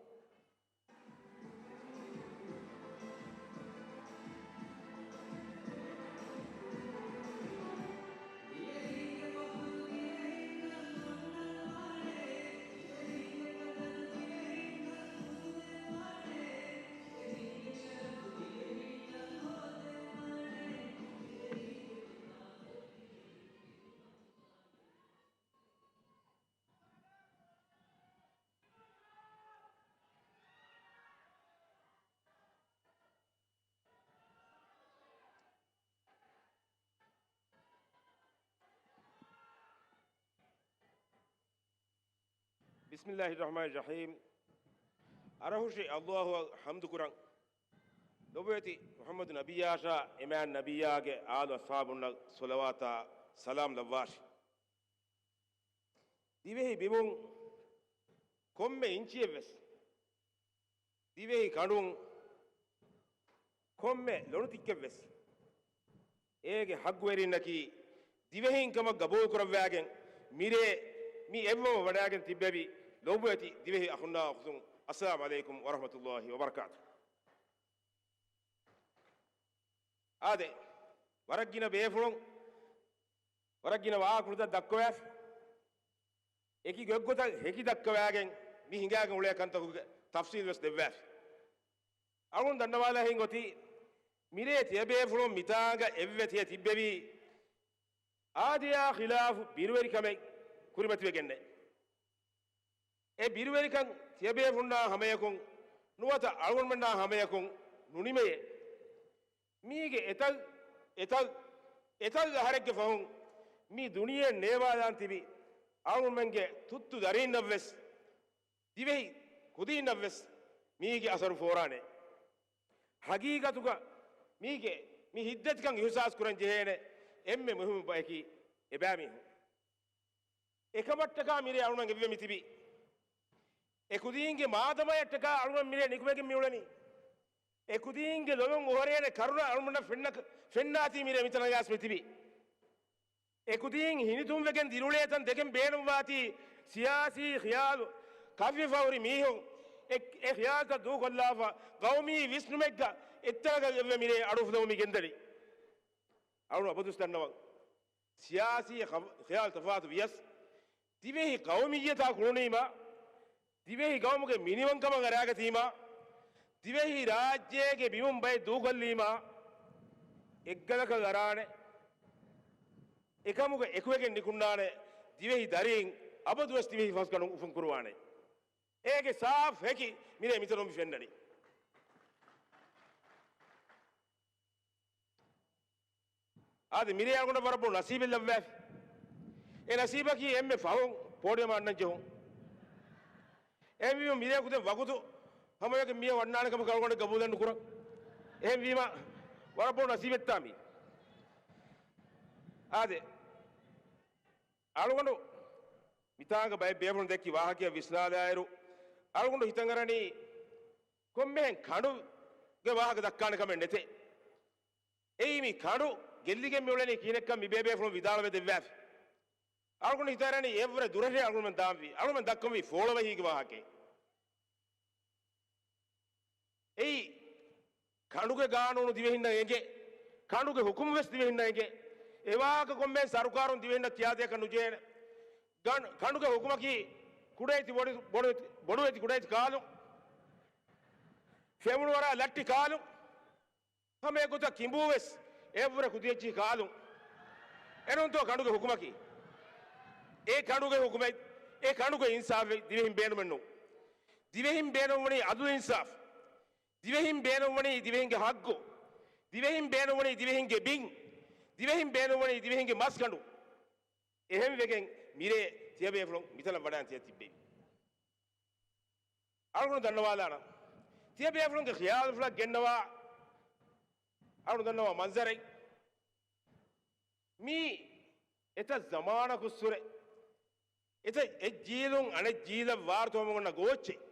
ބިސްމިއްލާހި ރަޙްމާނި ރަޙީމް. އަރަހުށި ﷲ އަށް ޙަމްދު ކުރަން. ލޮބުވެތި މުޙައްމަދު ނަބިއްޔާއަށާ އެމާތް ނަބިއްޔާގެ އާލު އަޞްޙާބުންނަށް ޞަލަވާތާ ސަލާމް ލައްވާށި. ދިވެހި ބިމުން ކޮންމެ އިންޗިއެއްވެސް، ދިވެހި ކަނޑުން ކޮންމެ ލޮނުތިއްކެއްވެސް، އޭގެ ޙައްޤުވެރިންނަކީ ދިވެހިން ކަމަށް ގަބޫލުކުރައްވާގެން، މިރޭ މި އެއްވަމަ ވަޑައިގެން ތިއްބެވި ލޮބުވެތި ދިވެހި އަޚުންނާ އުޚްތުން، އައްސަލާމު ޢަލައިކުމް ވަރަޙްމަތުﷲ ވަބަރަކާތު. އާދެ، ވަރަށް ގިނަ ބޭފުޅުން ވަރަށް ގިނަ ވާހަކަފުޅުތައް ދައްކަވާފި. އެކި ގޮތްގޮތަށް ހެކި ދައްކަވާގެން މި ހިނގާގެން އުޅޭ ކަންތަކުގެ ތަފްސީލް ވެސް ދެއްވާފި. އަޅުން ދަންނަވާލާ ހިނގޮތީ، މިރޭ ތިޔަބޭފުޅުން މިތާނގަ އެއްވެ ތިޔަ ތިއްބެވީ، އާދަޔާ ޚިލާފު ބިރުވެރިކަމެއް ކުރިމަތިވެގެންނެއް. އެ ބިރުވެރިކަން ތިޔަބޭފުންނާ ހަމަޔަކުން ނުވަތަ އަޅުގަނޑުމެންނާ ހަމަޔަކުން ނުނިމެޔޭ. މީގެ އެތައް، އެތައް، އެތައް އަހަރެއްގެ ފަހުން މި ދުނިޔެއަށް ނޭވާލާން ތިބި އަޅުގަނޑުމެންގެ ތުއްތު ދަރީންނަށްވެސް، ދިވެހި ކުދީންނަށްވެސް މީގެ އަސަރު ފޯރާނެ. ހަގީގަތުގަ މީގެ މި ހިތްދަތިކަން އިހުސާސް ކުރަން ޖެހޭނެ އެންމެ މުހިއްމު ބަޔަކީ އެބައިމީހުން. އެކަމަށްޓަކާ މިރޭ އަޅުގަނޑު އެއްވެ މިތިބީ. އެ ކުދީންގެ މާދަމާޔަށްޓަކާ އަޅުގަނޑު މިރޭ ނިކުމެގެން މިއުޅެނީ. އެ ކުދީންގެ ލޮލުން އޮހޮރޭނެ ކަރުނަ އަޅުގަނޑަށް ފެންނަ، ފެންނާތީ މިރޭ މިތަނަށް ގާސް މިތިބީ. އެ ކުދީން ހިނިތުންވެގެން ދިރިއުޅޭތަން ދެކެން ބޭނުންވާތީ ސިޔާސީ ޚިޔާލު ކަށްވެފަ ހުރި މީހުން އެ، އެ ޚިޔާލުތައް ދޫކޮށްލާފަ ގައުމީ ވިސްނުމެއްގަ އެއްތަނަކަށް އެއްވެ މިރޭ އަޑުއުފުލަމުން މި ގެންދަނީ. އަޅުން އަބަދުވެސް ދަންނަވަން. ސިޔާސީ ޚަ-، ޚިޔާލު ތަފާތު ވިޔަސް، ދިވެހި ޤައުމިއްޔަތާ ކުޅުނީމާ، ދިވެހި ޤައުމުގެ މިނިވަންކަމަށް އަރާގަތީމާ، ދިވެހި ރާއްޖޭގެ ބިމުން ބައެއް ދޫކޮށްލީމާ، އެއްގަލަކަށް އަރާނެ، އެކަމުގަ އެކުވެގެން ނިކުންނާނެ، ދިވެހި ދަރީން އަބަދުވެސް ދިވެހި ފަސްގަނޑުން އުފުން ކުރުވާނެ. އޭގެ ސާފް ހެކި މިރޭ މިތަނުން މި ފެންނަނީ. އާދެ، މިރޭ އަޅުގަނޑަށް ވަރަށް ބޮޑު ނަސީބެއް ލައްވާފި. އެ ނަސީބަކީ އެންމެ ފަހުން ޕޯޑިއަމަށް އަންނަން ޖެހުން. އެހެންވީމަ މިރޭ ކުދިން ވަގުތު ހަމަޔަކަށް މިއަށް ވަންނާނެ ކަމަކަށް އަޅުގަނޑަށް ގަބޫލެއް ނުކުރަން. އެހެންވީމަ ވަރަށް ބޮޑު ނަސީބެއްތާ މީ. އާދެ، އަޅުގަނޑު މިތާނގަ ބައެއް ބޭފުޅުން ދެއްކި ވާހަކައަށް ވިސްނާލާއިރު، އަޅުގަނޑު ހިތަށްއަރަނީ ކޮންމެހެން ކަނޑުގެ ވާހަކަ ދައްކާނެ ކަމެއް ނެތޭ. އެއީ މި ކަނޑު ގެއްލިގެން މިއުޅެނީ ކިހިނެއްކަން މި ބޭބޭފުޅުން ވިދާޅުވެ ދެއްވާފި. އަޅުގަނޑު ހިތަށްއަރަނީ އެއަށްވުރެ ދުރަށޭ އަޅުގަނޑުމެން ދާންވީ. އަޅުގަނޑުމެން ދައްކަންވީ ފޯޅަވަހީގެ ވާހަކައެއް. އެއީ ކަނޑުގެ ގާނޫނު ދިވެހިންނަށް އެނގޭ، ކަނޑުގެ ހުކުމްވެސް ދިވެހިންނަށް އެނގޭ. އެވާހަކަ ކޮންމެހެން ސަރުކާރުން ދިވެހިންނަށް ކިޔާދޭކަށް ނުޖެހޭނެ. ގަން-، ކަނޑުގެ ހުކުމަކީ ކުޑައެތި ބޮޑު-، ބޮޑުއެތި، ބޮޑުއެތި ކުޑައެތި ކާލުން، ފެމުނުވަރާ ލައްޓި ކާލުން، ހަމައެގޮތަށް ކިނބޫވެސް އެއަށްވުރެ ކުދިއެއްޗިހި ކާލުން. އެނޫންތޯ ކަނޑުގެ ހުކުމަކީ؟ އެ ކަނޑުގެ ހުކުމެއް، އެ ކަނޑުގެ އިންސާފެއް ދިވެހިން ބޭނުމެއްނު. ދިވެހިން ބޭނުންވަނީ އަދުލު އިންސާފް. ދިވެހިން ބޭނުންވަނީ ދިވެހިންގެ ހައްގު. ދިވެހިން ބޭނުންވަނީ ދިވެހިންގެ ބިން. ދިވެހިން ބޭނުންވަނީ ދިވެހިންގެ މަސްގަނޑު. އެހެންވެގެން މިރޭ ތިޔަބޭފުޅުން މިތަނަށް ވަޑައިގެން ތިޔަ ތިއްބެވި. އަޅުގަނޑު ދަންނަވާލާނަން. ތިޔަބޭފުޅުންގެ ޚިޔާލުފުޅަށް ގެންނަވާ، އަޅުގަނޑު ދަންނަވާ މަންޒަރެއް. މީ އެތައް ޒަމާނަކުއްސުރެ، އެތައް އެއްޖީލުން އަނެއްޖީލަށް ވާރުތަވަމުން އޮންނަ ގޯއްޗެއް.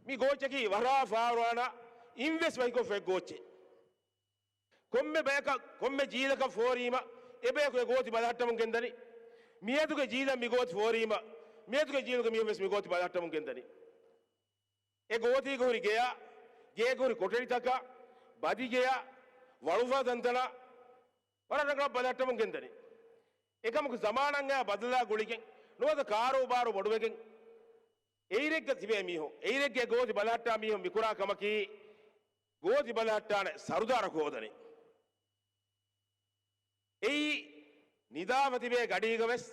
މި ގޯއްޗަކީ ވަރާ ފާރުވާނާ އިންވެސްޓް ވަކިކޮށްފައި ގޯއްޗެއް. ކޮންމެ ބަޔަކަށް، ކޮންމެ ޖީލަކަށް ފޯރީމަ، އެބަޔަކު އެ ގޯތި ބަލަހައްޓަމުން ގެންދަނީ. މިއަދުގެ ޖީލަށް މި ގޯތި ފޯރީމަ، މިއަދުގެ ޖީލުގެ މީހުން ވެސް މި ގޯތި ބަލަހައްޓަމުން ގެންދަނީ. އެ ގޯތީގަ ހުރި ގެޔާ، ގޭގަ ހުރި ކޮޓަރިތަކާ، ބަދިގެޔާ، ވަޅުފަ ތަންތަނާ، ވަރަށް ރަނގަޅަށް ބަލަހައްޓަމުން ގެންދަނީ. އެކަމަކު ޒަމާނަށް އައި ބަދަލާ ގުޅިގެން، ނުވަތަ ކާރޫބާރޫ ބޮޑުވެގެން، އެއިރެއްގަ ތިބޭ މީހުން، އެއިރެއްގެ ގޯތި ބަލަހައްޓާ މީހުން މިކުރާ ކަމަކީ، ގޯތި ބަލަހައްޓާނެ ސަރުދާރަކު ހޯދަނީ. އެއީ ނިދާފަ ތިބޭ ގަޑީގަ ވެސް،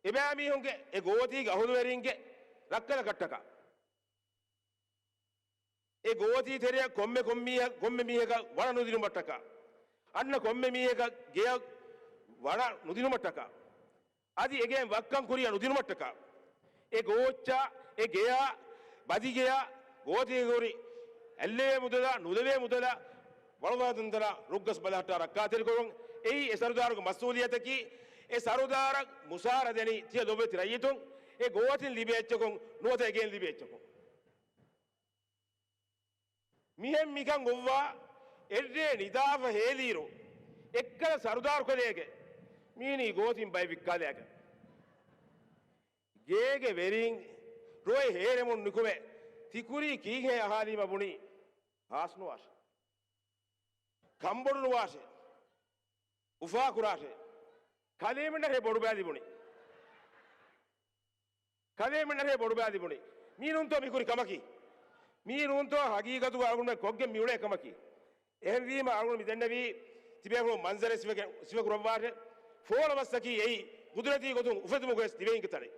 އެބައިމީހުންގެ އެ ގޯތީގެ އަހުލުވެރިންގެ ރައްކަލަކަށްޓަކާ. އެ ގޯތީ ތެރެއަށް ކޮންމެ ކޮންމީހަ-، ކޮންމެ މީހަކަށް ވަނަ ނުދިނުމަށްޓަކާ، އަންނަ ކޮންމެ މީހަކަށް ގެޔަށް ވަނަ ނުދިނުމަށްޓަކާ، އަދި އެގެއިން ވައްކަން ކުރިއަށް ނުދިނުމަށްޓަކާ، އެ ގޯއްޗާ، އެ ގެޔާ، ބަދިގެޔާ، ގޯތީގަ ހުރި އެއްލެވޭ މުދަލާ، ނުލެވޭ މުދަލާ، ވަޅުފަ ތަންތަނާ ރުއްގަސް ބަލަހައްޓާ ރައްކާތެރިކުރުން. އެއީ އެ ސަރުދާރުގެ މަސްއޫލިއްޔަތަކީ. އެ ސަރުދާރަށް މުސާރަ ދެނީ ތިޔަ ލޮބުވެތި ރައްޔިތުން އެ ގޯތިން ލިބޭ އެއްޗަކުން ނުވަތަ އެގެއިން ލިބޭ އެއްޗަކުން. މިހެން މިކަން އޮއްވާ، އެއްރޭ ނިދާފަ ހޭލިއިރު، އެއްކަލަ ސަރުދާރު ކަލޭގެ މީނީ ގޯތިން ބައެއް ވިއްކާލާގެން، ގޭގެ ވެރިން ރޮއެ ހޭރެމުން ނިކުމެ، ތިކުރީ ކީހޭ އަހާލީމަ ބުނީ ހާސް ނުވާށޭ. ކަންބޮޑު ނުވާށޭ. އުފާކުރާށޭ. ކަލޭމެންނަށޭ ބޮޑުބައި ލިބުނީ. ކަލޭމެންނަށޭ ބޮޑުބައި ލިބުނީ. މީނޫންތޯ މިކުރި ކަމަކީ؟ މީނޫންތޯ ހަގީގަތުގަ އަޅުގަނޑުމެން ކޮށްގެން މިއުޅޭ ކަމަކީ؟ އެހެންވީމަ އަޅުގަނޑު މިދެންނެވީ ތިބޭފުޅުން މަންޒަރެއް ސިފަކެ-، ސިފަކުރައްވާށޭ. ފޯޅަ ބަސްތަކީ އެއީ ގުދުރަތީ ގޮތުން އުފެދުމުގަވެސް ދިވެހިންގެ ތަނެއް.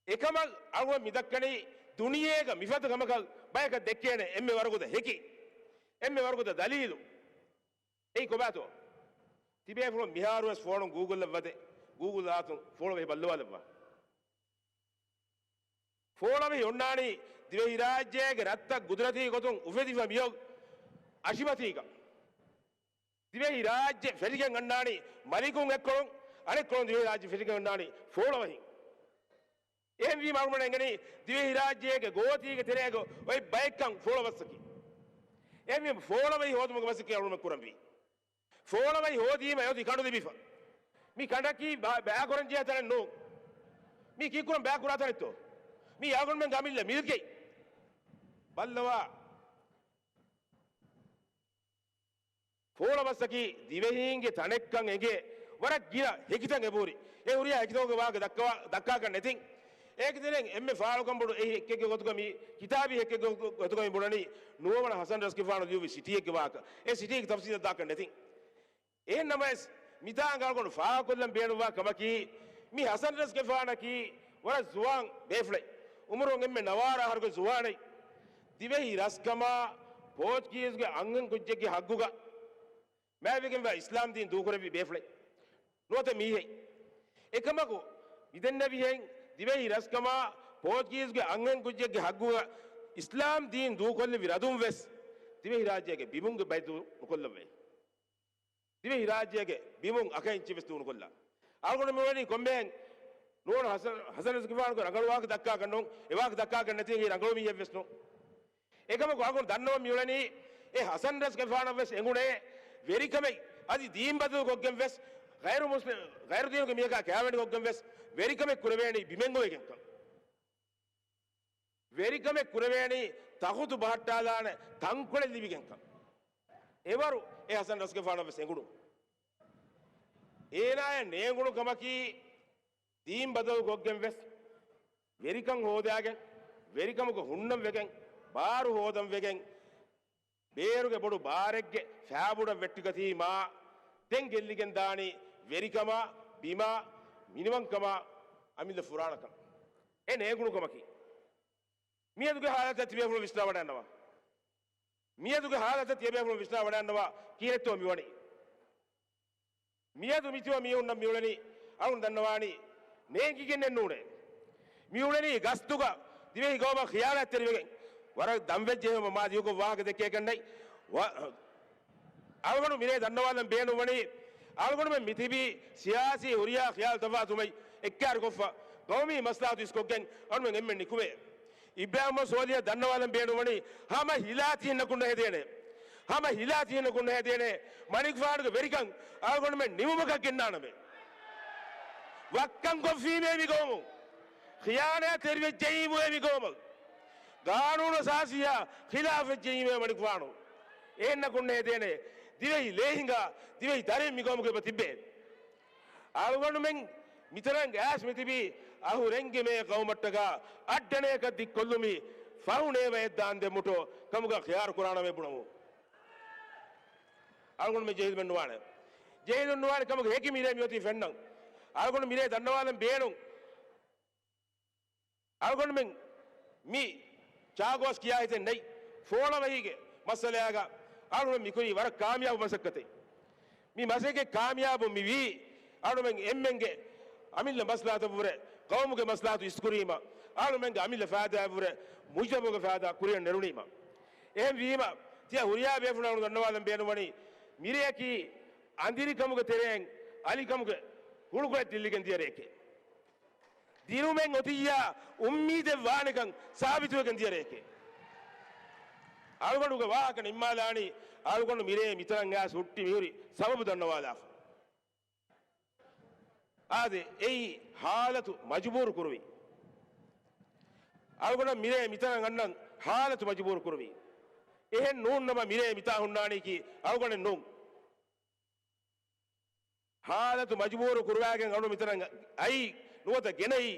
އެކަމަށް އަޅުގަނޑު މިދައްކަނީ ދުނިޔޭގަ މިފަދަ ކަމަކަށް ބަޔަކަށް ދެއްކޭނެ އެންމެ ވަރުގަދަ ހެކި، އެންމެ ވަރުގަދަ ދަލީލު. އެއީ ކޮބާތޯ؟ ތިބޭފުޅުން މިހާރުވެސް ފޯނުން ގޫގުލްއަށް ވަދެ، ގޫގުލް އާތުން ފޯޅަވެހި ބައްލަވާލައްވާ. ފޯޅަވެހި އޮންނާނީ ދިވެހިރާއްޖޭގެ ރަށްތައް ގުދުރަތީ ގޮތުން އުފެދިފަ މިއޮތް އަށިމަތީގަ. ދިވެހިރާއްޖެ ފެށިގެން އަންނާނީ މަލިކުން އެއްކޮޅުން، އަނެއްކޮޅުން ދިވެހިރާއްޖެ ފެށިގެން އަންނާނީ ފޯޅަވަހިން. އެހެންވީމަ އަޅުގަނޑަށް އެނގެނީ ދިވެހިރާއްޖޭގެ ގޯތީގެ ތެރޭގަ އޮތް ބައެއްކަން ފޯޅަ ބަސްއަކީ. އެހެންވީމަ ފޯޅަވަހި ހޯދުމުގެ މަސައްކަތް އަޅުގަނޑުމެން ކުރަންވީ. ފޯޅަވަހި ހޯދީމަ އެއޮތީ ކަނޑު ލިބިފަ. މި ކަނޑަކީ ބަ-، ބައިކުރަންޖެހޭ ތަނެއް ނޫން. މީ ކީއްކުރަން ބައިކުރާ ތަނެއްތޯ؟ މީ އަޅުގަނޑުމެންގެ އަމިއްލަ މިލްކެއް. ބައްލަވާ. ފޯޅަ ބަސްއަކީ ދިވެހީންގެ ތަނެއްކަން އެނގޭ ވަރަށް ގިނަ ހެކިތައް އެބަހުރި. އެ ހުރިހާ ހެކިތަކުގެ ވާހަކަ ދައްކަވާ-، ދައްކާކަށް ނެތިން. އޭގެ ތެރެއިން އެންމެ ފާޅުކަން ބޮޑު އެއް ހެއްކެއްގެ ގޮތުގަ މި ކިތާބީ ހެއްކެއްގެ ގޮ-، ގޮތުގަ މި ބުނަނީ ނުވަވަނަ ހަސަން ރަސްގެފާނު ލިޔުއްވި ސިޓީއެއްގެ ވާހަކަ. އެ ސިޓީގެ ތަފްސީލަށް ދާކަށް ނެތިން. އެހެން ނަމަވެސް، މިތާނގަ އަޅުގަނޑު ފާހަގަކޮށްލަން ބޭނުންވާ ކަމަކީ، މި ހަސަން ރަސްގެފާނަކީ ވަރަށް ޒުވާން ބޭފުޅެއް. އުމުރުން އެންމެ ނަވާރަ އަހަރުގެ ޒުވާނެއް. ދިވެހި ރަސްކަމާ ޕޯޗުގީޒުގެ އަންހެން ކުއްޖެއްގެ ހައްގުގަ މާތްވެގެންވާ އިސްލާމް ދީން ދޫކުރެއްވި ބޭފުޅެއް. ނުވަތަ މީހެއް. އެކަމަކު، މިދެންނެވިހެން ދިވެހި ރަސްކަމާ ޕޯޗުގީޒުގެ އަންހެން ކުއްޖެއްގެ ހައްގުގަ އިސްލާމް ދީން ދޫކޮށްލެއްވި ރަދުން ވެސް ދިވެހިރާއްޖޭގެ ބިމުންގެ ބައި ދޫ ނުކޮށްލައްވައި. ދިވެހިރާއްޖޭގެ ބިމުން އަކައިންޗި ވެސް ދޫނުކޮށްލާ. އަޅުގަނޑު މިއުޅެނީ ކޮންމެހެން ނޫން ހަސަން، ހަސަން ރަސްގެފާނުގެ ރަނގަޅު ވާހަކަ ދައްކާކަށް ނޫން، އެ ވާހަކަ ދައްކާކަށް ނެތީ ރަނގަޅު މީހެއް ވެސް ނޫން. އެކަމަކު އަޅުގަނޑު ދަންނަވަން މިއުޅެނީ އެ ހަސަން ރަސްގެފާނަށް ވެސް އެނގުނޭ ވެރިކަމެއް އަދި ދީން ބަދަލު ކޮށްގެން ވެސް ޣައިރު މުސްލިމް، ޣައިރު ދީނުގެ މީހަކާ ކާވެނި ކޮށްގެން ވެސް ވެރިކަމެއް ކުރެވޭނީ ބިމެއް އޮވެގެންކަން. ވެރިކަމެއް ކުރެވޭނީ ތަޚުތު ބަހައްޓާލާނެ ތަންކޮޅެއް ލިބިގެންކަން. އެވަރު އެ ހަސަން ރަސްގެފާނަށް ވެސް އެނގުނު. އޭނާޔަށް ނޭނގުނު ކަމަކީ ދީން ބަދަލު ކޮށްގެން ވެސް ވެރިކަން ހޯދާގެން، ވެރިކަމުގަ ހުންނަން ވެގެން، ބާރު ހޯދަން ވެގެން، ބޭރުގެ ބޮޑު ބާރެއްގެ ފާބުޑަށް ވެއްޓިގަތީމާ، ދެން ގެއްލިގެން ދާނީ ވެރިކަމާ، ބިމާ، މިނިވަންކަމާ، އަމިއްލަ ފުރާނަކަން. އެ ނޭނގުނު ކަމަކީ. މިއަދުގެ ހާލަތަށް ތިބޭފުޅުން ވިސްނާ ވަޑައިގަންނަވާ. މިއަދުގެ ހާލަތަށް ތިޔަބޭފުޅުން ވިސްނާ ވަޑައިގަންނަވާ ކީއްތޯ މިވަނީ. މިއަދު މިތިބަ މީހުންނަށް މިއުޅެނީ އަޅުން ދަންނަވާނީ ނޭނގިގެންނެއް ނޫނޭ. މިއުޅެނީ ގަސްތުގަ ދިވެހި ގައުމަށް ޚިޔާނާތްތެރިވެގެން. ވަރަށް ދަންވެއްޖެ ހެމަ މާ ދިޔުކޮށް ވާހަކަ ދެއްކޭކަށްނެތް. ވަ-، އަޅުގަނޑު މިރޭ ދަންނަވާލަން ބޭނުންވަނީ، އަޅުގަނޑުމެން މިތިބީ ސިޔާސީ ހުރިހާ ޚިޔާލު ތަފާތު ވުމެއް އެއްކާރިކޮށްފަ، ގައުމީ މަސްލަހަތު އިސްކޮށްގެން އަޅުމެން އެންމެން ނިކުމޭ. އިބްރާހިމް ސޯލިހަށް ދަންނަވާލަން ބޭނުންވަނީ ހަމަ ހިލާ ތިހެންނަކުން ނުހެދޭނެ. ހަމަ ހިލާ ތިހެންނަކުން ނުހެދޭނެ. މަނިކުފާނުގެ ވެރިކަން އަޅުގަނޑުމެން ނިމުމަކަށް ގެންނާނަމޭ. ވައްކަން ކޮށްފީމޭ މި ގައުމު. ޚިޔާނާތްތެރިވެއްޖެއީމުއޭ މި ގައުމަށް. ގާނޫނު އަސާސީއާ ޚިލާފްވެއްޖެއީމޭ މަނިކުފާނު. އެހެންނަކުން ނުހެދޭނެ. ދިވެހި ލޭހިނގާ، ދިވެހި ދަރިން މި ގައުމުގެ އެބަ ތިއްބޭ. އަޅުގަނޑުމެން މިތަނަށް އައިސް މިތިބީ އަހުރެންގެ މޭ ގައުމަށްޓަކާ އައްޑަނޭކަށް ދިއްކޮށްލުމީ ފަހު ނޭވައެއް ދާންދެއް މުޓޯ ކަމުގަ ޚިޔާރު ކުރާނަމޭ ބުނަމު. އަޅުގަނޑުމެން ޖެހިލުމެއް ނުވާނެ. ޖެހިލުން ނުވާނެ ކަމުގަ ހެކި މިރޭ މިއޮތީ ފެންނަން. އަޅުގަނޑު މިރޭ ދަންނަވާލަން ބޭނުން. އަޅުގަނޑުމެން މި ޗާގޯސް ކިޔާ ހިތެއް ނެތް. ފޯޅަވަހީގެ މައްސަލަޔާގަ އަޅުގަނޑު މިކުރީ ވަރަށް ކާމިޔާބު މަސައްކަތެއް. މި މަސައްކަތް ކާމިޔާބު މިވީ އަޅުމެން އެންމެންގެ އަމިއްލަ މަސްލަހަތަށްވުރެ، ޤައުމުގެ މަސްލަހަތު އިސްކުރީމަ، އަޅުމެންގެ އަމިއްލަ ފައިދާއަށްވުރެ، މުޖްތަމަޢުގެ ފައިދާ ކުރިއަށް ނެރުނީމަ. އެހެންވީމަ، ތިޔަ ހުރިހާ ބޭފުޅުން ދަންނަވާލަން ބޭނުންވަނީ، މިރެއަކީ އަނދިރިކަމުގެ ތެރެއިން އަލިކަމުގެ ހުޅުކޮޅެއް ދިއްލިގެން ދިޔަ ރެއެކޭ. ދިނުމެއް އޮތިއްޔާ އުއްމީދެއް ވާނެކަން ސާބިތުވެގެން ދިޔަ ރެއެކޭ. އަޅުގަނޑުގެ ވާހަކަ ނިންމާލާނީ، އަޅުގަނޑު މިރޭ މިތަނަށް އައިސް ހުއްޓި މިހުރި ސަބަބު ދަންނަވާލާފަ. އާދެ، އެއީ ހާލަތު މަޖުބޫރު ކުރުވި. އަޅުގަނޑަށް މިރޭ މިތަނަށް އަންނަން ހާލަތު މަޖުބޫރު ކުރުވި. އެހެން ނޫން ނަމަ މިރޭ މިތާ ހުންނާނީކީ އަޅުގަނޑެއް ނޫން. ހާލަތު މަޖުބޫރު ކުރުވާގެން އަޅު މިތަނަށް އައީ ނުވަތަ ގެނައީ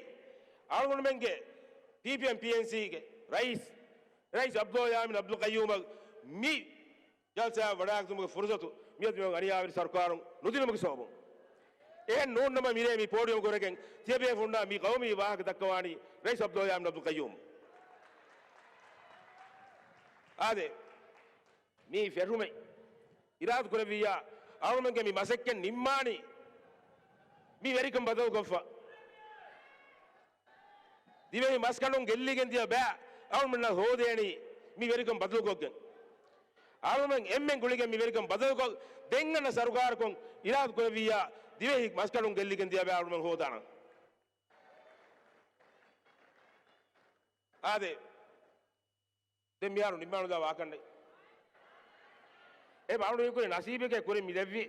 އަޅުގަނޑުމެންގެ ޓީޕީއެމް ޕީއެންސީގެ ރައީސް، ރައީސް ޢަބްދުﷲ ޔާމީން ޢަބްދުލް ޤައްޔޫމަށް މި ޖަލްސާއަށް ވަޑައިގަތުމުގެ ފުރުސަތު މިއަދު މިއޮތް އަނިޔާވެރި ސަރުކާރުން ނުދިނުމުގެ ސަބަބުން. އެހެން ނޫން ނަމަ މިރޭ މި ޕޯޑިއަމް ކުރެގެން ތިޔަބޭފުންނާ މި ޤައުމީ ވާހަކަ ދައްކަވާނީ ރައީސް ޢަބްދުﷲ ޔާމީން ޢަބްދުލް ޤައްޔޫމް. އާދެ، މި ފެށުމެއް އިރާދަ ކުރެއްވިއްޔާ، އަޅުމެންގެ މި މަސައްކަތް ނިންމާނީ މި ވެރިކަން ބަދަލުކޮށްފަ. ދިވެހި މަސްކަނޑުން ގެއްލިގެން ދިޔަ ބައި އަޅުމެންނަށް ހޯދޭނީ މި ވެރިކަން ބަދަލުކޮށްގެން. އަޅުމެން އެންމެން ގުޅިގެން މި ވެރިކަން ބަދަލުކޮށް، ދެން އަންނަ ސަރުކާރަކުން އިރާދަ ކުރެއްވިއްޔާ، ދިވެހި މަސްކަނޑުން ގެއްލިގެން ދިޔަ ބައި އަޅުމެން ހޯދާނަން. އާދެ. ދެން މިހާރު ނިންމާނުދާ ވާކަންނެއް. އެ ބާނު މި ކުރި ނަސީބެކޭ ކުރިން މި ލެއްވި.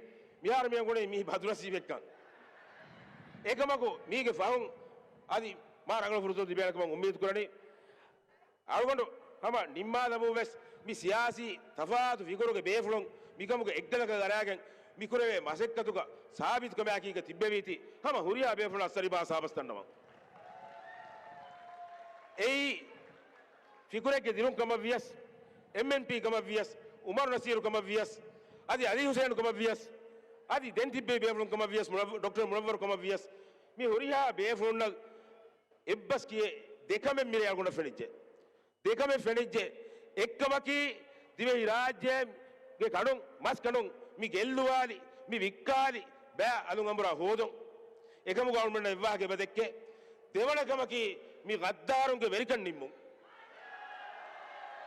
މިހާރު މި އަނގުނީ މީ ބަދު ނަސީބެއްކަން. އެކަމަކު މީގެ ފަހުން އަދި މާ ރަނގަޅު ފުރުސަތު ލިބޭނެ ކަމަށް އުއްމީދު ކުރަނީ. އަޅުގަނޑު ހަމަ ނިންމާލަމުން ވެސް މި ސިޔާސީ ތަފާތު ފިކުރުގެ ބޭފުޅުން މިކަމުގެ އެއްގަލަކަށް އަރާގެން މި ކުރެވޭ މަސައްކަތުގަ ސާބިތުކަމާއެކީގަ ތިއްބެވީތީ ހަމަ ހުރިހާ ބޭފުޅުން އައްސަރިބާ ސާބަސް ދަންނަވަން. އެއީ ފިކުރެއްގެ ދިނުން ކަމަށް ވިޔަސް، އެމްއެންޕީ ކަމަށް ވިޔަސް، އުމަރު ނަސީރު ކަމަށް ވިޔަސް، އަދި އަލީ ހުސެން ކަމަށް ވިޔަސް، އަދި ދެން ތިއްބެވި ބޭފުޅުން ކަމަށް ވިޔަސް، މުނައްވަ-، ޑޮކްޓަރ މުނައްވަރު ކަމަށް ވިޔަސް، މި ހުރިހާ ބޭފުޅުންނަށް އެއްބަސް ކިޔޭ ދެކަމެއް މިރޭ އަޅުގަނޑަށް ފެނިއްޖެ. ދެކަމެއް ފެނިއްޖެ. އެއްކަމަކީ، ދިވެހި ރާއްޖޭގެ ކަނޑުން، މަސް ކަނޑުން މި ގެއްލުވާލި، މި ވިއްކާލި، ބައި އަލުން އަނބުރާ ހޯދުން. އެކަމުގަ އަޅުގަނޑަށް އެއްވާހަކަ އެބަ ދެއްކޭ. ދެވަނަ ކަމަކީ، މި ޣައްދާރުންގެ ވެރިކަން ނިންމުން.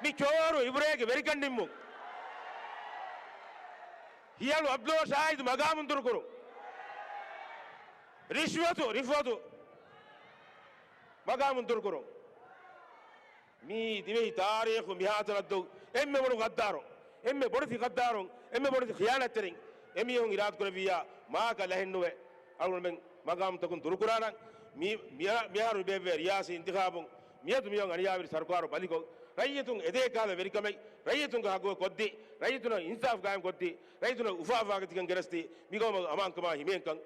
މި ޗޯރު އިބުރޭގެ ވެރިކަން ނިންމުން. ހިޔަޅު ޢަބްދުﷲ ޝާހިދު މަގާމުން ދުރުކުރުން. ރިޝްވަތު، ރިޝްވަތު މަގާމުން ދުރުކުރުން. މީ ދިވެހި ތާރީޚު މިހާތަނަށްދު އެންމެ ބޮޑު ޣައްދާރުން، އެންމެ ބޮޑެތި ޣައްދާރުން، އެންމެ ބޮޑެތި ޚިޔާނާތްތެރިން އެމީހުން އިރާދަކުރެއްވިއްޔާ، މާކަ ލަހެއްނުވެ އަޅުގަނޑުމެން މަގާމުތަކުން ދުރުކުރާނަން. މި-، މި-، މިހާރު ބޭއްވޭ ރިޔާސީ އިންތިޚާބުން މިއަދު މިއޮން އަނިޔާވެރި ސަރުކާރު ބަލިކޮށް، ރައްޔިތުން އެދޭ ކަހަލަ ވެރިކަމެއް، ރައްޔިތުންގެ ހައްގު ކޮށްދީ، ރައްޔިތުނަށް އިންސާފް ގާއިމް ކޮށްދީ، ރައްޔިތުނަށް އުފާ އުފާގަތިކަން ގެނެސްދީ، މިގައުމަށް އަމާންކަމާ ހިމޭންކަން،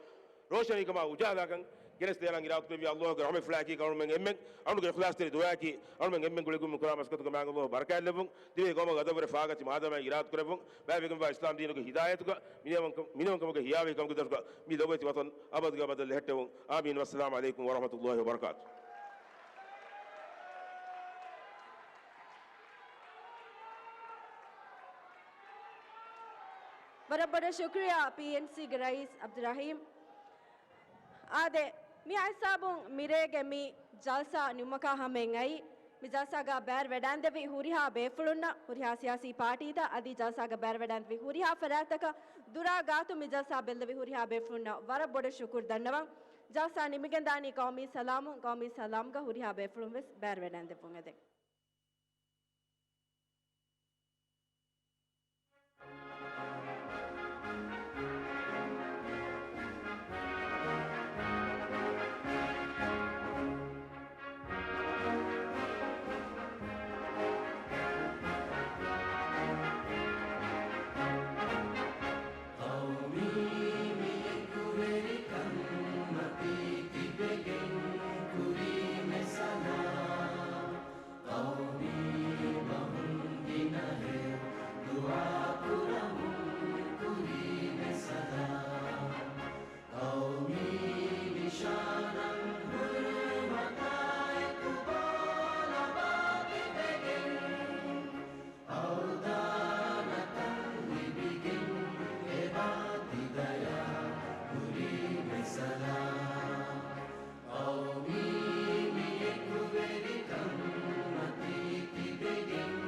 ރޯޝަނީކަމާ އުޖާލާކަން ގެނެސްދޭނަން އިރާދަ ކުރެއްވި. ﷲ ގެ ރަޙްމަތްފުޅާއެކީ އަޅުމެން އެންމެން އަޅުގެ އިޚްލާޞްތެރި ދުޢާއަކީ އަޅުމެން އެންމެން ގުޅިގެން ކުރާ މަސައްކަތުގެ މާތް ﷲ ބަރަކާތްލެއްވުން. ދިވެހި ގައުމަށް އަދަބުވެރި ފާގަތި މާދަމާ އިރާދަ ކުރެއްވުން. ބައިވެގެންވާ އިސްލާމް ދީނުގެ ހިދާޔަތުގަ މިނިވަންކަ-، މިނިވަންކަމުގެ ހިޔާވަހިކަމުގެ ދަށުގަ މި ލޮބުވެތި ވަތަން އަބަދުގެ އަބަދަށް ލެހެއްޓެވުން. އާމީން. ވައްސަލާމް ޢަލައިކުމް ވަރަޙްމަތުﷲ ވަބަރަކާތު. ވަރަށް ބޮޑަށް ޝުކުރިއްޔާ ޕީއެންސީގެ ރައީސް ޢަބްދުއްރަޙީމް. އާދެ، މި ހިސާބުން މިރޭގެ މި ޖަލްސާ ނިމުމަކާ ހަމައިން އައީ، މި ޖަލްސާގަ ބައިވެރިވެޑާންދެވި ހުރިހާ ބޭފުޅުންނަށް، ހުރިހާ ސިޔާސީ ޕާޓީތައް އަދި ޖަލްސާގަ ބައިވެރިވެޑާންދެވި ހުރިހާ ފަރާތްތަކަށް، ދުރާ ގާތު މި ޖަލްސާ ބެއްލެވި ހުރިހާ ބޭފުޅުންނަށް ވަރަށް ބޮޑަށް ޝުކުރު ދަންނަވަން. ޖަލްސާ ނިމިގެންދާނީ ޤައުމީ ސަލާމުން. ޤައުމީ ސަލާމްގަ ހުރިހާ ބޭފުޅުން ވެސް ބައިވެރިވެޑަން ދެއްވުން އެދެން. ޤައުމީ މި އެކުވެރިކަން މަތީ ތިބެގެން ކުރީމެ ސަލާ. ޤައުމީ ބަހުން ގިނަހެއް ދުޢާ ކުރަމުން ކުރީމެ ސަލާ. ޤައުމީ ނިޝާނަން ހުރުމަތާ އެކު ބޯލަބާ ތިބެގެން، އަވަދާނަތައް ލިބިގެން އެބާ ތި ދަޔާ ކުރީމެ ސަލާ. ޤައުމީ މި އެކުވެރިކަން މަތީ ތިބެގެން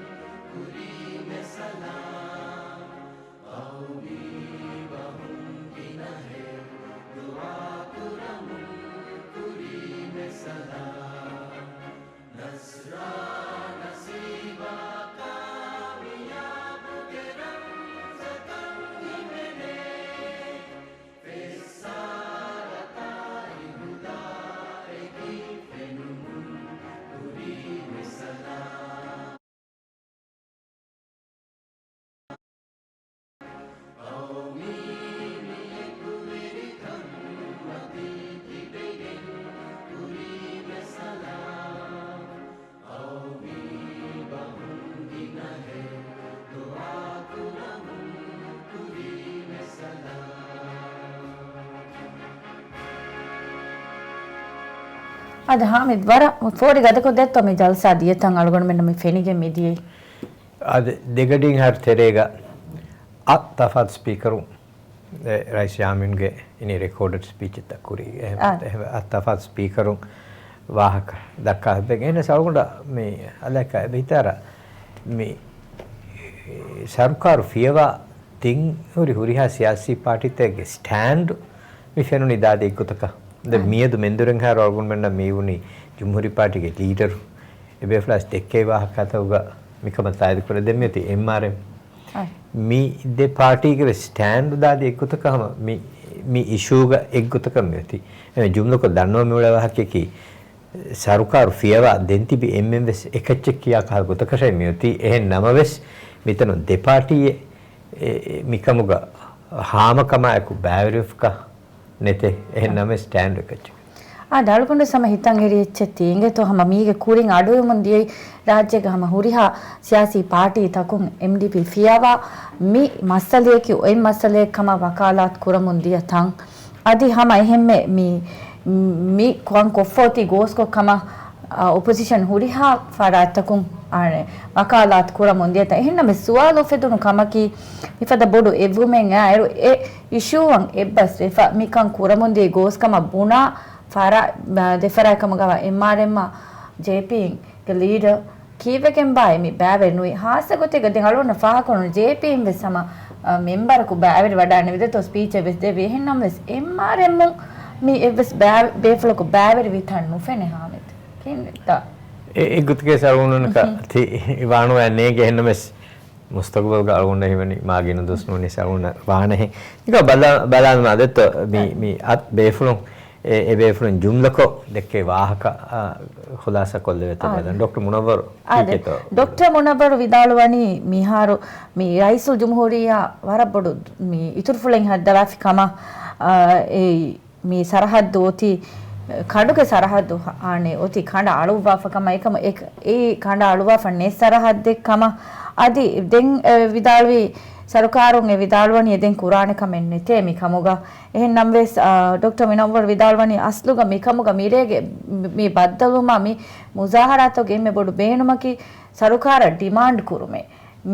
ކުރީމެ ސަލާ. ޤައުމީ ބަހުން ގިނަހެއް ދުޢާ ކުރަމުން ކުރީމެ ސަލާ. ނަޞްރާ ނަސީބާ ކާމިޔާބުގެ ރަމްޒަކަށް ހިމެނޭ. ފެއްސާރަތާއި ހުދާއެކީ ފެނުމުން ކުރީމެ ސަލާ. ޤައުމީ މި އެކުވެރިކަން މަތީ ތިބެގެން ކުރީމެ ސަލާ. ޤައުމީ ބަހުން ގިނަހެއް ދުޢާ ކުރަމުން ކުރީމެ ސަލާ. އާދެ، ހާމިދު، ވަރަށް ފޯރި ގަދަކޮށްދެއްތޯ މި ޖަލްސާ ދިޔަތަން އަޅުގަނޑުމެންނަށް މި ފެނިގެން މިދިޔައީ. އާދެ، ދެގަޑިއިން ހާރު ތެރޭގަ އަށް ތަފާތު ސްޕީކަރުން، އެ، ރައީސް ޔާމީންގެ އިނީ ރެކޯޑެޑް ސްޕީޗެއްތައް ކުރީ. އެހެން، އާ. އެހެން އަށް ތަފާތު ސްޕީކަރުން ވާހަކަ ދައްކާ ހައްދައިގެން. އެހެނަސް އަޅުގަނޑަށް މި އަލަކަ އެބަ ހިތާރަ މި ސަރުކާރު ފިޔަވާ ތިން ހުރި ހުރިހާ ސިޔާސީ ޕާޓީތަކެއްގެ ސްޓޭންޑް މި ފެނުނީ ދާދި އެއްގޮތަކަށް. ދެން އަހަ. މިއަދު މެންދުރެންހާރު އަޅުގަނޑުމެންނަށް މި ވުނީ ޖުމްހޫރީ ޕާޓީގެ ލީޑަރު އެބޭފުޅާސް ދެއްކޭ ވާހަކަތަކުގަ މިކަމަށް ތާއީދު ކުރޭ. ދެން މިއޮތީ އެމްއާރްއެމް. އަހަ. މި ދެ ޕާޓީގެ ވެސް ސްޓޭންޑު ދާދި އެއްގޮތަކަށް ހަމަ މި، މި އިޝޫގަ އެއްގޮތަކަށް މިއޮތީ. އެ ޖުމްލަކޮށް ދަންނަވަން މިއުޅޭ ވާހަކަޔަކީ ސަރުކާރު ފިޔަވާ ދެން ތިބި އެންމެން ވެސް އެކައްޗެއް ކިޔާ ކަހަލަ ގޮތަކަށޭ މިއޮތީ. އެހެން ނަމަވެސް މިތަނުން ދެ ޕާޓީއެއް އެ، އެ، މިކަމުގަ ހާމަކަމާއެކު ބައިވެރިވެފަކާ ނެތޭ. އެހެން ނަމަވެސް ސްޓޭންޑް އެކައްޗެއް. އާ، އަޅުގަނޑު ހަމަ ހިތަށް އެރި އެއްޗެއް ތީ އިނގޭތޯ ހަމަ މީގެ ކުރިން އަޑުއިވުމުން ދިޔައީ ރާއްޖޭގެ ހަމަ ހުރިހާ ސިޔާސީ ޕާޓީތަކުން އެމްޑީޕީ ފިޔަވާ މި މައްސަލަޔަކީ އޮތް މައްސަލައެއް ކަމަށް ވަކާލާތު ކުރަމުން ދިޔަ ތަން. އަދި ހަމަ އެހެންމެ މި، މި ކަން ކޮށްފަ އޮތީ ގޯސްކޮށް ކަމަށް، އަ، އޮޕޮޒިޝަން ހުރިހާ ފަރާތްތަކުން އަނެއް ވަކާލާތު ކުރަމުން ދިޔަ ތަން. އެހެންނަމަވެސް ސުވާލު އުފެދުނު ކަމަކީ މިފަދަ ބޮޑު އެއްވުމެއް އައިރު އެ އިޝޫއަށް އެއްބަސް ވެފަ މިކަން ކުރަމުންދިޔަ ގޯސް ކަމަށް ބުނާ ފަރާ-، ދެ ފަރާތް ކަމުގަވާ އެމްއާރްއެމްއާ ޖޭޕީގެ ލީޑަރ ކީއްވެގެންބާއޭ މި ބައިވެރި ނުވީ؟ ހާއްސަ ގޮތެއްގަ ދެން އަޅުގަނޑަށް ފާހަގަކުރުނު ޖޭޕީން ވެސް ހަމަ، އަ، މެމްބަރަކު ބައިވެރި ވަޑައިނެވި ދެތޯ ސްޕީޗެއް ވެސް ދެއްވި. އެހެންނަމަވެސް އެމްއާރްއެމްއުން މި އެއްވެސް ބައި-، ބޭފުޅަކު ބައިވެރިވި ތަން ނުފެނޭ ހާމިދު. ކިހިނެއްތަ؟ އެ، އެއްގޮތަކަށް ސަރުވުނުންކަ ތި ވާނުވާ ނޭނގެ. އެހެންނަމަވެސް މުސްތަގުބަލްގަ އަޅުގަނޑަށް ހީވަނީ މާ ގިނަ ދުވަސް ނޫނީ ސަރުނަ ވާނެހެން. ނިކަ ބަލާ-، ބަލާލަމާ ދެއްތޯ މި، އަ، މި އަތް ބޭފުޅުން، އެ، އެ ބޭފުޅުން ޖުމްލަކޮށް ދެއްކޭ ވާހަކަ، އަ، ޚުލާސާ ކޮށްލެވޭތޯ އާދެ. ބަލަން. ޑޮކްޓަރ މުނައްވަރު އާދެ. ކީކޭތޯ؟ ޑޮކްޓަރ މުނައްވަރު ވިދާޅުވަނީ މިހާރު މި ރައީސުލް ޖުމްހޫރިއްޔާ ވަރަށް ބޮޑު މި އިތުރުފުޅެއް ހައްދަވާފި ކަމަށް، އަ، އެ މި ސަރަހައްދު އޮތީ، ކަނޑުގެ ސަރަހައްދު އާނެ އޮތީ ކަނޑަ އަޅުއްވާފަ ކަމަށް އެކަމަ-، އެ، އެ ކަނޑަ އަޅުއްވާފަ ނެތް ސަރަހައްދެއް ކަމަށް. އަދި ދެން، އެ، ވިދާޅުވީ ސަރުކާރުން އެ ވިދާޅުވަނީ އެ ދެން ކުރާނެ ކަމެއް ނެތޭ މި ކަމުގަ. އެހެން ނަމަވެސް، އާ، ޑޮކްޓަރ މުނައްވަރު ވިދާޅުވަނީ އަސްލުގަ މި ކަމުގަ މިރޭގެ މި ބައްދަލުވުމާ މި މުޒާހަރާތަކުގެ އެންމެ ބޮޑު ބޭނުމަކީ ސަރުކާރަށް ޑިމާންޑް ކުރުމޭ.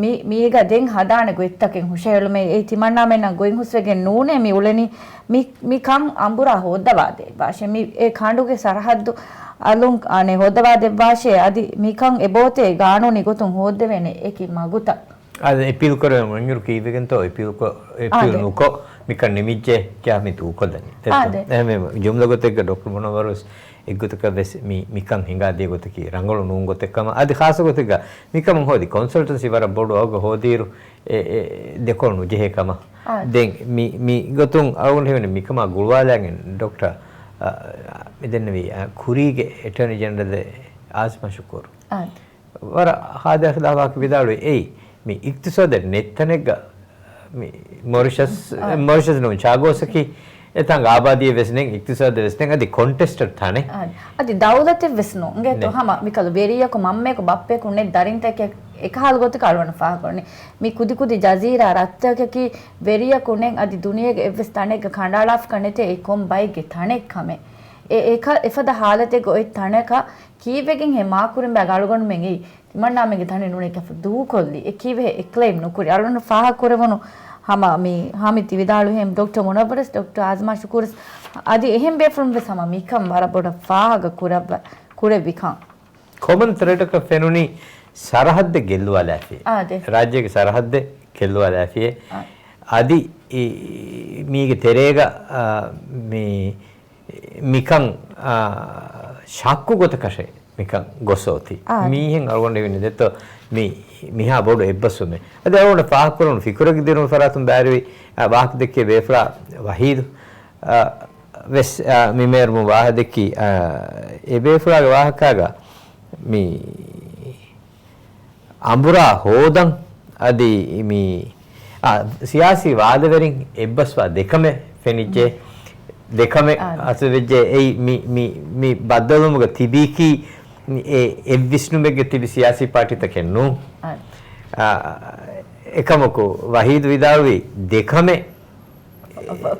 މި-، މީގަ ދެން ހަދާނެ ގޮތްތަކެއް ހުށަހެޅުމޭ. އެއީ ތިމަންނާމެންނަށް ގޮތް ހުސްވެގެން ނޫނޭ މި އުޅެނީ. މި-، މި ކަން އަނބުރާ ހޯއްދަވާދޭއްވާށޭ. މި އެ ކަނޑުގެ ސަރަހައްދު އަލުން އަނެއް ހޯއްދަވާދެއްވާށޭ. އަދި މި ކަން އެބައޮތޭ ގާނޫނީ ގޮތުން ހޯއްދެވޭނެ އެކި މަގުތައް. އާދެ، އެޕީލް ކުރެވެން އޮތްއިރު ކީއްވެގެންތޯ އެޕީލް ކޮ-، އެޕީލް އާދެ. ނުކޮށް މިކަން ނިމިއްޖެ ކިޔާ މި ދޫކޮށްލަނީ. ދެއްތޯ؟ އާދެ. އެހެންވީމަ، ޖުމްލަ ގޮތެއްގަ ޑޮކްޓަރ މުނައްވަރުވެސް އެއްގޮތަކަށް ވެސް މި، މިކަން ހިނގާދިޔަ ގޮތަކީ ރަނގަޅު ނޫން ގޮތެއް ކަމަށް. އަދި ޚާއްޞަ ގޮތެއްގަ މިކަމަށް ހޯދި ކޮންސަލްޓަންސީ ވަރަށް ބޮޑު އަގު ހޯދިއިރު އެ، އެ، ދެކޮޅު ނުޖެހޭ ކަމަށް. އާދެ. ދެން މި، މި ގޮތުން އަޅުގަނޑު ހީވަނީ މިކަމާ ގުޅުވާލާގެން ޑޮކްޓަރ، އަ، މި ދެންނެވި، އަ، ކުރީގެ އެޓަރނީ ޖެނެރަލް އާޒްމާ ޝުކޫރު. އާދެ. ވަރަށް ހާދަ އިޚްތިލާފާކި ވިދާޅުވި އެއީ، މި އިޤްތިޞާދެއް ނެތް ތަނެއްގަ މި މޮރިޝަސް، އާ. މޮރިޝަސް ނޫން، ޗާގޯސްއަކީ އެތާނގަ އާބާދީއެއް ވެސް ނެތް، އިޤްތިޞާދެއް ވެސް ނެތް، އަދި ކޮންޓެސްޓެޑް ތަނެއް. އާ. އަދި ދައުލަތެއް ވެސް ނޫން. އިނގޭތޯ ނެތް. ހަމަ މިކަލު ވެރިޔަކު މަންމަޔަކު ބައްޕަޔަކު ނެތް ދަރިންތަކެއް އެކަހަލަ ގޮތަކަށް އަޅުގަނޑު ފާހަގަކުރަނީ. މި ކުދިކުދި ޖަޒީރާ ރަށްތަކަކީ ވެރިޔަކު ނެތް، އަދި ދުނިޔޭގެ އެއްވެސް ތަނެއްގަ ކަނޑައަޅާފަކަށް ނެތޭ އެ ކޮން ބައެއްގެ ތަނެއް ކަމެއް. އެ، އެކަ-، އެފަދަ ހާލަތެއްގަ އޮތް ތަނަކަށް ކީއްވެގެން ހޭ މާކުރިން ބައިގަ އަޅުގަނޑުމެން އެއީ؟ ތިމަންނާމެންގެ ތަނެއް ނޫނޭ ކިޔާފަ ދޫކޮށްލީ. އެ ކީއްވެ އެ ކްލެއިމް ނުކުރީ؟ އަޅުގަނޑު ފާހަގަ ކުރެވުނު ހަމަ މި ހާމިދު ވިދާޅުވިހެން ޑޮކްޓަރ މުނައްވަރުވެސް، ޑޮކްޓަރ އާޒްމާ ޝުކޫރުވެސް އަދި އެހެން ބޭފުޅުން ވެސް ހަމަ މިކަން ވަރަށް ބޮޑަށް ފާހަގަ ކުރައްވަ-، ކުރެއްވިކަން. ކޮމަން ތްރެޑަކަށް ފެނުނީ ސަރަހައްދެއް ގެއްލުވާލާފިޔޭ. އާދެ. ރާއްޖޭގެ ސަރަހައްދެއް ގެއްލުވާލާފިޔޭ. އާ. އަދި އި-، މީގެ ތެރޭގަ، އާ، މި މިކަން، އާ، ޝައްކު ގޮތަކަށެއް މިކަން ގޮސް އޮތީ. އާ. މީހެން އަޅުގަނޑު އިވިން ދެއްތޯ މި މިހާ ބޮޑު އެއްބަސްވުމެއް. އަދި އަޅުގަނޑަށް ފާހަގަކުރެވުނު ފިކުރެއްގެ ދިރުން ފަރާތުން ބައިވެރިވި، އާ، ވާހަކަ ދެއްކި ބޭފުޅާ ވަހީދު، އާ، ވެސް، އާ، މި މޭރުމުން ވާހަކަ ދެއްކި، އާ، އެ ބޭފުޅާގެ ވާހަކާގަ މި އަނބުރާ ހޯދަން އަދި މި، އާ، ސިޔާސީ ވާދަވެރިން އެއްބަސްވާ ދެކަމެއް ފެނިއްޖެ. ދެކަމެއް އާ. ހަސަވެއްޖެ. އެއީ މި، މި، މި ބައްދަލުވުމުގަ ތިބީކީ އެ އެއްވިސްނުމެއްގަ ތިބި ސިޔާސީ ޕާޓީތަކެއް ނޫން. އާ. އާ، އެކަމަކު ވަހީދު ވިދާޅުވީ ދެކަމެއް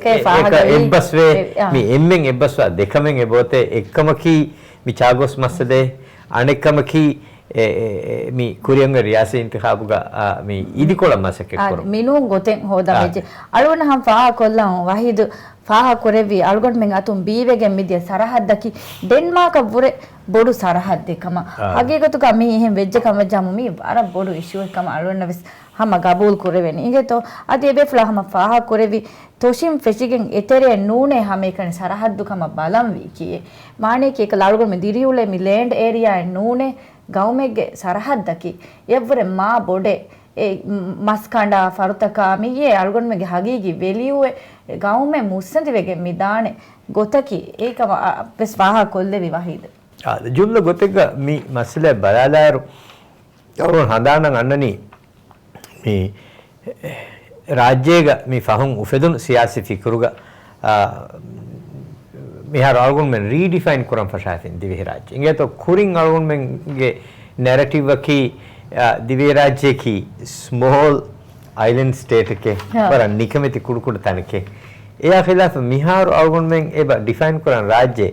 އެ-، އެ-، އެއްބަސްވޭ. އެ-، އާ. މި އެންމެން އެއްބަސްވާ ދެކަމެއް އެބައޮތޭ. އެއްކަމަކީ މި ޗާގޯސް މައްސަލައެއް، އަނެއްކަމަކީ އެ، އެ، އެ، މި ކުރިއަށް ރިޔާސީ އިންތިޚާބުގަ، އާ، މި އިދިކޮޅަށް މަސައްކަތް އާ، ކުރުން. މިނޫން ގޮތެއް ހޯދަން އާ. ވެއްޖެ. އަޅުގަނޑަށް ހަމަ ފާހަގަކޮށްލަން ވަހީދު ފާހަގަކުރެއްވި އަޅުގަނޑުމެން އަތުން ބީވެގެން މިދިޔަ ސަރަހައްދަކީ ޑެންމާކަށް ވުރެ ބޮޑު ސަރަހައްދެއް ކަމަށް. އާ. ހަގީގަތުގަ މި އެހެން ވެއްޖެ ކަމަށް ވެއްޖާމު މީ ވަރަށް ބޮޑު އިޝޫއެއް ކަމަށް އަޅުގަނޑަށް ވެސް ހަމަ ގަބޫލު ކުރެވެނީ. އިނގޭތޯ؟ އަދި އެބޭފުޅާ ހަމަ ފާހަގަ ކުރެއްވި ތޮށިން ފެށިގެން އެތެރެއަށް ނޫނޭ ހަމައެކަނި ސަރަހައްދު ކަމަށް ބަލަންވީ ކިޔޭ. މާނަޔަކީ އެކަލަ އަޅުގަނޑު ދިރިއުޅޭ މި ލޭންޑް އޭރިއާއެއް ނޫނޭ ގައުމެއްގެ ސަރަހައްދަކީ. އެއަށްވުރެ މާ ބޮޑޭ. އެ މަސް ކަނޑާ ފަރުތަކާ މިއީ އަޅުގަނޑުމެންގެ ހަގީގީ ވެލިއުއެއް ގައުމެއް މުއްސަނދިވެގެން މި ދާނެ ގޮތަކީ. އެއީ ކަމަށް ވެސް ފާހަގަ ކޮށްލެވި ވަހީދު. އާ، ޖުމްލަ ގޮތެއްގަ މި މައްސަލައަށް ބަލާލާއިރު އަޅުގަނޑު ހަނދާނަށް އަންނަނީ މި ރާއްޖޭގަ މި ފަހުން އުފެދުނު ސިޔާސީ ފިކުރުގަ، އާ، މިހާރު އަޅުގަނޑުމެން ރީޑިފައިން ކުރަން ފަށާފިން ދިވެހިރާއްޖެ. އިނގޭތޯ ކުރިން އަޅުގަނޑުމެންގެ ނެރެޓިވްއަކީ، އާ، ދިވެހިރާއްޖެއަކީ ސްމޯލް އައިލެންޑް ސްޓޭޓެކޭ، ހާ. ވަރަށް ނިކަމެތި ކުޑަކުޑަ ތަނެކޭ. އެއާ ޚިލާފަށް މިހާރު އަޅުގަނޑުމެން އެބަ ޑިފައިން ކުރަން ރާއްޖެ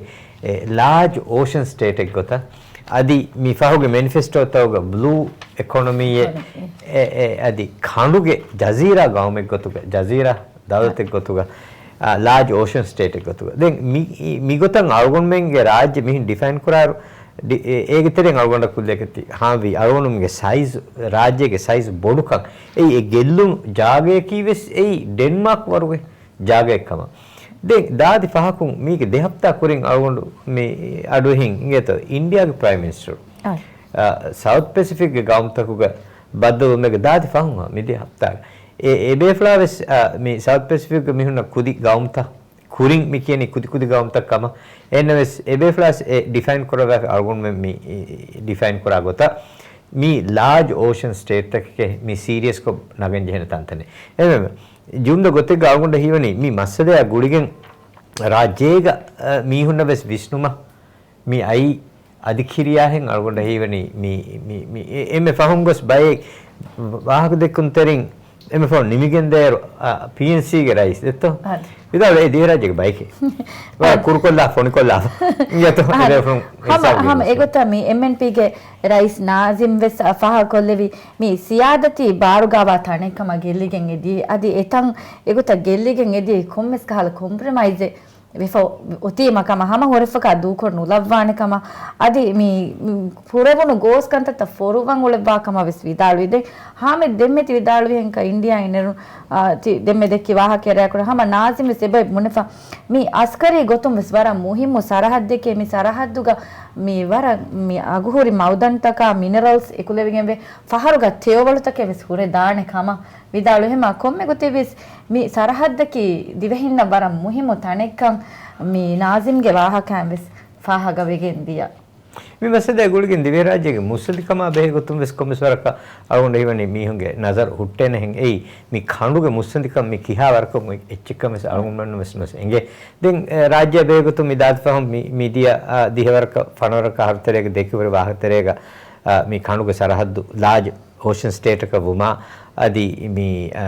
އެ ލާޖް އޯޝަން ސްޓޭޓެއް ގޮތަށް. އަދި މި ފަހުގެ މެނިފެސްޓޯތަކުގަ ބްލޫ އެކޮނޮމީއެއް، އެކޮނޮމީ. އެ، އެ، އަދި ކަނޑުގެ ޖަޒީރާ ގައުމެއް ގޮތުގަ، ޖަޒީރާ ދައުލަތެއް ގޮތުގަ، އާ، ލާޖް އޯޝަން ސްޓޭޓެއް ގޮތުގަ. ދެން މި، މިގޮތަށް އަޅުގަނޑުމެންގެ ރާއްޖެ މިހެން ޑިފައިން ކުރާއިރު، ޑި-، އެ، އޭގެ ތެރެއިން އަޅުގަނޑަށް ކުއްލިއަކަށް ތި-، ހާމަވީ އަޅުގަނޑުމެންގެ ސައިޒް، ރާއްޖޭގެ ސައިޒް ބޮޑުކަން. އެއީ އެ ގެއްލުނު ޖާގަޔަކީ ވެސް އެއީ ޑެންމާކް ވަރުގެ ޖާގައެއް ކަމަށް. ދެން ދާދި ފަހަކުން މީގެ ދެ ހަފްތާ ކުރިން އަޅުގަނޑު މި އަޑުއެހިން އިނގޭތޯ އިންޑިއާގެ ޕްރައިމް މިނިސްޓަރު، އާ. އާ، ސައުތް ޕެސިފިކްގެ ގައުމުތަކުގަ ބައްދަލުވުމެއްގަ ދާދި ފަހުން މި ދެ ހަފްތާގަ. އެ، އެބޭފުޅާ ވެސް، އާ، މި ސައުތް ޕެސިފިކްގެ މިހުންނަ ކުދި ގައުމުތައް ކުރިން މި ކިޔަނީ ކުދި ކުދި ގައުމުތައް ކަމަށް. އެހެންނަމަވެސް އެބޭފުޅާސް އެ ޑިފައިން ކުރައްވާފަ އަޅުގަނޑުމެން މި، އި، އި، ޑިފައިން ކުރާ ގޮތަށް މި ލާޖް އޯޝަން ސްޓޭޓްތަކެކޭ މި ސީރިއަސްކޮށް ނަގަން ޖެހޭނެ ތަންތަނެއް. އެހެންވެ، ޖުމްލަ ގޮތެއްގަ އަޅުގަނޑަށް ހީވަނީ މި މައްސަލަޔާ ގުޅިގެން ރާއްޖޭގަ، އަ، މީހުންނަށް ވެސް ވިސްނުމަށް މި އައީ އަދި ކިރިޔާހެން އަޅުގަނޑަށް ހީވަނީ މި، މި، މި، އެ، އެންމެ ފަހުން ގޮސް ބައެއް ވާހަކަ ދެއްކުންތެރިން އެންމެ ފަހުން ނިމިގެންދޭއިރު، އަ، ޕީއެންސީގެ ރައީސް ދެއްތޯ؟ އަ. ވިދާޅުވޭ ދިވެހިރާއްޖޭގެ ބައެކޭ. ވަރަށް ކުރުކޮށްލާ، ފޮނިކޮށްލާ. އިނގޭތޯ؟ އަ. އެ ބޭފުޅުން ހަމަ، ހިސާބު ހަމަ ގެންގޮސް. އެގޮތަށް މި އެމްއެންޕީގެ ރައީސް ނާޒިމް ވެސް ފާހަގަކޮށްލެވި މި ސިޔާދަތީ ބާރުގާވާ ތަނެއްކަމަށް ގެއްލިގެން އެދިޔަ. އަދި އެތަން އެގޮތަށް ގެއްލިގެން އެދިޔަ ކޮންމެސް ކަހަލަ ކޮމްޕްރޮމައިޒެއް ވެފަ އޮތީމަ ކަމަށް، ހަމަ ހުރެފަކާ ދޫކޮށް ނުލައްވާނެ ކަމަށް، އަދި މި، މި ކުރެވުނު ގޯސް ކަންތައްތައް ފޮރުވަން އުޅެއްވާ ކަމަށް ވެސް ވިދާޅުވި. ދެން ހާމިދު ދެންމެތި ވިދާޅުވިހެންކަ އިންޑިއާ އިންނެރު، އާ، ތި ދެންމެ ދެއްކި ވާހަކަ ރެކޯޑް ހަމަ ނާޒިމް ވެސް އެބަ ބުނެފަ. މި އަސްކަރީ ގޮތުން ވެސް ވަރަށް މުހިއްމު ސަރަހައްދެކޭ. މި ސަރަހައްދުގަ މި ވަރަށް މި އަގުހުރި މައުދަންތަކާ މިނަރަލްސް އެކުލެވިގެންވެ، ފަހަރުގަ ތެޔޮވަޅުތަކެއް ވެސް ހުރެ ދާނެ ކަމަށް ވިދާޅުވި. ހަމަ ކޮންމެ ގޮތެއް ވެސް މި ސަރަހައްދަކީ ދިވެހިންނަށް ވަރަށް މުހިއްމު ތަނެއްކަން މި ނާޒިމްގެ ވާހަކައިން ވެސް ފާހަގަވެގެން ދިޔަ. މި މައްސަލަ ގުޅިގެން ދިވެހިރާއްޖޭގެ މުއްސަނދިކަމާ ބެހޭ ގޮތުން ވެސް ކޮންމެސް ވަރަކަށް އަޅުގަނޑު ހީވަނީ މީހުންގެ ނަޒަރު ހުއްޓޭނެހެން. އެއީ މި ކަނޑުގެ މުއްސަނދިކަން މި ކިހާ ވަރަކަށް އެއްޗެއްކަން ވެސް އަޅުގަނޑުމެންނަށް ވެސް ނުވެސް އެނގޭ. ދެން، އެ، ރާއްޖެއާ ބެހޭ ގޮތުން މި ދާދި ފަހުން މި، މިދިޔަ، އާ، ދިހަވަރަކަށް ފަނަވަރަކަށް ހަރުތެރޭގަ ދެކިވަރު ވާހަކަތެރޭގަ، އާ، މި ކަނޑުގެ ސަރަހައްދު ލާޖް އޯޝަން ސްޓޭޓަކަށް ވުމާ، އަދި މި، އާ،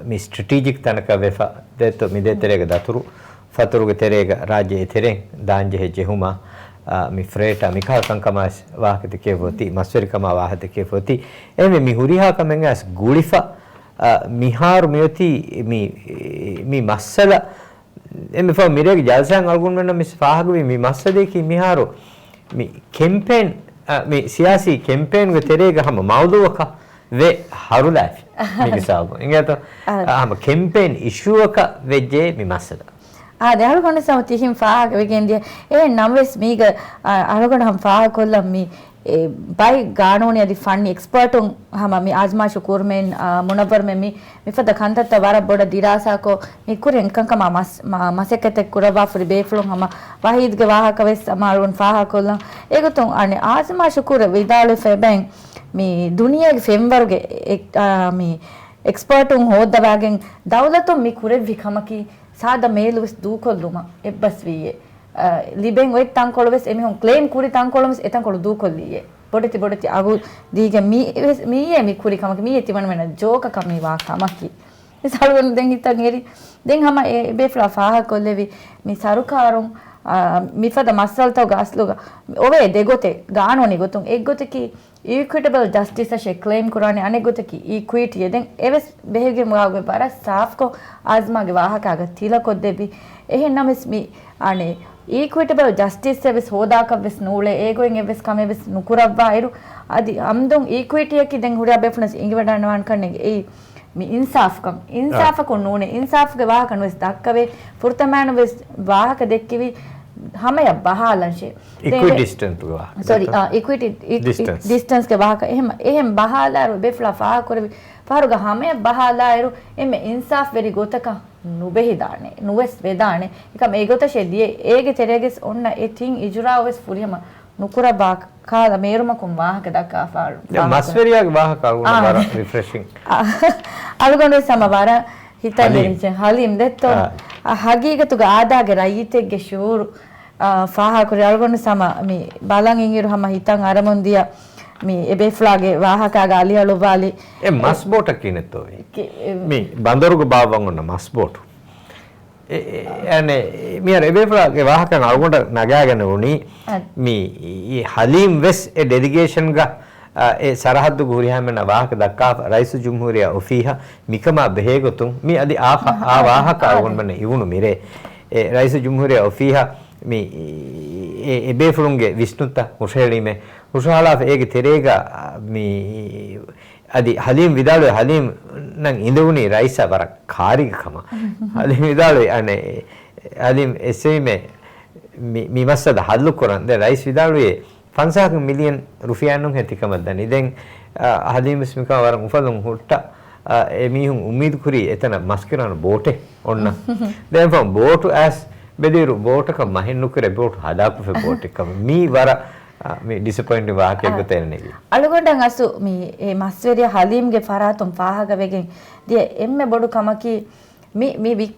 މި ސްޓްރެޓީޖިކް ތަނަކަށް ވެފަ ދެއްތޯ މި ދޭތެރޭގަ ދަތުރު ފަތުރުގެ ތެރޭގަ ރާއްޖެ އެތެރެން ދާންޖެހޭ ޖެހުމާ، އާ، މި ފްރޭޓާ މިކަހަލަ ކަންކަމާ ވެސް ވާހަކަ ދެކެފަ އޮތީ، މަސްވެރިކަމާ ވާހަކަ ދެކެފަ އޮތީ. އެހެންވެ މި ހުރިހާ ކަމެއް އަސް ގުޅިފަ، އާ، މިހާރު މިއޮތީ މި، މި މައްސަލަ އެންމެ ފަހު މިރޭގެ ޖަލްސާއިން އަޅުގަނޑުމެންނަށް މި ފާހަގަވީ މި މައްސަލައަކީ މިހާރު މި ކެމްޕޭން، އަ، މި ސިޔާސީ ކެމްޕޭންގެ ތެރޭގަ ހަމަ މައުޟޫއަކަށް ވެ ހަރުލާފި. މީގެ ސަބަބުން އިނގޭތޯ؟ އާ. އަ، ހަމަ ކެމްޕޭން އިޝޫއަކަށް ވެއްޖެ މި މައްސަލަ. އާ، ދެ އަޅުގަނޑު ސަމަ ތިހިން ފާހަގަވެގެން ދިޔަ. އެ ނަމަވެސް މީގަ، އަ، އަޅުގަނޑު ހަމަ ފާހަގަކޮށްލަން މި އެ ބައި ގާނޫނީ އަދި ފަންނީ އެކްސްޕާޓުން ހަމަ މި އާޒްމާއިޝު ކުރުމެއް، އާ، މުނައްވަރުމެން މި، މިފަދަ ކަންތައްތައް ވަރަށް ބޮޑަށް ދިރާސާކޮށް، މި ކުރިން ކަންކަމާ މަސް-، މަ-، މަސައްކަތެއް ކުރައްވާފަ ހުރި ބޭފުޅުން ހަމަ ވަހީދްގެ ވާހަކަ ވެސް ހަމަ އަޅުގަނޑު ފާހަގަކޮށްލަން. އެގޮތުން އަނެއް އާޒްމާއިޝު ކުރެ ވިދާޅުވެފަ އެބައިން މި ދުނިޔޭގެ ފެންވަރުގެ އެ-، އާ، މި އެކްސްޕާޓުން ހޯއްދަވާގެން ދައުލަތުން މި ކުރެއްވި ކަމަކީ ސާދަ މޭލު ވެސް ދޫކޮށްލުމަށް އެއްބަސްވީއޭ. އަ، ލިބެން އޮތް ތަންކޮޅު ވެސް އެމީހުން ކްލެއިމް ކުރި ތަންކޮޅު ވެސް އެތަންކޮޅު ދޫކޮށްލީއޭ. ބޮޑެތި ބޮޑެތި އަގު ދީގެން މީ ވެސް، މީއޭ މި ކުރި ކަމަކީ މީއޭ ތިމަންމެނަށް ޖޯކަކަށް މި ވާ ކަމަކީ. މިސާލު ދެން ހިތަށް އެރި. ދެން ހަމަ އެ ބޭފުޅާ ފާހަގަކޮށްލެވި މި ސަރުކާރުން، އަ، މިފަދަ މައްސަލަތަކުގެ އަސްލުގަ އޮވޭ ދެގޮތެއް، ގާނޫނީ ގޮތުން. އެއްގޮތަކީ އީކުއިޓަބަލް ޖަސްޓިސްއަށޭ ކްލެއިމް ކުރާނެ، އަނެއްގޮތަކީ އީކުއިޓީއޭ. ދެން އެވެސް ބެހިގެން ވާގޮތް ވަރަށް ސާފްކޮށް އާޒްމާގެ ވާހަކާގަ ތިލަކޮށްދެއްވި. އެހެން ނަމަވެސް މި އަނެއް އީކުއިޓަބަލް ޖަސްޓިސްއެއް ވެސް ހޯދާކަށް ވެސް ނޫޅޭ، އޭގޮތް އެއްވެސް ކަމެއް ވެސް ނުކުރައްވާ އިރު، އަދި އަމްދުން އީކުއިޓީއަކީ ދެން ހުރިހާ ބޭފުޅުން ވެސް އެނގިވަޑައިގަންނަވާނެ ކަންނޭނގެ. އެއީ މި އިންސާފްކަން. އާ. އިންސާފަކުން ނޫނޭ. އިންސާފްގެ ވާހަކަ ނުވެސް ދައްކަވޭ. ފުރަތަމައިން ވެސް ވާހަކަ ދެއްކެވި ހަމަޔަށް ބަހާލަންށޭ. ދެން އިކްވިޑިސްޓަންޓްގެ ވާހަކަ. ސޮރީ، އާ، އިކްވިޑި-، އި-، އި-، ޑިސްޓަންސް. ޑިސްޓަންސްގެ ވާހަކަ. އެހެން، އެހެން ބަހާލާއިރު ބޭފުޅާ ފާހަގަކުރެވި ފަހަރުގަ ހަމަޔަށް ބަހާލާއިރު އެންމެ އިންސާފްވެރި ގޮތަކަށް ނުބެހިދާނެ، ނުވެސް ވެދާނެ. އެކަމް އެގޮތަށޭ ދިޔަ އޭގެ ތެރޭގަސް އޮންނަ އެ ތިން އިޖުރާއު ވެސް ފުރިހަމަ ނުކުރައްވާ ކާލަ މޭރުމަކުން ވާހަކަ ދައްކާފާ. ދެން މަސްވެރިޔާގެ ވާހަކަ އަޅުގަނޑަށް ވަރަށް ރިފްރެޝިން. އަޅުގަނޑު ވެސް ހަމަ ވަރަށް ހިތަށް ހަލީމް. އެރިއްޖެ ހަލީމް ދެއްތޯ. އާ. އަ، ހަގީގަތުގަ އާދާގެ ރައްޔިތެއްގެ ޝުއޫރު، އާ، ފާހަގަކުރި އަޅުގަނޑު ހަމަ މި ބަލަން އިންއިރު ހަމަ ހިތަށް އަރަމުން ދިޔަ މި އެބޭފުޅާގެ ވާހަކާގަ އަލިއަޅުއްވާލި. އެ މަސް ބޯޓަކީ ނެތޯ އެ؟ މި ބަނދަރުގަ ބާއްވަން އޮންނަ މަސް ބޯޓު. އެ، އެ، އަނެއް، މިހާރު އެބޭފުޅާގެ ވާހަކަ އަޅުގަނޑަށް ނަގާގެން އުޅުނީ، އަ، މި ހަލީމް ވެސް އެ ޑެލިގޭޝަންގަ، އަ، އެ ސަރަހައްދުގެ ހުރިހާމެންނަށް ވާހަކަ ދައްކާފަ، ރައީސުލްޖުމްހޫރިއްޔާ އޮފީހަށް މިކަމާ ބެހޭގޮތުން މި އަދި އާ ފަ-، އާ ވާހަކަ އަޅުގަނޑުމެންނަށް އިވުނު މިރޭ، އެ ރައީސުލްޖުމްހޫރިއްޔާ އޮފީހަށް މި އެ، އެބޭފުޅުންގެ ވިސްނުންތައް ހުށަހެޅީމޭ، ހުށަހަޅާފަ އޭގެ ތެރޭގަ، މި އަދި ހަލީމް ވިދާޅުވި، ހަލީމް ނަން އިނދެވުނީ ރައީސާ ވަރަށް ކާރިގެ ކަމަށް. ހަލީމް ވިދާޅުވި، އަނެއް، ހަލީމް އެއްސެވީމޭ މި، މި މައްސަލަ ހައްލު ކުރަން. ދެން ރައީސް ވިދާޅުވި، ފަންސާހަ މިލިއަން ރުފިޔާ ނޫންހޭ ތިކަމަށް ދަނީ. ދެން، އަ، ހަލީމް ވެސް މިކަމަށް ވަރަށް އުފަލުން ހުއްޓަ، އަ، އެ މީހުން އުއްމީދު ކުރީ އެތަނަށް މަސްކިރާން ބޯޓެއް އޮންނަ. ދެން ފަހުން ބޯޓު އައިސް ބެލިއިރު ބޯޓަކަށް މަހެއް ނުކުރޭ، ބޯޓު ހަލާކުވެފަ ބޯޓެއް ކަމަށް. މީ ވަރަށް، އަ، މި ޑިސަޕޮއިންޓިން ވާހަކައެއް ގޮތަށް އެންނެވީ. އަޅުގަނޑަށް އަސްލު މި އެ މަސްވެރިޔާ ހަލީމްގެ ފަރާތުން ފާހަގަވެގެން ދިޔަ އެންމެ ބޮޑު ކަމަކީ މި، މި ވި-،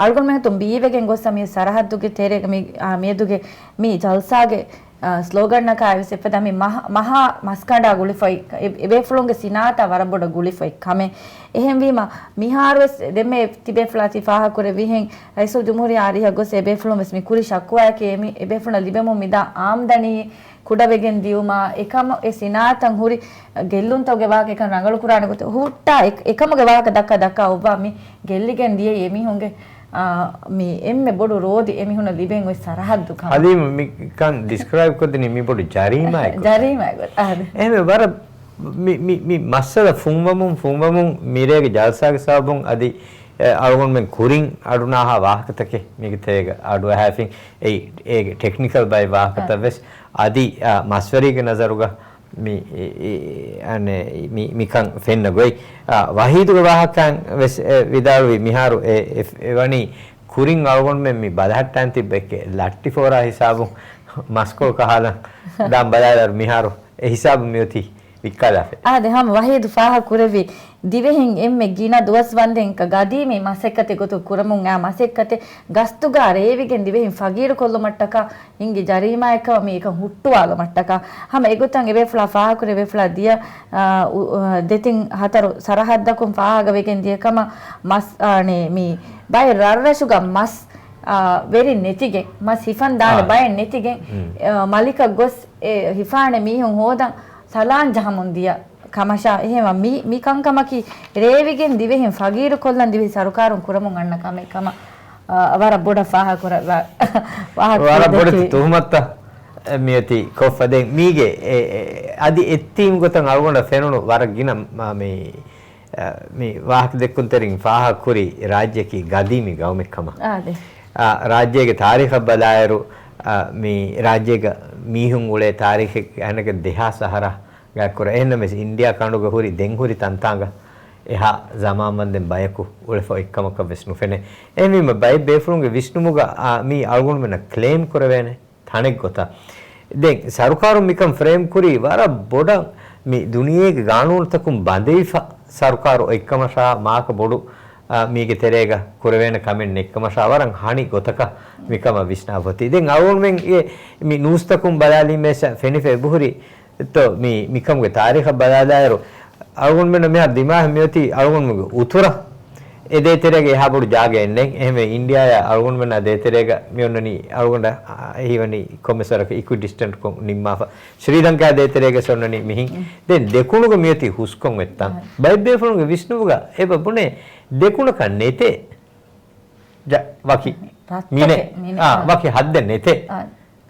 އަޅުގަނޑުމެން އަތުން ބީވެގެން ގޮސް މި ސަރަހައްދުގެ ތެރޭގަ މި، އާ، މިއަދުގެ މި ޖަލްސާގެ، އާ، ސްލޯގަންއަކާ ވެސް އެފަދަ މި މަހާ، މަހާ މަސްކަނޑާ ގުޅިފައި، އެ، އެބޭފުޅުންގެ ސިނާއަތާ ވަރަށް ބޮޑަށް ގުޅިފައި ކަމެއް. އެހެންވީމަ މިހާރުވެސް ދެންމެ ތިބޭފުޅާ ތި ފާހަގަކުރެއްވިހެން ރައީސުލްޖުމްހޫރިއްޔާ އަރިހަށް ގޮސް އެބޭފުޅުން ވެސް މި ކުރި ޝަކުވާއަކީ އެމި، އެބޭފުޅުންނަށް ލިބެމުން މިދާ އާމްދަނީ ކުޑަވެގެން ދިޔުމާ، އެކަމަށް އެ ސިނާއަތަށް ހުރި ގެއްލުންތަކުގެ ވާހަކަ އެކަން ރަނގަޅު ކުރާނެ ގޮތަށް ހުއްޓާ އެ، އެކަމުގެ ވާހަކަ ދައްކާ ދައްކާ އޮއްވާ މި ގެއްލިގެން ދިޔައީ އެމީހުންގެ މި އެންމެ ބޮޑު ރޯދި އެމީހުންނަށް ލިބެން އޮތް ސަރަހައްދު ކަމަށް. ހަލީމް މިކަން ޑިސްކްރައިބް ކޮށްދިނީ މި ބޮޑު ޖަރީމާއެއް ގޮތަށް. ޖަރީމާއެއް ގޮތަށް. އާދެ. އެހެންވެ ވަރަށް މި، މި، މި މައްސަލަ ފުންވަމުން، ފުންވަމުން މިރޭގެ ޖަލްސާގެ ސަބަބުން އަދި، އެ، އަޅުގަނޑުމެން ކުރިން އަޑުނާހާ ވާހަކަތަކެއް މީގެ ތެރޭގަ އަޑުއަހާފިން. އެއީ، އޭގެ ޓެކްނިކަލް ބައެއް ވާހަކަތައް ވެސް އަދި، އާ، މަސްވެރީގެ ނަޒަރުގަ މި، އެ، އެ، އަނެ، މި، މިކަން ފެންނަ ގޮތް. އާ، ވަހީދުގެ ވާހަކައިން ވެސް، އެ، ވިދާޅުވި މިހާރު އެ، އެ، އެ ވަނީ ކުރިން އަޅުގަނޑުމެން މި ބަލަހައްޓާން ތިއްބެއްކެ ލައްޓި ފޯރާ ހިސާބުން މަސްކޮޅު ކަހާލަން ދާން ބަލާލާރު މިހާރު އެ ހިސާބު މިއޮތީ ވިއްކާލާފަ. އާދެ، ހަމަ ވަހީދު ފާހަ ކުރެއްވި ދިވެހިން އެންމެ ގިނަ ދުވަސް ވަންދެން ގަދީމީ މަސައްކަތެއް ގޮތުން ކުރަމުން އާ މަސައްކަތެއް ގަސްތުގާ ރޭވިގެން ދިވެހިން ފަގީރު ކޮށްލުމަށްޓަކާ ހިންގި ޖަރީމާއެއްކަމަށް މި އެކަން ހުއްޓުވާލުމަށްޓަކާ ހަމަ އެގޮތަށް އެބޭފުޅާ ފާހަކުރެ އެބޭފުޅާ ދިޔަ، އާ، އު، އާ، ދެތިން ހަތަރު ސަރަހައްދަކުން ފާހަގަވެގެން ދިޔަ ކަމަށް މަސް، އާ، ނޭ، މި ބައެއް ރަށްރަށުގަ މަސް، އާ، ވެރިން ނެތިގެން، މަސް ހިފަން ދާނެ އާ. ބައެއް ނެތިގެން، އާ، މަލިކަށް ގޮސް އެ ހިފާނެ މީހުން ހޯދަން ސަލާން ޖަހަމުން ދިޔަ ކަމަށާ އެހެންވާ މި، މި ކަންކަމަކީ ރޭވިގެން ދިވެހިން ފަގީރު ކޮށްލަން ދިވެހި ސަރުކާރުން ކުރަމުން އަންނަ ކަމެއް ކަމަށް، އާ، ވަރަށް ބޮޑަށް ފާހަގަ ކުރަ، ވާ، ވާހަކަ ވަރަށް ބޮޑެތި ދެއްކެވި. ތުހުމަތުތައް މިއޮތީ ކޮށްފަ. ދެން މީގެ އެ، އެ، އަދި އެއްތީމް ގޮތަށް އަޅުގަނޑަށް ފެނުނު ވަރަށް ގިނަ މާ، މި، އަ، މި ވާހަކަ ދެއްކުންތެރިން ފާހަގަ ކުރި ރާއްޖެއަކީ ގަދީމީ ގައުމެއް ކަމަށް. އާދެ. އާ، ރާއްޖޭގެ ތާރީޚަށް ބަލާއިރު، އާ، މި ރާއްޖޭގަ މީހުން އުޅޭ ތާރީޚެއް އަނެކަ ދެހާސް އަހަރާ ގާތްކުރާ. އެހެންނަމަވެސް އިންޑިއާ ކަނޑުގަ ހުރި ދެން ހުރި ތަންތާނގަ އެހާ ޒަމާން ވަންދެން ބަޔަކު އުޅެފަ އޮތްކަމަކަށް ވެސް ނުފެނޭ. އެހެންވީމަ ބައެއް ބޭފުޅުންގެ ވިސްނުމުގަ، އާ، މީ އަޅުގަނޑުމެންނަށް ކްލެއިމް ކުރެވޭނެ ތަނެއް ގޮތަށް. ދެން ސަރުކާރުން މިކަން ފްރޭމް ކުރީ ވަރަށް ބޮޑަށް މި ދުނިޔޭގެ ގާނޫނުތަކުން ބަނދެވިފަ ސަރުކާރު އޮތްކަމަށާ މާކަ ބޮޑު، އާ، މީގެ ތެރޭގަ ކުރެވޭނެ ކަމެއް ނެތްކަމަށާ ވަރަށް ހަނި ގޮތަކަށް މިކަމަށް ވިސްނާފަ އޮތީ. ދެން އަޅުގަނޑުމެންގެ މި ނޫސްތަކުން ބަލާލީމަ ފެނިފަ އެބަހުރި ތޯ، މި، މިކަމުގެ ތާރީޚަށް ބަލާލާއިރު، އަޅުގަނޑުމެންނަށް މިހާރު ދިމާވެ މިއޮތީ އަޅުގަނޑުމެންގެ އުތުރަށް އެ ދޭތެރޭގަ އެހާ ބޮޑު ޖާގައެއް ނެތް. އެހެންވެ، އިންޑިއާއާ އަޅުގަނޑުމެންނާ ދޭތެރޭގަ މި އޮންނަނީ އަޅުގަނޑަށް އެހީވަނީ ކޮންމެސް ވަރަކަށް އިކުއިޑިސްޓެންޓްކޮށް ނިންމާފަ. ޝްރީލަންކާ ދޭތެރޭގަ އޮންނަނީ މިހިން. ދެން ދެކުނުގަ މިއޮތީ ހުސްކޮށް އޮތްތާ. ބައެއް ބޭފުޅުންގެ ވިސްނުމުގަ އެބަ ބުނޭ ދެކުނަކަށް ނެތޭ. ޖަ، ވަކި މިނެ، އާ، ވަކި ހައްދެއް ނެތޭ.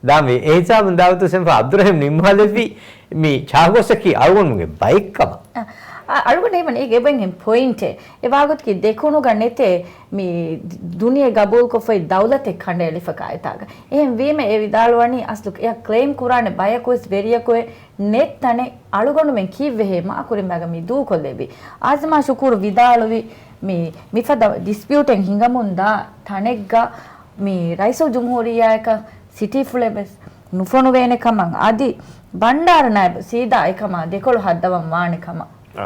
ދާންވީ އެހިސާބުން ދާވަތު ސެންފާ އަބްދުރަހީމް ނިންމާލެއްވީ މި ޗާގޯސްއަކީ އަޅުގަނޑުގެ ބައެއްކަމަށް. އަ، އަޅުގަނޑު ހީވަނީ އޭގެ އެބައިން ޕޮއިންޓެއް. އެ ވާގޮތަކީ ދެކުނުގަ ނެތޭ މި ދުނިޔެ ގަބޫލުކޮށްފައި ދައުލަތެއް ކަނޑައެޅިފަ ކާއެތާގަ. އެހެން ވީމަ އެ ވިދާޅުވަނީ އަސްލު އެއަށް ކްލެއިމް ކުރާނެ ބަޔަކުވެސް ވެރިޔަކުވެ ނެތް ތަނެއް އަޅުގަނޑުމެން ކީއްވެހޭ މާ ކުރިން ބައިގަ މި ދޫކޮށްލެއްވީ. އާޒިމާ ޝުކޫރު ވިދާޅުވި މި މިފަދަ ޑިސްޕިއުޓެއް ހިނގަމުން ދާ ތަނެއްގަ މި ރައީސުލްޖުމްހޫރިއްޔާއަކަށް ސިޓީފުޅެއް ވެސް ނުފޮނުވޭނެ ކަމަށް އަދި ބަންޑާރަ ނައިބު ސީދާ އެކަމާ ދެކޮޅު ހައްދަވަން ވާނެ ކަމަށް. އާ.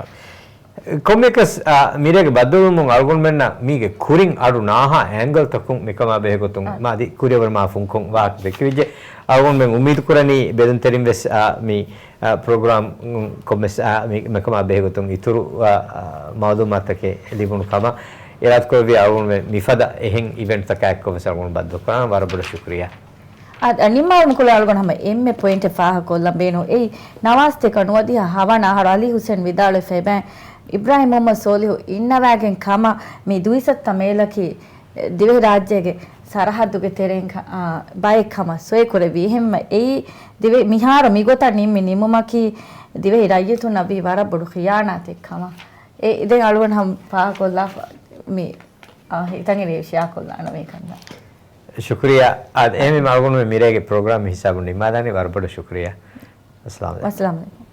ކޮންމެއަކަސް، އާ، މިރޭގެ ބައްދަލުވުމުން އަޅުގަނޑުމެންނަށް މީގެ ކުރިން އަޑު ނާހާ އެންގަލްތަކުން މިކަމާ ބެހޭގޮތުން އާ. މާ އަދި ކުރިއަށްވުރެ މާ ފުންކޮށް ވާހަކަ ދެއްކެވިއްޖެ. އަޅުގަނޑުމެން އުއްމީދު ކުރަނީ ބެލުންތެރިން ވެސް، އާ، މި، އާ، ޕްރޮގްރާމް ކޮންމެސް، އާ، މި، މިކަމާ ބެހޭގޮތުން އިތުރު، އާ، އާ، މައުލޫމާތުތަކެއް ލިބުނު ކަމަށް އިރާދަކުރެއްވި އަޅުގަނޑުމެން މިފަދަ އެހެން އިވެންޓްތަކާ އެއްކޮށް ވެސް އަޅުގަނޑު ބައްދަލުކުރާނަން. ވަރަށް ބޮޑަށް ޝުކުރިއްޔާ. އަ، އަ، ނިންމާލުމުގެ ކުރިން އަޅުގަނޑު ހަމަ އެންމެ ޕޮއިންޓެއް ފާހަގަކޮށްލަން ބޭނުން. އެއީ، ނަވާސްތޭކަ ނުވަދިހަ ހަވަނަ އަހަރު އަލީ ހުސެން ވިދާޅުވެފައި ބައި އިބްރާހިމް މުހައްމަދު ސޯލިހު އިންނަވާގެން ކަމަށް މި ދުއިސައްތަ މޭލަކީ ދިވެހިރާއްޖޭގެ ސަރަހައްދުގެ ތެރެއިން ކަ-، އާ، ބައެއް ކަމަށް ސޮއިކުރެއްވީ. އެހެންވެ، އެއީ ދިވެ-، މިހާރު މިގޮތަށް ނިންމި ނިންމުމަކީ ދިވެހި ރައްޔިތުންނަށް ވީ ވަރަށް ބޮޑު ޚިޔާނާތެއް ކަމަށް. އެ، ދެން އަޅުގަނޑު ހަމަ ފާހަގަކޮށްލާފަ މި، އާ، ހިތަށް އެރި ޝެއާކޮށްލާނަން މި ކަންތައް. ޝުކުރިއްޔާ. އާދެ، އެހެންވީމަ އަޅުގަނޑުމެން މިރޭގެ ޕްރޮގްރާމް ހިސާބުން ނިންމާލާނީ. ވަރަށް ބޮޑަށް ޝުކުރިއްޔާ. އައްސަލާމު ޢަލައިކުމް. ވައްސަލާމު ޢަލައިކުމް.